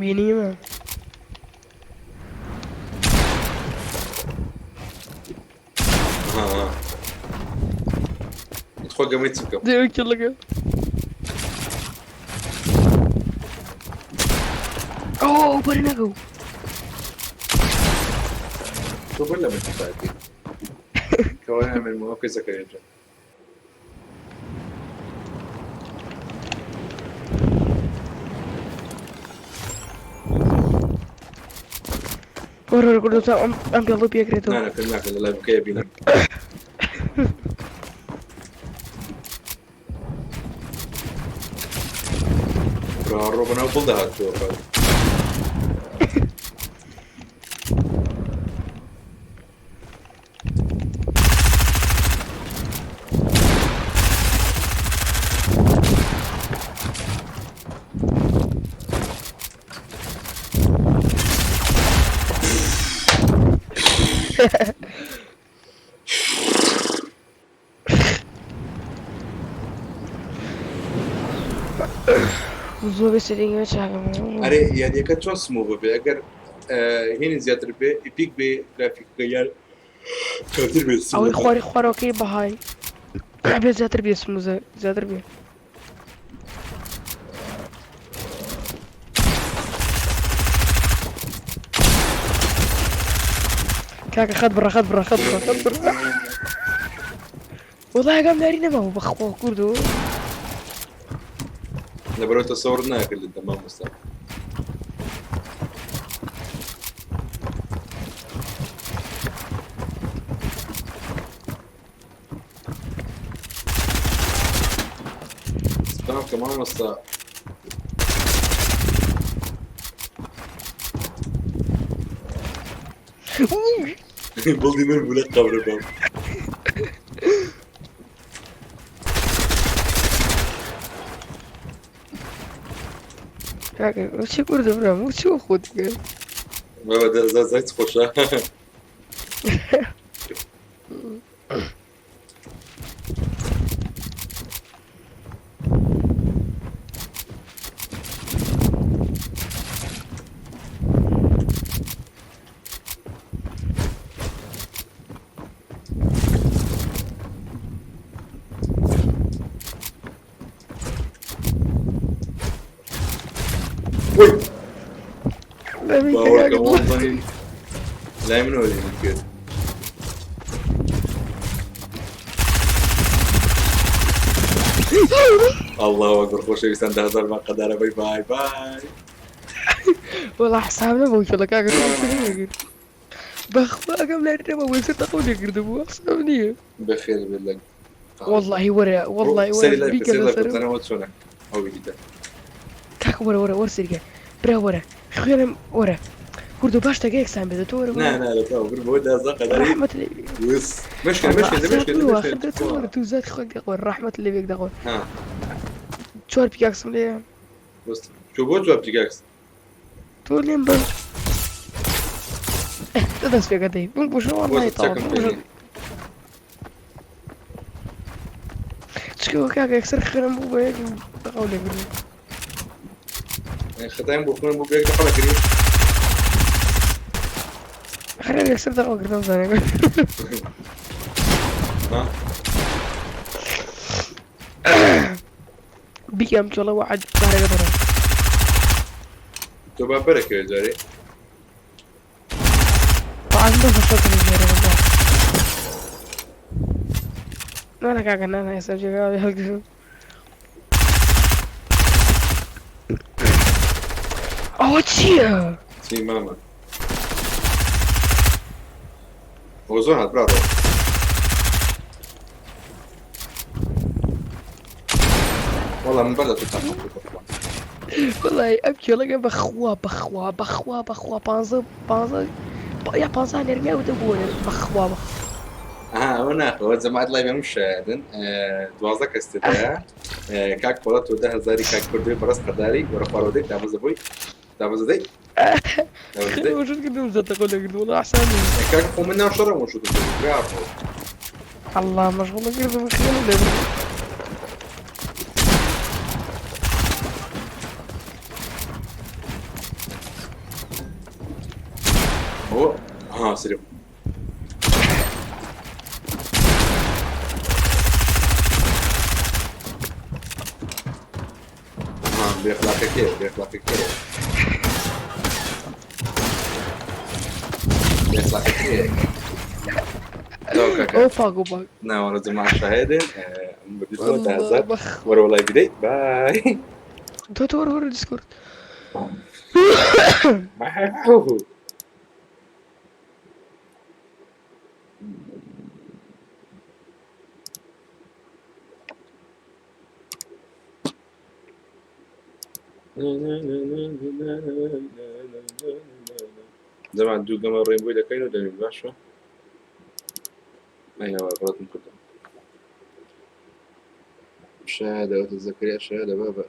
بینیمە ها تخوا گەمەی چ بکەم دەیەوێت کێڵەکە ئەو بەر نەگەو تۆ بەر لە من کفایەتی کەوە من ئۆکەی زەکەریا جان وەرە وەرە کوردستان ئەم ئەم پێڵە پێکرێتەوە نا نا پێم ناکەن لە لای بکەیە بینم برا ڕۆ بەناو بڵ دەهاتووە زۆر بێ سەرینگە چاکەم ئەرێ یاریەکە چۆن سموو ببێ ئەگەر هێنی زیاتر بێ ئیپیک بێ گرافیکەکە یار کەمتر بێ ئەوەی خواری خوارەوەکەی بەهای بێ زیاتر بێ سموزە زیاتر بێ کاکە خەت بڕە خەت بڕە خەت بڕە خەت بڕە وەڵا ئاگام لاری نەماوە بەخوا کوردۆ لەبەرەوە تەسەور ناکرد لە مامۆستا سپام کە مامۆستا بڵی من بوو لە قەبرە بم کاکە چی کوردە برام چی بۆ خۆت کرد بابا دەزای خۆشە وی باوەڕکە وەڵڵەهی لای منەوە لێ کرد الله اکبر خۆشەویستان 10000 ما قەدارە بای بای بای وەڵا حساب نەبوو کێڵە کاکە بەخوا ئەگەم لای نەما وەزیر تەقەو لێ کردبوو حساب نییە بەخێر بێت لە واللهی وەرە واللهی سەری وەرە لای بیکە سەری لای لەسەرم بزانەوە چۆنە ئەو بیتە کاکە وەرە وەرە وەرە سەریکە برا وەرە خوێنم وەرە کوردۆ باش تەگە یەکسان بێت تۆ وەرە نا وەرە نا لە تاو بر بۆ دازا قەداری ڕەحمەت لێ وس مشکل والله مشکل حساب مشکل بوو مشکل آخر دە تۆ وەرە تو زات خۆک دەخۆن ڕەحمەت لێ بێک دەخۆن ها چوار پیکاکسم لێ بس شو بۆ جواب پیکاکس تۆ لێم بە تۆ دەست پێکە دەی بم بوشە واللهی بۆ تەواو چەکم بم بوشە پێ چکەوە کاکە یەکسەر خوێنم بوو بە یەک تەقەو لێ کردم خەتایم بۆ خوێن بۆ بێک دەقەڵە کردی خەرە یەکسەر تەقەو کردم زانێ ها بیکەم چۆڵە وعد بارەکە بەرە تۆ با بەرەکەوێت جارێ وعد بەس شەکر ژێرە بەڵا نا نا کاکە نا نا ئێستا جێگا هەڵگرم ئەوە چییە؟ چی مامە ئەوە زۆر هات براڕۆ وەڵا من بەر لە تۆ تاقم کرد بەخوا. وەڵای ئەم کێڵەکە بەخوا بەخوا بەخوا بەخوا پانزە پانزە یا پانزە نێرمیا و دەبوو بەخوا بەخوا. ئەها ئەوە ناخەوە جەماعەت لای بەم شایدن 12 کەس تێدایە کاک پۆڵە تۆ دە هەزاری کاک کوردی بەڕێز قەداری وەرە خوارەوە دەی دابەزە بۆی دابەزە دەی دابەزە دەی وجود قدوم زەتەقۆ لەگرد وەڵا حسابی کاک خۆ من ناو شەڕم وشت برا الله مشغول کردم خێڵ لێ هو ها سري ها بێخلاقەکەی بێخلاقەکەی بێخلاقەکەی ئەو پاک و پاک ناوەڕە جەماعە شاهدن بدیتەوە والله تازە بەخ وەرە وەڵای بدەیت بای تۆ تۆ وەرە وەرە دیسکۆرد. جەماعە دوو گەمە ڕێن بۆی دەکەین و دەمین باشە ئەیەوە غەڵەتم کردم شەهادە وتذكريا شهادة بابا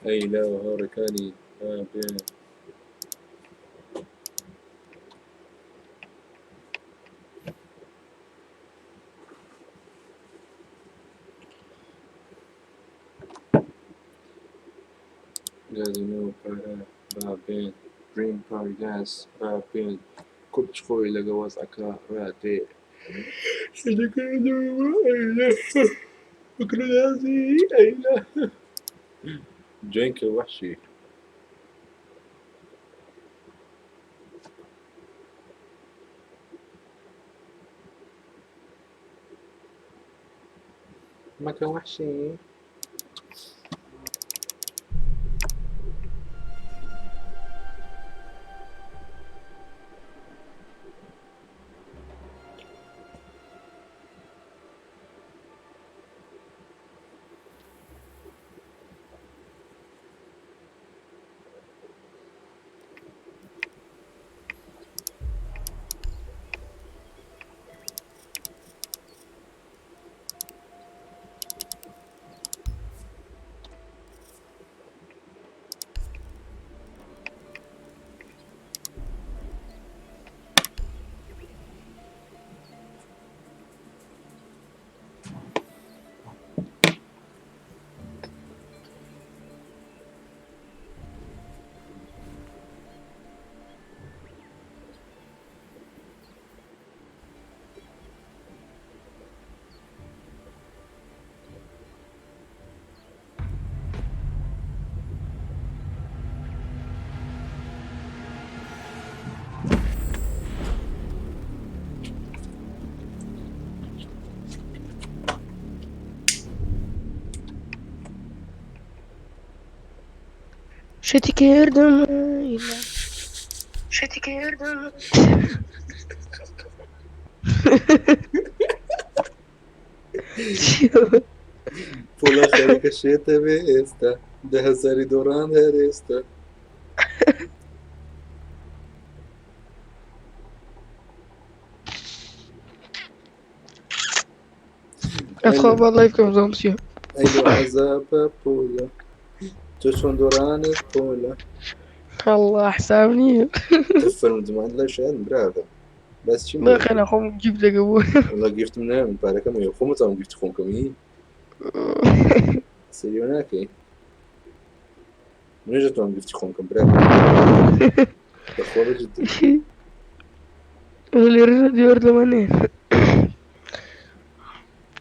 أي لا وهوركاني بين گازینۆ پارە بابێن دریم پاریداس بابێن کورد خۆی لەگە وەزعەکە ڕادێ جنك وحشي ما كان وحشي. شتی کردم شتی کردم. پۆڵا خەریکە شێتە بێ ئێستا دە هەزاری دۆڕان هەر ئێستا. ئەخوا با لایڤ کەم زۆم چیە. ئەی لۆ عەزابە پۆلە تۆ چۆن دۆڕانت پۆلە. الله حساب نییە. فەرموو جەماعەت لای شایەن برادەم بەس چیم نا خێرا خۆم گیفت دەکە بۆ. وەڵا گیفتم نایە من پارەکەم هەیە خۆم متوانم گیفتی خۆم کەم ئی سەیرەوە ناکەی منیش دەتوانم گیفتی خۆم کەم برا بەخوا بەجدی. لێرە دیوار لەمانەیە.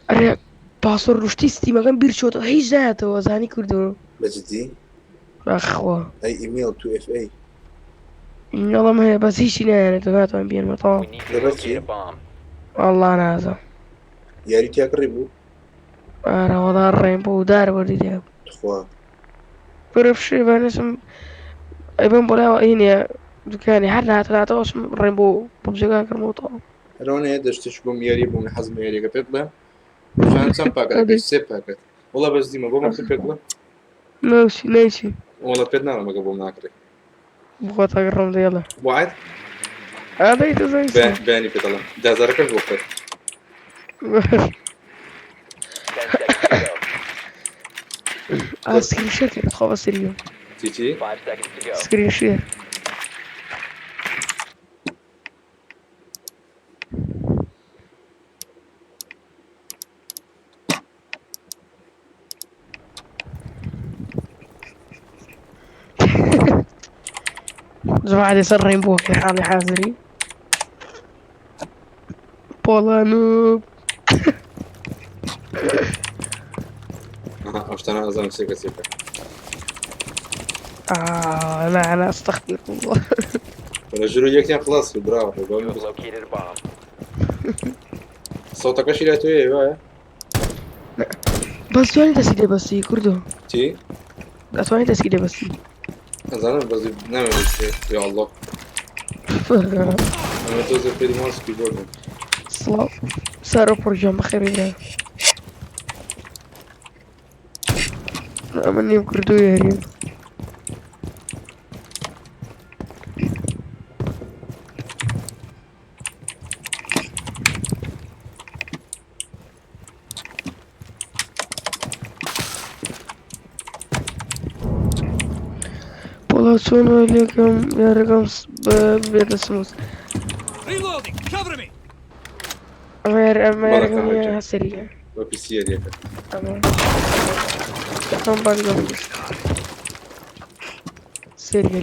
ئەرێ پاسۆر شتی ستیمەکەم بیر چۆتەوە هیچ نایەتەوە زانی کردەوە. بەجدی؟ بەخوا. ئەی ئیمێڵ 2FA. ئیمێڵم هەیە بەس هیچی نایەنێتەوە ناتوانم بێنمە تەواو. We need to لەبەر locate چی؟ a bomb. والله نازم. یاری تیا کڕی بوو؟ ئارە وەڵا ڕێم بۆ دار وەردی تیا بوو. تخوا. بەرە فشێ بانێسم ئەیبەم بۆ لایەوە ئەینێ دوکانی هەر نهاتە ناتەوە ئەچم ڕێم بۆ پەبجەکە کردمەوە تەواو. هەرەوەنەیە دەشتش بۆم یاری بووم حەزم یاریەکە پێ بڵێم ڕۆژانە چەند پاکەت ئەدەی. سێ پاکەت وەڵا بەس دیمە بۆ مەکتب پێت بڵێم ناوچی نایچی وەڵا پێت ناڵێم ئەگەر بۆم ناکڕی بخۆ تاگەڕم دێڵە وعد ئادەی دەزانی بەیانی پێت دەڵێم دازارەکەش بۆ خۆت screen share کرد خۆ بە سریۆ چی چی screen share جماعة لسر رينبو في حالي حاضري بولا نوب. ئەو شتانە ئەزانم سێکە سێکە. آه لا لا استغفر الله. ولا ژوور یەکیان خلاص کرد براوە. سەوتەکەشی لای تۆیە وایە؟ بەس توانی دەستی لێ بەستی کوردۆ. چی؟ ئەتوانی دەستی لێ بەستی. ئەزانم بەس نامەوێت یا الله. ئەمە تۆزێ پێی ماوس کیبۆرد بوو. سڵاو سارۆ پڕگیان بەخێر بێی برا. ئەمە نیم کوردۆ یاریم. پۆڵا چۆن وای لێکەم یارەکەم بێتە سموس. ئەمە یار ئەمە بەڵێ یارەکەم کامل جان. هەسەریە. بە پیسی یاریەکە. ئەمە ئەم بانگەم سەریە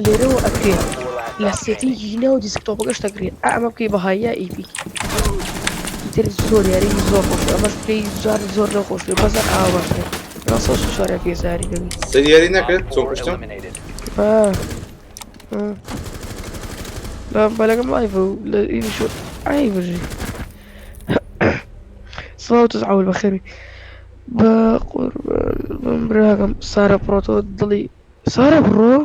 لێرەوە ئەکرێ لە setting ی ناو desktop ەکەش دەکرێ ئەمە بکەی بە high یا epic ئیتر زۆر یاری زۆر خۆش ئەمەش بکەی زۆر زۆر لەو خۆش بەس ئاوا باشتر 144 FPS یاری دەبی. سەری یاری نەکرد چۆن کوشتم؟ آه. آه. لا بەلەکەم live و لە ئینی شو عەیب بژی. سڵاو تزعول بەخێری بە قوربان بم براکەم سارە پڕۆ تۆ دڵی سارە بڕۆ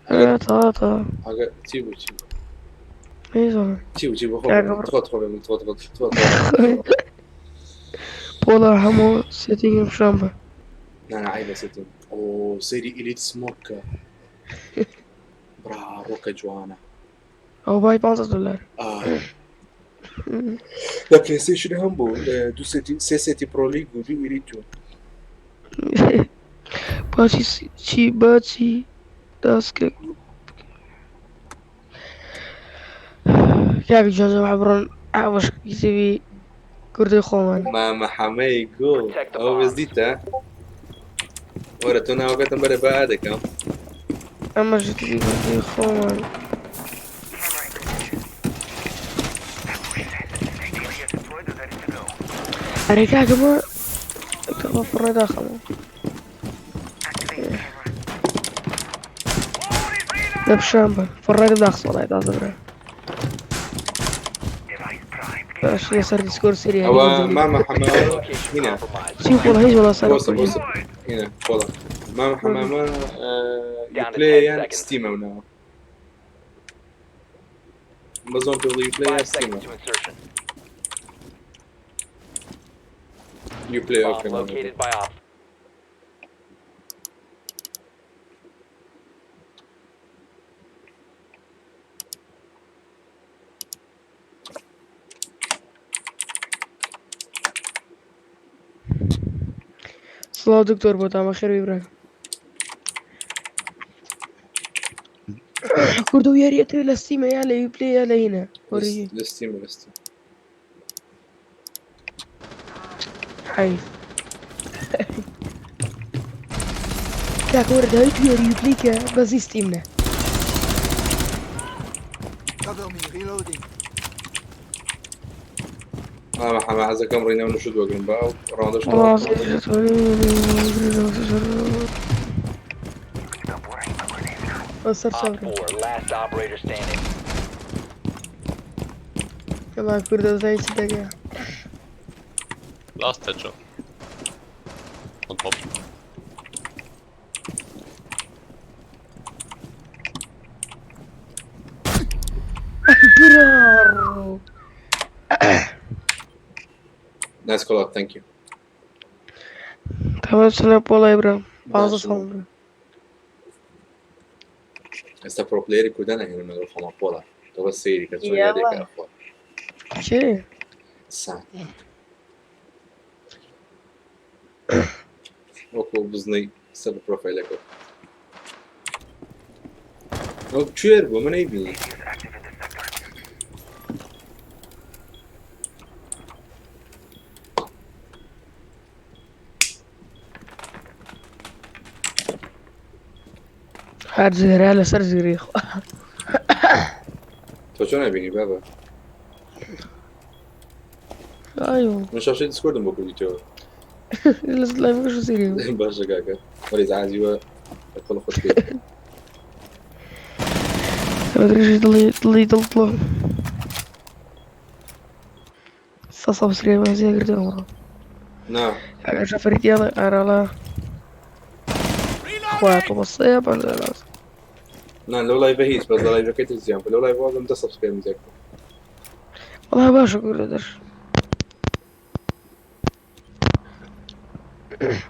ئەگەر تا تا ئەگەر چی بوو چی بوو نەیزانم چی بوو چی بوو خۆ کاکە بڕۆ. تخۆ تخۆ بێ تخۆ تخۆ تخۆ تخۆ. پۆڵا هەموو setting م پیشان بە. نا نا عەیبە setting. ئۆ سەیری elite smoke برا ڕۆکە جوانە. ئەو بای 15 دلار. آه. لە PlayStation هەم بوو دوو سێتی سێ سێتی pro league و دوو elite و باچی چی باچی داستکە کاک جان جەماعە بڕۆن ئاوەش کتێبی کوردی خۆمان. مامە حەمەی گوڵ ئەوە بەس دیتە وەرە تۆ ناوەکەتم بەرە با دەکەم. ئەمەش کتێبی کوردی خۆمان. ئەرێ کاکەمە کەڵە فڕێ داخەمەوە. لە پیشان بە فڕێ داخسۆڵای تازە برا. باش لەسەر دیسکۆرد سەیری یاری ئەوە دەزانم. مامە حەمە هینە چی خۆڵ هیچ وڵا سەر بۆسە بۆسە هینە خۆڵە مامە حەمامە یوپلێ یان ستیمە و ناوە بەزۆن پێ بڵێ یوپلێ یان ستیمە یوپلێ ئۆکەی ناوەکە. سڵاو دکتۆر بۆ تامە خێر بی براکەم. کوردە و یاریەتەوە لە ستیمە یا لە یوپلێ یا لە هینە وەری لە ستیمە لە ستیم. حەیف. کاکە وەرە داوی تو یاری یوپلی کە بەزی ستیم نە. مامە حەمە حەزەکەم ڕینە و نشت وەگرم بە ئەو ڕاوندەش وەڵا تەواو. بەسەر چاوم. وەڵا کوردە زای چ دەگا. Last headshot. On top. براڕۆ. Nice call out, thank you. تەمەن چلە پۆڵای برام پازدە باشە ساڵ برام. ئێستا pro player ی کوردان ئەهێنم لەگەڵ خۆمان پۆڵا تۆ بەس سەیری کە چۆن یاڵا. یاریەکە ئەخوا. کێ؟ سان وەکو بزنەی سەر بە پرۆفایلەکە وەک کوێر بوو من نەیبینی. هەر زێرە لەسەر زێری خوا. تۆ چۆن نەبینی بابە؟ ئایۆ من شاشەی دیسکۆردم بۆ کردیتەوە. لەس لایڤەکەش زێری بوو. باشە کاکە وەری زعازیوە لە قۆڵ خۆت بێت. درێژی دڵی دڵی دڵ دڵ سە سەبسکرایبم زیاد کردو ئەمڕۆ. نا ئەگەر شەفەری دیاڵە ئاراڵا خوا تۆ بەسێ پەنجا لاس. نا لەو لایڤە هیچ بەس لە لایڤەکەی تر زیان بوو لەو لایڤ وازم 10 subscribe م زیاد کرد. وەڵا باشە کوردە دەر.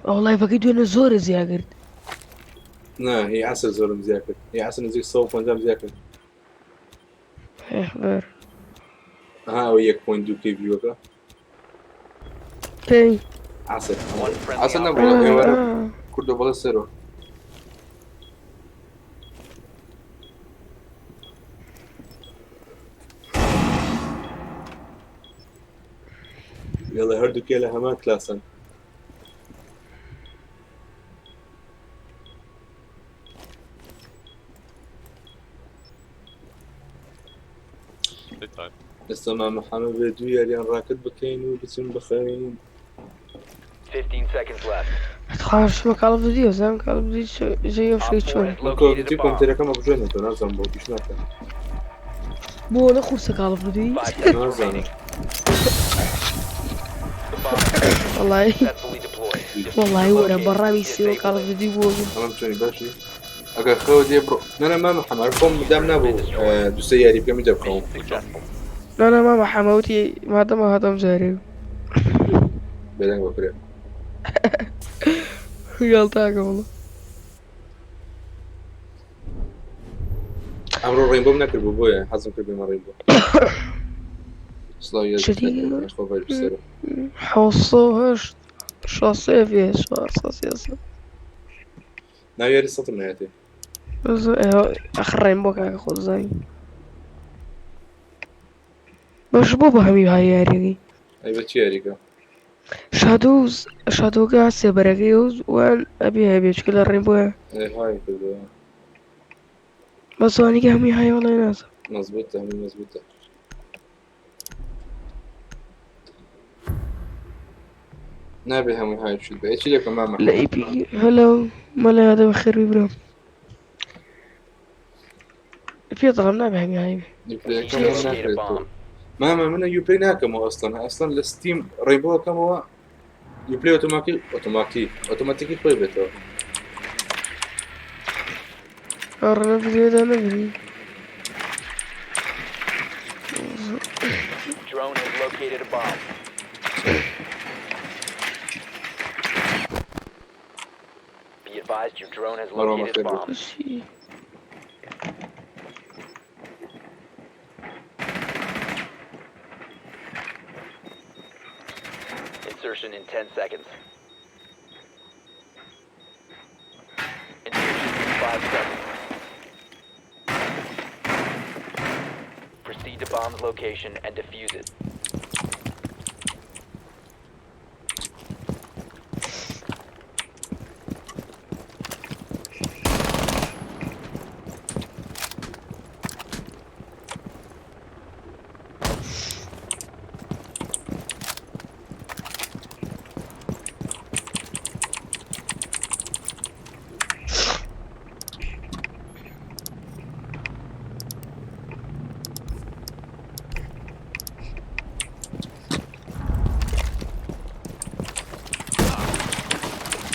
ئەو لایڤەکەی دوێنێ زۆرە زیاد کرد. نا هی عەسر زۆرم زیاد کرد هی عەسر نزیک 150 زیاد کرد. بەر. ئەها ئەوە 1.2 K view ەکە. پێی. عەسر عەسر نەبوو ئێوارە کوردە بەڵێ سەرۆ. یاڵا هەردووکێ لە هەمان کلاسن. ئێستا مامە حەمە بێ دوو یاریان ڕاکرد بکەین و بچین بخەوین. 15 seconds left. خواش بە Call of Duty زانم Call of Duty جێی ئەو Op شوێی 4 چۆنە. has من Call of located Duty a bomb. کۆمپیوتەرەکەم ئەبژێنێتەوە نازانم بۆ ئیش ناکەن. بۆ نە قورسە Call of Duty؟ 5 seconds نازانم. remaining. The bomb has been وەڵای successfully deployed. Diffuser وەڵای وەرە located. بەڕاوی سێوە Disable Call of it. Duty بووە. ئەڵم چۆنی باشی ئەگەر خەوە دێ بڕۆ نەنە مامە حەمە خۆم دام نابوو دوو سێ یاری بکەم ئینجا بخەوم. Mission successful. نا نا مامە حەمە وتی مادەمە هاتەم جارێ. بێدەنگ بە کورێ. گاڵتاکە وەڵا. ئەمڕۆ Rainbow م نەکردبوو بۆیە حەزم کرد بێمە Rainbow. سڵاو یەزید شتی خۆ باش بسەرە. 708 63 433. ناو یاری سەتم نایەتێ. ئەخر Rainbow کاکە خۆت زانی. باش بۆ بە هەمی های یاریەکەی. ئەی بە چی یاریکە؟ Shadows Shadow گە سێبەرەکەی و وان ئەبێ هەبێ چونکە لە Rainbow یە. ئەی های کردووە. بەس ئەوانەی کە هەمووی های وەڵای نازانم. مەزبوتە هەمووی مەزبوتە. نابێ هەمووی های شت بێ. ئەی چی لێ بکەم مامە لە حەمە؟ ئەی پی هەلۆ مەلا یادە بەخێر بی برام. پێ دەڵێم نابێ هەمی های بێ. Uplay ەکەم Need to هەر locate a ناکرێتەوە. bomb. مامە من Uplay ناکەمەوە ئەسڵەن ئەسڵەن لە Steam Rainbow ئەکەمەوە Uplay ئۆتۆماکی ئۆتۆماکی ئۆتۆماتیکی خۆی بێتەوە. ئەڕە لە ڤیدیۆدا نەبینی. Drone has located a bomb. Be advised your drone has مەڕۆ located a بەخێر بێت. bomb. چی؟ Insertion in 10 seconds. Insertion in 5 seconds. Proceed to bomb's location and defuse it.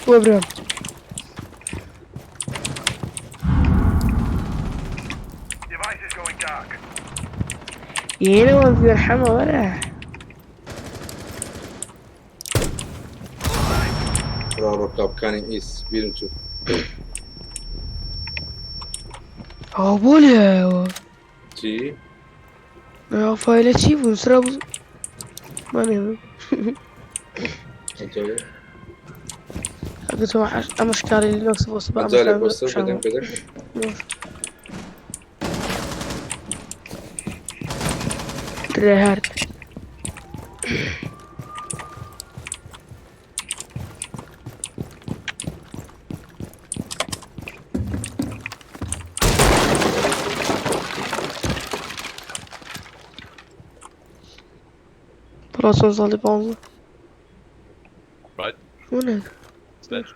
بۆ برام. یێنەوە بێرحەمە وەرە. ڕاڕۆکاپکانی ئیس بیرم چوو. ئەوە بۆ لێیەوە؟ چی؟ ئەو فایلە چی بوو نووسرا بوو مانێ ئەجارێ ئەگەتەوە ئەمە شکاری لینۆکس بۆ سبا ئەجارێ بۆ سەر بەدەنگ بەدەنگ. ترێهارد بڕۆ چۆن ساڵی پانزە Right. چۆنە It's dead.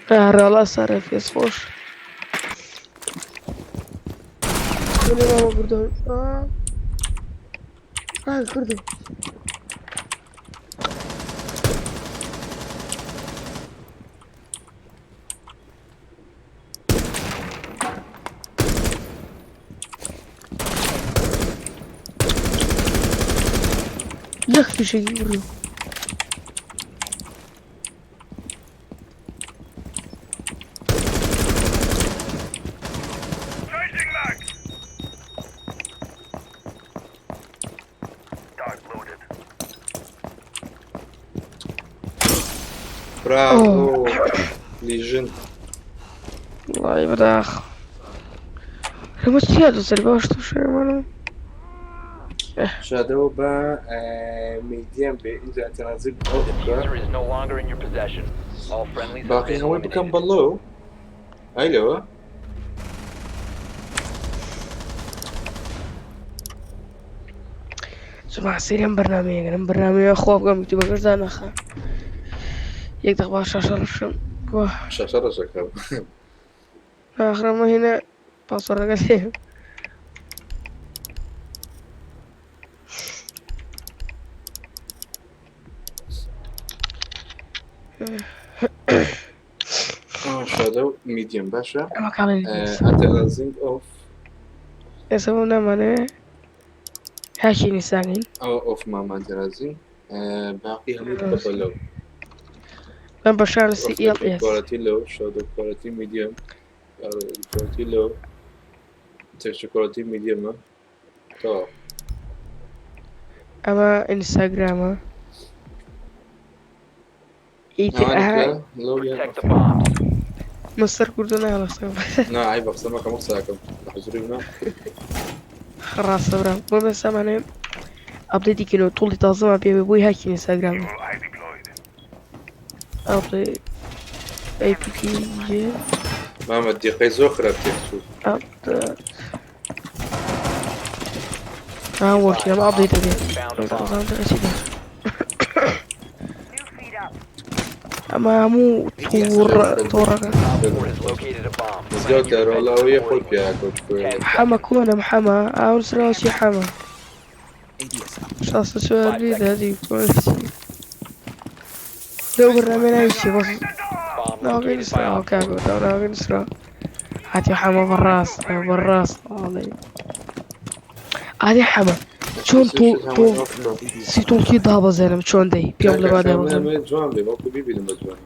ئارەڵا سەرە فێس خۆش چۆنێ مامە بردۆ ئا کردو یەک فیشەکی بردو براڤۆ لیژن. وڵی بەداخ لەمە چیە دەسەر باش تو شێمانم شادەوە بە میدیەم بێ ئینجا تەنازل The diffuser is no longer in your possession. All friendlies have باقی been هەمووی بکەم eliminated. بەڵۆ ئەی لەوە جماعە سەیری ئەم بەرنامەیە ئەم بەرنامەیە خوا بکەم یوتیوبەکەش دانەخە یەک دەق با شاشە ڕەشم واه شاشە ڕەشەکەم ئاخرەمە هێنە پاسۆرەکە لێ شادە و میدیەم باشە ئەمە کاڵی ئەتەنازینگ ئۆف ئێستا بۆ نامانەوێ هاکی نیسانین ئەوە ئۆف مامان تەنازینگ باقی هەمووی بکە بەلەو بەم بەشان سی ئێڵ ئێس کوالەتی لەو شادە کوالەتی میدیەم کوالەتی لەو تێکچە کوالەتی میدیەمە تەواو ئەمە ئینستاگرامە ئیتر ئەها ئەوانە لەو یان Protect the bombs. مستەر کوردە ناڵەسە نا عیبە قسە مەکەم قسە ئەکەم لە حزوری نا ڕاستە برام بۆ بەسامانێ ئەپدەیتی کەنەوە توڵی تازەمان پێ بێ بۆی هاکی ئینستاگرام ئەپدەیت APK مامە دیقەی زۆر خراپ تێکچوو ئەپدەیت ئا وەکی ئەمە ئەپدەیت دەبێت Found a bomb. ئەمە هەموو توڕ تۆڕەکە Op 4 has located a bomb. Plan مزگەوت your دارۆ defenses لاوەیە خۆی accordingly. پیاکەوت 10 حەمە seconds. کۆنم حەمە ئاون سراوسی حەمە شاسە چوار بی دادی کۆنسی لەو بەرنامەی ناوی چیە بەس Bomb ناوەکەی located by نووسراوە Op کاکۆ ناوەکەی نووسراوە هاتی حەمە بەڕاست بەڕاست ئاڵێ ئادی حەمە چۆن تۆ تۆ سیتۆڵکی دابەزێنم چۆن دەی پێم لە با دابەزێنم جوان بێ بەڵکو بیبینم بە جوانی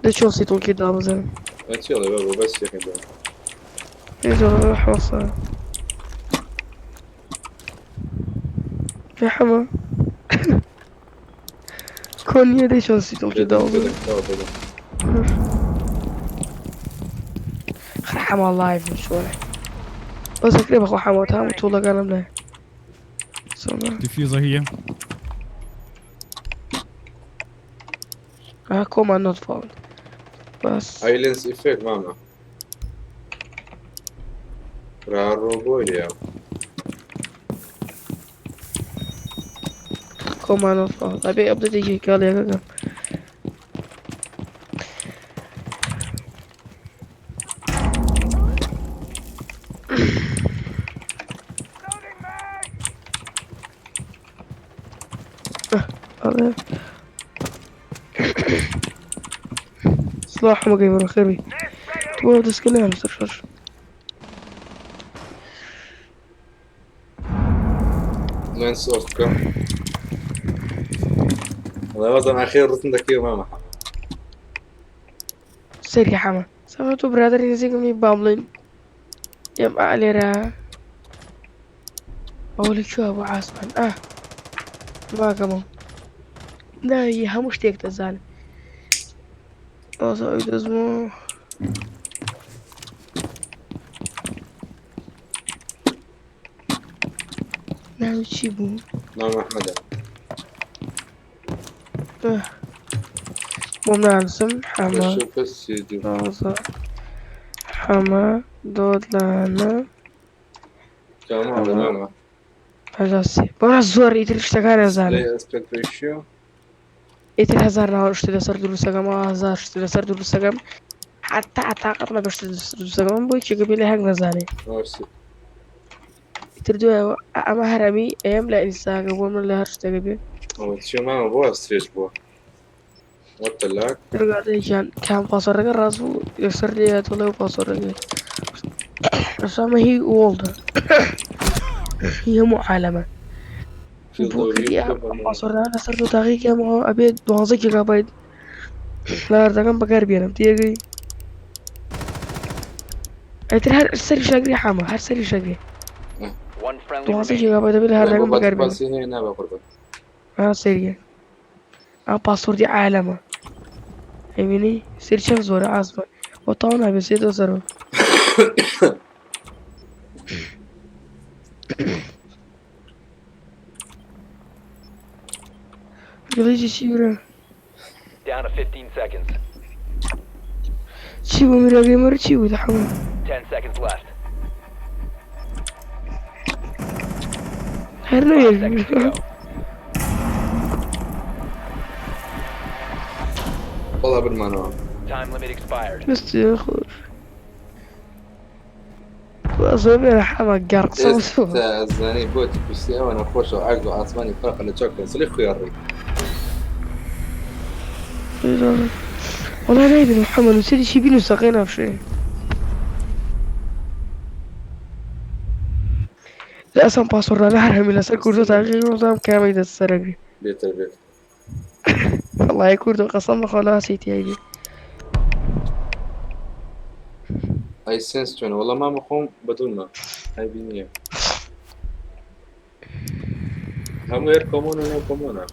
دە چۆن سیتۆڵکی دابەزێنم ئەچی ئەڵێ بابە بەس یەکەم جوان ئێ زۆر حەمە يا حما كون يدي شلون سيتولكي دابەزێنم تەواو بێدەنگ. خر حەمە لايف شوێ بەس ئەکرێ بەخۆ حەمە تا هەموو توڵەکانم لای سۆنا Diffuser hier. ئا کۆمان نۆت فاوند بەس ئای لێنس ئیفێکت مامە ڕاڕۆ بۆیە کۆمان نۆت فاوند ئەبێ ئەپدەیتێکی کاڵیەکەکەم ئەڵێ سڵاو حەمە گەیمەر بەخێربێی تۆ دەستکە لەیان لەسەر شەش لێنس ئۆف بکە وەڵای وەزان ئاخیر ڕتم دەکەی مامە سەری حەمە سەما تۆ برادەری نزیکم نی با بڵێین ئێم ئا لێرە ئەوە لە کوێ بۆ عاسمان ئا ماکەمەوە ناوی هەموو شتێک دەزانم ئەوە ئەوی دەزمەوە ناوی چی بوو؟ ناوم ئەحمەدە. بۆم نانووسم حەمە بەشە کەس سێ دوو. ڕازە حەمە دۆت لانە کامە ئەڵێ حەمە مامە؟ 53 بەڵا زۆر ئیتر شتەکان ئەزانم لێ ئەسپێکت ڕیشیۆ. ئیتر هەزار ناوە شتی لەسەر دروستەکەم هەزار شتی لەسەر دروستەکەم حتا تاقەت نەبێ شتی لەسەر دروستەکەم بۆ یەکێکە بێ لە هەنگ نەزانێ مۆرسی. ئیتر دوایەوە ئەمە هەرەمی ئەم لە ئینستاگە بۆ من لە هەر شتێکە بێ ئەوە چیە مامە بۆ ئەسترێچ بووە؟ What the luck؟ دەرگادەیەکیان کام پاسۆرەکە ڕاست بوو یەکسەر لێ هاتووە لەو پاسۆرەکەی ئەسامە هی وۆڵدە هی هەموو عالەمە فیل بۆ دەوری کردی بکە بە مامە. پاسۆرانە لەسەر تۆ تاقیکەمەوە ئەبێت 12 گیگابایت لە هاردەکەم بەکار بێنم تێگەی ئیتر هەر سەری شەگری حەمە هەر سەری شەگری One friendly 12 remaining. گیگابایت دەبێت لە بۆ هاردەکەم بات بەکار بێنم پاسی هەیە نابە قوربان. ها سەریە ئەم پاسۆردی عالەمە ئەبینی سەری چەند زۆرە ئاسمان بۆ تاو نابێت سێ دۆزەرەوە گڵیجی چی برا Down to 15 seconds. چی بوو میرا گەیمەر چی بوو حەمە 10 seconds left. هەر 5 نەوێت seconds to go. وەڵا برمانەوە. Time limit expired. دەستی خۆش زۆر بێرە حەمە گەڕ قسە ئێستا ئەزانی بۆ تیپی ئەوە نەخۆشە و عەرز و ئاسمانی فەرقە لە چاو کەنسڵی خوێڕی. وەڵا نایبینم حەمە نووسەری بینووسە قەی نافشێ لە ئەسان پاسۆردانە هەر هەمی لەسەر کوردۆ تاقی ڕۆزام کامەی دەست سەرەگری بێتر بێت. وەڵای کوردۆ قەسەم بەخوا لە هەستی تیایبی ئەی سێنس چۆنە؟ وەڵا مامە خۆم بەدڵمە. ئەیبی نییە. هەموو هەر کۆمۆن و نێو کۆمۆنە.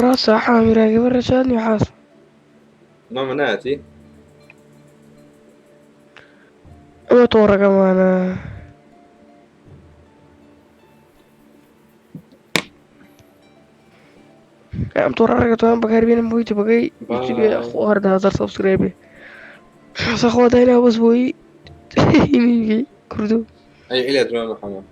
ڕاستە حامیراگە بەرە چاندی حاس مامە نایەتی؟ ئەوە تۆڕەکەمانە ئەم تۆڕە ڕێگەتوان بەکاربێنم بۆ یوتیوبەکەی یوتیوبێ بای. خۆ هەر 10,000 سبسکرایبێ حسە خۆ داینا بەس بۆی هینی کوردو ئەی ئیلێت مامە حەمە.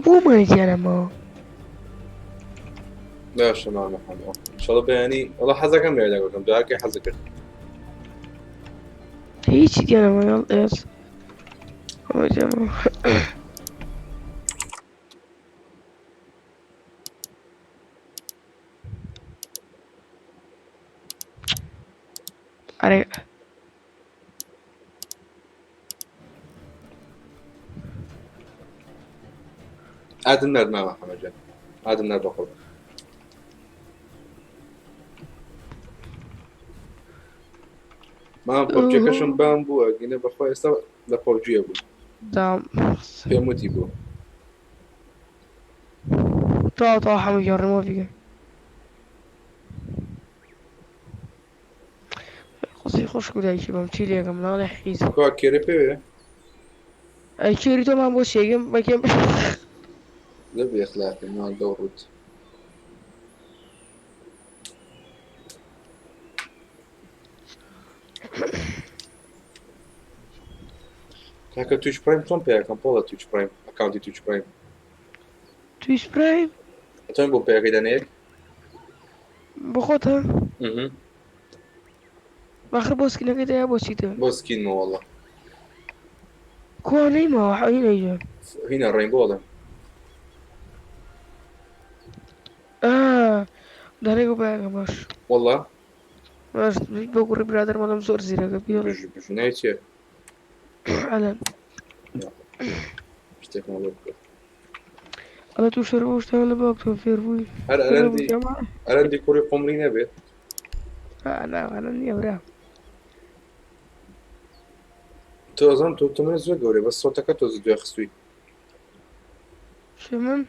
بۆ مانی تیانەمەوە باشە مامە حەمە. ئینشاڵڵا بەیانی وەڵا حەزەکەم لێ لەگەڵ داکەی حەزە کرد. هیچی دیانەمەوە یاڵ ئێس ئەوە دیانەمەوە ئەرێ ئادم نارد مامە حەمە گیان. ئادم نارد بە قوربان. مام پەبجەکەشم بام بوو ئەگینە بەخوا ئێستا لە پەبجیە بوو. دام پێم وتی بوو. تاو تاو حەمە گیان ڕیمۆڤ قسەی خۆش و دایکی بم چی لێکەم مناڵی حیز کوا کێرە پێوێ؟ ئەی کێری تۆمان بۆ چێگەم بەکێم لە بێ ئەخلاقی مناڵ دەوڕوت. کاکە تویچ پرایم چۆن پێیەکەم پۆڵە تویچ پرایم ئەکاونتی تویچ پرایم. تویش برایم ئەتوانی بۆ پێیەکەی دانەیەک؟ بۆ خۆتە باخر بۆ سکینەکەی دەیا بۆ چیتە؟ بۆ سکینمە وەڵا. کوا نەیماوە حەوی نەیجان. هینە ڕەینبۆ ئەڵێم. ئا دانەیەک بۆ پێیەکەم باش. وەڵا؟ باش بۆ کوڕی برادەرم ئەڵێم زۆر زیرەکە بیڵێ. بژی بژی ناوی چییە؟ ئەلەن. شتێکمان بۆ بکە. ئەڵێ تو شەرمە و شتانە لە باوکتەوە فێر بووی. هەر ئەرەندی ئەرەندی کوڕی قومری نەبێت. نا ئەلەن نییە برا. تۆ ئەزانم تۆ تەمەنت زۆر گەورەیە بەس سۆتەکە تۆزە دوای خستووی. چ من؟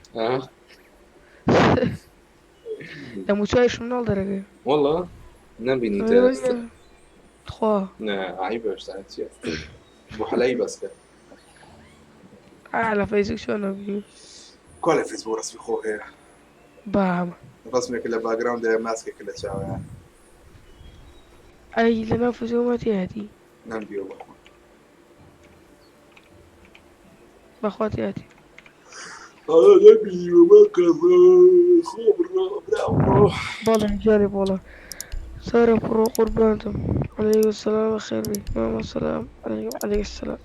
دەموچاویشم مناڵ دەرەکەی. وەڵا نەمبینی تا ئێستا. تخوا. نا عەیبە شتانە چییە؟ بۆ حەلایی باس کە. ئا لە فەیسبوک چۆن نەبینی؟ کوا لە فەیسبوک ڕەسمی خۆ هەیە؟ بام. ڕەسمێکە لە باگراوند دایە ماسکێکە لە چاوەیە. ئەی لەناو فەیسبوک ما تیایەتی. نەمدیوە بەخوا. بەخوا تیایەتی. ئەڵێ نەمبینیوە مەکە خۆ بڕۆ برا بڕۆ. بەڵێ گیانی بۆڵە. سارە کوڕۆ قوربانتم. علیکم السلام بەخێر بێی مامە سلام علیکم علیک السلام.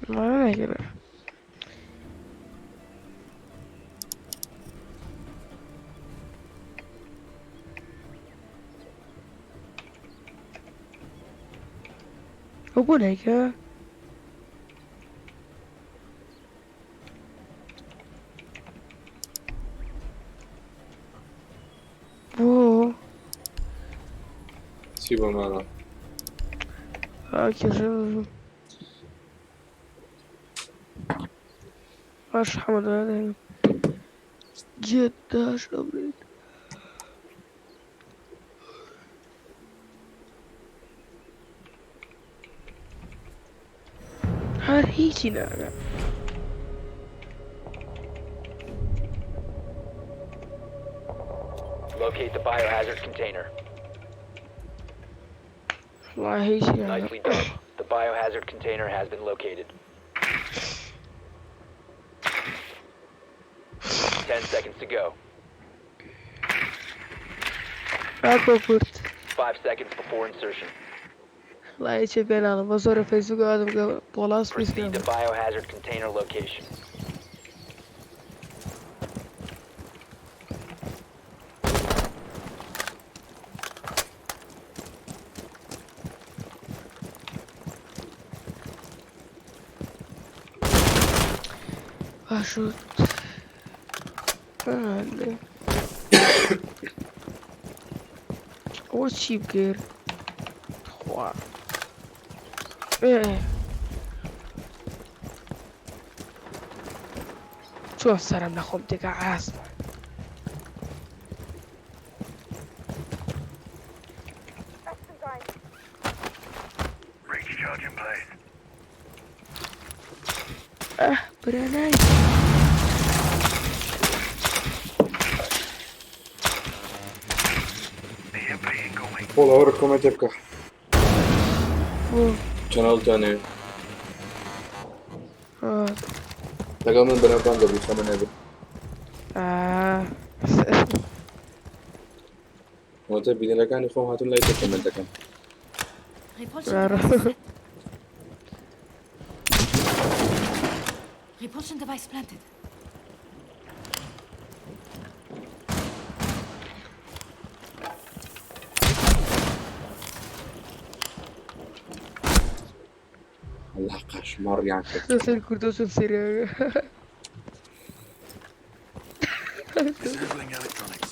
ما كده وقول هيك ها. بۆ چی بۆمانە؟ کێشە باش حەمەد گێت داش ئەبرێت. هەر هیچی ناگا. Locate the biohazard container. وەڵا هیچی ناگا. Nicely done. The biohazard container has been located. 10 seconds to go. ئاکۆ کورد. 5 seconds before insertion. وەڵا هیچی پێ ناڵێم بە زۆرە فەیسبوک ئادم کە پۆڵا سپیس Proceed to کراوە. biohazard container location. باشوت. ئالێ. ئەوە چی بکرد؟ خوا. ئێ. چۆن سەرم لە خۆم تێکا ئاسمان. ئەه برا نای. وەڵا وەرە کۆمێنتێ بکە. بۆ؟ چەناڵتان هەیە؟ ئا. لەگەڵ من بەناوبانگ دەبی خەمە نەبێ. ئا. واتە بینەرەکانی خۆم هاتون لای تۆ کۆمێنت دەکەن. Repulsion ئارە. device set. Repulsion device planted. ئەڵا قەشمەڕیان کرد. لەسەر کوردۆ چۆن سەیرەکە. Disabling electronics.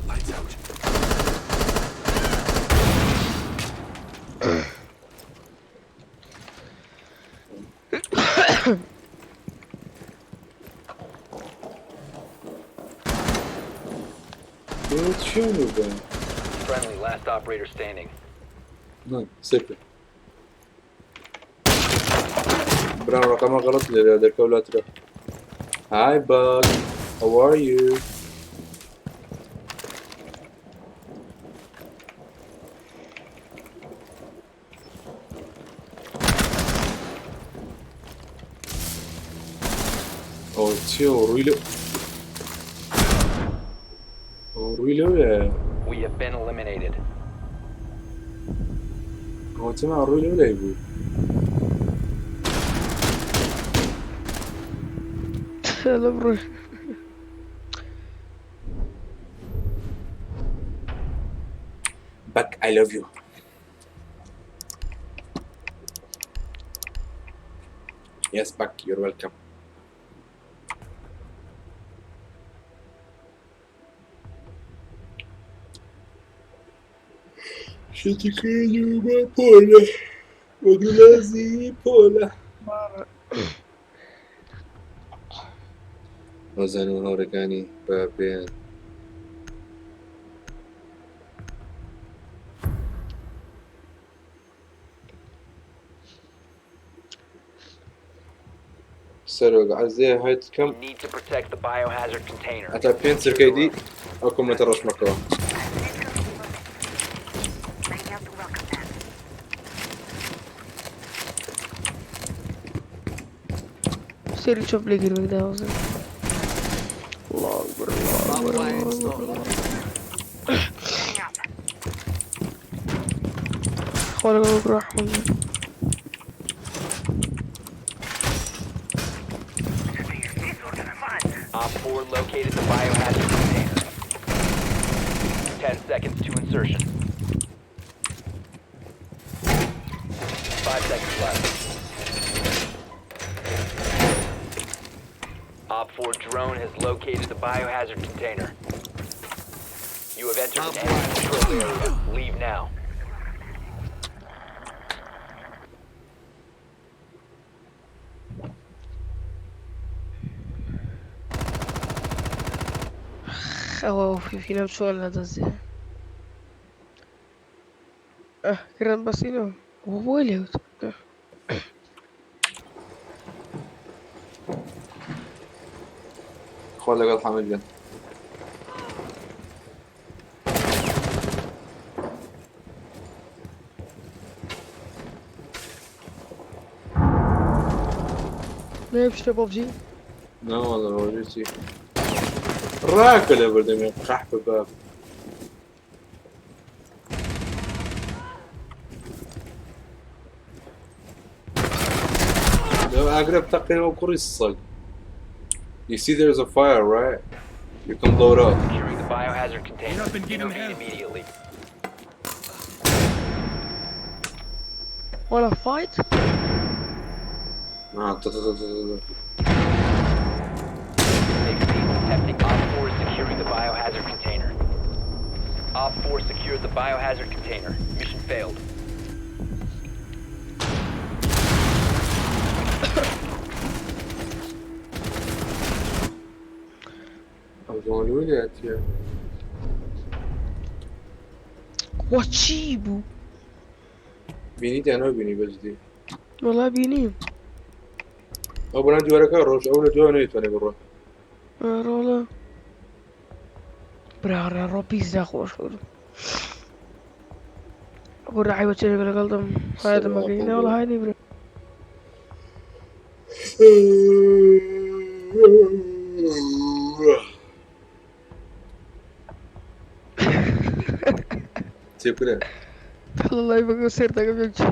Lights out. بۆ چیان بووبن؟ Friendly, last operator standing. نا سێ برام ڕقەمە غەڵەت لێرە دەرکەوت لاترە Hi bug how are you ئەوە چییە ڕووی لە ئەوە ڕووی لەوێ We have been eliminated. ئەوە چما ڕووی لەو لای بوو لە بڕۆ Buck I love you Yes Buck you're welcome شتێکی بە پۆلە وەگلازی پۆلە هۆزان و هاوڕێکانی بە پێیان سەرۆک عەزێ هەیت کەم You need to protect the biohazard container. هەتا پێنج چرکەی دی ئەو کۆمێنتە ڕەشمەکەوە Laying out the welcome mat. سێری چۆپ لێ گرمێک داوەزن الله أكبر الله أكبر الله أكبر الله Setting up. خوا لەگەڵ ڕەحمەت Op 4 located the biohazard container. 10 seconds to insertion. 5 seconds left. Op 4 drone has located the biohazard container. You have entered an enemy control area. Leave now. ئەوە فیفینم چۆن لە دەست دێ ئەه کرم بەسینەوە بۆی لێوت خوا لەگەڵ حەمد بێن نایبشتە پەبجی نەوەڵە ڕۆژی چی ڕاکە لە بەردەمێ قەحپە باب لو ئاگرە بتەقێنەوە کوڕی سەگ You see there's a fire, right? You can blow it up. Securing the biohazard container. Up and give 'em Intervene hell. immediately. ولا فايت آه، تا- تا- تا- تا- تا. They've ceased attempting. Op 4 is securing the biohazard container. Op 4 secured the biohazard container. Mission failed. ئەو جوانەوەی لاتیە وە چی بوو بینیت یان نەبینی بەجدی وەڵا بینیم ئەو بەناو دیوارەکە ڕۆژ ئەو لە دوای نەیتوانێ بڕۆ ڕۆڵە برا ڕۆ پیس ناخۆش کرد وەرە عیبە چێرێک لەگەڵ دەم هایا دەمەکەی نەوەڵا های نی برا چێ بکرێ وەڵای بەگە سێر دەکەم یەک چی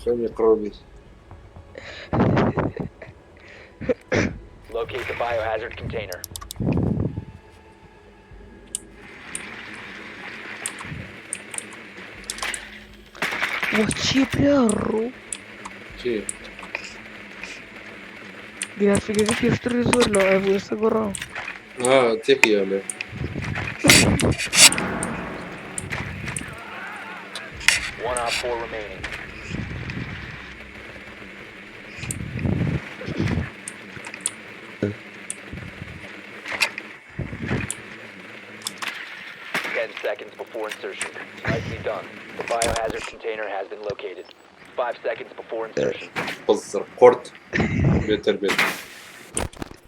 خەمی قڕۆبی Locate the biohazard container. وە چی برا ڕۆ چی گرافیکەکە پێشتر زۆر لەوە بوو ئێستا گۆڕاوە آه تێکی یاڵێ One Op 4 remaining. 10 10 seconds before insertion. Nicely done. The biohazard container has been located. 5 seconds before insertion. بزر قرد بێتەر بێت.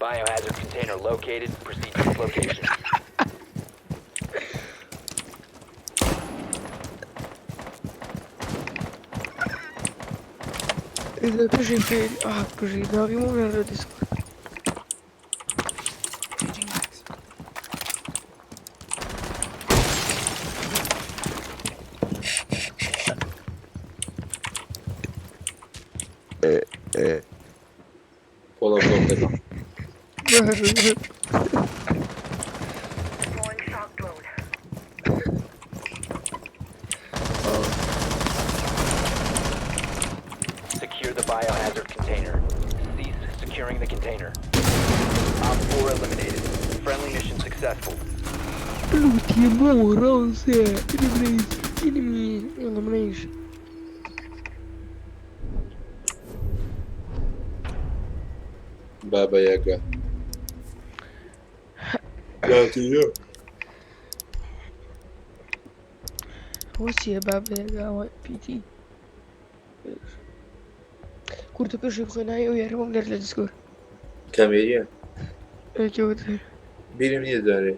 Biohazard container located. Proceed to its location. بژی فێل ئاه بژی ناوی مۆ لە دیسکۆرد. Changing max. پۆڵە بۆ دەکەم. Deploying shock drone. Secure the biohazard container. Cease securing the container. Op 4 eliminated. Friendly mission successful. Blue team ڕۆزێ enemy elimination. بابە یاگا. یاتیە. ئەوە چییە بابەیەگاوە پیتی کورتە پێشی بخوێنایی ئەو یاریمەم لێر لە دیسکۆر. کامێریە؟ ئێکەوت. بیرم نییە جارێ.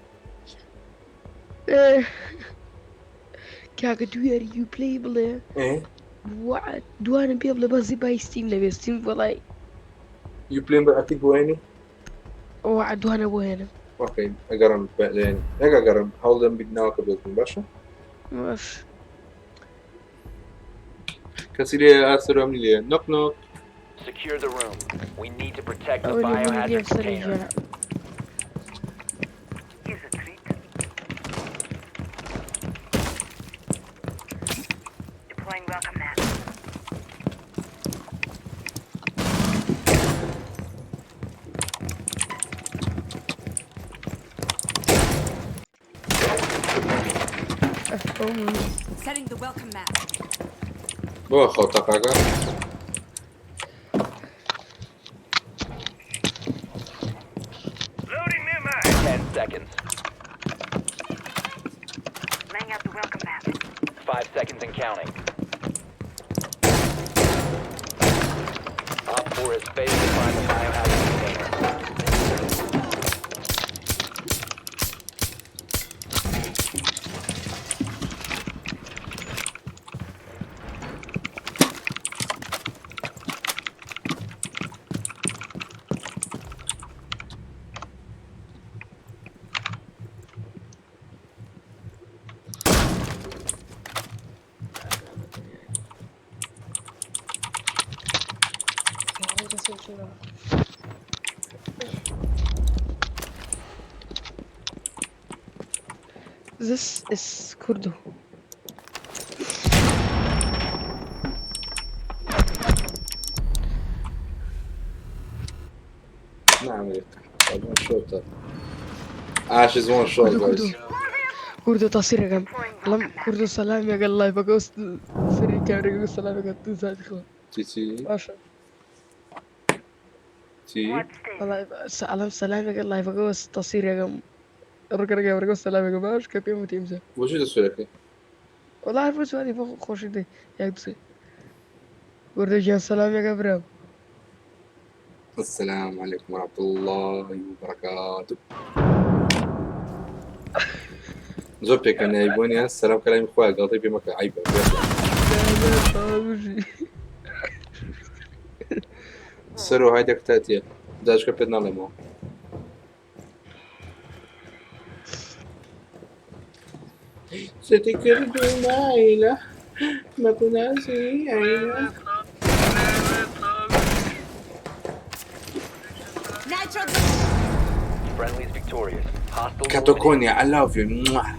کاکە دوو یاری یو پلەی بڵێ دوانم پێ بڵێ بەزی بای ستیم لەوێ ستیم وەڵای. یو پلێن بە ئەتیک بۆ وعد دوانە بۆ هێنم. ئۆکەی ئەگەڕم لێن نەک ئەگەڕم هەوڵدەم بیدناوەکە بێتم باشە. باش. کەسی لێ ئاسەرۆم لێ نۆک نۆک. Secure the room. We need to protect the ئەوە لێ منی biohazard لێم سەری container. گیانە. Here's a treat. Deploying welcome mat. ئەو من Setting the welcome mat. بۆ خەو تەقاکە. Loading new mag. 10 seconds. Laying out the welcome mat. 5 seconds and counting. Op 4 has failed to find the biohazard container. This is Kurdo. نعم one shot. Ash is one shot Kurdo guys. Kurdo Kurdo تاسیرەکەم بەڵام کوردۆ سەلام یەگەل لایڤەکە سەری کارێک سەلام یەکە تو زادی خۆ تی تی باشە تی What's this? وەڵای ئەڵام سەلام یەگەل لایڤەکە تاسیرەکەم ڕکەرەکە ڕکە سەلام یەکە باش کە پێم وتی ئیمزا. بۆچی دەسوورەکەی؟ وەڵا هەر بۆ جوانی بۆ خۆشی دێ یەک بسێ کوردۆ گیان سەلام یەکە برام. السلام عليكم ورحمة الله وبركاته. زۆر پێکە نایبوون یان سەلام کەلامی خۆیان گاڵتەی پێ مەکە عیبە. بژی. سەر و های دەکتاتیە داشکە پێت ناڵێمەوە. ستي كردو مايلة ما كناسي عينة. Nitro. Friendly's victorious. Hostiles eliminated. كاتوكونيا I love you. Mwah.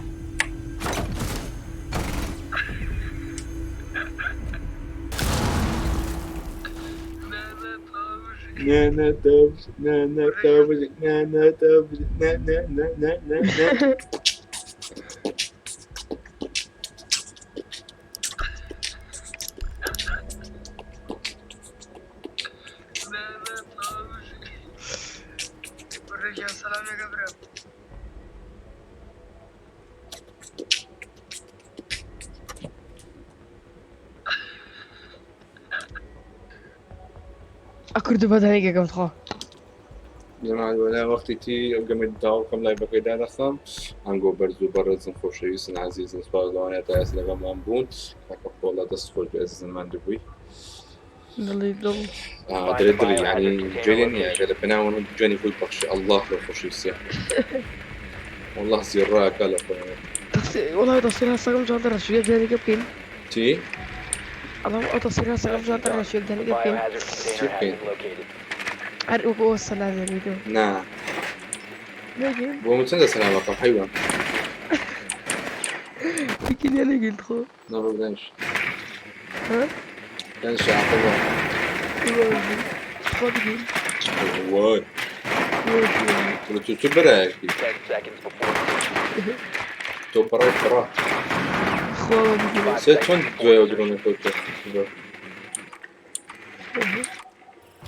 نانا تابش نانا تابش نانا تابش نانا نانا نانا. کوردۆ گیان سەلام یەکە برام. ئەکوردو بەدانێکەکەم تخوا. جەماعەت وەلا وەختی تی ئەو گەمەی داوەکەم لایڤەکەی دادەخەم ئەنگۆ بەرز و بەڕێزن خۆشەویستن عەزیزن سوپاس لەوانەیە تا ئێستا لەگەڵمان بوون کاکە پۆڵا دەست خۆش بێ ئەزیزم ماندوو بووی دڵی دڵ دڵی دڵی یعنی گوێ لێ نییە گەر لە پێناو من گوێنی خۆی بەخشی ئەڵڵا لە خۆشەویستیە والله زیڕاکە لە خۆیەوە وەڵا دەستی ڕاستەکەم جوان دەڕەچوو یەک دانیکە بکەین چی ئەڵام ئەو دەستی ڕاستەکەم جوان دەڕەچوو یەک دانیکە بکەین چی بکەین هەر وەکو ئەوە سەلام یەکەیتەوە نا نەگەین بۆ من چەندە سەلامەکەم حەیوان بکەین یا نەگەین تخۆ نا بۆ بدەنش ها دەنش عەقڵە تخوا بگەین وای تۆ چ برایەکی تۆ بەڕای بڕا خوا بگەین سێ چۆن دوای درۆنە کەوتە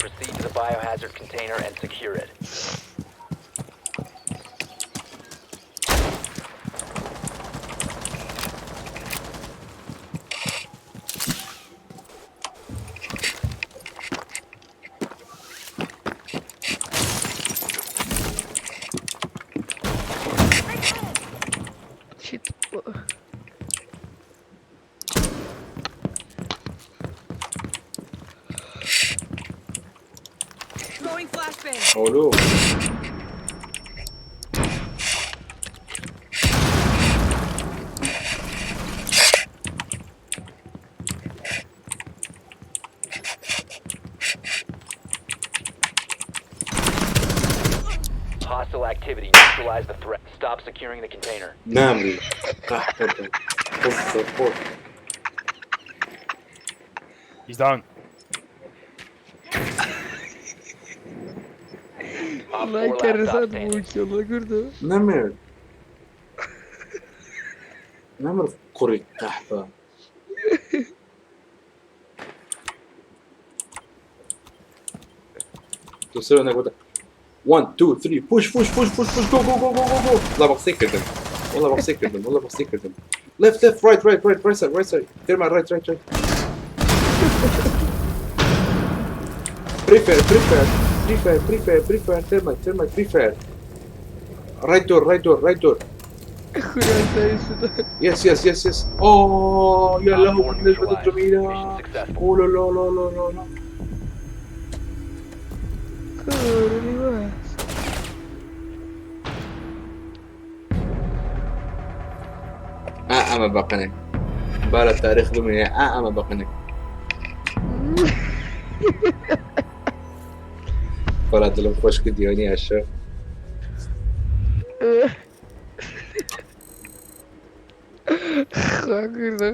Proceed to the biohazard container and secure it. Shit. Throwing flashbang. ئەولو Hostile activity. Neutralize the threat. Stop securing the container. نامری قەحپە قوفە قوف He's down. Op وەڵای 4 last stop کەرەسات standing. بوو کێڵە کوردە نەمر نەمر کوڕی قەحپە تۆ سەر نەگوتە 1 2 3 push push push push push go go go go go go والله بەقسەی کردم والله بەقسەی کردم والله بەقسەی کردم left left right right right right side right side ترمى right right right prepare prepare prepare prepare prepare ترمى ترمى prepare right door right door right door خودای سودا yes yes yes yes اوه يا Op له 4 من البدن neutralized. الجميلة Mission successful. اوه لا لا لا لا لا لا کوردی واس ئەمە بەقنێ با لە تاریخ بمێنێ ئا ئەمە بەقنێ وەڵا دڵم خۆش کردی وەنی ئەشە خوا کوردە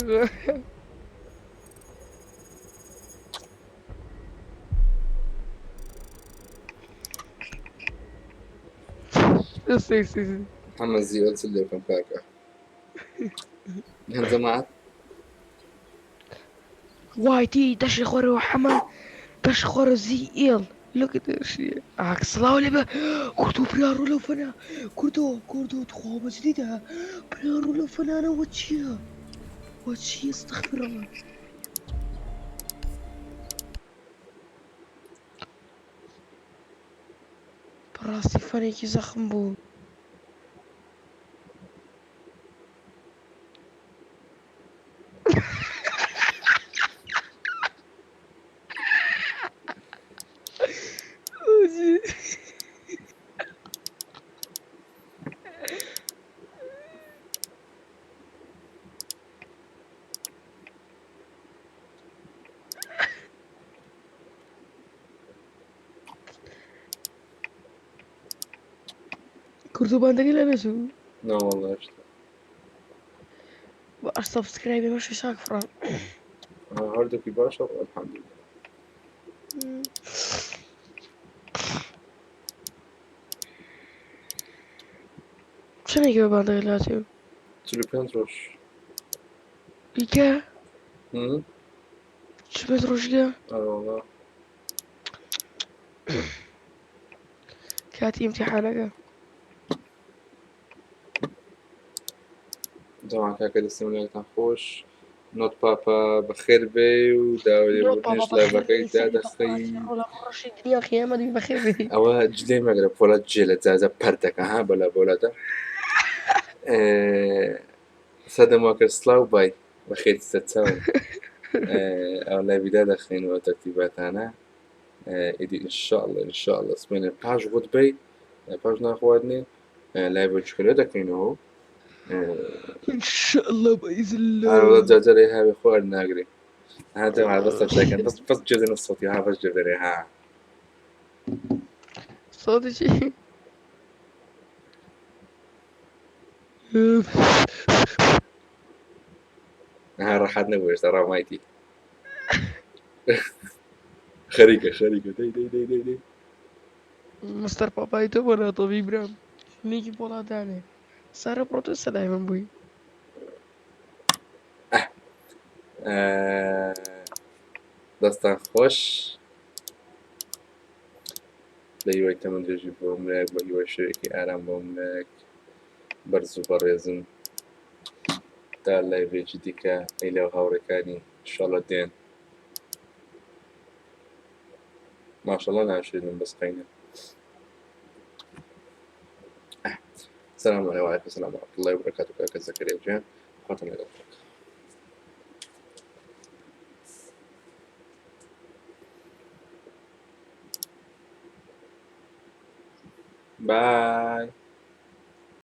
خوا سێ سێ محەممەد زیوە چ لێ بکەم کاکە هەن جەماعەت وای تی دەشی خۆرەوە حەمە دەش خۆرە زی ئێڵ Look at this shit. ئاک سڵاو لێ بە کوردۆ برا ڕوو لەو فەنا کوردۆ کوردۆ تخوا بەجدیدا برا ڕوو لەو فەنانە وە چییە وە چییە استغفر الله بەڕاستی فەنێکی زەخم بوو. کوردۆ باندەکەی لە نەچوو نەوەڵڵا هێشتا باش سەبسکرایبی مەشی شاک فڕان. هەردووکی باشە الحمدلله. چەندێکی بە باندەکەی لاچێ؟ 45 ڕۆژ. ئیکە؟ 45 ڕۆژگە؟ ئەرێ وەڵا. کاتی ئیمتیحانەکە. جەماعەت کاکە دەستم لایتان خۆش. نۆت پاپا بەخێر بێ و داوای نۆت لێبوردنیش پاپا بەخێر لایڤەکەی بێی سەری دادەخەی. بەقوڕاتی ڕۆڵە ڕەشی دنیا قیامەت بی بەخێر بێی. ئەوە جلێ مەگرە پۆلات جێ لە جازە پەرتەکە ها بەلا بۆلادا سەدەم واکرد سڵاو بای بەخێر سەرچاوم ئەو لایڤی دادەخەین و ئەو تەرتیباتانە ئیدی ئینشاءاللە ئینشاءاللە سبەینێ پاش غوتبەی پاش ناخواردنێ لایڤ چکلە دەکەینەوە. ان شاء الله بإذن ئەوە الله. جاجارێ هاوێ خوارد ناگرێ ها دەم بەس تەمشاکەن بەس بەس جێدەنە سەتی ها بەس جێدەرێ ها. صوتي شي. ها ڕەحەت نەبوو ئێستا ڕامایتی خەریکە خەریکە دەی دەی دەی دەی دەی. مستەر پاپای تۆ بۆ ناتۆبی برام نێکی پۆڵا دانێ سارە پرۆتۆ سەلای من بووی. دەستان خۆش بە هیوای تەمەن درێژی بۆ هەموو بە هیوای شەوێکی ئارام بۆ هەموو بەرز و بەڕێزن تا لایڤێکی دیکە ئەی لەو هاوڕێکانی ئینشاڵڵا دێن. ماشەڵڵا ناشرینم بەس قەینە. السلام عليكم وعليكم السلام ورحمة الله وبركاته کاکە زەکەریا گیان خواتان لەگەڵ بێت. باي.